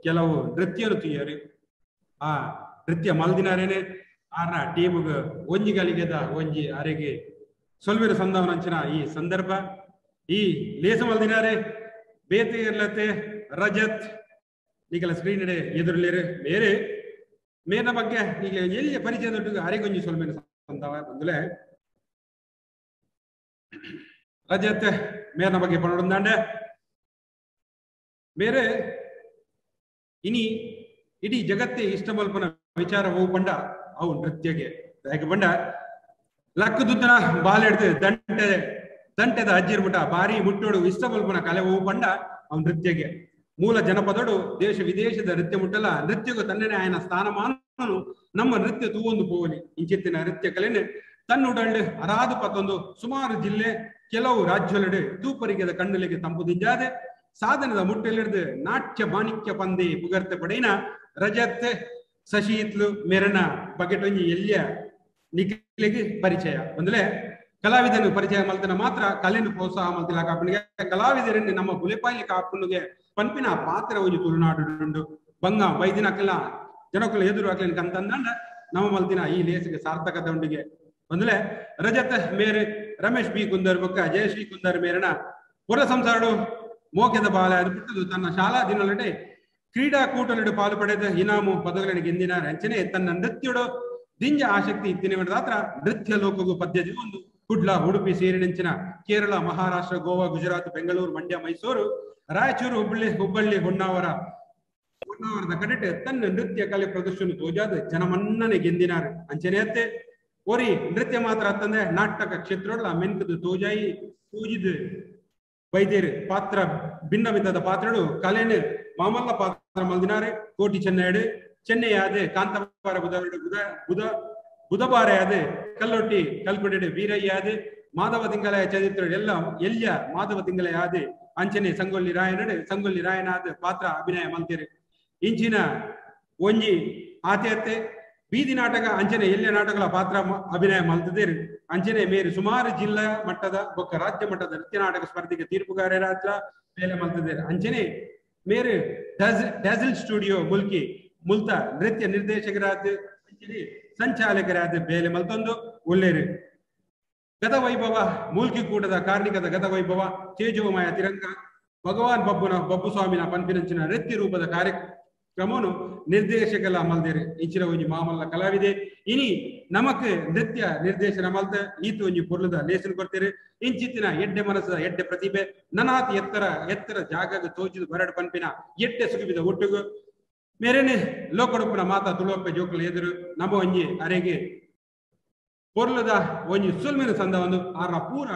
ಕೆಲವು ನೃತ್ಯನು ತುಯ್ಯರು ಆ ನೃತ್ಯ ಮಲ್ದಿನಾರೇನೆ ಆರ್ನ ಟೀಮ್ಗ್ ಒಂಜಿ ಗಲಿಗೆದ ಒಂಜಿ ಅರೆಗೆ ಸೊಲ್ವೆರು ಸಂದವನಂಚಿನ ಈ ಸಂದರ್ಭ ಈ ಲೇಸ ಮಲ್ದಿನಾರೆ ಬೇತೆ ಇರ್ಲತೆ ರಜತ್ ಈಗಲ ಸ್ಕ್ರೀನ್ ಇಡೆ ಎದುರುಲೇರು ಬೇರೆ ಮೇನ ಬಗ್ಗೆ ಈಗ ಎಲ್ಲಿಯ ಪರಿಚಯ ದೊಡ್ಡ ಅರೆಗೊಂಜಿ ಸೊಲ್ಮೆನ ಸಂದವ ಬಂದುಲೆ ರಜತ್ ಮೇರ್ನ ಬಗ್ಗೆ ಪಣೊಡಂದಾಂಡೆ ಬೇರೆ ಇನಿ ಇಡೀ ಜಗತ್ತೇ ಇಷ್ಟಮಲ್ಪನ ವಿಚಾರ ಹೋಗ್ಬಂಡ ಅವು ನೃತ್ಯಗೆ ಯಾಕೆ ಬಂಡ ಲಕ್ಕದುದ್ದನ ಬಾಲೆಡ್ದು ದಂಟೆ ದಂಟೆದ ಅಜ್ಜಿರ್ಬಿಟ್ಟ ಬಾರಿ ಮುಟ್ಟೋಡು ಇಷ್ಟಮಲ್ಪನ ಕಲೆ ಹೋಗ್ಬಂಡ ಅವ್ ನೃತ್ಯಗೆ ಮೂಲ ಜನಪದೋಡು ದೇಶ ವಿದೇಶದ ನೃತ್ಯ ಮುಟ್ಟಲ ನೃತ್ಯಗೂ ತನ್ನನೇ ಆಯನ ಸ್ಥಾನಮಾನನು ನಮ್ಮ ನೃತ್ಯ ತೂವೊಂದು ಪೋವಲಿ ಇಂಚಿತ್ತಿನ ನೃತ್ಯ ಕಲೆನೆ ತನ್ನುಡಳ್ಳು ಅರಾದು ಪತ್ತೊಂದು ಸುಮಾರು ಜಿಲ್ಲೆ ಕೆಲವು ರಾಜ್ಯಲೆಡೆ ತೂಪರಿಗೆದ ಕಣ್ಣುಲಿಗೆ ತಂಪುದಿಂಜಾದೆ ಸಾಧನದ ಮುಟ್ಟೆಲಿಡ್ದು ನಾಟ್ಯ ಮಾಣಿಕ್ಯ ಪಂದೆ ಪುಗರ್ತೆ ಪಡೆಯಿನ ರಜತ್ ಸಶೀತ್ಲು ಮೆರನ ಬಗೆಟೊಂಜಿ ಎಲ್ಲಿಯ ನಿಖಿಲಿಗೆ ಪರಿಚಯ ಒಂದಲೇ ಕಲಾವಿದನು ಪರಿಚಯ ಮಲ್ತನ ಮಾತ್ರ ಕಲೆನು ಪ್ರೋತ್ಸಾಹ ಮಲ್ತಿಲ್ಲ ಕಾಪುನಿಗೆ ಕಲಾವಿದರನ್ನು ನಮ್ಮ ಬುಲೆಪಾಯಿ ಕಾಪುನಿಗೆ ಪನ್ಪಿನ ಪಾತ್ರ ಒಂಜಿ ತುಳುನಾಡು ಬಂಗ ಬೈದಿನ ಅಕ್ಲ ಜನಕುಲ ಎದುರು ಅಕ್ಲಿನ ಕಂತಂದಂಡ ನಮ್ಮ ಮಲ್ತಿನ ಈ ಲೇಸಿಗೆ ಸಾರ್ಥಕತೆ ಉಂಡಿಗೆ ಒಂದಲೇ ರಜತ್ ಮೇರೆ ರಮೇಶ್ ಬಿ ಕುಂದರ್ ಬೊಕ್ಕ ಜಯಶ್ರೀ ಕುಂದರ್ ಮೇರನ ಪುರ ಸಂಸಾರಡು ಮೋಕೆದ ಬಾಲ ಅದು ಬಿಟ್ಟದು ತನ್ನ ಶಾಲಾ ದಿನಲಡೆ ಕ್ರೀಡಾಕೂಟಲಿಡು ಪಾಲು ಪಡೆದ ಇನಾಮು ಪದಗಳನ್ನು ಗೆಂದಿನ ರಂಚನೆ ತನ್ನ ನೃತ್ಯಡು ದಿಂಜ ಆಸಕ್ತಿ ಇತ್ತಿನ ದಾತ್ರ ನೃತ್ಯ ಲೋಕಗೂ ಪದ್ಯ ಒಂದು ಕುಡ್ಲ ಉಡುಪಿ ಸೇರಿನಂಚಿನ ಕೇರಳ ಮಹಾರಾಷ್ಟ್ರ ಗೋವಾ ಗುಜರಾತ್ ಬೆಂಗಳೂರು ಮಂಡ್ಯ ಮೈಸೂರು ರಾಯಚೂರು ಹುಬ್ಬಳ್ಳಿ ಹುಬ್ಬಳ್ಳಿ ಹೊನ್ನಾವರ ಹೊನ್ನಾವರದ ಕಡೆಟ್ ತನ್ನ ನೃತ್ಯ ಕಲೆ ಪ್ರದರ್ಶನ ತೋಜಾದ ಜನಮನ್ನನೆ ಗೆಂದಿನಾರು ಅಂಚನೆಯತ್ತೆ ಒರಿ ನೃತ್ಯ ಮಾತ್ರ ಅಂತಂದ್ರೆ ನಾಟಕ ಕ್ಷೇತ್ರೊಡ್ಲ ಮೆನ್ಕದ ತೋಜಾಯಿ ಪೂಜಿದ ವೈದ್ಯರು ಪಾತ್ರ ಭಿನ್ನ ವಿಧದ ಪಾತ್ರಗಳು ಕಲೆನು ಮಾಮಲ್ಲ ಪಾತ್ರ ಮಲ್ದಿನಾರೆ ಕೋಟಿ ಚೆನ್ನೈಡು ಚೆನ್ನೈಯಾದ ಕಾಂತವಾರ ಬುಧ ಬುಧ ಬುಧ ಬುಧಬಾರೆಯಾದ ಕಲ್ಲೊಟ್ಟಿ ಕಲ್ಕೊಡೆ ವೀರಯ್ಯಾದ ಮಾಧವ ತಿಂಗಳ ಚರಿತ್ರೆ ಎಲ್ಲ ಎಲ್ಯ ಮಾಧವ ತಿಂಗಳಯಾದ ಅಂಚನೆ ಸಂಗೊಳ್ಳಿ ರಾಯನಡು ಸಂಗೊಳ್ಳಿ ರಾಯನಾದ ಪಾತ್ರ ಅಭಿನಯ ಮಲ್ತೀರಿ. ಇಂಚಿನ ಒಂಜಿ ಆತೇತೆ ಬೀದಿ ನಾಟಕ ಅಂಚನೆ ಎಲ್ಯ ನಾಟಕಗಳ ಪಾತ್ರ ಅಭಿನಯ ಮಲ್ತಿದ್ದೀರಿ. ಅಂಚನೆ ಮೇರು ಸುಮಾರು ಜಿಲ್ಲಾ ಮಟ್ಟದ ಬೊಕ್ಕ ರಾಜ್ಯ ಮಟ್ಟದ ನೃತ್ಯ ನಾಟಕ ಸ್ಪರ್ಧೆಗೆ ತೀರ್ಪುಗಾರರಾತ್ರ ಬೇಲೆ ಮಲ್ತಿದ್ದೀರಿ. ಅಂಚನೆ ಮೇರು ಡ್ಯಾಸಿಲ್ ಸ್ಟುಡಿಯೋ ಮುಲ್ಕಿ ಮುಲ್ತ ನೃತ್ಯ ನಿರ್ದೇಶಕರಾದ ಅಂಚನೆ ಸಂಚಾಲಕರಾದ ಬೇಲೆ ಮಲ್ತೊಂದು ಒಳ್ಳೇರು. ಗತವೈಭವ ಮೂಲ್ಕಿ ಕೂಟದ ಕಾರ್ಣಿಕದ ಗತವೈಭವ ತೇಜೋಮಯ ತಿರಂಗ ಭಗವಾನ್ ಬಬ್ಬುನ ಬಬ್ಬು ಸ್ವಾಮಿನ ಪನ್ಪಿನಂಚಿನ ನೃತ್ಯ ರೂಪದ ಕಾರ್ಯಕ್ರಮನು ನಿರ್ದೇಶಕಲ ಮಲ್ದೇರು. ಇಂಚಿನ ಒಂಜಿ ಮಾಮಲ್ಲ ಕಲಾವಿದೆ ಇನಿ ನಮಕ್ ನೃತ್ಯ ನಿರ್ದೇಶನ ಮಲ್ತ ಈತು ಒಂಜಿ ಪೊರ್ಲುದ ಲೇಸನ್ ಕೊಡ್ತೇರೆ. ಇಂಚಿತ್ತಿನ ಎಡ್ಡೆ ಮನಸ್ಸದ ಎಡ್ಡೆ ಪ್ರತಿಭೆ ನನಾತ್ ಎತ್ತರ ಎತ್ತರ ಜಾಗದ ತೋಜಿದ ಬರಡ್ ಪನ್ಪಿನ ಎಡ್ಡೆ ಸುಗಿಬಿದ ಒಟ್ಟುಗು ಮೇರೇನೆ ಲೋಕಡುಪ್ಪುನ ಮಾತಾ ತುಳುವಪ್ಪೆ ಜೋಕುಲ ಎದುರು ನಮ್ಮ ಒಂಜಿ ಅರೆಗೆ ಪೊರ್ಲದ ಒಂಜಿ ಸುಲ್ಮಿನ ಸಂದ ಒಂದು ಆರ್ನ ಪೂರ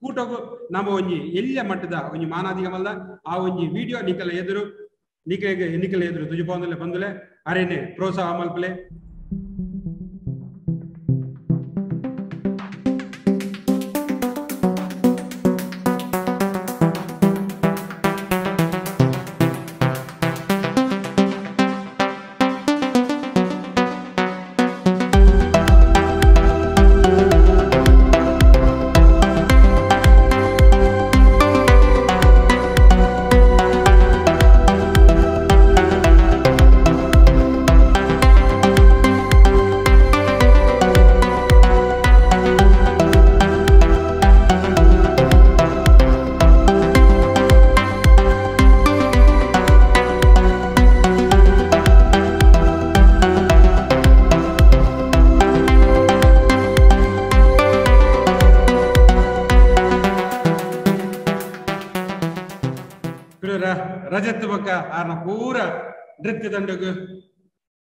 ಕೂಟಗು ನಮ್ಮ ಒಂಜಿ ಎಲ್ಲಿಯ ಮಟ್ಟದ ಒಂಜಿ ಮಾನಾದಿಗ ಮಲ್ಲ ಆ ಒಂಜಿ ವಿಡಿಯೋ ನಿಕಲ ಎದುರು ನಿಕಲೆಗೆ ನಿಕಲ ಎದುರು ತುಜುಪೌಂದಲೆ ಬಂದುಲೆ ಅರೇನೆ ಪ್ರೋತ್ಸಾಹ ಮಲ್ಪಲೆ. ರಜತ್ ಬೊಕ್ಕ ಆರ್ನ ಪೂರ ನೃತ್ಯ ದಂಡಗು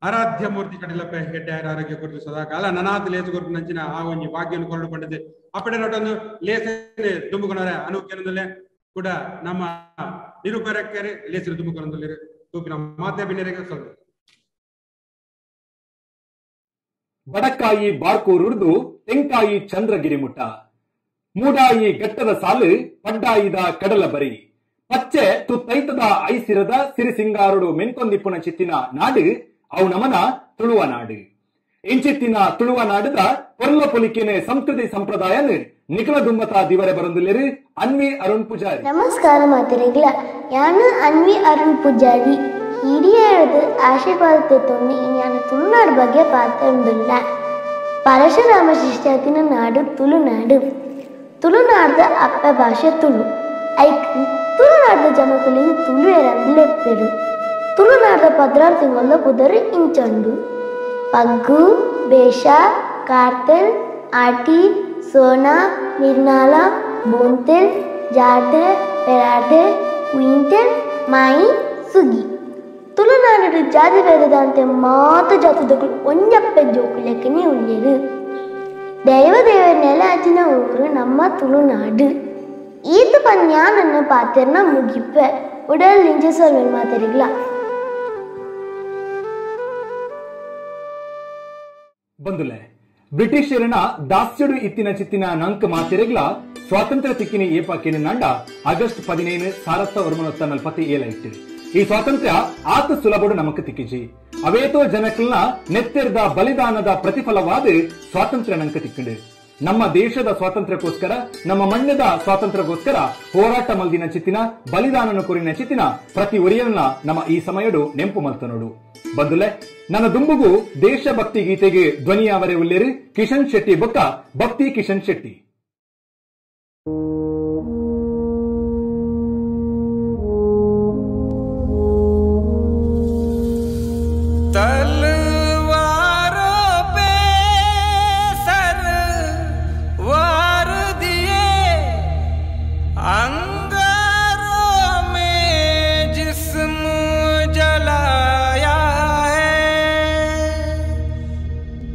ಆರಾಧ್ಯ ಮೂರ್ತಿ ಕಡಿಲಪ್ಪೆ ಹೆಡ್ಡೆ ಆರೋಗ್ಯ ಕೊರತು ಸದಾ ಕಾಲ ನನಾತ್ ಲೇಸು ಕೊರತು ನಂಚಿನ ಆ ಒಂಜಿ ಭಾಗ್ಯವನ್ನು ಕೊರಡು ಪಂಡದೆ ಅಪ್ಪಡೆ ನಟೊಂದು ಲೇಸನೆ ದುಂಬುಕೊನರೆ ಅನುಕೆನದಲ್ಲೇ ಕೂಡ ನಮ್ಮ ನಿರೂಪಕರೇ ಲೇಸರು ದುಂಬುಕೊನದಲ್ಲೇ ತೂಪಿನ ಮಾತೆ ಬಿನ್ನೆರೆಗೆ ಸ್ವಲ್ಪ ಬಡಕಾಯಿ ಬಾರ್ಕೂರುರ್ದು ತೆಂಕಾಯಿ ಚಂದ್ರಗಿರಿ ಮುಟ್ಟ ಮೂಡಾಯಿ ಗಟ್ಟದ ಸಾಲು ಪಡ್ಡಾಯಿದ ಕಡಲ ಬರಿ ಪಚ್ಚೆ ತುತ್ತೈತದ ಐಸಿರದ ಸಿರಿಸಿಂಗಾರುಡು ಮೆನ್ಕೊಂದಿಪ್ಪುನ ಚಿತ್ತಿನ ನಾಡು ಅವು ನಮನ ತುಳುವ ನಾಡು. ಇಂಚಿತ್ತಿನ ತುಳುವ ನಾಡದ ಪೊರ್ಲ ಪೊಲಿಕೆನೆ ಸಂಸ್ಕೃತಿ ಸಂಪ್ರದಾಯನ ನಿಖಲ ದುಮ್ಮತ ದಿವರೆ ಬರಂದುಲ್ಲೇರು ಅನ್ವಿ ಅರುಣ್ ಪೂಜಾರಿ. ನಮಸ್ಕಾರ ಮಾತರಿಗಳ, ಯಾನು ಅನ್ವಿ ಅರುಣ್ ಪೂಜಾರಿ. ಹಿರಿಯರದು ಆಶೀರ್ವಾದ ತೊಂದು ಯಾನು ತುಳುನಾಡು ಬಗ್ಗೆ ಪಾತ್ರಂದುಲ್ಲ. ಪರಶುರಾಮ ಶಿಷ್ಯಾತಿನ ನಾಡು ತುಳುನಾಡು. ತುಳುನಾಡದ ಅಪ್ಪ ಭಾಷೆ ತುಳು. ಐಕ್ ತುಳುನಾಡದ ಜನಕುಲಿಗೆ ತುಳುವೆರಂದು ಲೆಪ್ಪೆರು. ತುಳುನಾಡದ ಪದ್ರಾರು ತಿಂಗಳ ಪುದರು ಇಂಚಂಡು ಪಗ್ಗು, ಬೇಷ, ಕಾರ್ತೆಲ್, ಆಟಿ, ಸೋನಾ, ನಿರ್ನಾಲ, ಬೋಂತೆಲ್, ಜಾರ್ದೆ, ಪೆರಾರ್ದೆ, ಉಯಿಂತೆಲ್, ಮಾಯಿ, ಸುಗಿ. ತುಳುನಾಡು ಜಾತಿ ಭೇದದಂತೆ ಮಾತ ಜಾತಿದಗಳು ಒಂಜಪ್ಪೆ ಜೋಕುಲೆಕ್ಕನೆ ಉಳ್ಳೇರು. ದೈವ ದೇವರ ನೆಲೆ ಆಚಿನ ಊರು ನಮ್ಮ ತುಳುನಾಡು. ಈತ ಪನ್ಯಾನನ್ನು ಪಾತೆರ್ನ ಮುಗಿಪ್ಪೆ ಉಡಲ್ ನಿಂಚೆ ಸೊಲ್ವೆಲ್ ಮಾತರಿಗ್ಲ. ಬಂದುಲೆ ಬ್ರಿಟಿಷರನ ದಾಸ್ಯಡು ಇತ್ತಿನ ಚಿತ್ತಿನ ನಂಕ್ ಮಾತಿರಗ್ಲ ಸ್ವಾತಂತ್ರ್ಯ ತಿಕ್ಕಿನಿ ಏಪಾಕಿನ ನಾಂಡ ಆಗಸ್ಟ್ 15 1947 ಇಟ್ಟು. ಈ ಸ್ವಾತಂತ್ರ್ಯ ಆತ ಸುಲಭಡು ನಮಕ್ ತಿಕ್ಕಿಜಿ. ಅವೇತೋ ಜನಕಲ್ನ ನೆತ್ತೆರ್ದ ಬಲಿದಾನದ ಪ್ರತಿಫಲವಾದ ಸ್ವಾತಂತ್ರ್ಯ ನಂಕ ತಿಕ್ಕಿಂಡು. ನಮ್ಮ ದೇಶದ ಸ್ವಾತಂತ್ರ್ಯಕ್ಕೋಸ್ಕರ, ನಮ್ಮ ಮಣ್ಣದ ಸ್ವಾತಂತ್ರ್ಯಕ್ಕೋಸ್ಕರ ಹೋರಾಟ ಮಲ್ದಿನ ಚಿತ್ತಿನ ಬಲಿದಾನನ ಕೊರಿನ ಚಿತ್ತಿನ ಪ್ರತಿ ಒರಿಯನ್ನ ನಮ್ಮ ಈ ಸಮಯಡು ನೆಂಪು ಮಲ್ತನೋಡು. ಬಂದುಲೆ ನನ್ನ ದುಂಬುಗು ದೇಶಭಕ್ತಿ ಗೀತೆಗೆ ಧ್ವನಿಯಾವರೆ ಉಲ್ಲೇರು ಕಿಶನ್ ಶೆಟ್ಟಿ ಬೊಕ್ಕ ಭಕ್ತಿ ಕಿಶನ್ ಶೆಟ್ಟಿ.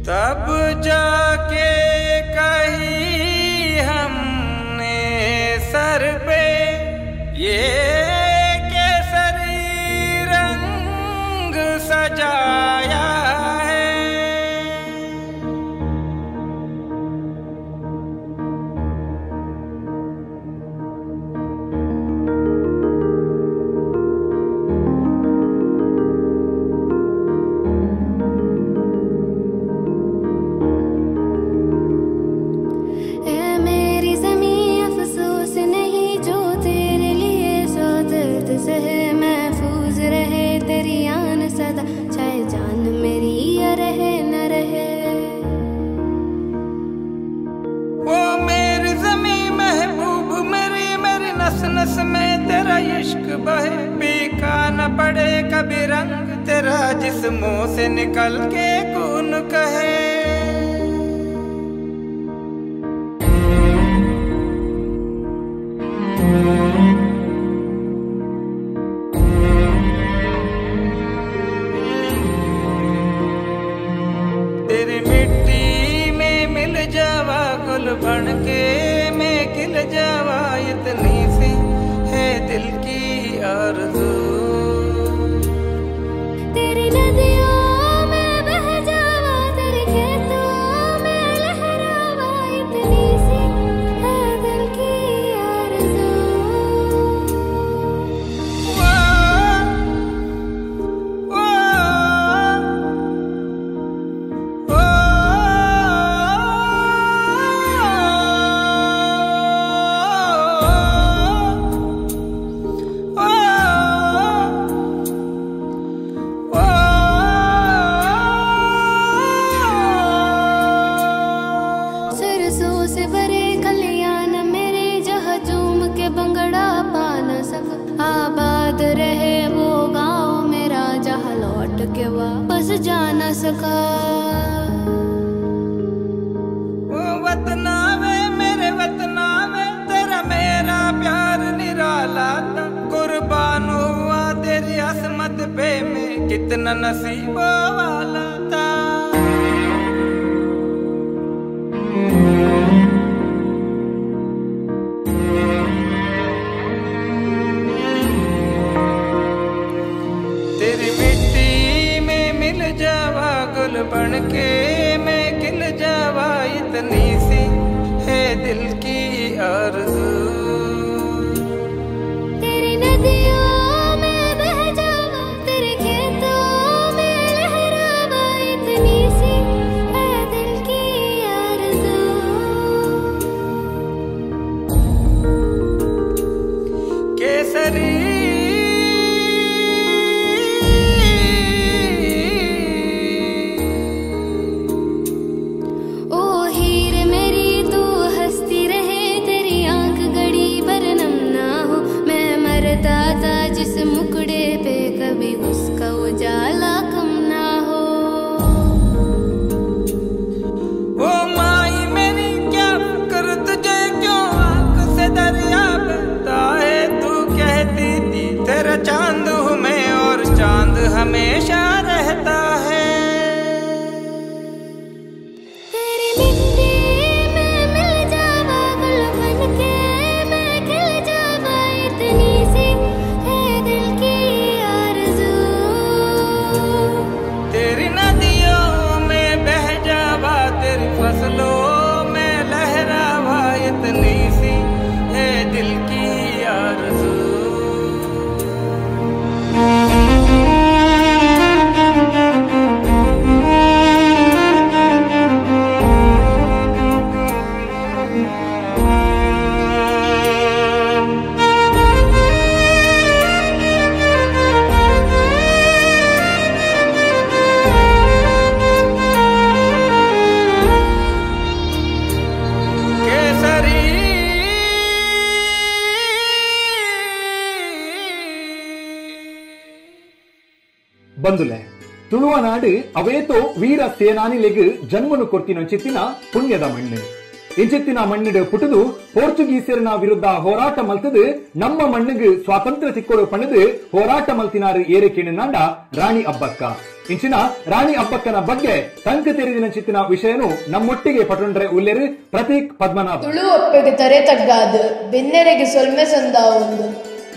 तब जाके नस नस में तेरा इश्क बहे, फीका न पड़े कभी रंग तेरा, जिस्मों से निकल के कौन कहे। तेरी मिट्टी में मिल जावा, गुल बन के मैं खिल जावा, इतनी सी है दिल की आरज़ू। तेरी नदियों में बह जावा, तेरे खेतों में लहरावा, इतनी सी है दिल की आरज़ू। सरसों से भरे कल्याण मेरे, जहाँ झूम के बंगड़ा पा न सका, आबाद रहे वो गाँव मेरा, जहाँ लौट के वापस जा न सका। ओ वतना वे मेरे वतना वे, तेरा मेरा प्यार निराला था, कुर्बान हुआ तेरी असमत पे मैं, कितना नसीबों वाला था। तेरी मिट्टी में मिल जावा, गुल बन के मैं खिल जावा, इतनी सी है दिल की आरज़ू। तेरी नदियों में बह जावा, तेरे खेतों में लहरावा, इतनी सी है दिल की आरज़ू। केसरी ओ हीर मेरी तू हंसती रहे, तेरी आंख घड़ी भर नम ना हो, मैं मरता था जिस मुकड़े पे, कभी उसका उजाला कम ना हो। ओ माई मेरी क्या कर तुझे, क्यों आंख से दरिया बहता है, तू कहती थी तेरा चांद हूँ मैं, और चांद हमेशा रहता है। तेरी मिट्टी में मिल जावा, गुल बन के मैं खिल जावा, इतनी सी है दिल की आरज़ू। तेरी नदियों में बह जावा, तेरी फसलों में लहरावा, इतनी सी है दिल की आरज़ू। केसरी ಬಂದುಲೆ ತುಳುವ ನಾಡು ಅವೇತೋ ವೀರ ಸೇನಾನಿಲೆಗ್ ಜನ್ಮನು ಕೊರ್ತಿನ ಚಿತ್ತಿನ ಪುಣ್ಯದ ಮಣ್ಣು. ಇಂಚಿತ್ತಿನ ಮಣ್ಣಿಡು ಪುಟುದು ಪೋರ್ಚುಗೀಸರಿನ ವಿರುದ್ಧ ಹೋರಾಟ ಮಲ್ತದು ನಮ್ಮ ಮಣ್ಣಿಗೆ ಸ್ವಾತಂತ್ರ್ಯ ತಿಕ್ಕೊಡು ಪಣದು ಹೋರಾಟ ಮಲ್ತಿನಾರು ಏರಿಕೆಣು ನಾಂಡ ರಾಣಿ ಅಬ್ಬಕ್ಕ. ಇಂಚಿನ ರಾಣಿ ಅಬ್ಬಕ್ಕನ ಬಗ್ಗೆ ತಂಕ ತೆರೆದಿನ ಚಿತ್ತಿನ ವಿಷಯನು ನಮ್ಮೊಟ್ಟಿಗೆ ಪಟೊಂಡ್ರೆ ಉಲ್ಲೇರು ಪ್ರತೀಕ್ ಪದ್ಮನಾಭ. ತುಳು ಒಪ್ಪೆಗೆ ತರೆ ತಗ್ಗಾದು ಬೆನ್ನೆರೆಗೆ ಸೊಲ್ಮೆ ಸಂದಾವೊಂದು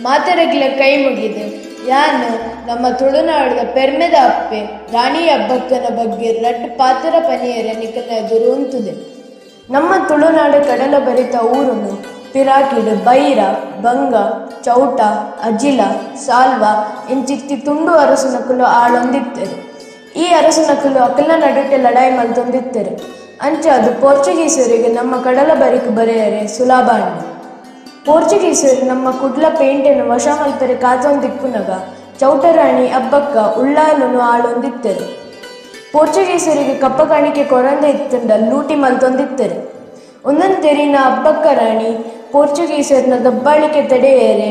ಮಾತೆರೆಗಿಲ ಕೈ ಮುಗಿದೆ ಯಾನು ನಮ್ಮ ತುಳುನಾಡದ ಪೆರ್ಮೆದ ಅಪ್ಪೆ ರಾಣಿ ಅಬ್ಬಕ್ಕನ ಬಗ್ಗೆ ರಡ್ ಪಾತ್ರ ಪನಿಯರ ನಿಕಲ ಎದುರು ಉಂತುದೆ. ನಮ್ಮ ತುಳುನಾಡು ಕಡಲ ಬರಿತ ಊರುನು ಪಿರಾಕಿಡು ಬೈರ ಬಂಗ ಚೌಟ ಅಜಿಲ ಸಾಲ್ವ ಇಂಚಿತ್ತಿ ತುಂಡು ಅರಸುನಕುಲು ಆಳೊಂದಿತ್ತರು. ಈ ಅರಸುನಕುಲು ಅಕಲ ನಡುಟೆ ಲಡಾಯಿ ಮಲ್ತೊಂದಿತ್ತರು. ಅಂಚ ಅದು ಪೋರ್ಚುಗೀಸರಿಗೆ ನಮ್ಮ ಕಡಲ ಬರಿಕು ಬರೆಯರೆ ಸುಲಭ. ಪೋರ್ಚುಗೀಸರು ನಮ್ಮ ಕುಡ್ಲ ಪೇಂಟೆನು ವಶ ಮಲ್ಪೆರೆ ಕಾತೊಂದಿಪ್ಪುನಗ ಚೌಟರಾಣಿ ಅಬ್ಬಕ್ಕ ಉಳ್ಳಾಲುನು ಆಳೊಂದಿತ್ತರು. ಪೋರ್ಚುಗೀಸರಿಗೆ ಕಪ್ಪ ಕಾಣಿಕೆ ಕೊರಂದೆ ಇತ್ತಂಡ ಲೂಟಿ ಮಲ್ತೊಂದಿತ್ತರು. ಒಂದೊಂದು ತೆರಿನ ಅಬ್ಬಕ್ಕ ರಾಣಿ ಪೋರ್ಚುಗೀಸರ್ನ ದಬ್ಬಾಳಿಕೆ ತಡೆಯೇರೆ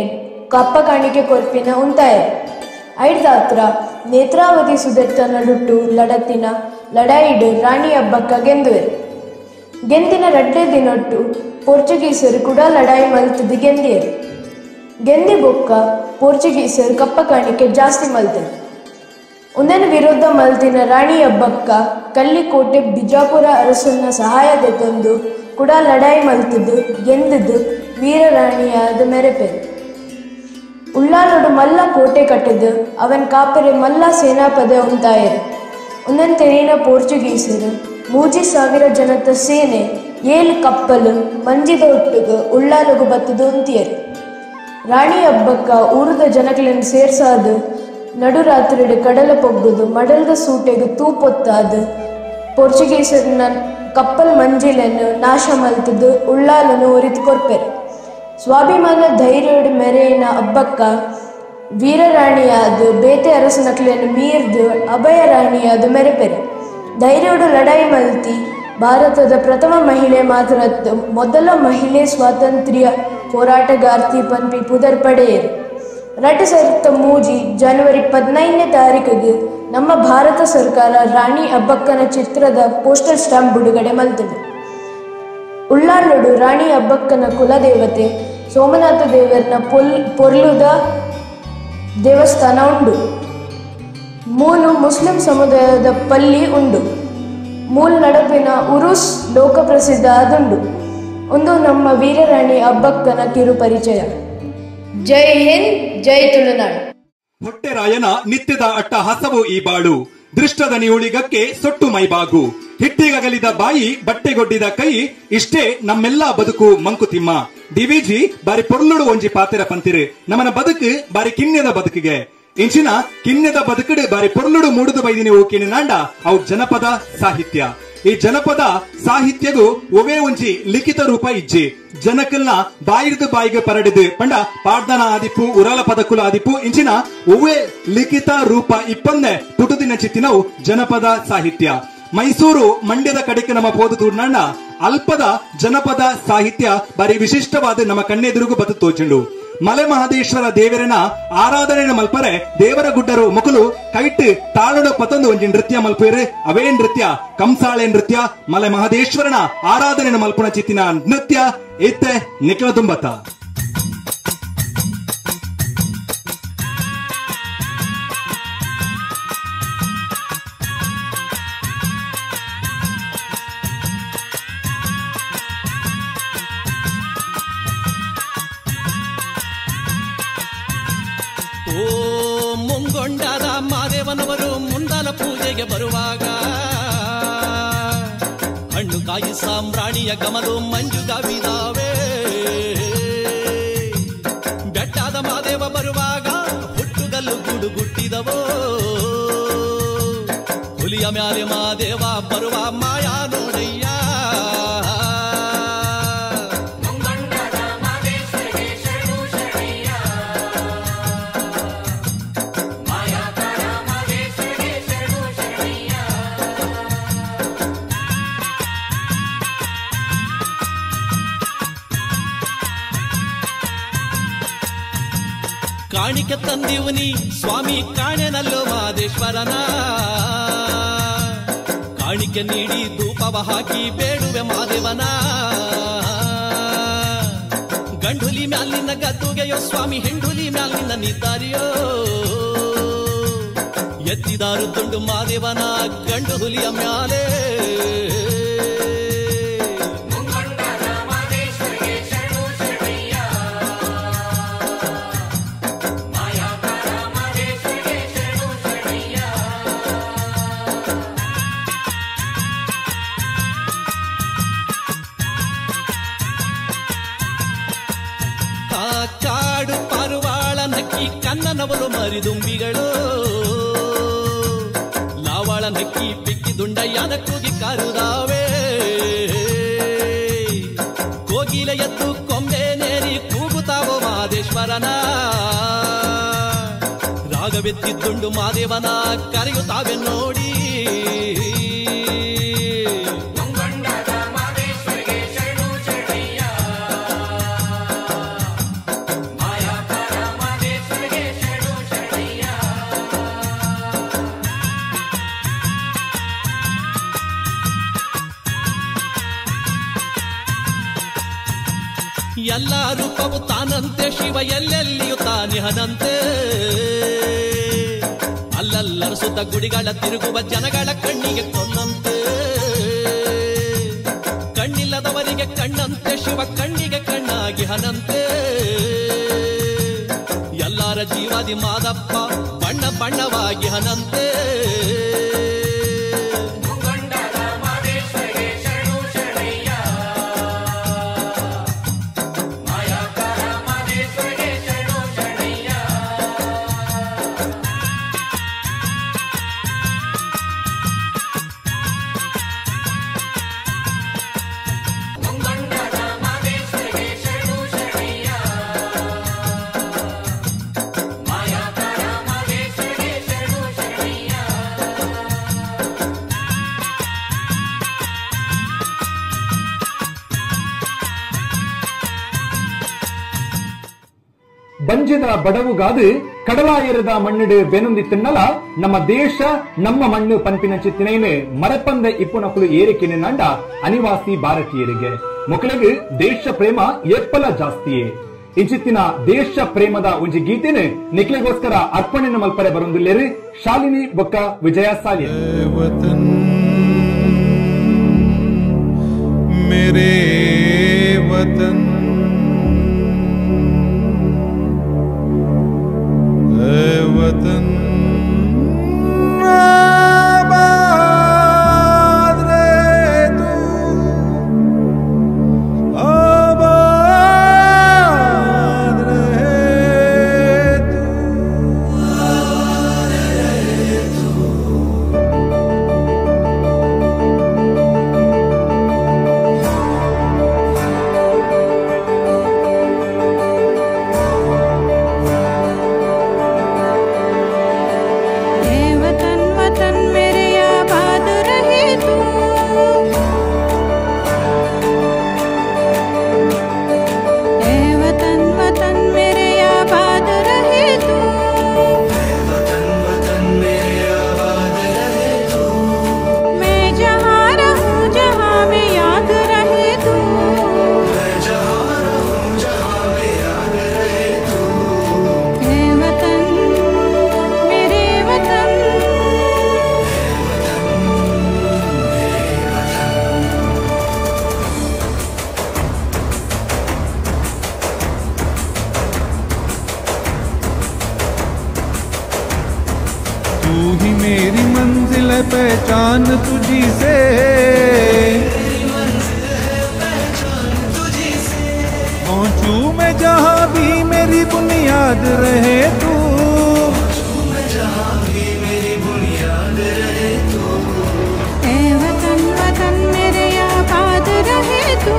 ಕಪ್ಪ ಕಾಣಿಕೆ ಕೊರ್ಪಿನ ಉಂತಾಯರು. ಐಡ್ದಾತ್ರ ನೇತ್ರಾವತಿ ಸುದೆತ್ತ ನಡುಟ್ಟು ಲಡತಿನ ಲಡಾಯಿಡು ರಾಣಿ ಅಬ್ಬಕ್ಕ ಗೆಂದುವೆರು. ಗೆಂದಿನ ರಡ್ಡೆ ದಿನೊಟ್ಟು ಪೋರ್ಚುಗೀಸರು ಕೂಡ ಲಡಾಯಿ ಮಲ್ತದು ಗೆಂದಿಯರು. ಗೆಂದಿ ಬೊಕ್ಕ ಪೋರ್ಚುಗೀಸರು ಕಪ್ಪ ಕಾಣಿಕೆ ಜಾಸ್ತಿ ಮಲ್ತರು. ಒಂದನ ವಿರುದ್ಧ ಮಲ್ತಿನ ರಾಣಿ ಅಬ್ಬಕ್ಕ ಕಲ್ಲಿಕೋಟೆ ಬಿಜಾಪುರ ಅರಸನ ಸಹಾಯದ ತಂದು ಕೂಡ ಲಡಾಯಿ ಮಲ್ತದು ಗೆಂದದು ವೀರರಾಣಿಯಾದ ಮೆರೆಪೆರು. ಉಳ್ಳಾಲೋಡು ಮಲ್ಲ ಕೋಟೆ ಕಟ್ಟದು ಅವನ್ ಕಾಪರೆ ಮಲ್ಲ ಸೇನಾಪದೆ ಉಂತಾಯರು. ಒಂದನ್ ತೆರಿನ ಪೋರ್ಚುಗೀಸರು 3000 ಜನತ ಸೇನೆ 7 ಕಪ್ಪಲು ಮಂಜಿದ ಒಟ್ಟುಗು ಉಳ್ಳಾಲುಗು ಬತ್ತದು ಉಂತಿಯರು. ರಾಣಿ ಅಬ್ಬಕ್ಕ ಊರದ ಜನಗಳನ್ನು ಸೇರ್ಸಾದು ನಡುರಾತ್ರಿಡು ಕಡಲ ಪೊಗ್ಗುದು ಮಡಲ್ದ ಸೂಟೆಗು ತೂಪೊತ್ತಾದು ಪೋರ್ಚುಗೀಸರನ್ನ ಕಪ್ಪಲ್ ಮಂಜಿಲನ್ನು ನಾಶ ಮಲ್ತದು ಉಳ್ಳಾಲನ್ನು ಒರಿತು ಕೊರ್ಪೆರು. ಸ್ವಾಭಿಮಾನ ಧೈರ್ಯಡು ಮೆರೆಯಿನ ಅಬ್ಬಕ್ಕ ವೀರರಾಣಿಯಾದ ಬೇತೆ ಅರಸನಕ್ಲೆಯನ್ನು ಮೀರ್ದು ಅಭಯ ರಾಣಿಯಾದ ಮೆರೆಪೆರು. ಧೈರ್ಯಡು ಲಡಾಯಿ ಮಲ್ತಿ ಭಾರತದ ಪ್ರಥಮ ಮಹಿಳೆ ಮಾತ್ರ ಮೊದಲ ಮಹಿಳೆ ಸ್ವಾತಂತ್ರ್ಯ ಹೋರಾಟಗಾರ್ತಿ ಪನ್ಪಿ ಪುದರ್ ಪಡೆಯರು. 2003 ಜನವರಿ 15ನೇ ತಾರೀಕಿಗೆ ನಮ್ಮ ಭಾರತ ಸರ್ಕಾರ ರಾಣಿ ಅಬ್ಬಕ್ಕನ ಚಿತ್ರದ ಪೋಸ್ಟಲ್ ಸ್ಟಾಂಪ್ ಬಿಡುಗಡೆ ಮಲ್ತದೆ. ಉಳ್ಳಾಲೋಡು ರಾಣಿ ಅಬ್ಬಕ್ಕನ ಕುಲದೇವತೆ ಸೋಮನಾಥ ದೇವರನ ಪೊರ್ಲುದ ದೇವಸ್ಥಾನ ಉಂಡು. ಮೂಲು ಮುಸ್ಲಿಂ ಸಮುದಾಯದ ಪಲ್ಲಿ ಉಂಡು. ಮೂಲ ನಡಪಿನ ಉರುಸ್ ಲೋಕಪ್ರಸಿದ್ಧ ಆದುಂಡು. ಒಂದು ನಮ್ಮ ವೀರರಾಣಿ ಅಬ್ಬಕ್ಕನ ಕಿರು ಪರಿಚಯ. ಜೈ ಹಿಂದ್, ಜೈ ತುಳುನಾಡು. ಹೊಟ್ಟೆರಾಯನ ನಿತ್ಯದ ಅಟ್ಟ ಹಸವು ಈ ಬಾಳು, ದೃಷ್ಟದ ನಿಯುಳಿಗಕ್ಕೆ ಸೊಟ್ಟು ಮೈಬಾಗು, ಹಿಟ್ಟಿಗಗಲಿದ ಬಾಯಿ ಬಟ್ಟೆಗೊಡ್ಡಿದ ಕೈ, ಇಷ್ಟೇ ನಮ್ಮೆಲ್ಲಾ ಬದುಕು ಮಂಕುತಿಮ್ಮ. ಡಿವಿಜಿ ಬಾರಿ ಪೊರ್ಲುಡು ಒಂಜಿ ಪಾತೆರ ಪಂತಿರು, ನಮನ ಬದುಕು ಬಾರಿ ಕಿನ್ಯದ ಬದುಕಿಗೆ, ಇಂಚಿನ ಕಿನ್ಯದ ಬದುಕುಡು ಬಾರಿ ಪೊರ್ಲುಡು ಮೂಡುದು ಬೈದಿನಿ ಓಕಿನ ನಾಂಡ ಅವು ಜನಪದ ಸಾಹಿತ್ಯ. ಈ ಜನಪದ ಸಾಹಿತ್ಯಗೂ ಒವೇ ಒಂಜಿ ಲಿಖಿತ ರೂಪ ಇಜ್ಜಿ, ಜನಕಲ್ನ ಬಾಯಿರ್ದು ಬಾಯಿಗೆ ಪರಡಿದು ಪಂಡ ಪಾಡ್ದನ ಆದಿಪ್ಪು ಉರಾಲ ಪದಕುಲ ಆದಿಪ್ಪು ಇಂಚಿನ ಒವೇ ಲಿಖಿತ ರೂಪ ಇಪ್ಪಂದೆ ಪುಟುದಿನ ಚಿತ್ತಿನವು ಜನಪದ ಸಾಹಿತ್ಯ. ಮೈಸೂರು ಮಂಡ್ಯದ ಕಡೆಗೆ ನಮ್ಮ ಪೋದು ತೂಡ್ನಂಡ ಅಲ್ಪದ ಜನಪದ ಸಾಹಿತ್ಯ ಬಾರಿ ವಿಶಿಷ್ಟವಾದ ನಮ್ಮ ಕಣ್ಣೆದುರುಗು ಬತ್ತು ತೋಚುಂಡು. ಮಲೆ ಮಹದೇಶ್ವರ ದೇವರನ ಆರಾಧನೆ ಮಲ್ಪರೆ ದೇವರ ಗುಡ್ಡರು ಮುಕುಲು ಕೈಟ್ ತಾಳಡ ಪತೊಂದು ಒಂಜಿ ನೃತ್ಯ ಮಲ್ಪೇರೆ, ಅವೇ ನೃತ್ಯ ಕಂಸಾಳೆ ನೃತ್ಯ. ಮಲೆ ಮಹದೇಶ್ವರನ ಆರಾಧನೆ ಮಲ್ಪುನ ಚಿತ್ತಿನ ನೃತ್ಯ ಇತ್ತೆ ನಿಖಲ ತುಂಬತ್ತ. ಮುಂಗೊಂಡಾದ ಮಾದೇವನವರು ಮುಂದಾಲ ಪೂಜೆಗೆ ಬರುವಾಗ ಹಣ್ಣು ಕಾಯಿ ಸಾಂಬ್ರಾಣಿಯ ಗಮಲು ಮಂಜುಗಾವಿದಾವೆ. ಬೆಟ್ಟಾದ ಮಾದೇವ ಬರುವಾಗ ಹುಟ್ಟುಗಲ್ಲು ಗುಡುಗುಟ್ಟಿದವೋ, ಹುಲಿಯ ಮ್ಯಾಲೆ ಮಾದೇವ ಬರುವ ಮಾಯಾ ನೋಡಯ್ಯ. ಕಾಣಿಕೆ ತಂದಿವನಿ ಸ್ವಾಮಿ ಕಾಣೆನಲ್ಲೋ ಮಾದೇಶ್ವರನ, ಕಾಣಿಕೆ ನೀಡಿ ಧೂಪವ ಹಾಕಿ ಬೇಡುವೆ ಮಾದೇವನ. ಗಂಡುಲಿ ಮ್ಯಾಲಿನ ಗದ್ದುಗೆಯೋ ಸ್ವಾಮಿ, ಹೆಂಡುಲಿ ಮ್ಯಾಲಿನ ನಿದ್ದಾರಿಯೋ, ಎತ್ತಿದಾರು ದುಂಡು ಮಾದೇವನ ಗಂಡು ಹುಲಿಯ ಮ್ಯಾಲೆ. ಕಾಡು ಪಾರುವಾಳ ನಕ್ಕಿ ಕನ್ನನವಲು ಮರಿದುಂಬಿಗಳು, ಲಾವಾಳ ನಕ್ಕಿ ಪಿಕ್ಕಿ ದುಂಡಯ್ಯನ ಕೂಗಿ ಕಾರುದಾವೆ. ಕೋಗಿಲ ಎದ್ದು ಕೊಂಬೆ ನೇರಿ ಕೂಗುತ್ತಾವೋ ಮಾದೇಶ್ವರನ, ರಾಗವೆತ್ತಿದ್ದುಂಡು ಮಾದೇವನ ಕರೆಯುತ್ತಾವೆ ನೋಡಿ. ಮುಂಗೊಂಡದ ಮಾದೇಶ್ವರಿಗೆ ಶರಣು ಎಲ್ಲ ರೂಪವು ತಾನಂತೆ ಶಿವ ಎಲ್ಲೆಲ್ಲಿಯೂ ತಾನಿಹನಂತೆ. ಅಲ್ಲಲ್ಲರಸುತ್ತ ಗುಡಿಗಳ ತಿರುಗುವ ಜನಗಳ ಕಣ್ಣಿಗೆ ಕೊನ್ನಂತೆ, ಕಣ್ಣಿಲ್ಲದವರಿಗೆ ಕಣ್ಣಂತೆ ಶಿವ ಕಣ್ಣಿಗೆ ಕಣ್ಣಾಗಿ ಹನಂತೆ. ಎಲ್ಲರ ಜೀವಾದಿ ಮಾದಪ್ಪ ಬಣ್ಣ ಬಣ್ಣವಾಗಿ ಹನಂತೆ. ಬಂಜದ ಬಡವುಗಾದು ಕಡಲಾಯರದ ಮಣ್ಣಿಡು ಬೆನುಂದಿ ತಿನ್ನಲ ನಮ್ಮ ದೇಶ ನಮ್ಮ ಮಣ್ಣು ಪನ್ಪಿನ ಚಿತ್ತಿನೈನು ಮರಪಂದ ಇಪ್ಪುನಕುಲು ಏರಿಕೆನೆ ನಾಂಡ ಅನಿವಾಸಿ ಭಾರತೀಯರಿಗೆ ಮೊಕಲಿಗೆ ದೇಶ ಪ್ರೇಮ ಏಪ್ಪಲ ಜಾಸ್ತಿಯೇ. ಇಂಚಿತ್ತಿನ ದೇಶ ಪ್ರೇಮದ ಒಂಜಿ ಗೀತೆನು ನಿಕ್ಲೆಗೋಸ್ಕರ ಅರ್ಪಣೆನ ಮಲ್ಪರೆ ಬರುಂದುಲ್ಲೇರು ಶಾಲಿನಿ ಬೊಕ್ಕ ವಿಜಯ ಸಾಲಿ. ಮೇರೇ ವತನ್ वतन आबाद रहे तू, आबाद रहे तू, आबाद रहे तू. पहचान तुझी से, पहुँचू मैं जहाँ भी मेरी बुनियाद रहे तू, ऐ वतन वतन मेरे आबाद रहे तू,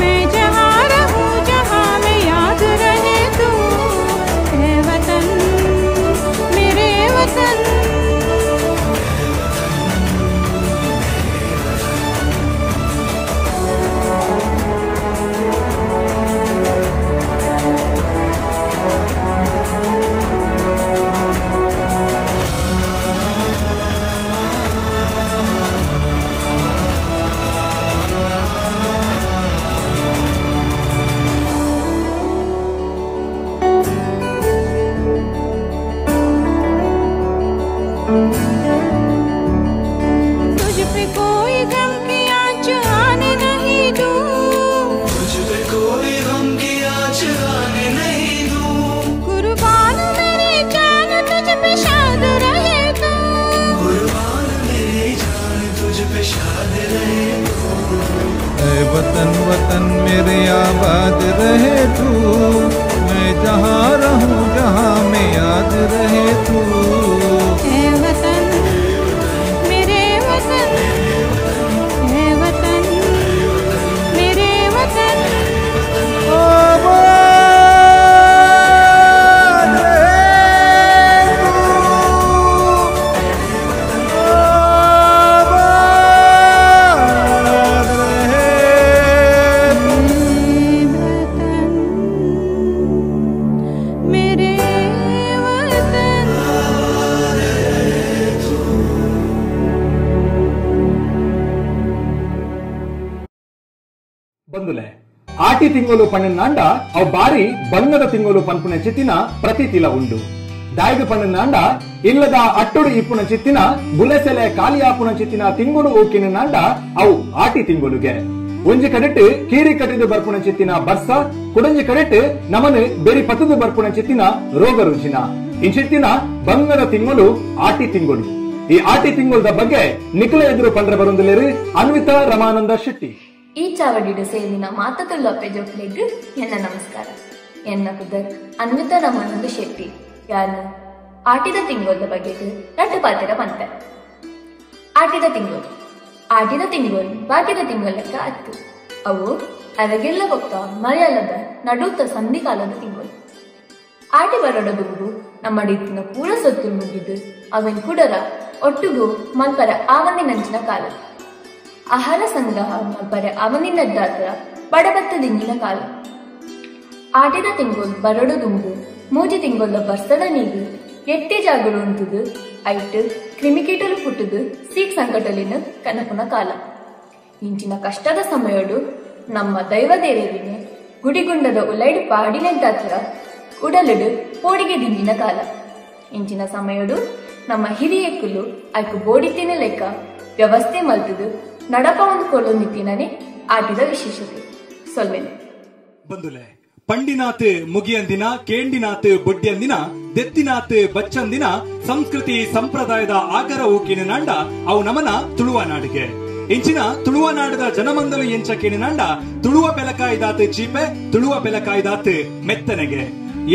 मैं जहाँ रहूँ जहाँ में याद रहे तू, ऐ वतन मेरे वतन. तुझ पे कोई गम की आँच आने नहीं दूँ, तुझ पे कोई गम की आँच आने नहीं दूँ, कुर्बान मेरी जान तुझ पे शाद रहे तू, कुर्बान मेरी जान तुझ पे शाद रहे तू. ऐ वतन वतन मेरे आबाद रहे तू, मैं जहाँ रहूँ जहाँ में याद रहे तू, ऐ वतन मेरे वतन, ऐ वतन मेरे वतन. आबाद रहे तू, आबाद रहे तू, मेरे वतन. ಆಟಿ ತಿಂಗಳು ಪಣ್ಣನಾಂಡ ಅವು ಬಾರಿ ಬಂಗದ ತಿಂಗಳು ಪನ್ಪುನ ಚಿತ್ತಿನ ಪ್ರತೀತಿಲ ಉಂಡು. ದಾಯಿಗ ಪಣ್ಣನಾಂಡ ಇಲ್ಲದ ಅಟ್ಟುಡು ಇಪ್ಪುನ ಚಿತ್ತಿನ ಬುಲೆಸೆಲೆ ಕಾಲಿಯಾಪುನ ಚಿತ್ತಿನ ತಿಂಗಳು ಊಕಿನಾಂಡ ಅವು ಆಟಿ ತಿಂಗಳುಗೆ. ಒಂಜಿ ಕಡೆಟ್ ಕೀರಿ ಕಟ್ಟಿದು ಬರ್ಪುನ ಚಿತ್ತಿನ ಬರ್ಸ, ಕುಡಂಜಿ ಕಡೆಟ್ ನಮನು ಬೆರಿ ಪತದು ಬರ್ಪುನ ಚಿತ್ತಿನ ರೋಗ ರುಜಿನ. ಇಂಚಿತ್ತಿನ ಬಂಗದ ತಿಂಗಳು ಆಟಿ ತಿಂಗಳು. ಈ ಆಟಿ ತಿಂಗಳದ ಬಗ್ಗೆ ನಿಖಲ ಎದುರು ಪಂಡ್ರೆ ಬರುಂದಿಲ್ಲೇರಿ ಅನ್ವಿತಾ ರಮಾನಂದ ಶೆಟ್ಟಿ. ಈ ಚಾವಡಿಡು ಸೇರಿನ ಮಾತುಲ್ಲಪ್ಪೆ ಜೋಕ್ಲೆಗ್ ಎನ್ನ ನಮಸ್ಕಾರ. ಎನ್ನ ಪುದರ್ ಅನ್ವಿತಾ ರಮಾನಂದ ಶೆಟ್ಟಿ. ಯಾನು ಆಟಿದ ತಿಂಗಳದ ಬಗ್ಗೆ ರಟ್ಟು ಪಾತಿರ ಪಂತೆ. ಆಟಿದ ತಿಂಗಳು ಆಟಿದ ತಿಂಗಳು ಬಾಕಿದ ತಿಂಗಳ ಲೆಕ್ಕ ಅತ್ತು. ಅವು ಅರಗೆಲ್ಲ ಬೊಕ್ಕ ಮಳೆಯಾಲದ ನಡುತ್ತ ಸಂಧಿಕಾಲದ ತಿಂಗಳು. ಆಟಿ ಬರೋಡ ದುಂಬು ನಮ್ಮ ಇತ್ತಿನ ಪೂರ ಸೊತ್ತು ಮುಗಿದು ಅವನ್ ಕುಡರ ಒಟ್ಟುಗು ಮಲ್ಪರ ಆವಂದಿನಂಚಿನ ಕಾಲ. ಆಹಾರ ಸಂಗ್ರಹ ಮಲ್ಪರ ಅವನಿನದ್ದಾತ್ರ ಬಡಬತ್ತ ದಿಂಗಿನ ಕಾಲ. ಆಟಿದ ತಿಂಗಳು ಬರಡು ದುಂಬು ಮೂಜಿ ತಿಂಗಳ ಬರ್ಸದ ನೀರು ಎಟ್ಟಿ ಜಾಗಡು ಉಂಟುದು ಐಟ್ ಕ್ರಿಮಿಕೀಟಲು ಪುಟ್ಟುದು ಸೀಕ್ ಸಂಕಟಲಿನ ಕನಪುನ ಕಾಲ. ಇಂಚಿನ ಕಷ್ಟದ ಸಮಯಡು ನಮ್ಮ ದೈವದೇವರಿನ ಗುಡಿಗುಂಡದ ಉಲೈಡು ಪಾಡಿನೆಂತಾತ್ರ ಉಡಲುಡು ಪೋಡಿಗೆ ದಿಂಜಿನ ಕಾಲ. ಇಂಚಿನ ಸಮಯಡು ನಮ್ಮ ಹಿರಿಯಕ್ಕುಲು ಐಕು ಬೋಡಿತಿನ ಲೆಕ್ಕ ವ್ಯವಸ್ಥೆ ಮಲ್ತದು ನಡಪ ಒಂದು ಕೊಳ್ಳೊಂದಿತ್ತಿನೇ ಆಟಿದ ವಿಶೇಷತೆ. ಸೊಲ್ಮೆನೆ ಬಂದುಲೆ ಪಂಡಿನಾತ್ ಮುಗಿಯಂದಿನ ಕೇಂಡಿನಾತ್ ಬೊಡ್ಡಿಯಂದಿನ ದೆತ್ತಿನಾತ್ ಬಚ್ಚಂದಿನ ಸಂಸ್ಕೃತಿ ಸಂಪ್ರದಾಯದ ಆಗರ ಊಕಿನ ನಾಂಡ ಅವು ನಮನ ತುಳುವ ನಾಡಿಗೆ. ಇಂಚಿನ ತುಳುವ ನಾಡದ ಜನಮಂದಲು ಎಂಚ ಕೇಣಿನಾಂಡ ತುಳುವ ಬೆಲಕಾಯ್ದಾತ್ ಚೀಪೆ ತುಳುವ ಬೆಲಕಾಯ್ದಾತ್ ಮೆತ್ತನೆಗೆ.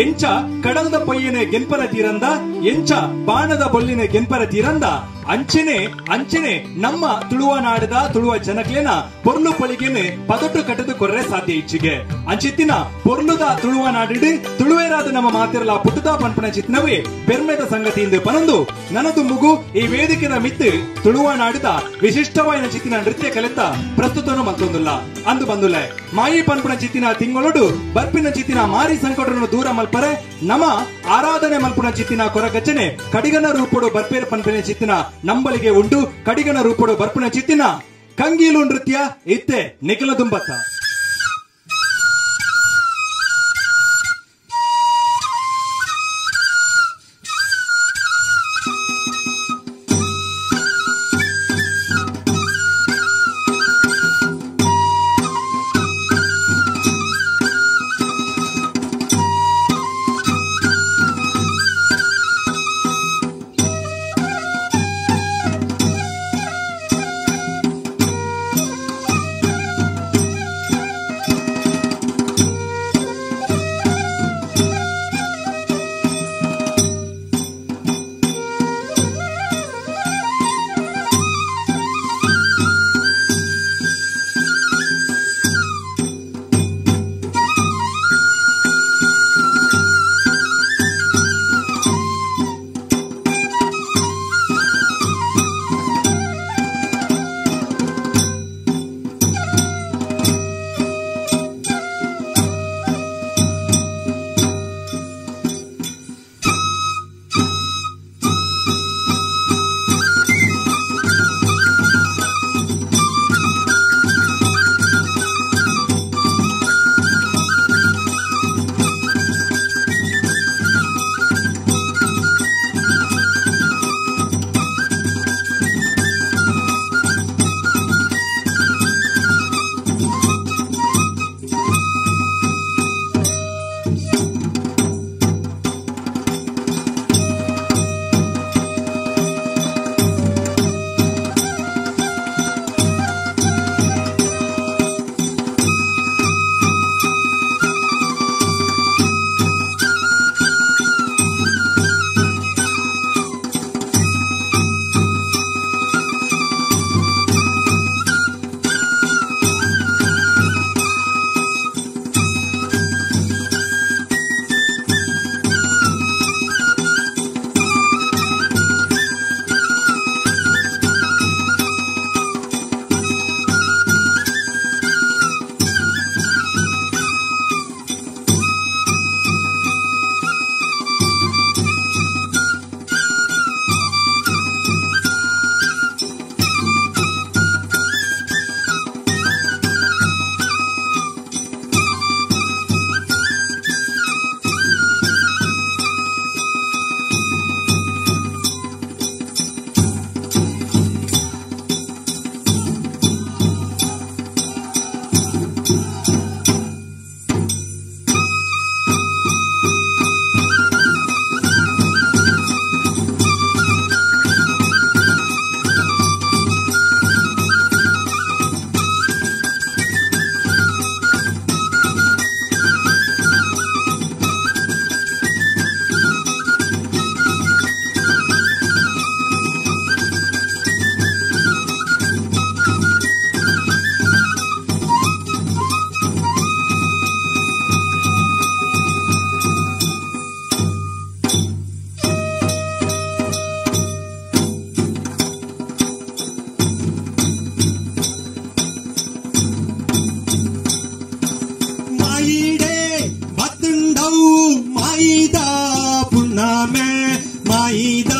ಎಂಚ ಕಡಲ್ದ ಪೊಯ್ಯನೆ ಗೆನ್ಪರ ತೀರಂದ, ಎಂಚ ಬಾಣದ ಬೊಲ್ಲಿನ ಗೆನ್ಪರ ತೀರಂದ, ಅಂಚನೆ ಅಂಚನೆ ನಮ್ಮ ತುಳುವ ನಾಡದ ತುಳುವ ಜನಕ್ಲೇನ ಪೊರ್ಲು ಪೊಳಿಗೆನೆ ಪದೊಟ್ಟು ಕಟ್ಟದು ಕೊರ್ರೆ ಸಾಧ್ಯ ಇಚ್ಚಿಗೆ. ಅಂಚಿತ್ತಿನ ಪೊರ್ಲುದ ತುಳುವ ನಾಡಿಡು ತುಳುವೇರಾದ ನಮ್ಮ ಮಾತಿರಲ ಪುಟ್ಟದ ಪನ್ಪನ ಚಿತ್ನವೇ ಪೆರ್ಮೆದ ಸಂಗತಿಯಿಂದ ಪನೊಂದು ನನದು ಮುಗು ಈ ವೇದಿಕೆದ ಮಿತ್ತು ತುಳುವ ನಾಡಿದ ವಿಶಿಷ್ಟವಾಯಿನ ಚಿತ್ತಿನ ನೃತ್ಯ ಕಲೆತ ಪ್ರಸ್ತುತನು ಮತ್ತೊಂದುಲ್ಲ ಅಂದು ಬಂದುಲೆ ಮಾಯಿ ಪನ್ಪನ ಚಿತ್ತಿನ ತಿಂಗಳೊಡು ಬರ್ಪಿನ ಚಿತ್ತಿನ ಮಾರಿ ಸಂಕಟವನ್ನು ದೂರ ಮಲ್ಪರೆ ನಮ ಆರಾಧನೆ ಮಲ್ಪುನ ಚಿತ್ತಿನ ಕೊರಗಚ್ಚನೆ ಕಡಿಗನ ರೂಪಡು ಬರ್ಪೇರ್ ಪನ್ಪಿನ ಚಿತ್ತಿನ ನಂಬಲಿಗೆ ಉಂಟು. ಕಡಿಗನ ರೂಪಡು ಬರ್ಪಿನ ಚಿತ್ತಿನ ಕಂಗೀಲು ನೃತ್ಯ ಇತ್ತೆ ನಿಖಲ ದುಂಬತ್ತ. ಮಾಯಿದ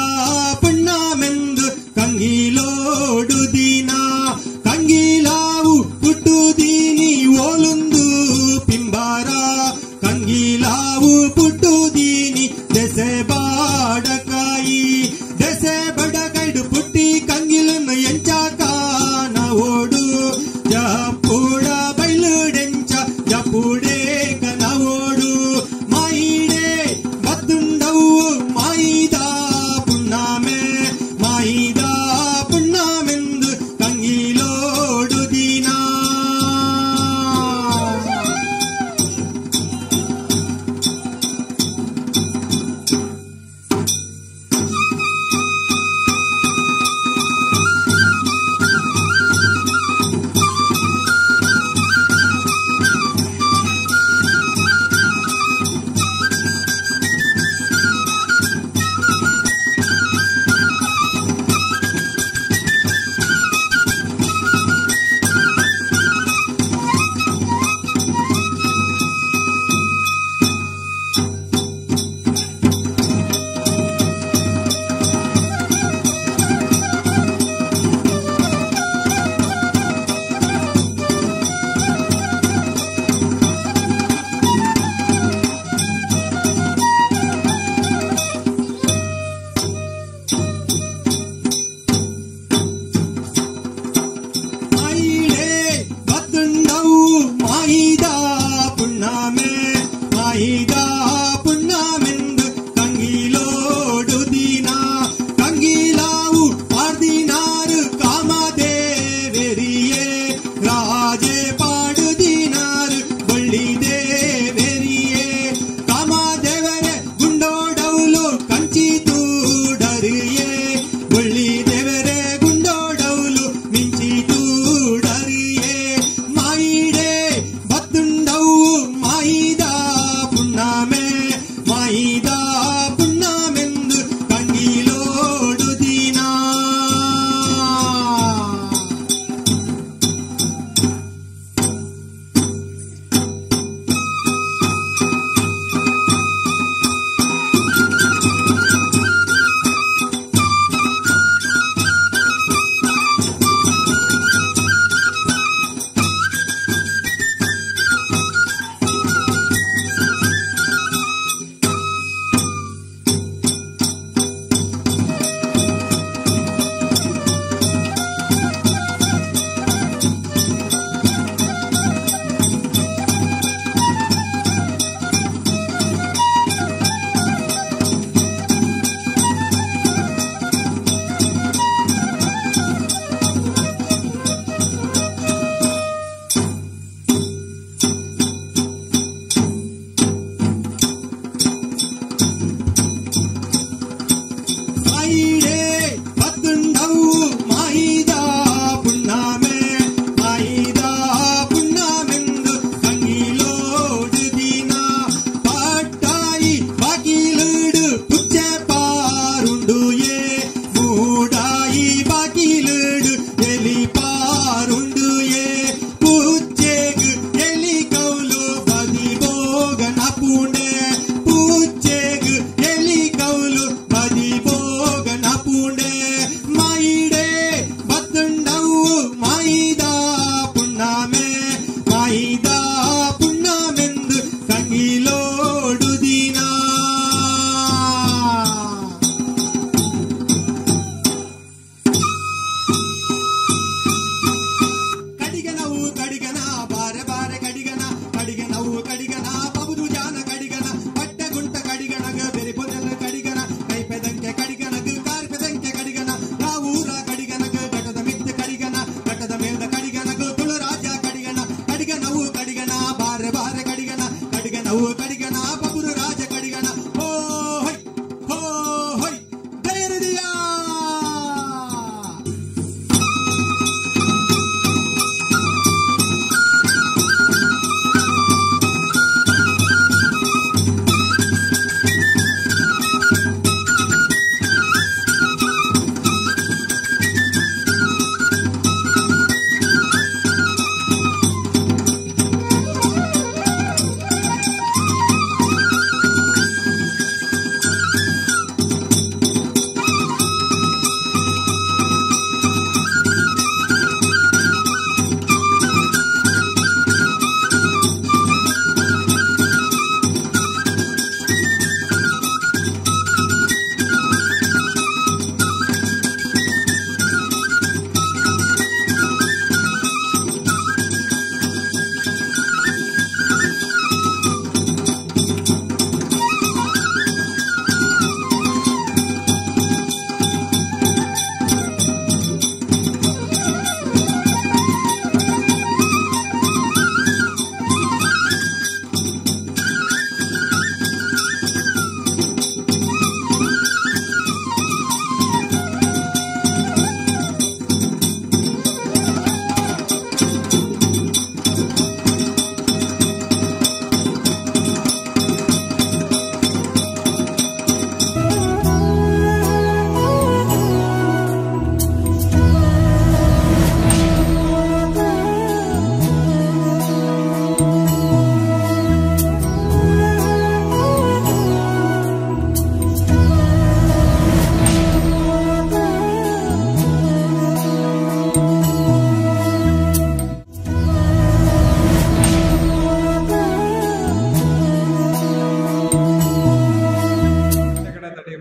ಪುಣ್ಣಮೆಂದು ಕಂಗಿಲೋಡು ದಿನ ಕಂಗಿಲಾವು ಪುಟ್ಟುದೀನಿ ಓಲುಂದು ಪಿಂಬಾರ ಕಂಗಿಲಾವು ಪುಟ್ಟುದೀನಿ ದೆಸೆ ಬಾಡಕಾಯಿ ದೆಸೆ ಬಡಕೈಡು ಪುಟ್ಟಿ ಕಂಗಿಲನ್ನು ಎಂಚಾಕ ಓಡು ಜಪುಡ ಬೈಲುಡೆಂಚ ಜಪುಡೆ ಕನವೋಡು ಮಾಯಿಡೆ ಬತ್ತುಂಡವು ಮಾಯಿದ ಪುಣ್ಣ.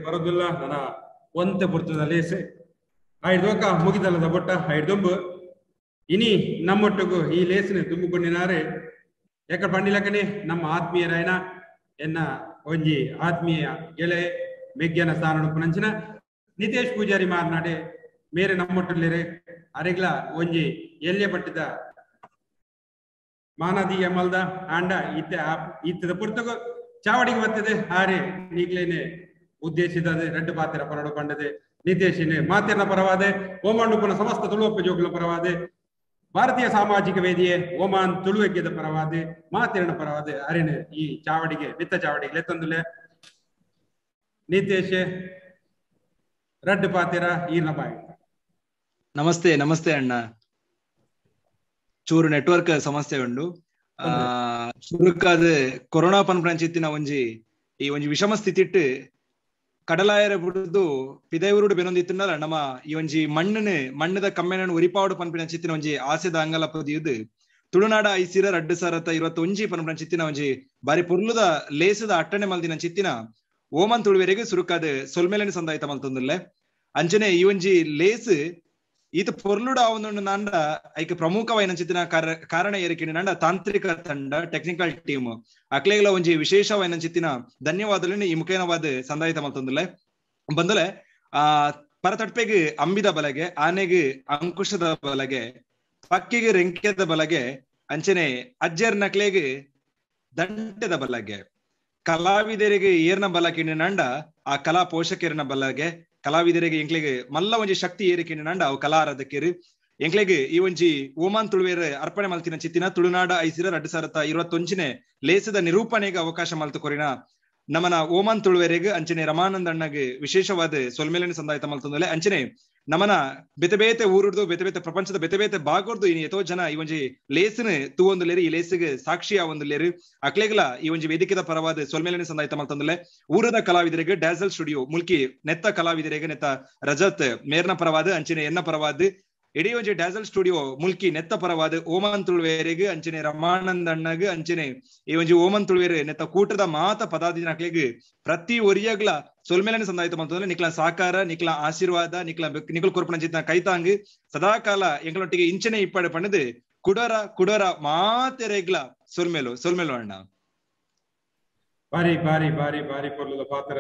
ಬರೋದಿಲ್ಲ ನನ್ನ ಒಂತೆ ಪುರ್ತದ ಲೇಸೆ ಐದೋಕ ಮುಗಿದಲ್ಲದ ಬೊಟ್ಟ ಐದೊಂಬು ಇನಿ ನಮ್ಮೊಟ್ಟಿಗೂ ಈ ಲೇಸಿನ ತುಂಬಿಕೊಂಡಿನಾರೆ ಯಾಕ ಪಂಡಿಲಕನೆ ನಮ್ಮ ಆತ್ಮೀಯರಾಯನ ಎನ್ನ ಒಂಜಿ ಆತ್ಮೀಯ ಗೆಳೆಯ ಮೆಗ್ಯನ ಸ್ಥಾನ ನಿತೇಶ್ ಪೂಜಾರಿ ಮಾರ್ನಾಡೆ ಮೇರೆ ನಮ್ಮೊಟ್ಟುಲ್ಲೇರೆ ಅರೆಗ್ಲ ಒಂಜಿ ಎಲ್ಯ ಪಟ್ಟಿದ ಮಾನದೀಯ ಮಲ್ದ ಆಂಡ ಇತ್ತ ಇತ್ತದ ಪುರ್ತಕ ಚಾವಡಿಗೆ ಬರ್ತದೆ ಆರೆ ಈಗ್ಲೇನೆ ಉದ್ದೇಶಿತ ರೆಡ್ಡು ಪಾತ್ರ ಪರಡು ಪಂಡದೆ ನಿತೇಶಿನೇ ಮಾತೆರ್ನ ಪರವಾದೆ ಓಮಾಂಡುಪನ ಸಮಸ್ತ ತುಳುವಪ್ಪ ಜೋಗುಲ ಪರವಾದೆ ಭಾರತೀಯ ಸಾಮಾಜಿಕ ವೇದಿಯೆ ಓಮಾನ್ ತುಳುವೆಗ್ಗೆದ ಪರವಾದೆ ಮಾತೆರ್ನ ಪರವಾದೆ ಅರೆನೆ ಈ ಚಾವಡಿಗೆ ಬಿತ್ತ ಚಾವಡಿಗೆ ಲೆತ್ತಂದುಲೆ ನಿತೇಶ್ ರಡ್ಡು ಪಾತೆರ ಈರ್ನ ಬಾಯಿ. ನಮಸ್ತೆ ನಮಸ್ತೆ ಅಣ್ಣ, ಚೂರು ನೆಟ್ವರ್ಕ್ ಸಮಸ್ಯೆ ಉಂಡು. ಚುರುಕಾದ ಕೊರೋನಾ ಪನ್ಪಂಚಿತ್ತಿನ ಒಂಜಿ ಈ ಒಂಜಿ ವಿಷಮ ಸ್ಥಿತಿಟ್ಟು ಕಡಲಾಯರ ಬಿಡುದು ಪಿದೈವರುಡು ಬೆನೊಂದಿತ್ತಿನಲ್ಲ ನಮ್ಮ ಈ ಒಂಜಿ ಮಣ್ಣನ ಮಣ್ಣದ ಕಮ್ಮೆನನ್ನು ಉರಿಪಾವಡು ಪನ್ಪಿನಂಚಿತ್ತಿನ ಒಂಜಿ ಆಸೆದ ಅಂಗಲ ಪದಿಯುದು ತುಳುನಾಡ ಐಸಿರ 2021 ಪನ್ಪಂಚಿತ್ತಿನ ಒಂಜಿ ಬಾರಿ ಪೊರ್ಲುದ ಲೇಸದ ಅಟ್ಟಣೆ ಮಲ್ದಿನ ಚಿತ್ತಿನ ಓಮನ್ ತುಳುವೆರೆಗೆ ಸುರುಕಾದ ಸೊಲ್ಮೇಲನೆ ಸಂದಾಯಿತ ಮಲ್ತೊಂದುಲ್ಲೆ. ಅಂಚನೆ ಈ ಒಂಜಿ ಲೇಸ್ ಈತ ಪೊರ್ಲುಡ ಆವೊಂದುಂಡು ನಾಂಡ ಐಕ್ ಪ್ರಮುಖವಾಯಿನ ಚಿತ್ತಿನ ಕಾರಣ ಏರಿಕೆ ನಾಂಡ ತಾಂತ್ರಿಕ ತಂಡ ಟೆಕ್ನಿಕಲ್ ಟೀಮ್ ಅಕ್ಲೇಗ್ಲ ಒಂಜಿ ವಿಶೇಷವಾಯಿನ ಚಿತ್ತಿನ ಧನ್ಯವಾದలను ಈ ಮುಖೇನವಾದ ಸಂದಾಯಿತ ಮಲ್ತೊಂದುಲ್ಲೆ. ಬಂದಲೆ ಆ ಪರತಟ್ಪೆಗ್ ಅಂಬಿದ ಬಲಗೆ, ಆನೆಗ್ ಅಂಕುಶದ ಬಲಗೆ, ಪಕ್ಕಿಗೆ ರೆಂಕೆದ ಬಲಗೆ, ಅಂಚನೆ ಅಜ್ಜರ್ ನಕ್ಲೆಗ್ ದಂಟೆದ ಬಲಗೆ, ಕಲಾವಿದರಿಗೆ ಏರ್ನ ಬಲಕಿನ ನಂಡ ಆ ಕಲಾ ಪೋಷಕರನ ಬಲಗೆ, ಕಲಾವಿದರಿಗೆ ಎಂಕ್ಲೆಗ್ ಮಲ್ಲ ಒಂಜಿ ಶಕ್ತಿ ಏರಿಕೆಂಡು ನಂಡ ಅವು ಕಲಾ ಆರಾಧಕರು ಎಂಕ್ಲೆಗ್ ಈ ಒಂಜಿ ಓಮಾನ್ ತುಳುವೇರ್ ಅರ್ಪಣೆ ಮಲ್ತಿನ ಚಿತ್ತಿನ ತುಳುನಾಡ ಐಸಿರ 2021 ಲೇಸದ ನಿರೂಪಣೆಗೆ ಅವಕಾಶ ಮಲ್ತು ಕೊರಿನ ನಮನ ಓಮಾನ್ ತುಳುವೆರೆಗ್ ಅಂಚನೆ ರಮಾನಂದ ಅಣ್ಣಗ್ ವಿಶೇಷವಾದ ಸೊಲ್ಮೇಲನೆ ಸಂದಾಯಿತ ಮಲ್ತೊಂದುಲ್ಲೆ. ಅಂಚನೆ ನಮನ ಬೇತೆ ಬೇತೆ ಊರುಡ್ದು ಬೇತೆ ಬೇತೆ ಪ್ರಪಂಚದ ಬೇತೆ ಬೇತೆ ಭಾಗರ್ದು ಇನಿ ಎತೋ ಜನ ಈ ಒಂಜಿ ಲೇಸನ್ ತೂವೊಂದುಲ್ಲೇರು, ಈ ಲೇಸಿಗೆ ಸಾಕ್ಷಿ ಆವೊಂದುಲ್ಲೇರು. ಅಕ್ಲೆಗ್ಲ ಈ ಒಂಜಿ ವೇದಿಕೆದ ಪರವಾದ ಸೊಲ್ಮೇಲನೆ ಸಂದಾಯಿತ ಮಲ್ತೊಂದುಲ್ಲೆ. ಊರದ ಕಲಾವಿದರಿಗೆ ಡ್ಯಾಸಲ್ ಸ್ಟುಡಿಯೋ ಮುಲ್ಕಿ ನೆತ್ತ ಕಲಾವಿದರಿಗೆ ನೆತ್ತ ರಜತ್ ಮೇರ್ನ ಪರವಾದ ಅಂಚನೆ ಎನ್ನ ಪರವಾದ ಇಡೀ ಒಂಜಿ ಡ್ಯಾಸಲ್ ಸ್ಟುಡಿಯೋ ಮುಲ್ಕಿ ನೆತ್ತ ಪರವಾದ ಓಮನ್ ತುಳುವೇರಿಗೆ ಅಂಚನೆ ರಮಾನಂದ ಅಣ್ಣಗ್ ಅಂಚನೆ ಈ ಒಂಜಿ ಓಮನ್ ತುಳುವೇರು ನೆತ್ತ ಕೂಟದ ಮಾತ ಪದಾಧಿನಕ್ಲೆಗ್ ಪ್ರತಿ ಒರಿಯಗ್ಲ ಸೊಲ್ಮೇಲನೆ ಸಂದಾಯಿತ ಮಲ್ತೊಂದುಲ್ಲೆ. ನಿಕ್ಲ ಸಾಕಾರ, ನಿಕ್ಲ ಆಶೀರ್ವಾದ, ನಿಕ್ಲ ನಿಕಲ್ ಕೊರ್ಪಣ ಚಿತ್ನ ಕೈತಾಂಗ್ ಸದಾಕಾಲ ಎಂಗಳೊಟ್ಟಿಗೆ ಇಂಚನೆ ಇಪ್ಪಡೆ ಪಣ್ಣದು ಕುಡರ ಕುಡರ ಮಾತೆರೆಗ್ಲ ಸೊಲ್ಮೇಲು ಸೊಲ್ಮೇಲು ಅಣ್ಣ. ಬಾರಿ ಬಾರಿ ಬಾರಿ ಬಾರಿ ಪೊರ್ಲುದ ಪಾತ್ರ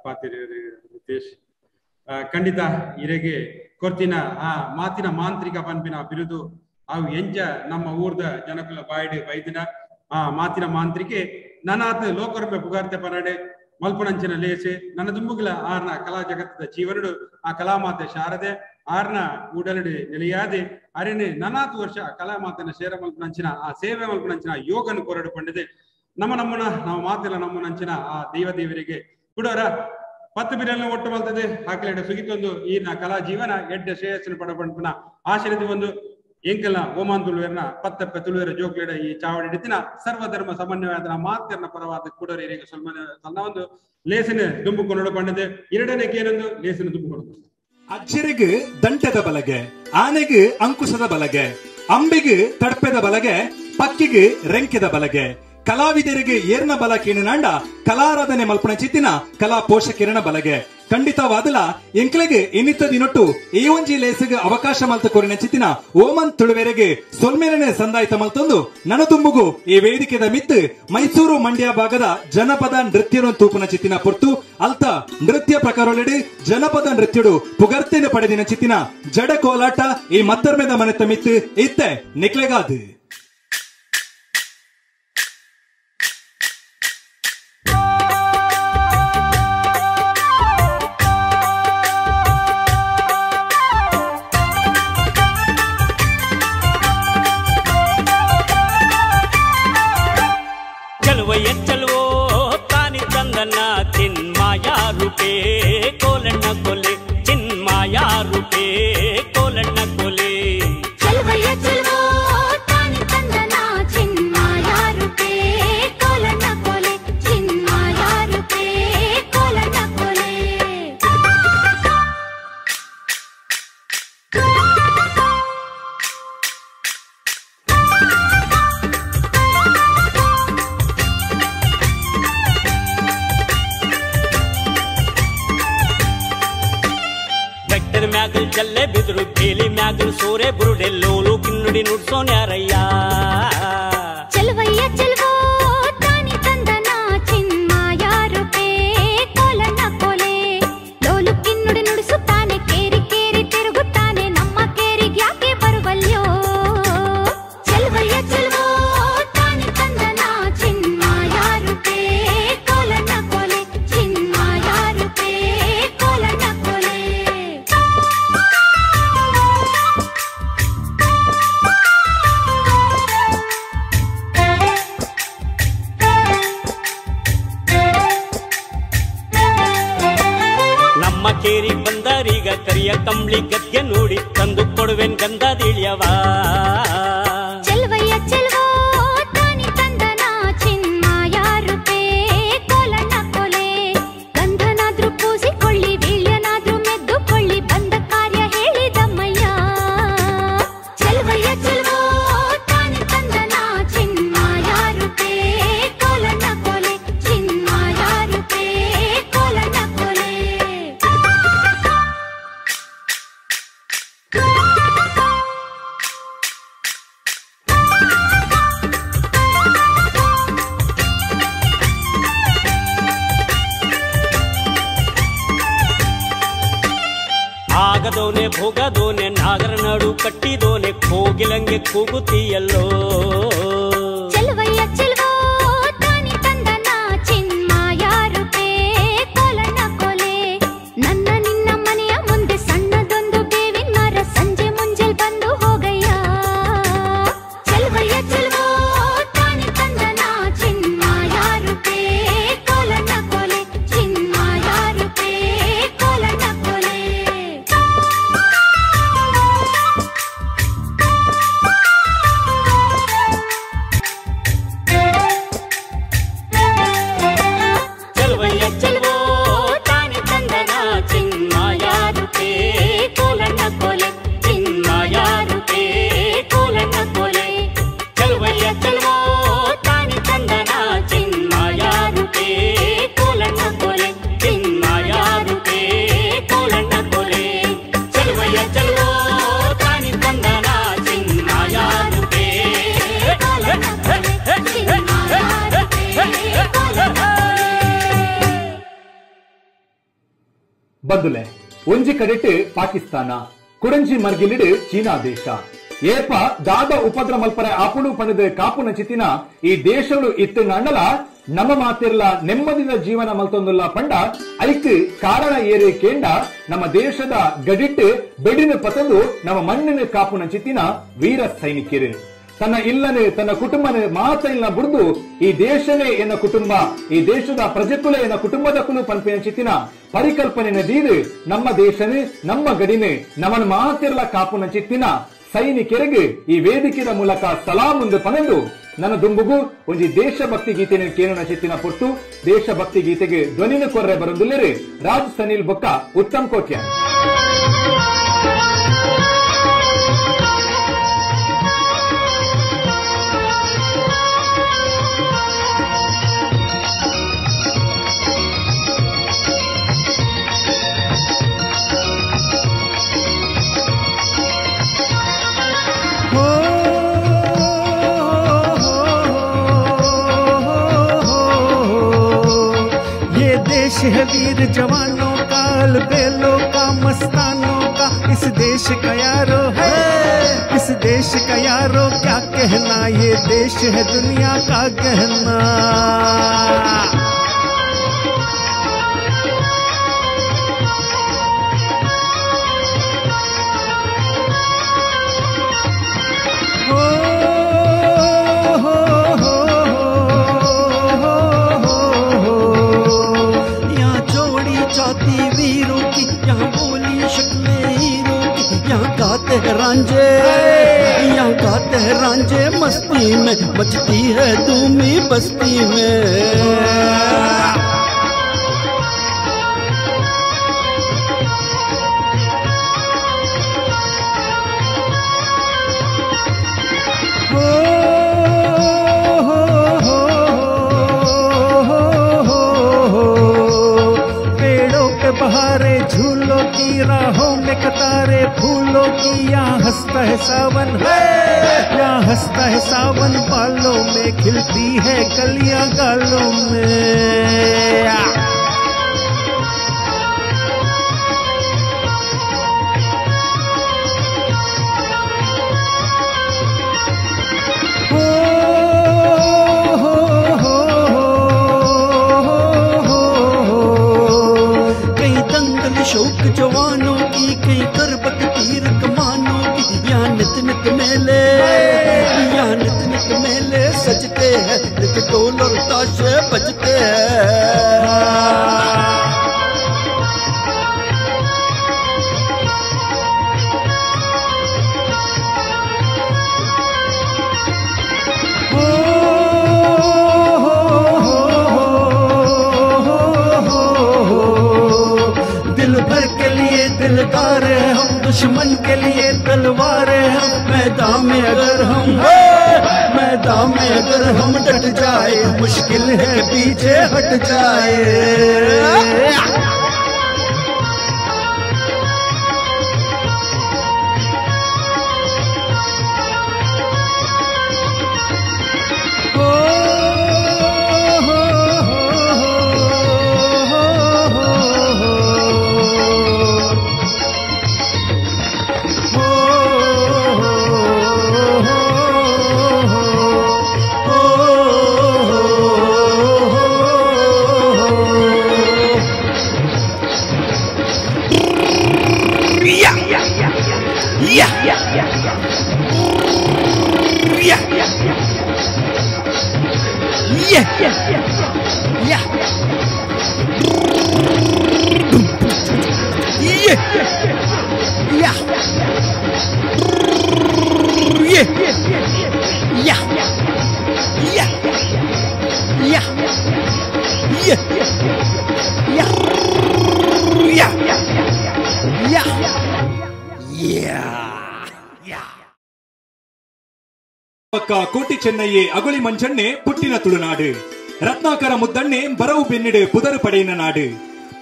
ಪಾತಿರಿ ನಿತೇಶ್. ಖಂಡಿತ ಇರೆಗೆ ಕೊರ್ತಿನ ಆ ಮಾತಿನ ಮಾಂತ್ರಿಕ ಪನ್ಪಿನ ಬಿರುದು ಅವು ಎಂಚ ನಮ್ಮ ಊರ್ದ ಜನಕುಲ ಬಾಯಿಡ್ ಬೈದಿನ ಆ ಮಾತಿನ ಮಾಂತ್ರಿಕೆ ನನಾತ್ ಲೋಕರೂಪೆ ಪುಗಾರ್ತೆ ಪನಡೆ ಮಲ್ಪಣಂಚಿನ ಲೇಸೆ ನನ್ನ ದುಂಬುಗುಲ ಆರ್ನ ಕಲಾ ಜಗತ್ತದ ಜೀವನಡು ಆ ಕಲಾಮಾತೆ ಶಾರದೆ ಆರ್ನ ಉಡಲಡಿ ನೆಲೆಯಾದೆ ಅರೆನೆ ನನಾತ್ ವರ್ಷ ಕಲಾಮಾತನ ಶೇರ ಮಲ್ಪಣಂಚಿನ ಆ ಸೇವೆ ಮಲ್ಪಣಂಚಿನ ಯೋಗನು ಕೊರಡು ಪಂಡಿದೆ. ನಮ್ಮ ನಮ್ಮನ ನಾವು ಮಾತಿಲ್ಲ ನಮ್ಮನಂಚಿನ ಆ ದೈವ ದೇವರಿಗೆ ಕುಡೋರ 10 ಬಿರಲ್ನ ಒಟ್ಟು ಮಲ್ತದೆ ಹಾಕಲೆಡ ಸುಗಿತೊಂದು ಈ ನ ಕಲಾ ಜೀವನ ಎಡ್ಡೆ ಶ್ರೇಯಸ್ಸನ್ನು ಪಡಪಂಪುನ ಆಶೀರ್ವಾದ ಒಂದು ಎಂಕಲ್ನ ಓಮಾನ್ ತುಳುವೆರ್ನ ಪತ್ತಪ್ಪೆ ತುಳುವೆರ ಜೋಕ್ಲೆಡ ಈ ಚಾವಡಿ ಹಿಡಿತಿನ ಸರ್ವಧರ್ಮ ಸಮನ್ವಯದ ಮಾತೆರ್ನ ಪರವಾದ ಕುಡೋರ ಸಣ್ಣ ಒಂದು ಲೇಸನ ದುಂಬುಕೊಂಡು ಪಂಡದೆ. ಎರಡನೇ ಕೇನೊಂದು ಲೇಸನ ದುಂಬುಕೊಂಡು ಅಜ್ಜರಿಗೆ ದಂಟದ ಬಲಗೆ, ಆನೆಗೆ ಅಂಕುಶದ ಬಲಗೆ, ಅಂಬಿಗೆ ತಡ್ಪೆದ ಬಲಗೆ, ಪಕ್ಕಿಗೆ ರೆಂಕೆದ ಬಲಗೆ, ಕಲಾವಿದರಿಗೆ ಏರ್ನ ಬಲ ಕೇಣಿನಾಂಡ ಕಲಾರಾಧನೆ ಮಲ್ಪಣ ಚಿತ್ತಿನ ಕಲಾ ಪೋಷಕಿರಣ ಬಲಗೆ. ಖಂಡಿತವಾದಲ ಎಂಕ್ಲೆಗೆ ಇನ್ನಿತ್ತ ದಿನೊಟ್ಟು ಈ ಒಂಜಿ ಲೇಸಿಗೆ ಅವಕಾಶ ಮಲ್ತ ಕೊರಿನ ಚಿತ್ತಿನ ಓಮನ್ ತುಳುವೆರೆಗೆ ಸೊಲ್ಮೇಲನೆ ಸಂದಾಯಿತ ಮಲ್ತೊಂದು ನನ ತುಂಬುಗು ಈ ವೇದಿಕೆದ ಮಿತ್ತು ಮೈಸೂರು ಮಂಡ್ಯ ಭಾಗದ ಜನಪದ ನೃತ್ಯನು ತೂಪುನ ಚಿತ್ತಿನ ಪೊರ್ತು ಅಲ್ತ ನೃತ್ಯ ಪ್ರಕಾರೊಲೆಡು ಜನಪದ ನೃತ್ಯಡು ಪುಗರ್ತೆನ ಪಡೆದಿನ ಚಿತ್ತಿನ ಜಡ ಕೋಲಾಟ ಈ ಮತ್ತರ್ಮೆದ ಮನೆತ ಮಿತ್ತು ಇತ್ತೆ ನಿಕ್ಲೆಗಾದು. ಮ್ಯಾಗಲ್ ಚಲ್ಲೆ ಬಿದ್ರು ಬೇಲಿ ಮ್ಯಾಗಲ್ ಸೋರೆ ಬುರುಡೆ ಲೋಲು ಕಿನ್ನುಡಿ ನುಡ್ಸೋನ್ಯಾರಯ್ಯ. ಚಲುವಯ್ಯ ಚಲುವೋ ತಾನಿ ತಂದನ ಚಿನ್ಮಾಯ ರೂಪೇ ಕೋಲಣ್ಣ ಕೋಲೆ ಲೋಲು ಕಿನ್ನುಡಿ ನುಡಿಸುತ್ತಾನೆ ಕೇರಿ ಕೇರಿ ತಿರುಗುತ್ತಾನೆ ನಮ್ಮ ಕೇರಿಗೆ ಯಾಕೆ ಬರುವಲ್ಯೋ. ಚಲುವಯ್ಯ ಚಲುವೋ ತಾನಿ ತಂದನ ಚಿನ್ಮಾಯ ರೂಪೇ ಕೋಲಣ್ಣ ಕೋಲೆ ಚಿನ್ಮಾಯ ರೂಪೇ ಕೋಲಣ್ಣ ಕೋಲೆ. ನಮ್ಮ ಕೇರಿ ಬಂದರೀಗ ಕರಿಯ ಕಂಬ್ಳಿ ಗದ್ಗೆ ನೋಡಿ ತಂದು ಕೊಡುವೆನ್ ಗಂಧದಿಳಿಯವ. ಚಲುವಯ್ಯ ಚಲುವೋ ತಾನಿ ತಂದನ ಚಿನ್ಮಾಯ ರೂಪೇ ಕೋಲಣ್ಣ ಕೋಲೆ ಗಂಧನಾದ್ರೂ ಪೂಸಿಕೊಳ್ಳಿ ವೀಳ್ಯನಾದ್ರೂ ಮೆದ್ದುಕೊಳ್ಳಿ ಬಂದ ಕಾರ್ಯ ಹೇಳಿದಮ್ಮಯ್ಯ. ಚಲುವಯ್ಯ ಚಲುವೋ ತಾನಿ ತಂದನ ಚಿನ್ಮಾಯ ರೂಪೇ ಕೋಲಣ್ಣ ಕೋಲೆ ಚಿನ್ಮಾಯ ರೂಪೇ ಕೋಲಣ್ಣ ಕೋಲೆ. ಆಗದೋನೆ ಭೋಗದೋನೆ ನಾಗರ ನಾಡು ಕಟ್ಟಿದೋನೆ ಕೋಗಿಲಂಗೆ ಕೂಗುತ್ತೀಯಲ್ಲೋ. ಚಲುವಯ್ಯ ಚಲುವೋ ತಾನಿ ತಂದನ ಚಿನ್ಮಾಯ ರೂಪೇ ಕೋಲಣ್ಣ ಕೋಲೆ ನನ್ನ ನಿನ್ನ ಮನೆಯ ಮುಂದೆ ಸಣ್ಣದೊಂದು ಬೇವಿನ ಮರ ಸಂಜೆ ಮುಂಜೆಲ್ ಬಂದು ಹೋಗಯ್ಯ. ಚಲುವಯ್ಯ ಚಲುವೋ ತಾನಿ ತಂದನ ಚಿನ್ಮಾಯ ರೂಪೇ ಕೋಲಣ್ಣ ಕೋಲೆ ಚಿನ್ಮಾಯ ರೂಪೇ ಕೋಲಣ್ಣ ಕೋಲೆ. ಚಲುವಯ್ಯ ಚಲುವೋ ತಾನಿ ತಂದನ ಚಿನ್ಮಾಯ ರೂಪೇ ಕೋಲಣ್ಣ ಕೋಲೆ ಚಿನ್ಮಾಯ ರೂಪೇ ಕೋಲಣ್ಣ ಕೋಲೆ. ಚಲುವಯ್ಯ ಚಲುವೋ ತಾನಿ ತಂದನ ಚಿನ್ಮಾಯ ರೂಪೇ ಕೋಲಣ್ಣ ಕೋಲೆ ಚಿನ್ಮಾಯ ರೂಪೇ ಕೋಲಣ್ಣ ಕೋಲೆ. ಚಲುವಯ್ಯ ಚಲುವೋ ತಾನಿ ತಂದನ ಚಿನ್ಮಾಯ ರೂಪೇ ಕೋಲಣ್ಣ ಕೋಲೆ ಚಿನ್ಮಾಯ ರೂಪೇ ಕೋಲಣ್ಣ ಕೋಲೆ. ಬಂದುಲೆ ಒಂಜಿ ಕಡೆಟ್ ಪಾಕಿಸ್ತಾನ ಕುಡಂಜಿ ಮರ್ಗಿಲಿಡು ಚೀನಾ ದೇಶ ಏಪ ದಾದ ಉಪದ್ರ ಮಲ್ಪರೆ ಆಪುಡು ಪಣದ ಕಾಪು ನಚಿತಿನ ಈ ದೇಶಗಳು ಇತ್ತು ನಂಡಲ ನಮ್ಮ ಮಾತಿರ್ಲ ನೆಮ್ಮದಿದ ಜೀವನ ಮಲ್ತೊಂದುಲ್ಲ ಪಂಡ ಐಕ್ ಕಾರಣ ಏರಿ ಕೇಂಡ ನಮ್ಮ ದೇಶದ ಗಡಿಟ್ಟು ಬೆಡಿನ ಪತಂದು ನಮ್ಮ ಮಣ್ಣಿನ ಕಾಪು ನಚಿತಿನ ವೀರ ಸೈನಿಕರು ತನ್ನ ಇಲ್ಲನೆ ತನ್ನ ಕುಟುಂಬನೆ ಮಾತ ಇಲ್ಲ ಬುಡ್ದು ಈ ದೇಶನೇ ಎನ್ನ ಕುಟುಂಬ ಈ ದೇಶದ ಪ್ರಜೆಕುಲ ಎನ್ನ ಕುಟುಂಬದ ಕುಲು ಪನ್ಪಿನ ಚಿತ್ತಿನ ಪರಿಕಲ್ಪನೆ ದೀದು ನಮ್ಮ ದೇಶನೇ ನಮ್ಮ ಗಡಿನೇ ನಮ್ಮನ ಮಾತಿರ್ಲ ಕಾಪುನ ಚಿತ್ತಿನ ಸೈನಿಕರಿಗೆ ಈ ವೇದಿಕೆದ ಮೂಲಕ ಸಲಾಮುಂದು ಪನೆಂದು ನನ್ನ ದುಂಬುಗು ಒಂಜಿ ದೇಶಭಕ್ತಿ ಗೀತೆನ ಕೇಳುನ ಚಿತ್ತಿನ ಪೊಟ್ಟು ದೇಶಭಕ್ತಿ ಗೀತೆಗೆ ಧ್ವನಿನ ಕೊರ್ರೆ ಬರಂದುಲ್ಲೇರಿ ರಾಜ್ ಸನಿಲ್ ಬೊಕ್ಕ ಉತ್ತಮ್ ಕೋಟ್ಯ. ये देश है वीर जवानों का, अलबेलों का, मस्तानों का, इस देश का यारो है, इस देश का यारो क्या कहना, ये देश है दुनिया का गहना। यहाँ जोड़ी जाती वीरों की, यहाँ बोली शक्लें हीरों की, यहाँ गाते हैं रांझे, यहाँ गाते हैं रांझे मस्ती में, बचती है धूमी बस्ती में। बहारे झूलों की राहों में कतारे फूलों की। यहाँ हंसता है सावन है, यहाँ हंसता है सावन, बालों में खिलती है कलियां गालों में। शौक जवानों की, कहीं करबत तीर कमानों की। यहाँ नित नित मेले, यहाँ नित नित मेले सजते हैं, नित ढोल और ताशे बजते हैं। दिलदार है हम, दुश्मन के लिए तलवार है हम। मैदान में अगर हम, मैदान में अगर हम डट जाए, मुश्किल है पीछे हट जाए। ಕೋಟಿ ಚೆನ್ನಯ್ಯೆ ಅಗುಳಿ ಮಂಚಣ್ಣೆ ಪುಟ್ಟಿನ ತುಳುನಾಡು, ರತ್ನಾಕರ ಮುದ್ದಣ್ಣೆ ಬರವು ಬೆನ್ನಿಡು ಪುದರು ಪಡೆಯಿನ ನಾಡು,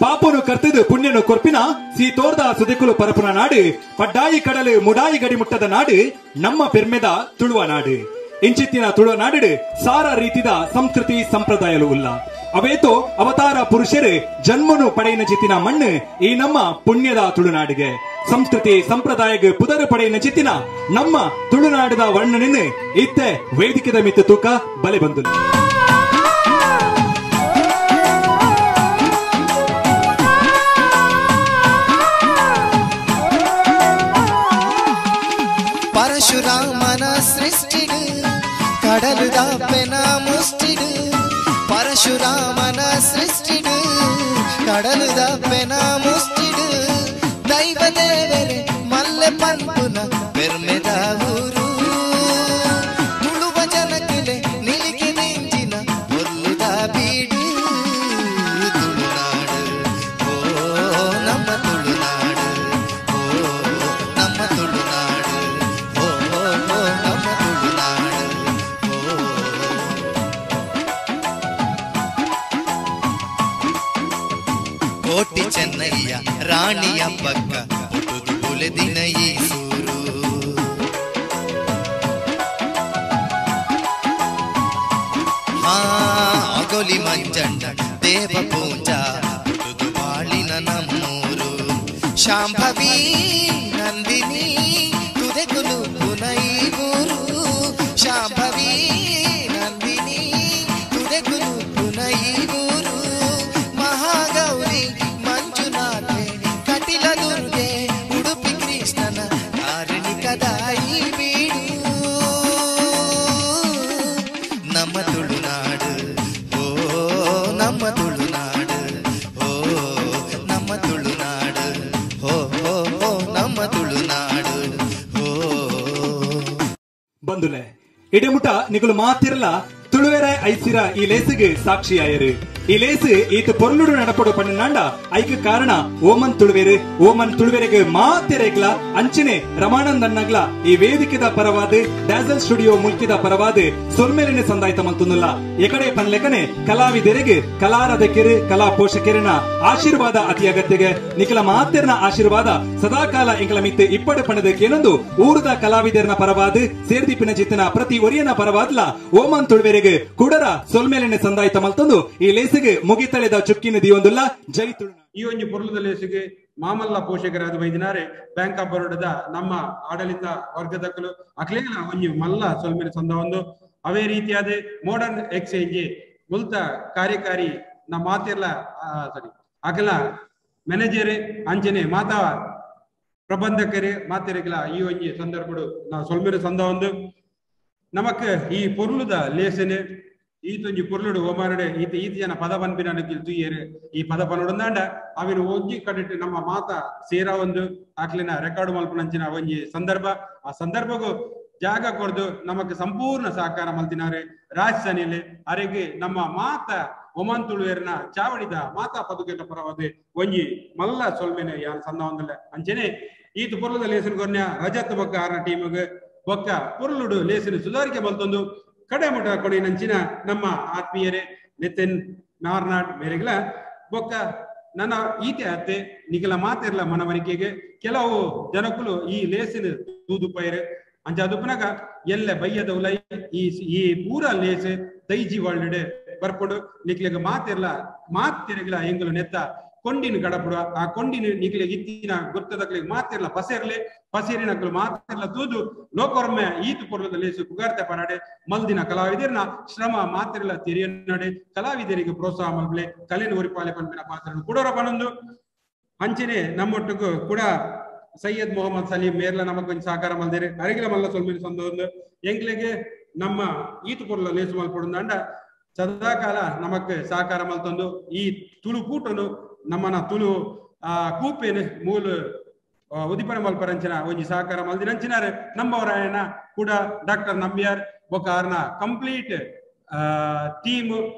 ಪಾಪನು ಕರ್ತದು ಪುಣ್ಯನು ಕೊರ್ಪಿನ ಸೀತೋರ್ದ ಸುದಿಕುಲು ಪರಪುನ ನಾಡು, ಪಡ್ಡಾಯಿ ಕಡಲು ಮುಡಾಯಿ ಗಡಿ ಮುಟ್ಟದ ನಾಡು ನಮ್ಮ ಪೆರ್ಮೆದ ತುಳುವ ನಾಡು. ಇಂಚಿತ್ತಿನ ತುಳುವ ನಾಡು ಸಾರ ರೀತಿದ ಸಂಸ್ಕೃತಿ ಸಂಪ್ರದಾಯಲು ಉಲ್ಲ. ಅವೇತೋ ಅವತಾರ ಪುರುಷರು ಜನ್ಮನು ಪಡೆಯಿನ ಚಿತ್ತಿನ ಮಣ್ಣು ಈ ನಮ್ಮ ಪುಣ್ಯದ ತುಳುನಾಡಿಗೆ. ಸಂಸ್ಕೃತಿ ಸಂಪ್ರದಾಯಕ್ಕೆ ಪುದರು ಪಡೆಯಿನ ಚಿತ್ತಿನ ನಮ್ಮ ತುಳುನಾಡದ ವರ್ಣನೆಯನ್ನು ಇತ್ತೆ ವೇದಿಕೆದ ಮಿತ್ತು ತೂಕ ಬಲೆ ಬಂದು. ಪರಶುರಾಮನ ಸೃಷ್ಟಿಡು ಕಡಲುದ ಪೆನ ಮುಷ್ಟಿಡು, ಪರಶುರಾಮನ ಸೃಷ್ಟಿಡು ಕಡಲುದ ಪೆನ ಮುಷ್ಟಿಡು, ದೈವ ದೇವರೇ ಮಲ್ಲೆ ಪನ್ಪುನ ಪೆರ್ಮೆದ ಊರು, ತುಳುವ ಜನಕುಲೆ ನಿಲಿಕೆ ನಿಂಚಿನ ಪೊರ್ಲುದ ಬೀಡು. ತುಳುನಾಡು ಓ ನಮ್ಮ ತುಳುನಾಡು, ಓ ನಮ್ಮ ತುಳುನಾಡು, ಓ ನಮ್ಮ ತುಳುನಾಡು. ಕೋಟಿ ಚೆನ್ನಯ್ಯ ರಾಣಿಯ ಪಕ್ಕ ಪುಟುದು ಬುಲೆದಿನ ಈ ಸೂರು, ಅಗೊಲಿ ಮಂಜಣ್ಣ ದೇವ ಪೂಂಜಾ ಪುಟುದು ಬಾಳಿನ ನಮ್ಮೂರು, ಶಾಂಭವಿ ನಂದಿನಿ ತುದೆಕುಲು ಪುನೈ ಊರು, ಶಾಂಭವಿ ನಂದಿನಿ ತುದೆಕುಲು ಪುನೈ ಊರು, ಮಹಾಗೌರಿ ಮಂಜುನಾಥೆ ಕಟಿಲ ದುರ್ಗೆ ಉಡುಪಿ ಕೃಷ್ಣನ ಕಾರಣಿಕದಾಯಿ ಬೀಡು. ನಮ್ಮ ತುಳುನಾಡು ಓ ನಮ್ಮ ತುಳುನಾಡು, ಓ ನಮ್ಮ ತುಳುನಾಡು, ಓ ಓ ನಮ್ಮ ತುಳುನಾಡು. ಓ ಬಂದುಲೆ ಇಡೆಮುಟ ನಿಗುಲು ಮಾತಿರಲ ತುಳುವೆರೆ ಐಸಿರ ಈ ಲೇಸಿಗೆ ಸಾಕ್ಷಿಯಾಯರು. ಈ ಲೇಸ್ ಈತ ಪೊರ್ಲುಡು ನಡಪಡು ಪಣ್ಣಾಂಡ ಐಕ್ ಕಾರಣ ಓಮನ್ ತುಳುವೆರು. ಓಮನ್ ತುಳುವೆರೆಗ್ ಮಾತೆರೆಗ್ಲ ಅಂಚನೆ ರಮಾನಂದನ್ನಗ್ಲ ಈ ವೇದಿಕೆದ ಪರವಾದ ಡ್ಯಾಸಲ್ ಸ್ಟುಡಿಯೋ ಮುಲ್ಕಿದ ಪರವಾದ ಸೊಲ್ಮೆಲೆನೆ ಸಂದಾಯ್ತ ಮಲ್ತೊಂದುಲ್ಲ. ಎಕಡೆ ಪನ್ಲೆಕನೆ ಕಲಾವಿದರಿಗೆ ಕಲಾರಾಧಕರು ಕಲಾ ಪೋಷಕರಿನ ಆಶೀರ್ವಾದ ಅತಿ ಅಗತ್ಯಗೆ. ನಿಖಲ ಮಾತೆರ್ನ ಆಶೀರ್ವಾದ ಸದಾಕಾಲ ಎಂಕಲ ಮಿತ್ತು ಇಪ್ಪಡು ಪಣದಕ್ಕೇನೊಂದು ಊರದ ಕಲಾವಿದರನ ಪರವಾದ ಸೇರ್ದಿಪ್ಪಿನ ಚಿತ್ತನ ಪ್ರತಿ ಒರಿಯನ ಪರವಾದ್ಲ ಓಮನ್ ತುಳುವೆರೆಗ್ ಕುಡರ ಸೊಲ್ಮೆಲೆನೆ ಸಂದಾಯ್ತ ಮಲ್ತೊಂದು ಈ ಲೇಸಿಗೆ ಮುಗಿತಳೆದ ಚುಕ್ಕಿನ ದಿಯೊಂದುಲ್ಲ. ಜೈ ತುಳು. ಈ ಒಂದು ಪೊರ್ಲುದ ಲೇಸಿಗೆ ಮಾಮಲ್ಲ ಪೋಷಕರಾದ ವೈದ್ಯನಾರೆ ಬ್ಯಾಂಕ್ ಆಫ್ ಬರೋಡದ ನಮ್ಮ ಆಡಳಿತ ವರ್ಗದಕ್ಕಲು ಅಕ್ಲೇಲ ಒಂಜಿ ಮಲ್ಲ ಸೊಲ್ಮೆಲೆ ಸಂದ ಒಂದು. ಅವೇ ರೀತಿಯಾದ ಮಾಡರ್ನ್ ಎಕ್ಸ್ಚೇಂಜ್ ಮುಲ್ತ ಕಾರ್ಯಕಾರಿ ನಮ್ಮ ಮಾತಿರ್ಲ ಸಾರಿ ಅಗಲ ಮ್ಯಾನೇಜರ್ ಅಂಚನೆ ಮಾತಾ ಪ್ರಬಂಧಕರೇ ಮಾತಿರಗಿಲ್ಲ ಈ ಒಂಜಿ ಸಂದರ್ಭಡು ನಾ ಸೊಲ್ಮೆರೆ ಸಂದ ಒಂದು. ನಮಕ್ ಈ ಪೊರ್ಲುದ ಲೇಸನೆ ಈತೊಂಜಿ ಪೊರ್ಲುಡು ಒಮಾರಡೆ ಈತ ಈತ ಜನ ಪದ ಪನ್ಪಿನ ತುಯ್ಯರು ಈ ಪದ ಪನೊಡಂದಾಂಡ ಅವಿನ ಒಂಜಿ ಕಡಿಟ್ ನಮ್ಮ ಮಾತಾ ಸೇರಾ ಒಂದು ಆಕ್ಲಿನ ರೆಕಾರ್ಡ್ ಮಲ್ಪನಂಚಿನ ಒಂಜಿ ಸಂದರ್ಭ. ಆ ಸಂದರ್ಭಗೂ ಜಾಗ ಕೊರ್ದು ನಮಕ್ ಸಂಪೂರ್ಣ ಸಹಕಾರ ಮಲ್ತಿನಾರೆ ರಾಜ್ ಸನಿಲೆ ಅರೆಗೆ ನಮ್ಮ ಮಾತ ಒಮಾನ್ ತುಳುವೇರ್ನ ಚಾವಡಿದ ಮಾತಾ ಪದುಕೆನ ಪರವಾದ ಒಂಜಿ ಮಲ್ಲ ಸೊಲ್ಮೆನೆ ಯಾನ್ ಸಂದ ಒಂದಲ್ಲ. ಅಂಚನೆ ಈತ ಪೊರ್ಲುದ ಲೇಸನ್ ಕೊರ್ನ್ಯ ರಜತ್ ಬೊಕ್ಕ ಆರ್ನ ಟೀಮಗ್ ಬೊಕ್ಕ ಪೊರ್ಲುಡು ಲೇಸನ್ ಸುಧಾರಿಕೆ ಬಲ್ತೊಂದು ಕಡೆ ಮುಟ ಕೊಡಿನಂಚಿನ ನಮ್ಮ ಆತ್ಮೀಯರೇ ನಿತಿನ್ ನಾರ್ನಾಡ್ ಮೇರೆಗ್ಲ ಬೊಕ್ಕ ನನ್ನ ಈತೆ ಅತ್ತೆ ನಿಗಲ ಮಾತಿರ್ಲ ಮನವರಿಕೆಗೆ ಕೆಲವು ಜನಕ್ಕಲು ಈ ಲೇಸಿನ ತೂದು ಪೈರು ಅಂಚಾದುಪ್ಪನಾಗ ಎಲ್ಲ ಬಯ್ಯದ ಉಲೈ ಈ ಈ ಪೂರ ಲೇಸ್ ದೈಜಿ ವರ್ಲ್ಡ್ ಬರ್ಪುಡು ನಿಕ್ಲೆಗ್ ಮಾತಿರ್ಲ ಮಾತಿರಗಿಲ ಎಂಗುಲು ನೆತ್ತ ಕೊಂಡಿನ ಗಡಪುಡ ಆ ಕೊಂಡಿನ ನಿಕ್ಲೆಗ್ ಇತ್ತಿನ ಗುರ್ತದಕ್ಲೆಗ್ ಮಾತಿರ್ಲ ಪಸೆರ್ಲೆ ಪಸೇರಿನಕ್ಲು ಮಾತಿರ್ಲ ತೂದು ಲೋಕೊರ್ಮೆ ಈತು ಪೊರ್ಲದ ಲೇಸು ಪುಗಾರ್ತೆ ಪನಾಡೆ ಮಲ್ದಿನ ಕಲಾವಿದರ್ನ ಶ್ರಮ ಮಾತಿರ್ಲ ತೆರಿಯನಡೆ ಕಲಾವಿದರಿಗೆ ಪ್ರೋತ್ಸಾಹ ಮಲ್ಪಲೆ ಕಲೆನ ಒರಿಪಾಲೆ ಪನ್ಪಿನ ಪಾತ್ರ ಕುಡೋರ ಪನೊಂದು. ಅಂಚನೆ ನಮ್ಮೊಟ್ಟಿಗೂ ಕೂಡ ಸೈಯದ್ ಮೊಹಮ್ಮದ್ ಸಲೀಂ ಮೇರ್ಲ ನಮಕ್ ಒಂಜಿ ಸಹಕಾರ ಮಲ್ದೇರು ಅರಿಗಿಲ ಮಲ್ಲ ಸೊಲ್ಮಿನ ಸಂದೊಂದು. ಎಂಕ್ಲೆಗ್ ನಮ್ಮ ಈತು ಪೊರ್ಲ ಲೇಸು ಮಲ್ಪೊಡುಂದಾಂಡ ಸದಾಕಾಲ ನಮಕ್ ಸಹಕಾರ ಮಲ್ತೊಂದು ಈ ತುಳು ಕೂಟನು ನಮ್ಮನ ತುಳು ಆ ಕೂಪೇನು ಮೂಲ ಉದಿಪನ ಮಲ್ಪರಂಚಿನ ಒಂಜಿ ಸಹಕಾರ ಮಲ್ದಿನಂಚಿನಾರು ನಮ್ಮವರಾಯನ ಕೂಡ ಡಾಕ್ಟರ್ ನಂಬಿಯಾರ್ ಬೊಕ್ಕ ಆರ್ನ ಕಂಪ್ಲೀಟ್ ಟೀಮ್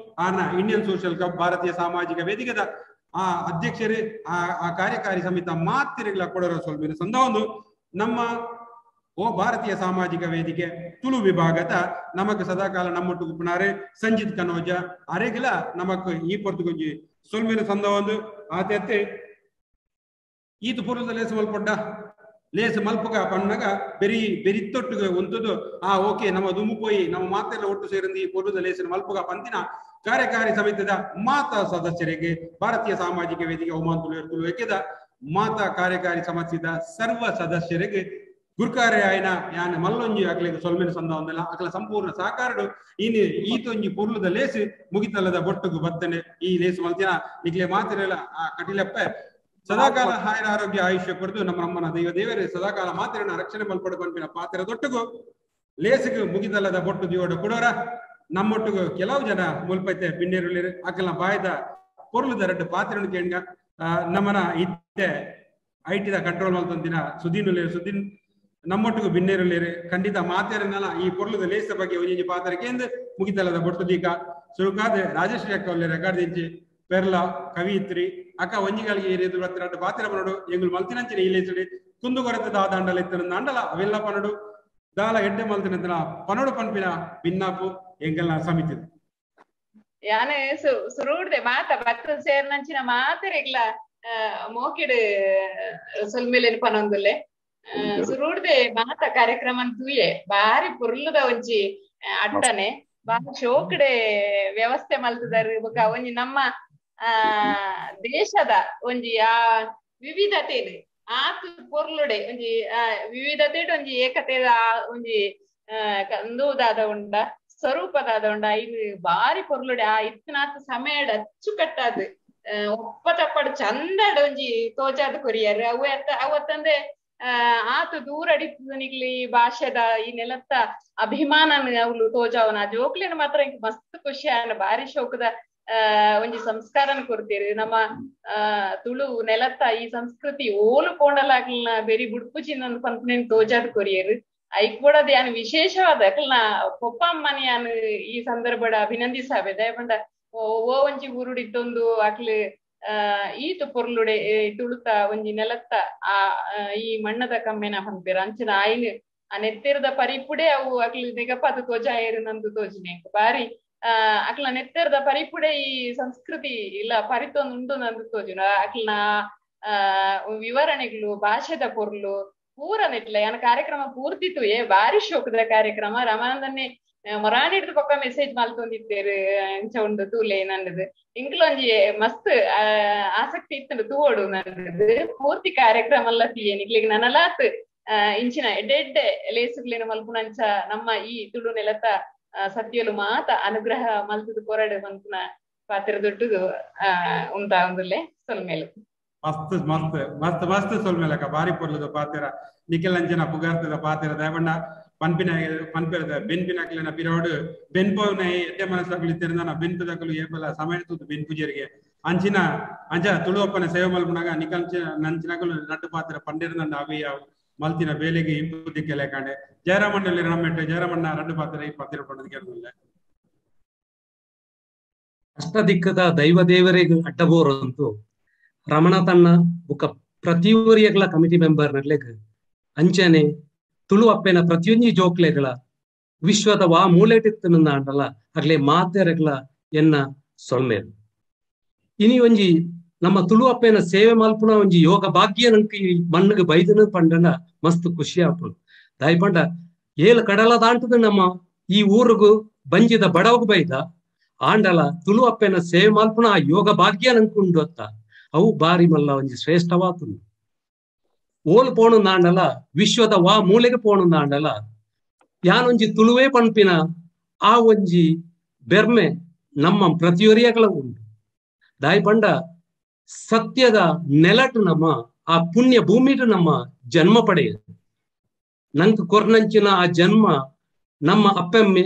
ಆರ್ನ ಇಂಡಿಯನ್ ಸೋಷಿಯಲ್ ಕ್ಲಬ್ ಭಾರತೀಯ ಸಾಮಾಜಿಕ ವೇದಿಕೆದ ಆ ಅಧ್ಯಕ್ಷರೇ ಆ ಕಾರ್ಯಕಾರಿ ಸಮಿತಿ ಮಾತಿರಿಗಳ ಕೊಡರ ಸೊಲ್ಮಿನ ಸಂದ ಒಂದು. ನಮ್ಮ ಓ ಭಾರತೀಯ ಸಾಮಾಜಿಕ ವೇದಿಕೆ ತುಳು ವಿಭಾಗದ ನಮಕ್ ಸದಾಕಾಲ ನಮ್ಮೊಟ್ಟು ಗುಪ್ಪನಾರೆ ಸಂಜಿತ್ ಕನೋಜ ಅರೆಗಿಲ ನಮಕ್ ಈ ಪೊರ್ತುಗೊಂಜಿ ಸೊಲ್ಮಿನ ಸಂದ ಒಂದು. ಆತೆ ಈತ ಪೂರ್ವದ ಲೇಸು ಮಲ್ಪೊಡ್ಡ ಲೇಸು ಮಲ್ಪುಗ ಪಣ್ಣಗ ಬೆರಿ ಬೆರಿತ್ತೊಟ್ಟಿಗೆ ಉಂತುದು ಆ ಓಕೆ ನಮ್ಮ ದುಮು ಪೋಯಿ ನಮ್ಮ ಮಾತೆಲ್ಲ ಒಟ್ಟು ಸೇರಿಂದು ಈ ಪೂರ್ವದ ಲೇಸಿನ ಮಲ್ಪುಗ ಪಂತಿನ ಕಾರ್ಯಕಾರಿ ಸಮಿತಿದ ಮಾತಾ ಸದಸ್ಯರಿಗೆ ಭಾರತೀಯ ಸಾಮಾಜಿಕ ವೇದಿಕೆ ಒಮಾನ್ ತುಳು ತುಳು ಏಕೆದ ಮಾತಾ ಕಾರ್ಯಕಾರಿ ಸಮಿತಿದ ಸರ್ವ ಸದಸ್ಯರಿಗೆ ಗುರುಕಾರೆ ಆಯ್ನ ಯಾನ್ ಮಲ್ಲೊಂಜಿ ಅಕ್ಲೆಗ್ ಸೊಲ್ಮೆನ ಸಂದ ಒಂದಲ್ಲ ಅಕ್ಲ ಸಂಪೂರ್ಣ ಸಹಕಾರಡು ಇನ್ನು ಈತೊಂಜಿ ಪೊರ್ಲುದ ಲೇಸು ಮುಗಿತಲ್ಲದ ಬೊಟ್ಟುಗು ಬತ್ತನೆ ಈ ಲೇಸು ಮಲ್ತಿನ ನಿಕ್ಲೆ ಮಾತಿರಲ್ಲ ಆ ಕಟಿಲಪ್ಪೆ ಸದಾಕಾಲ ಹಾಯರ ಆರೋಗ್ಯ ಆಯುಷ್ಯ ಕೊರದು ನಮ್ಮ ನಮ್ಮನ ದೈವ ದೇವರೇ ಸದಾಕಾಲ ಮಾತಿರನ ರಕ್ಷಣೆ ಮಲ್ಪಡು ಪನ್ಪಿನ ಪಾತ್ರ ದೊಟ್ಟುಗು ಲೇಸಿಗೆ ಮುಗಿತಲ್ಲದ ಬೊಟ್ಟು ದಿಯೋಡು ಕೊಡೋರ ನಮ್ಮೊಟ್ಟಿಗೆ ಕೆಲವು ಜನ ಮುಲ್ಪೈತೆ ಬಿನ್ನೇರುಳಿರು ಅಕಲ್ನ ಬಾಯ್ದ ಪೊರ್ಲುದ ರಡ್ಡು ಪಾತ್ರನು ಕೇಂಗ ನಮ್ಮನ ಇತ್ತೆ ಐಟಿದ ಕಂಟ್ರೋಲ್ ಮಲ್ತೊಂದಿನ ಸುದೀನ್ ಸುದೀನ್ ನಮ್ಮೊಟ್ಟಿಗೆ ಬಿನ್ನೇರುಳಿರು ಖಂಡಿತ ಮಾತೇರನ್ನಲ್ಲ ಈ ಪೊರ್ಲುದ ಲೇಸ ಬಗ್ಗೆ ಒಂಜಿ ಪಾತ್ರ ಕೇಂದ್ರ ಮುಗಿತಲ್ಲದ ಬೊಟ್ಟು ದೀಕ ಸುರುಕಾದ ರಾಜಶ್ರೀ ಅಕ್ಕ ಒಳ್ಳೆ ರೆಕಾರ್ಡ್ ದಿಂಚಿ ಪೆರ್ಲ ಕವಿಯಿತ್ರಿ ಅಕ್ಕ ಒಂಜಿಗಳಿಗೆ ಏರಿಯದು ರಡ್ಡು ಪಾತ್ರ ಪನಡು ಎಂಗುಲು ಮಲ್ತಿನಂಚಿನ ಈ ಲೇಸುಡಿ ಕುಂದು ಕೊರತೆ ದಾದಾಂಡಲ ಇತ್ತನ ಅಂಡಲ ಅವೆಲ್ಲ ಪನಡು ದಾಲ ಎಡ್ಡೆ ಮಲ್ತಿನ ಪನಡು ಪನ್ಪಿನ ಭಿನ್ನಾಪು ಎಂಗಲ್ನ ಸಮಿತಿ ಯಾನೆ ಸುರುಡ್ದೆ ಮಾತ ಭಕ್ತ ಸೇರ್ನಂಚಿನ ಮಾತೆರೆಗ್ಲ ಮೋಕಿಡ್ ಸೊಲ್ಮೆಲೆನ್ ಪನೊಂದುಲ್ಲೆ ಸುರುಡ್ದೆ ಮಾತ ಕಾರ್ಯಕ್ರಮ ತೂಯೆ ಬಾರಿ ಪುರ್ಲುದ ಒಂಜಿ ಅಟ್ಟನೆ ಬಾರಿ ಶೋಕಡೆ ವ್ಯವಸ್ಥೆ ಮಲ್ತದಾರು ಬೊಕ ಒಂಜಿ ನಮ್ಮ ದೇಶದ ಒಂಜಿ ಆ ವಿವಿಧತೆ ಆತ್ ಪೊರ್ಲುಡೆ ಒಂಜಿ ವಿವಿಧತೆ ಒಂಜಿ ಏಕತೆದ ಒಂಜಿ ಕಂದುದಾದ ಉಂಡ ಸ್ವರೂಪದಾದ ಉಂಡ ಇನ್ನು ಬಾರಿ ಪೊರ್ಲುಡೆ ಆ ಇತ್ತನಾತ್ ಸಮಯಡ್ ಅಚ್ಚುಕಟ್ಟಾದ್ ಒಪ್ಪ ತಪ್ಪಡು ಚಂದಡ್ ಒಂಜಿ ತೋಜಾದ ಕೊರಿಯರ್ ಅವು ಅವತ್ತಂದೆ ಆತ ದೂರ ಅಡಿತನಿಗ್ಲಿ ಈ ಭಾಷೆದ ಈ ನೆಲತ್ತ ಅಭಿಮಾನ ಅವ್ಲು ತೋಜಾವನ ಜೋಕ್ಲೇನ ಮಾತ್ರ ಇಂಕ್ ಮಸ್ತ್ ಖುಷಿ ಆನ ಬಾರಿ ಶೋಕದ ಒಂಜಿ ಸಂಸ್ಕಾರನ ಕೊಡ್ತೀರಿ ನಮ್ಮ ತುಳು ನೆಲತ್ತ ಈ ಸಂಸ್ಕೃತಿ ಓಲು ಪೋಂಡಲಾಗ್ಲಿನ ಬೇರಿ ಬುಡ್ಪುಚಿನ ಪನ್ಪುನೇನ್ ತೋಜಾದ್ ಕೊರಿಯರ್ ಐಕ್ ಕೂಡ ಯಾನ್ ವಿಶೇಷವಾದ ಅಕಲ್ನ ಪೊಪ್ಪ ಅಮ್ಮನ ಯಾನ್ ಈ ಸಂದರ್ಭದ ಅಭಿನಂದಿಸಾವೆ ದಯಪಂಡ ಓ ಒಂಜಿ ಊರುಡಿತ್ತೊಂದು ಅಕ್ಲು ಈತ ಪೊರ್ಲುಡೆ ತುಳುತ ಒಂಜಿ ನೆಲತ್ತ ಆ ಈ ಮಣ್ಣದ ಕಮ್ಮೆನ ಪನ್ಪೆರ್ ಅಂಚಿನ ಆಯ್ನ್ ಆ ನೆತ್ತೆರದ ಪರಿಪುಡೆ ಅವು ಅಕ್ಲು ನೆಗಪಾದ ತೋಜಾಯರು ನಂದು ತೋಜಿನೆ ಬಾರಿ ಅಕ್ಲ ನೆತ್ತೆರದ ಪರಿಪುಡೆ ಈ ಸಂಸ್ಕೃತಿ ಇಲ್ಲ ಪರಿತೊಂದು ಉಂಡು ನಂದು ತೋಜುನ ಅಕ್ಲನ ವಿವರಣೆಗಳು ಭಾಷೆದ ಪೊರ್ಲು ಪೂರ ನೆಟ್ಲ ಯಾನ ಕಾರ್ಯಕ್ರಮ ಪೂರ್ತಿತ್ತು ಏ ಬಾರಿ ಶೋಕದ ಕಾರ್ಯಕ್ರಮ ರಮಾನಂದನ್ನೇ ಮೊರಾನಿಡ್ದು ಪಕ್ಕ ಮೆಸೇಜ್ ಮಲ್ತೊಂದಿತ್ತೇರು ಅಂಚ ಉಂಡು ತೂಲೆ ನನ್ನದು ಇಂಕ್ಲೊಂಜಿ ಮಸ್ತ್ ಆಸಕ್ತಿ ಇತ್ತು ತೂವೋಡು ನನ್ನದು ಪೂರ್ತಿ ಕಾರ್ಯಕ್ರಮ ಎಲ್ಲ ತೀಯೆ ನಿಕ್ಲಿಗ್ ನನಲಾತ್ ಇಂಚಿನ ಎಡ್ಡೆ ಎಡ್ಡೆ ಲೇಸುಗ್ಲೇನು ಮಲ್ಪುನಂಚ ನಮ್ಮ ಈ ತುಳು ನೆಲತ ಸತ್ಯಲು ಮಾತ ಅನುಗ್ರಹ ಮಲ್ತದ ಕೊರಡು ಮನ್ಪುನ ಪಾತ್ರ ದೊಡ್ಡದು ಉಂಟಾ ಒಂದುಲ್ಲೆ ಸೊಲ್ಮೇಲು ಮಸ್ತ್ ಮಸ್ತ್ ಮಸ್ತ್ ಮಸ್ತ್ ಸೊಲ್ಮೇಲಕ್ಕ ಬಾರಿ ಪೊರ್ಲುದ ಪಾತ್ರ ನಿಖಿಲ್ ಅಂಜನ ಪುಗಾರ್ತದ ಪಾತ್ರ ದಯಪಂಡ ಪನ್ಪಿನ ಪನ್ಪಿರದ ಬೆನ್ಪಿನಕ್ಲೆನ ಪಿರೋಡು ಬೆನ್ಪೋನ ಎಡ್ಡೆ ಮನಸ್ಸಾಗ್ಲಿ ತೆರೆದಾನ ಬೆನ್ಪುದಕಲು ಏಪಲ ಸಮಯ ತೂದು ಬೆನ್ಪುಜರಿಗೆ ಅಂಚಿನ ಅಂಚ ತುಳುವಪ್ಪನ ಸೇವೆ ಮಲ್ಪುನಾಗ ನಿಕಲ್ಚ ನಂಚಿನಕಲು ನಟ್ಟು ಪಾತ್ರ ಪಂಡಿರದಂಡ ಅವಿ ಮಲ್ತಿನ ಬೇಲೆಗೆ ಇಂಪು ದಿಕ್ಕೆಲೆ ಕಾಂಡೆ ಜಯರಾಮಣ್ಣಲ್ಲಿ ರಮ್ಮೆಟ್ಟು ಜಯರಾಮಣ್ಣ ರಡ್ಡು ಪಾತ್ರ ಈ ಪಾತ್ರ ಪಂಡದ ಕೇಳಿಲ್ಲ. ಅಷ್ಟದಿಕ್ಕದ ದೈವ ದೇವರಿಗೆ ಅಡ್ಡಬೋರಂತೂ ರಮಣ ತನ್ನ ಬುಕ್ಕ ಪ್ರತಿಯೊರಿಯಗಳ ಕಮಿಟಿ ಮೆಂಬರ್ ನಡ್ಲೆಗ್ ಅಂಚನೆ ತುಳು ಅಪ್ಪೆನ ಪ್ರತಿಯೊಂಜಿ ಜೋಕ್ಲೆಗಳ ವಿಶ್ವದ ವಾ ಮೂಲೆಟಿತ್ತನಂದ ಅಂಡಲ ಅಗ್ಲೆ ಮಾತೆರಗಳ ಎನ್ನ ಸೊಲ್ಮೇರು. ಇನಿ ಒಂಜಿ ನಮ್ಮ ತುಳು ಅಪ್ಪೆನ ಸೇವೆ ಮಲ್ಪುನ ಒಂಜಿ ಯೋಗ ಭಾಗ್ಯ ನಂಗೆ ಈ ಮಣ್ಣಿಗೆ ಬೈದನ ಪಂಡನ ಮಸ್ತ್ ಖುಷಿ ಆಪುಂಡು. ದಾಯಿ ಪಂಡ ಏಳು ಕಡಲ ದಾಂಟದ ನಮ್ಮ ಈ ಊರಿಗೂ ಬಂಜಿದ ಬಡವಗ್ ಬೈದ ಆಂಡಲ ತುಳು ಅಪ್ಪೆನ ಸೇವೆ ಮಲ್ಪುನ ಆ ಯೋಗ ಭಾಗ್ಯ ನಂಗೆ ಉಂಡು ಅತ್ತ ಅವು ಬಾರಿ ಮಲ್ಲ ಒಂಜಿ ಶ್ರೇಷ್ಠವಾತುಂಡು. ಓಲ್ ಪೋಣುಂದಾಂಡಲ ವಿಶ್ವದ ವಾ ಮೂಲೆಗೆ ಪೋಣುಂದಾಂಡಲ ಯಾನೊಂಜಿ ತುಳುವೇ ಪನ್ಪಿನ ಆ ಒಂಜಿ ಬೆರ್ಮೆ ನಮ್ಮ ಪ್ರತಿಯೊರಿಯಗಳ ಉಂಡು. ದಾಯಿ ಪಂಡ ಸತ್ಯದ ನೆಲಟು ನಮ್ಮ ಆ ಪುಣ್ಯ ಭೂಮಿಟು ನಮ್ಮ ಜನ್ಮ ಪಡೆಯ ನಂಗೆ ಕೊರ್ನಂಚಿನ ಆ ಜನ್ಮ ನಮ್ಮ ಅಪ್ಪೆಮ್ಮೆ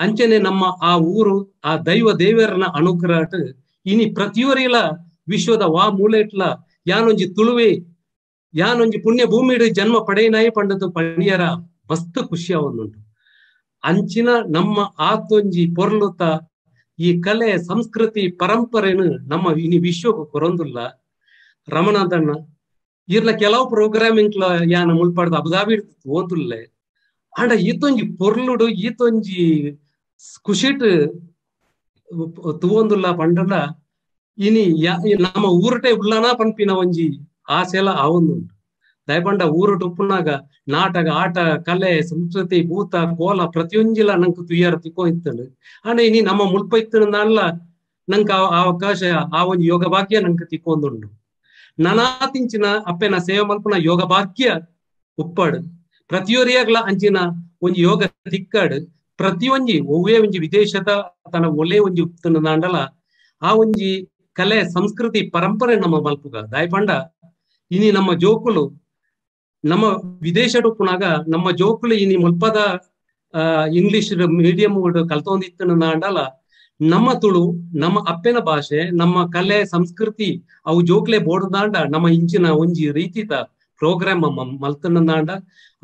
ಅಂಚನೆ ನಮ್ಮ ಆ ಊರು ಆ ದೈವ ದೇವರನ ಅನುಗ್ರಹ ಇನಿ ಪ್ರತಿಯೊರಿಯಲ ವಿಶ್ವದ ವಾ ಮೂಲೆಟ್ಲ ಯಾನೊಂಜಿ ತುಳುವೆ ಯಾನೊಂಜಿ ಪುಣ್ಯ ಭೂಮಿಡು ಜನ್ಮ ಪಡೆಯನಾಯಿ ಪಂಡದು ಪಣಿಯರ ಮಸ್ತ್ ಖುಷಿಯಾವೊಂದುಂಟು. ಅಂಚಿನ ನಮ್ಮ ಆತೊಂಜಿ ಪೊರ್ಲುತ ಈ ಕಲೆ ಸಂಸ್ಕೃತಿ ಪರಂಪರೆನು ನಮ್ಮ ಇನಿ ವಿಶ್ವಕ್ಕೂ ಕೊರೊಂದುಲ್ಲ. ರಮಣಾದಣ್ಣ ಇರ್ನ ಕೆಲವು ಪ್ರೋಗ್ರಾಮಿಂಗ್ ಯಾನ ಮುಲ್ಪಾಡ್ದ ಅಬುದಾಬಿ ಓದುಲ್ಲೆ ಆಂಡ ಈತೊಂಜಿ ಪೊರ್ಲುಡು ಈತೊಂಜಿ ಖುಷಿಟ್ ತೂವೊಂದುಲ್ಲ ಪಂಡಲ ಇನಿ ನಮ್ಮ ಊರಟೆ ಉಳ್ಳನ ಪನ್ಪಿನ ಒಂಜಿ ಆಸೆಲ ಆವೊಂದುಂಟು. ದಯಪಂಡ ಊರು ಉಪ್ಪುನಾಗ ನಾಟಕ ಆಟ ಕಲೆ ಸಂಸ್ಕೃತಿ ಭೂತ ಕೋಲ ಪ್ರತಿಯೊಂಜಿಲ ನಂಗೆ ತುಯ್ಯಾರ ತಿಕ್ಕೋ ಇತ್ತಳು. ಆಂಡ ಇನಿ ನಮ್ಮ ಮುಲ್ಪ ಇತ್ತನಲ್ಲ ನಂಗೆ ಆ ಅವಕಾಶ ಆ ಒಂಜಿ ಯೋಗ ಭಾಗ್ಯ ನಂಗೆ ತಿಕ್ಕೊಂದುಂಡು. ನನಾತಿಂಚಿನ ಅಪ್ಪೆನ ಸೇವೆ ಮಲ್ಪುನ ಯೋಗ ಭಾಗ್ಯ ಉಪ್ಪಾಡು ಪ್ರತಿಯೊರಿಯಾಗ್ಲ ಅಂಚಿನ ಒಂಜಿ ಯೋಗ ತಿಕ್ಕಾಡು ಪ್ರತಿಯೊಂಜಿ ಒವ್ವೇ ಒಂಜಿ ವಿದೇಶದ ತನ್ನ ಒಳ್ಳೆ ಒಂಜಿ ಉಪ್ತನದಾಂಡಲ ಆ ಒಂಜಿ ಕಲೆ ಸಂಸ್ಕೃತಿ ಪರಂಪರೆ ನಮ್ಮ ಮಲ್ಪುಗ. ದಾಯಪಂಡ ಇನಿ ನಮ್ಮ ಜೋಕುಲು ನಮ್ಮ ವಿದೇಶ ಉಪ್ಪುನಾಗ ನಮ್ಮ ಜೋಕುಲು ಇನಿ ಮುಲ್ಪದ ಇಂಗ್ಲಿಷ್ ಮೀಡಿಯಂ ಕಲ್ತೊಂದಿತ್ತನದಾಂಡಲ ನಮ್ಮ ತುಳು ನಮ್ಮ ಅಪ್ಪೆನ ಭಾಷೆ ನಮ್ಮ ಕಲೆ ಸಂಸ್ಕೃತಿ ಅವು ಜೋಕ್ಲೆ ಬೋರ್ಡ್ದಾಂಡ ನಮ್ಮ ಇಂಚಿನ ಒಂಜಿ ರೀತಿದ ಪ್ರೋಗ್ರಾಮ್ ಮಲ್ತನದಾಂಡ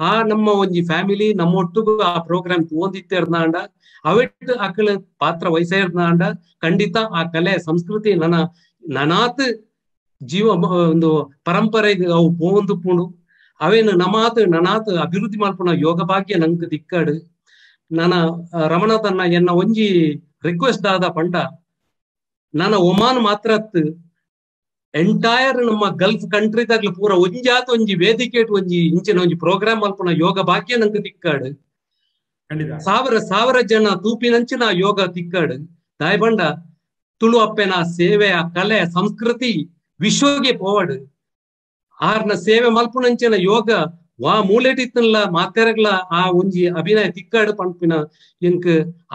ಆ ನಮ್ಮ ಒಂಜಿ ಫ್ಯಾಮಿಲಿ ನಮ್ಮ ಒಟ್ಟುಗು ಆ ಪ್ರೋಗ್ರಾಮ್ ತೂವೊಂದಿತ್ತಿರ್ದಾಂಡ ಅವೆಟ್ಟು ಅಕಲ ಪಾತ್ರ ವಹಿಸಿರ್ದಾಂಡ ಖಂಡಿತ ಆ ಕಲೆ ಸಂಸ್ಕೃತಿ ನನ್ನ ನನಾತ್ ಜೀವ ಒಂದು ಪರಂಪರೆ ಅವು ಪೋಂದು ಪುಂಡು ಅವೇನು ನಮಾತ್ ನನಾತ್ ಅಭಿವೃದ್ಧಿ ಮಲ್ಪುನ ಯೋಗ ಭಾಗ್ಯ ನಂಗೆ ದಿಕ್ಕಾಡು. ನನ್ನ ರಮಣ ತನ್ನ ಎನ್ನ ಒಂಜಿ ರಿಕ್ವೆಸ್ಟ್ ಆದ ಪಂಡ ನನ್ನ ಒಮಾನ್ ಮಾತ್ರ ಎಂಟೈರ್ ನಮ್ಮ ಗಲ್ಫ್ ಕಂಟ್ರಿ ದಾಗ್ಲ ಪೂರ ಒಂಜಾತ ಒಂಜಿ ವೇದಿಕೆ ಒಂಜಿ ಇಂಚಿನ ಒಂಜಿ ಪ್ರೋಗ್ರಾಮ್ ಮಲ್ಪುನ ಯೋಗ ಭಾಗ್ಯ ನಂಗೆ ತಿಕ್ಕಾಡು. ಸಾವಿರ ಸಾವಿರ ಜನ ತೂಪಿನಂಚಿನ ಯೋಗ ತಿಕ್ಕಾಡು. ದಾಯಬಂಡ ತುಳು ಅಪ್ಪೆನ ಸೇವೆ ಆ ಕಲೆ ಸಂಸ್ಕೃತಿ ವಿಶ್ವಗೆ ಪೋವಡು ಆರ್ನ ಸೇವೆ ಮಲ್ಪುನಂಚಿನ ಯೋಗ ವಾ ಮೂಲೆಟಿತ್ತನ್ಲ ಮಾತೆರಗ್ಲ ಆ ಒಂಜಿ ಅಭಿನಯ ತಿಕ್ಕಾಡು ಪನ್ಪಿನ ಎಂಕ್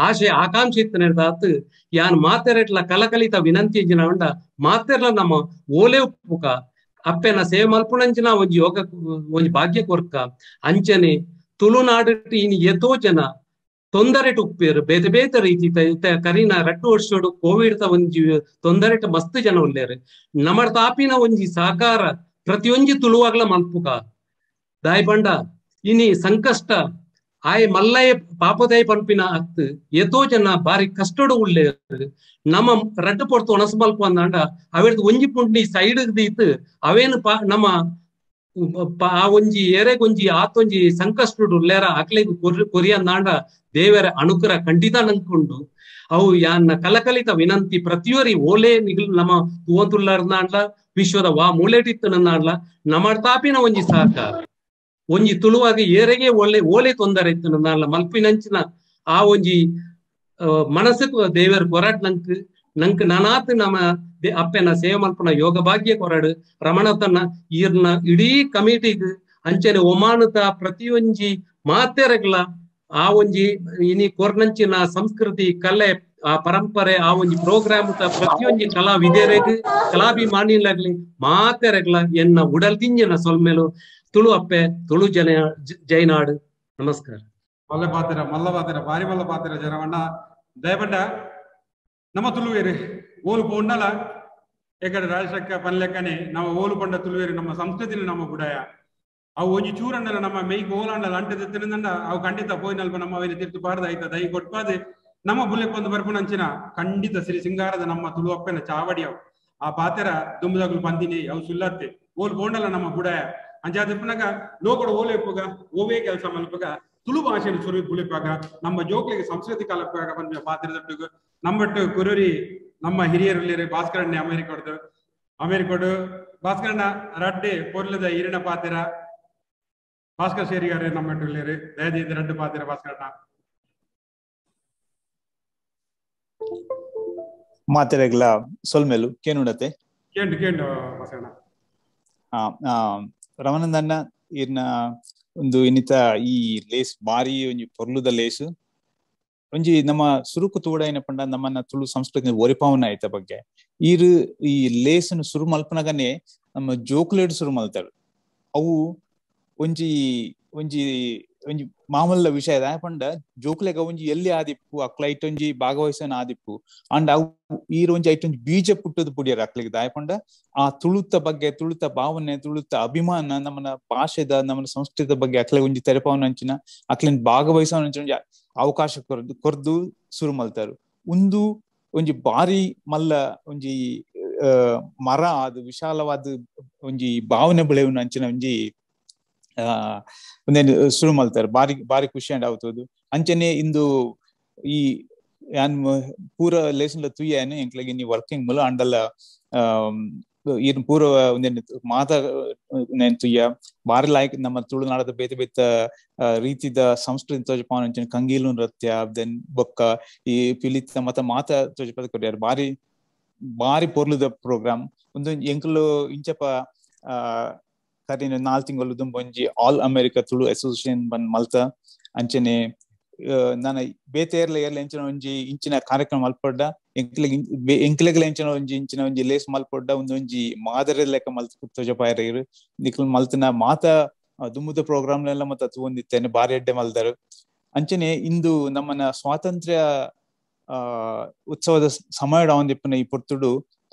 ಆಶೆ ಆಕಾಂಕ್ಷೆ ಇತ್ತನೇರ್ದಾತ್ ಯಾನ್ ಮಾತೆರೆಟ್ಲ ಕಲಕಲಿತ ವಿನಂತಿ ಇಂಚಿನ ಉಂಡ ಮಾತೆರ್ಲ ನಮ್ಮ ಓಲೆ ಉಪ್ಪುಕ ಅಪ್ಪೆನ ಸೇವೆ ಮಲ್ಪುನಂಚಿನ ಒಂಜಿ ಯೋಗ ಒಂಜಿ ಭಾಗ್ಯ ಕೊರ್ಕ. ಅಂಚನೆ ತುಳುನಾಡು ಇನಿ ಏತೋ ಜನ ತೊಂದರೆಟ್ ಉಪ್ಪೇರು ಬೇತೆ ಬೇತೆ ರೀತಿ ಕರಿನ ರಟ್ಟು ವರ್ಷೋಡು ಕೋವಿಡ್ ತ ಒಂಜಿ ತೊಂದರೆಟ್ ಮಸ್ತ್ ಜನ ಉಲ್ಲೇರು. ನಮ್ಮ ತಾಪಿನ ಒಂಜಿ ಸಹಕಾರ ಪ್ರತಿಯೊಂಜಿ ತುಳುವಾಗ್ಲ ಮಲ್ಪುಕ. ದಾಯಪಂಡ ಇನಿ ಸಂಕಷ್ಟ ಆಯೆ ಮಲ್ಲಯ್ಯ ಪಾಪದಾಯ ಪನ್ಪಿನ ಅತ್ತು ಏತೋ ಜನ ಬಾರಿ ಕಷ್ಟಡು ಉಳ್ಳೇರು. ನಮ್ಮ ರಡ್ಡು ಪೊರ್ತು ಒಣಸು ಮಲ್ಪ ಅಂದಾಂಡ ಅವೆರ್ದು ಒಂಜಿ ಪುಂಡಿ ಸೈಡ್ ದೀತ್ ಅವೇನು ನಮ್ಮ ಆ ಒಂಜಿ ಏರೆಗೊಂಜಿ ಆತೊಂಜಿ ಸಂಕಷ್ಟಡು ಉಳ್ಳೇರ ಅಕ್ಲೆಗ್ ಕೊರಿಯಂದಾಂಡ ದೇವರ ಅನುಗ್ರಹ ಖಂಡಿತ ನಂಕೊಂಡು. ಅವು ಯಾನ್ನ ಕಲಕಲಿತ ವಿನಂತಿ ಪ್ರತಿಯೊರಿ ಓಲೆ ನಿಗಲ್ ನಮ್ಮ ತೂವಂತುಳ್ಳಾರ್ದಾಂಡ್ಲ ವಿಶ್ವದ ವಾ ಮೂಲೆಟಿತ್ತು ನನ್ನಾಡ್ಲ ನಮರ್ತಾಪಿನ ಒಂಜಿ ಸಹಕಾರ ಒಂಜಿ ತುಳುವಾಗ ಏರೆಗೆ ಒಳ್ಳೆ ಓಲೆ ತೊಂದರೆ ಇತ್ತು ನನ್ನಾಡ್ಲ ಮಲ್ಪಿನಂಚಿನ ಆ ಒಂಜಿ ಮನಸ್ಸು ದೇವರ ಕೊರಡ್ ನಂಕ್ ನಂಕ್ ನಾನಾತ್ ನಮ್ಮ ಅಪ್ಪೆನ ಸೇವೆ ಮಲ್ಪನ ಯೋಗ ಭಾಗ್ಯ ಕೊರಡು ರಮಣತನ ಈರ್ನ ಇಡೀ ಕಮಿಟಿಗ್ ಅಂಚನೆ ಒಮಾನತ ಪ್ರತಿಯೊಂಜಿ ಮಾತೆರಗ್ಲ ಆ ಒಂಜಿ ಇನಿ ಕೊರ್ನಂಚಿನ ಸಂಸ್ಕೃತಿ ಕಲೆ ಆ ಪರಂಪರೆ ಆ ಒಂಜಿ ಪ್ರೋಗ್ರಾಮ್ ಪ್ರತಿಯೊಂಜಿ ಕಲಾವಿದೆರೆಗ್ ಕಲಾಭಿಮಾನಿಲಾಗ್ಲಿ ಮಾತೆರಗ್ಲ ಎನ್ನ ಉಡಲ್ ತಿಂಜನ ಸೊಲ್ಮೇಲು ತುಳು ಅಪ್ಪೆ ತುಳು ಜನ ಜೈನಾಡು. ನಮಸ್ಕಾರ. ಮಲ್ಲ ಪಾತ್ರ ಮಲ್ಲ ಪಾತ್ರ ಭಾರಿ ಮಲ್ಲ ಪಾತ್ರ ಜನವಣ್ಣ ದಯಪಂಡ ನಮ್ಮ ತುಳುವೇರು ಓಲು ಪೋಂಡಲ ಏಕಡೆ ರಾಜಶಕ್ಕ ಪನ್ಲೆಕ್ಕನೆ ನಮ್ಮ ಓಲು ಪಂಡ ತುಳುವೇರು ನಮ್ಮ ಸಂಸ್ಕೃತಿನ ನಮ್ಮ ಬುಡಾಯ ಅವು ಒಂಜಿ ಚೂರಂಡಲ ನಮ್ಮ ಮೇಯ್ಗೆ ಓಲಾಂಡಲ ಅಂಟದ ತಿರುದಂಡ ಅವು ಖಂಡಿತ ಪೋಯಿನಲ್ಪ ನಮ್ಮ ಅವೇನು ತಿರ್ತು ಪಾಡ್ದ ಆಯ್ತ ದೈ ಕೊಟ್ಪಾದೆ ನಮ್ಮ ಬುಲೆಕ್ಕೊಂದು ಬರ್ಪುನಂಚಿನ ಖಂಡಿತ ಸಿರಿ ಸಿಂಗಾರದ ನಮ್ಮ ತುಳು ಅಪ್ಪನ ಚಾವಡಿ ಅವು ಆ ಪಾತೆರ ದುಂಬುದಾಗ್ಲು ಪಂದಿನಿ ಅವು ಸುಲ್ಲತ್ತೆ ಓಲ್ ಪೋಂಡಲ ನಮ್ಮ ಬುಡಾಯ ಅಂಚಾದಿಪ್ಪನಾಗ ಲೋಕಡು ಓಲೆಪ್ಪುಗ ಓವೇ ಕೆಲಸ ಮಲ್ಪಗ ತುಳು ಭಾಷೆಯನ್ನು ಸುರು ಬುಲಿಪಾಗ ನಮ್ಮ ಜೋಕ್ಲಿಗೆ ಸಂಸ್ಕೃತಿ ಕಲಪಾಗ ಬಂದ ಪಾತ್ರದೊಟ್ಟಿಗೆ ನಮ್ಮಟ್ಟು ಕುರುರಿ ನಮ್ಮ ಹಿರಿಯರುಳ್ಳೇರು ಭಾಸ್ಕರಣ್ಣ ಅಮೆರಿಕೊಡ್ದು ಅಮೆರಿಕೊಡು ಭಾಸ್ಕರಣ್ಣ ರಡ್ಡೆ ಪೊರ್ಲದ ಹಿರಿಣ ಪಾತ್ರ ಭಾಸ್ಕರ್ ಶೇರಿಗಾರೆ ನಮ್ಮಟ್ಟುಳ್ಳೇರು ದಯದಿಂದ ರಡ್ಡು ಪಾತ್ರ ಭಾಸ್ಕರಣ್ಣ. ಮಾತೆರೆಗ್ಲ ಸೊಲ್ಮೇಲು ಕೇನುಡತೆ ಕೇಂಡು ಕೇಂಡು ಭಾಸ್ಕರಣ್ಣ. ರಮಾನಂದಣ್ಣ ಇರ್ನ ಒಂದು ಇನ್ನಿತ ಈ ಲೇಸ್ ಬಾರಿ ಒಂಜಿ ಪೊರ್ಲುದ ಲೇಸ್ ಒಂಜಿ ನಮ್ಮ ಸುರುಕು ತೂಡ ಏನಪ್ಪಂಡ ನಮ್ಮನ್ನ ತುಳು ಸಂಸ್ಕೃತಿ ಒರಿಪಾವನ ಆಯ್ತ ಬಗ್ಗೆ ಈರು ಈ ಲೇಸನ್ನು ಸುರು ಮಲ್ಪನಗನೆ ನಮ್ಮ ಜೋಕುಲೇಡ್ ಸುರು ಮಲ್ತಾರು. ಅವು ಒಂಜಿ ಒಂಜಿ ಒಂಜಿ ಮಾಮೂಲ ವಿಷಯ ದಾಯಪಂಡ ಜೋಕುಲೆಗ ಒಂಜಿ ಎಲ್ಲಿ ಆದಿಪ್ಪು ಅಕ್ಲ ಐಟೊಂಜಿ ಭಾಗವಹಿಸನ ಆದಿಪ್ಪು ಅಂಡ್ ಅವು ಈರು ಒಂಜಿ ಐಟೊಂಜಿ ಬೀಜ ಪುಟ್ಟದ ಪುಡಿಯರ್ ಅಕ್ಲಿಗೆ ದಾಯಪಂಡ ಆ ತುಳುತ ಬಗ್ಗೆ ತುಳುತ ಭಾವನೆ ತುಳುತ ಅಭಿಮಾನ ನಮ್ಮನ ಭಾಷೆದ ನಮ್ಮನ ಸಂಸ್ಕೃತಿದ ಬಗ್ಗೆ ಅಕ್ಲೆ ಒಂಜಿ ತೆರಪಾವನ ಅಂಚಿನ ಅಕ್ಲಿನ ಭಾಗವಹಿಸವನ ಅಂಚಿನ ಒಂಜಿ ಅವಕಾಶ ಕೊರ್ದು ಸುರು ಮಲ್ತಾರು. ಒಂದು ಒಂಜಿ ಬಾರಿ ಮಲ್ಲ ಒಂಜಿ ಮರ ಅದು ವಿಶಾಲವಾದ ಒಂಜಿ ಭಾವನೆ ಬೆಳೆಯುವ ಅಂಚಿನ ಒಂಜಿ ಒಂದೇನು ಸುರು ಮಲ್ತಾರೆ ಬಾರಿ ಬಾರಿ ಖುಷಿ ಅಂಡ್ ಆಗುತ್ತದು. ಅಂಚನೆ ಇಂದು ಈ ಯಾನ್ ಪೂರ ಲೇಸನ್ಲ ತುಯ್ಯಾನೆ ಎಂಕ್ಲೆಗ್ ಇನಿ ವರ್ಕಿಂಗ್ ಮುಲ ಅಂಡಲ ಈರ್ನ ಪೂರ ಒಂದೇನು ಮಾತ ತುಯ್ಯ ಬಾರಿ ಲಾಯ್ಕ್ ನಮ್ಮ ತುಳುನಾಡದ ಬೇತೆ ಬೇತೆ ರೀತಿದ ಸಂಸ್ಕೃತಿ ತೋಜಪಾವನ ಅಂಚನೆ ಕಂಗೀಲು ನೃತ್ಯ then ಬೊಕ್ಕ ಈ ಪಿಲಿತ ಮತ ಮಾತ ತೋಜಪದ ಕೊರ್ಯಾರ್ ಬಾರಿ ಬಾರಿ ಪೊರ್ಲುದ ಪ್ರೋಗ್ರಾಮ್. ಒಂದು ಎಂಕುಲು ಇಂಚಪ ಕರಿನ 4 ತಿಂಗಳು ದುಂಬೊಂಜಿ ಆಲ್ ಅಮೆರಿಕ ತುಳು ಅಸೋಸಿಯೇಷನ್ ಬಂದ್ ಮಲ್ತ ಅಂಚನೆ ನಾನ ಬೇತೆ ಏರ್ಲ ಏರ್ಲ ಎಂಚಿನ ಒಂಜಿ ಇಂಚಿನ ಕಾರ್ಯಕ್ರಮ ಮಲ್ಪೊಡ್ಡ ಎಂಕ್ಲೆಗ್ಲ ಎಂಚಿನ ಒಂಜಿ ಇಂಚಿನ ಒಂಜಿ ಲೇಸ್ ಮಲ್ಪೊಡ್ಡ ಒಂದೊಂಜಿ ಮಾದರಿ ಲೆಕ್ಕ ಮಲ್ತ ತೋಜಪಾಯರು ನಿಕ್ಲು ಮಲ್ತನ ಮಾತ ದುಮ್ಮುದ ಪ್ರೋಗ್ರಾಮ್ ಎಲ್ಲ ಮತ್ತ ತೂವೊಂದಿತ್ತೇನೆ ಬಾರಿ ಎಡ್ಡೆ ಮಲ್ದರು. ಅಂಚನೆ ಇಂದು ನಮ್ಮನ ಸ್ವಾತಂತ್ರ್ಯ ಉತ್ಸವದ ಸಮಯ ಒಂದಿಪ್ಪನ ಈ ಪೊರ್ತುಡು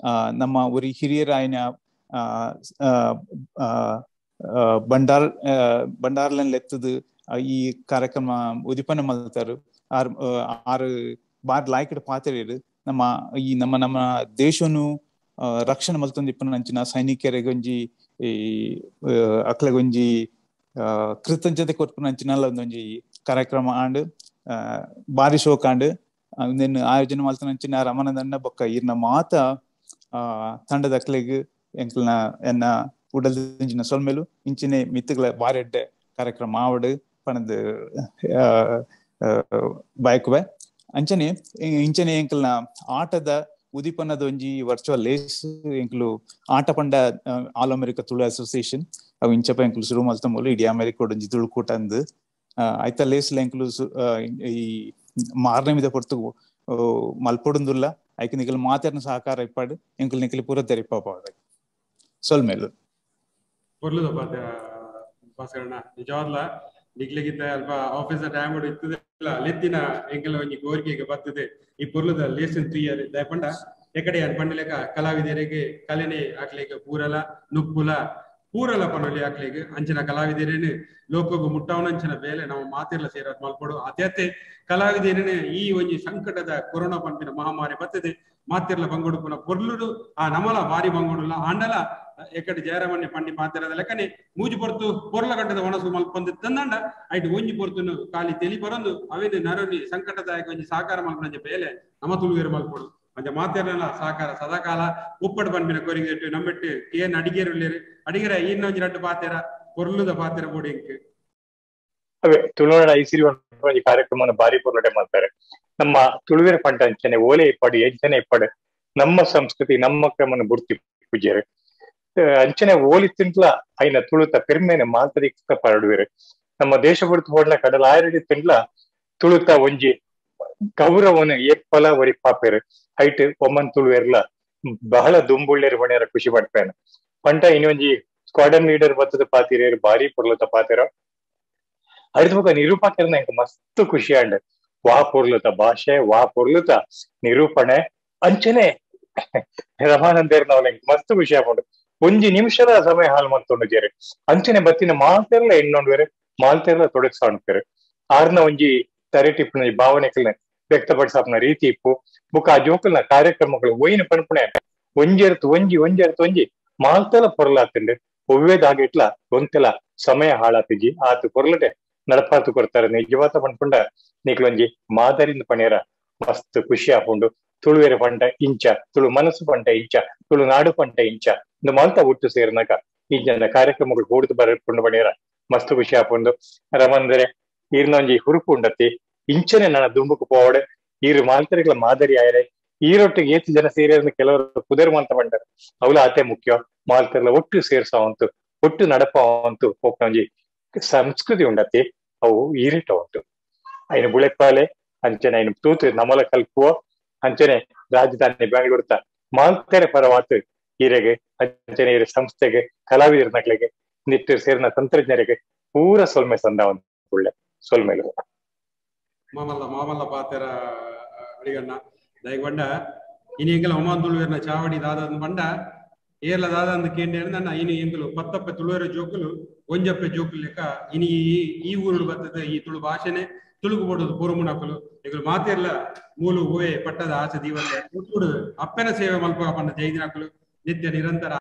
ನಮ್ಮ ಒರಿ ಹಿರಿಯರಾಯನ ಬಂಡಾರ್ ಬಂಡಾರ್ಲನ್ ಲೆತ್ತದು ಈ ಕಾರ್ಯಕ್ರಮ ಉದಿಪನ ಮಲ್ತಾರು. ಆರ್ ಆರು ಬಾರ್ ಲಾಯ್ಕಡ್ ಪಾತ್ರೆಯರು ನಮ್ಮ ಈ ನಮ್ಮ ನಮ್ಮ ದೇಶನು ರಕ್ಷಣೆ ಮಲ್ತೊಂದಿಪ್ಪನ ಅಂಚಿನ ಸೈನಿಕರಿಗೊಂಜಿ ಈ ಅಕ್ಲೆಗೊಂಜಿ ಕೃತಜ್ಞತೆ ಕೊರ್ಪುನ ಅಂಚಿನಲ್ಲ ಒಂದೊಂಜಿ ಕಾರ್ಯಕ್ರಮ ಆಂಡ್ ಬಾರಿ ಶೋಕ್ ಆಂಡ್ ಉಂದೆನ್ ಆಯೋಜನೆ ಮಲ್ತನಂಚಿನ ರಮಣದಣ್ಣ ಬೊಕ್ಕ ಈರ್ನ ಮಾತ ತಂಡದ ಅಕ್ಲೆಗ್ ಎಂಕ್ಲನ ಎನ್ನ ಉಡಲ್ ಸೊಲ್ಮೇಲು ಇಂಚಿನೆ ಮಿತ್ತುಗಳ ಬಾರಿ ಎಡ್ಡೆ ಕಾರ್ಯಕ್ರಮ ಆವಡು ಪಣದು ಬಯಕುವೆ. ಅಂಚನೆ ಇಂಚನೆ ಎಂಕಲ್ನ ಆಟದ ಉದಿಪನದ ಒಂಜಿ ವರ್ಚುವಲ್ ಲೇಸ್ ಎಂಕ್ಲು ಆಟ ಪಂಡ ಆಲ್ ಅಮೆರಿಕ ತುಳು ಅಸೋಸಿಯೇಷನ್ ಅವು ಇಂಚಪ ಎಂಕ್ಲು ಸುರು ಮಲ್ತ ಮೂಲ ಇಡೀ ಅಮೆರಿಕ ಒಂಜಿ ತುಳುಕೂಟ ಅಂದ್ ಐತ ಲೇಸ್ ಎಂಕ್ಲು ಈ ಮಾರನೇಮಿದ ಪೊರ್ತು ಮಲ್ಪೊಡುಂದುಲ್ಲ ಐಕ್ ನಿಕಲ್ ಮಾತಾಡಿನ ಸಹಕಾರ ಇಪ್ಪಾಡು ಎಂಕುಲು ನಿಕಲ್ ಪೂರ ತೆರಿಪಾಪ ಸೊಲ್ಮೇಲು ಪೊರ್ಲುದ ಭಾಸ್ಕರಣ್ಣ ನಿಜವಾದ್ಲ ನಿಗ್ಲಿಗಿದ್ದ ಅಲ್ಪ ಆಫೀಸ್ ಟೈಮ್ ಇತ್ತದಿಲ್ಲ ಲೆತ್ತಿನ ಎಂಕಲ್ ಒಂಜಿ ಕೋರಿಕೆಗೆ ಬರ್ತದೆ ಈ ಪೊರ್ಲುದ ಲೇಸನ್ ತುಯ್ಯರು ದಯಪಂಡ ಎಕಡೆ ಅನ್ಪಂಡಲೇಕ ಕಲಾವಿದರಿಗೆ ಕಲೆನೆ ಆಗ್ಲಿಕ್ಕೆ ಪೂರಲ ನುಪ್ಪುಲ ಪೂರಲ ಪನೊಲಿ ಅಕ್ಲೆಗ್ ಅಂಚಿನ ಕಲಾವಿದರೇನು ಲೋಕಗು ಮುಟ್ಟಾವನಂಚಿನ ಬೇಲೆ ನಾವು ಮಾತಿರ್ಲ ಸೇರಾದ್ ಮಲ್ಪೊಡು. ಅತ್ಯತೆ ಕಲಾವಿದರೇನು ಈ ಒಂಜಿ ಸಂಕಟದ ಕೊರೋನಾ ಪನ್ಪಿನ ಮಹಾಮಾರಿ ಬತ್ತದೆ ಮಾತಿರ್ಲ ಬಂಗೊಡುಪುನ ಪೊರ್ಲುಡು ಆ ನಮಲ ಬಾರಿ ಬಂಗೊಡುಲ್ಲ ಆಂಡಲ ಎಕಡೆ ಜಯರಾಮನ್ಯ ಪಂಡಿ ಪಾತಿರದ ಲೆಕ್ಕನೆ ಮೂಜಿ ಪೊರ್ತು ಪೊರ್ಲ ಗಂಟದ ಒಣಸು ಮಲ್ಪೊಂದು ತಂದಂಡ ಐಟ್ ಒಂಜಿ ಪೊರ್ತುನು ಖಾಲಿ ತೆಲಿ ಬರೊಂದು ಅವೇನು ನರೊಲಿ ಸಂಕಟದಾಯಕ ಒಂಜಿ ಸಹಕಾರ ಮಲ್ಪುನಂಚ ಬೇಲೆ ನಮ ತುಳುವೆರ್ ಮಲ್ಪೊಡು. ಅಂಚ ಮಾತೆರ್ನಲ ಸಹಕಾರ ಸದಾಕಾಲ ಉಪ್ಪಡು ಪನ್ಪಿನ ಕೊರಿಗೆ ನಮ್ಮೆಟ್ಟು ಏನ್ ಅಡಿಗೆರುಲ್ಲೇರು ಅಡಿಗೆರ ಇನ್ನೊಂಜಿ ರಡ್ಡು ಪಾತೆರ ಪೊರ್ಲುದ ಪಾತೆರ ಬೋಡು ಎಂಕ್. ಅವೇ ತುಳುನಾಡ ಐಸಿರಿ ಒಂಜಿ ಕಾರ್ಯಕ್ರಮವನ್ನು ಬಾರಿ ಪೊರ್ಲುಡೆ ಮಾಡ್ತಾರೆ. ನಮ್ಮ ತುಳುವೆರ ಪಂಟ ಅಂಚನೆ ಓಲೆ ಇಪ್ಪಡು ಎಂಚನೆ ಇಪ್ಪಡು ನಮ್ಮ ಸಂಸ್ಕೃತಿ ನಮ್ಮ ಕ್ರಮನ ಬುಡ್ತಿ ಪೂಜೆರು ಅಂಚನೆ ಓಲಿ ತಿಂಟ್ಲ ಐನ ತುಳುತ ಪೆರ್ಮೆನೆ ಮಾಲ್ತದಿಕ್ಕ ಪರಡುವೆರು. ನಮ್ಮ ದೇಶ ಬುಡ್ತು ಹೋಡ್ಲ ಕಡಲಾಯರಡಿ ತಿಂಟ್ಲ ತುಳುತ ಒಂಜಿ ಗೌರವನು ಏಪ್ಪಲ ಒರಿ ಪಾಪೆರು ಐಟ್ ಒಮ್ಮನ್ ತುಳುವೆರ್ಲ ಬಹಳ ದುಂಬುಳ್ಳೇರು ಬಣ್ಯರ ಖುಷಿ ಪಡ್ಪೇನು. ಪಂಟ ಇನ್ನೊಂಜಿ ಸ್ಕ್ವಾಡನ್ ಲೀಡರ್ ಬತ್ತದ ಪಾತಿರೇರು ಬಾರಿ ಪೊರ್ಲುತ ಪಾತೆರ ಅರಿದ ಬೊಕ ನಿರೂಪಕರ್ನ ಎಂಕ್ ಮಸ್ತ್ ಖುಷಿ ಆಂಡ್. ವಾ ಪೊರ್ಲುತ ಭಾಷೆ ವಾ ಪೊರ್ಲುತ ನಿರೂಪಣೆ ಅಂಚನೆ ರಮಾನಂದೇರ್ನವಲ ಎಂಕ್ ಮಸ್ತ್ ಖುಷಿ ಆಪುಂಡು. ಒಂಜಿ ನಿಮಿಷದ ಸಮಯ ಹಾಲ್ ಮಲ್ತೊಂಡು ಜೇರು ಅಂಚನೆ ಬತ್ತಿನ ಮಾತೆರ್ಲ ಎಣ್ಣೊಂಡುವೆರು ಮಾಲ್ತೆರ್ಲ ತೊಡಗಿಸಾಣುಪೆರು. ಆರ್ನ ಒಂಜಿ ತರೆಟಿಪ್ಪುನ ಭಾವನೆಗಳನ್ನ ವ್ಯಕ್ತಪಡಿಸಾಪುನ ರೀತಿ ಇಪ್ಪು ಬುಕ್ಕ ಆ ಜೋಕಲ್ನ ಕಾರ್ಯಕ್ರಮಗಳು ಒಯ್ಯಿನ ಪನ್ಪುಣೆ ಒಂಜೆರ್ತು ಒಂಜಿ ಒಂಜೆರ್ತು ಒಂಜಿ ಮಾಲ್ತೆಲ ಪೊರ್ಲಾತುಂಡು. ಒವ್ವೇದಾಗಿಟ್ಲ ಒಂತೆಲ ಸಮಯ ಹಾಳಾತಿಜಿ ಆತು ಪೊರ್ಲಟೆ ನಡಪಾತು ಕೊರ್ತಾರೆ. ನಿಜವಾದ ಪನ್ಪುಂಡ ನಿಕ್ಲೊಂಜಿ ಮಾದರಿಂದ ಪಣಿಯರ ಮಸ್ತ್ ಖುಷಿ ಆಪುಂಡು. ತುಳುವೆರೆ ಪಂಟ ಇಂಚ ತುಳು ಮನಸ್ಸು ಪಂಟ ಇಂಚ ತುಳು ನಾಡು ಪಂಟ ಇಂಚ ಇಂದು ಮಾಲ್ತ ಒಟ್ಟು ಸೇರಿನಾಗ ಇಂಚನ ಕಾರ್ಯಕ್ರಮಗಳು ಕೂಡುದು ಬರಕೊಂಡು ಪಣಿಯರ ಮಸ್ತ್ ಖುಷಿ ಆಪುಂಡು. ರಮಂದರೆ ಈರ್ನ ಒಂಜಿ ಹುರುಪು ಉಂಡತಿ ಇಂಚನೆ ನನ್ನ ದುಂಬುಕು ಪೋವಡೆ ಈರು ಮಾಲ್ತರಿಗಳ ಮಾದರಿ ಆಯರೆ ಈರೊಟ್ಟಿಗೆ ಏತು ಜನ ಸೇರಿದ್ರೆ ಕೆಲವರು ಕುದೇರು ಮಾಲ್ತ ಪಂಡರು ಅವಲ ಆತೆ ಮುಖ್ಯ ಮಾಲ್ತರ್ಲ ಒಟ್ಟು ಸೇರ್ಸಾವಂತು ಒಟ್ಟು ನಡಪಾವಂತು ಒಂಜಿ ಸಂಸ್ಕೃತಿ ಉಂಡತಿ ಅವು ಈರಿಟ ಉಂಟು. ಐನು ಬುಳೆಪಾಲೆ ಅಂಚನೆ ಐನು ತೂತು ನಮಲ ಕಲ್ಪುವ ಅಂಚನೆ ರಾಜಧಾನಿ ಬೆಂಗಳೂರು ಮಾಲ್ತೆರೆ ಪರವಾತು ಈರೆಗೆ ಅಂಚನೆ ಈರೆ ಸಂಸ್ಥೆಗೆ ಕಲಾವಿದರ ನಕ್ಲೆಗೆ ನಿಟ್ಟು ಸೇರಿನ ತಂತ್ರಜ್ಞರಿಗೆ ಪೂರ ಸೊಲ್ಮೆ ಸಂದ ಒಳ್ಳೆ ಸೊಲ್ಮೆಲು. ಮಾಮಲ್ಲ ಮಾಮಲ್ಲ ಪಾತೆರ ಅಡಿಗಣ್ಣ ದಯಗೊಂಡ ಇನಿ ಎಂಕಲ ಒಮಾನ್ ತುಳುವೆರ್ನ ಚಾವಡಿ ದಾದ ಪಂಡ ಏರ್ಲ ದಾದ ಅಂದ್ ಕೇಂದ್ರ ನನ್ನ ಇನಿ ಎಂಕಲು ಪತ್ತಪ್ಪೆ ತುಳುವೆರ ಜೋಕುಲು ಒಂಜಪ್ಪೆ ಜೋಕುಲು ಲೆಕ್ಕ ಇನಿ ಈ ಊರುಡು ಬರ್ತದೆ ಈ ತುಳು ಭಾಷೆನೆ ತುಳುಕು ಬೋಡುದು ಪೂರ್ವಮುನಕುಲು ಎಂಕಲು ಮಾತೆರ್ಲ ಮೂಲು ಹೂವೆ ಪಟ್ಟದ ಆಸೆ ದೀವಲ್ಲ ಅಪ್ಪೆನ ಸೇವೆ ಮಲ್ಪ ಪಂಡ ಜೈದಿನಕುಲು ನಿತ್ಯ ನಿರಂತರ.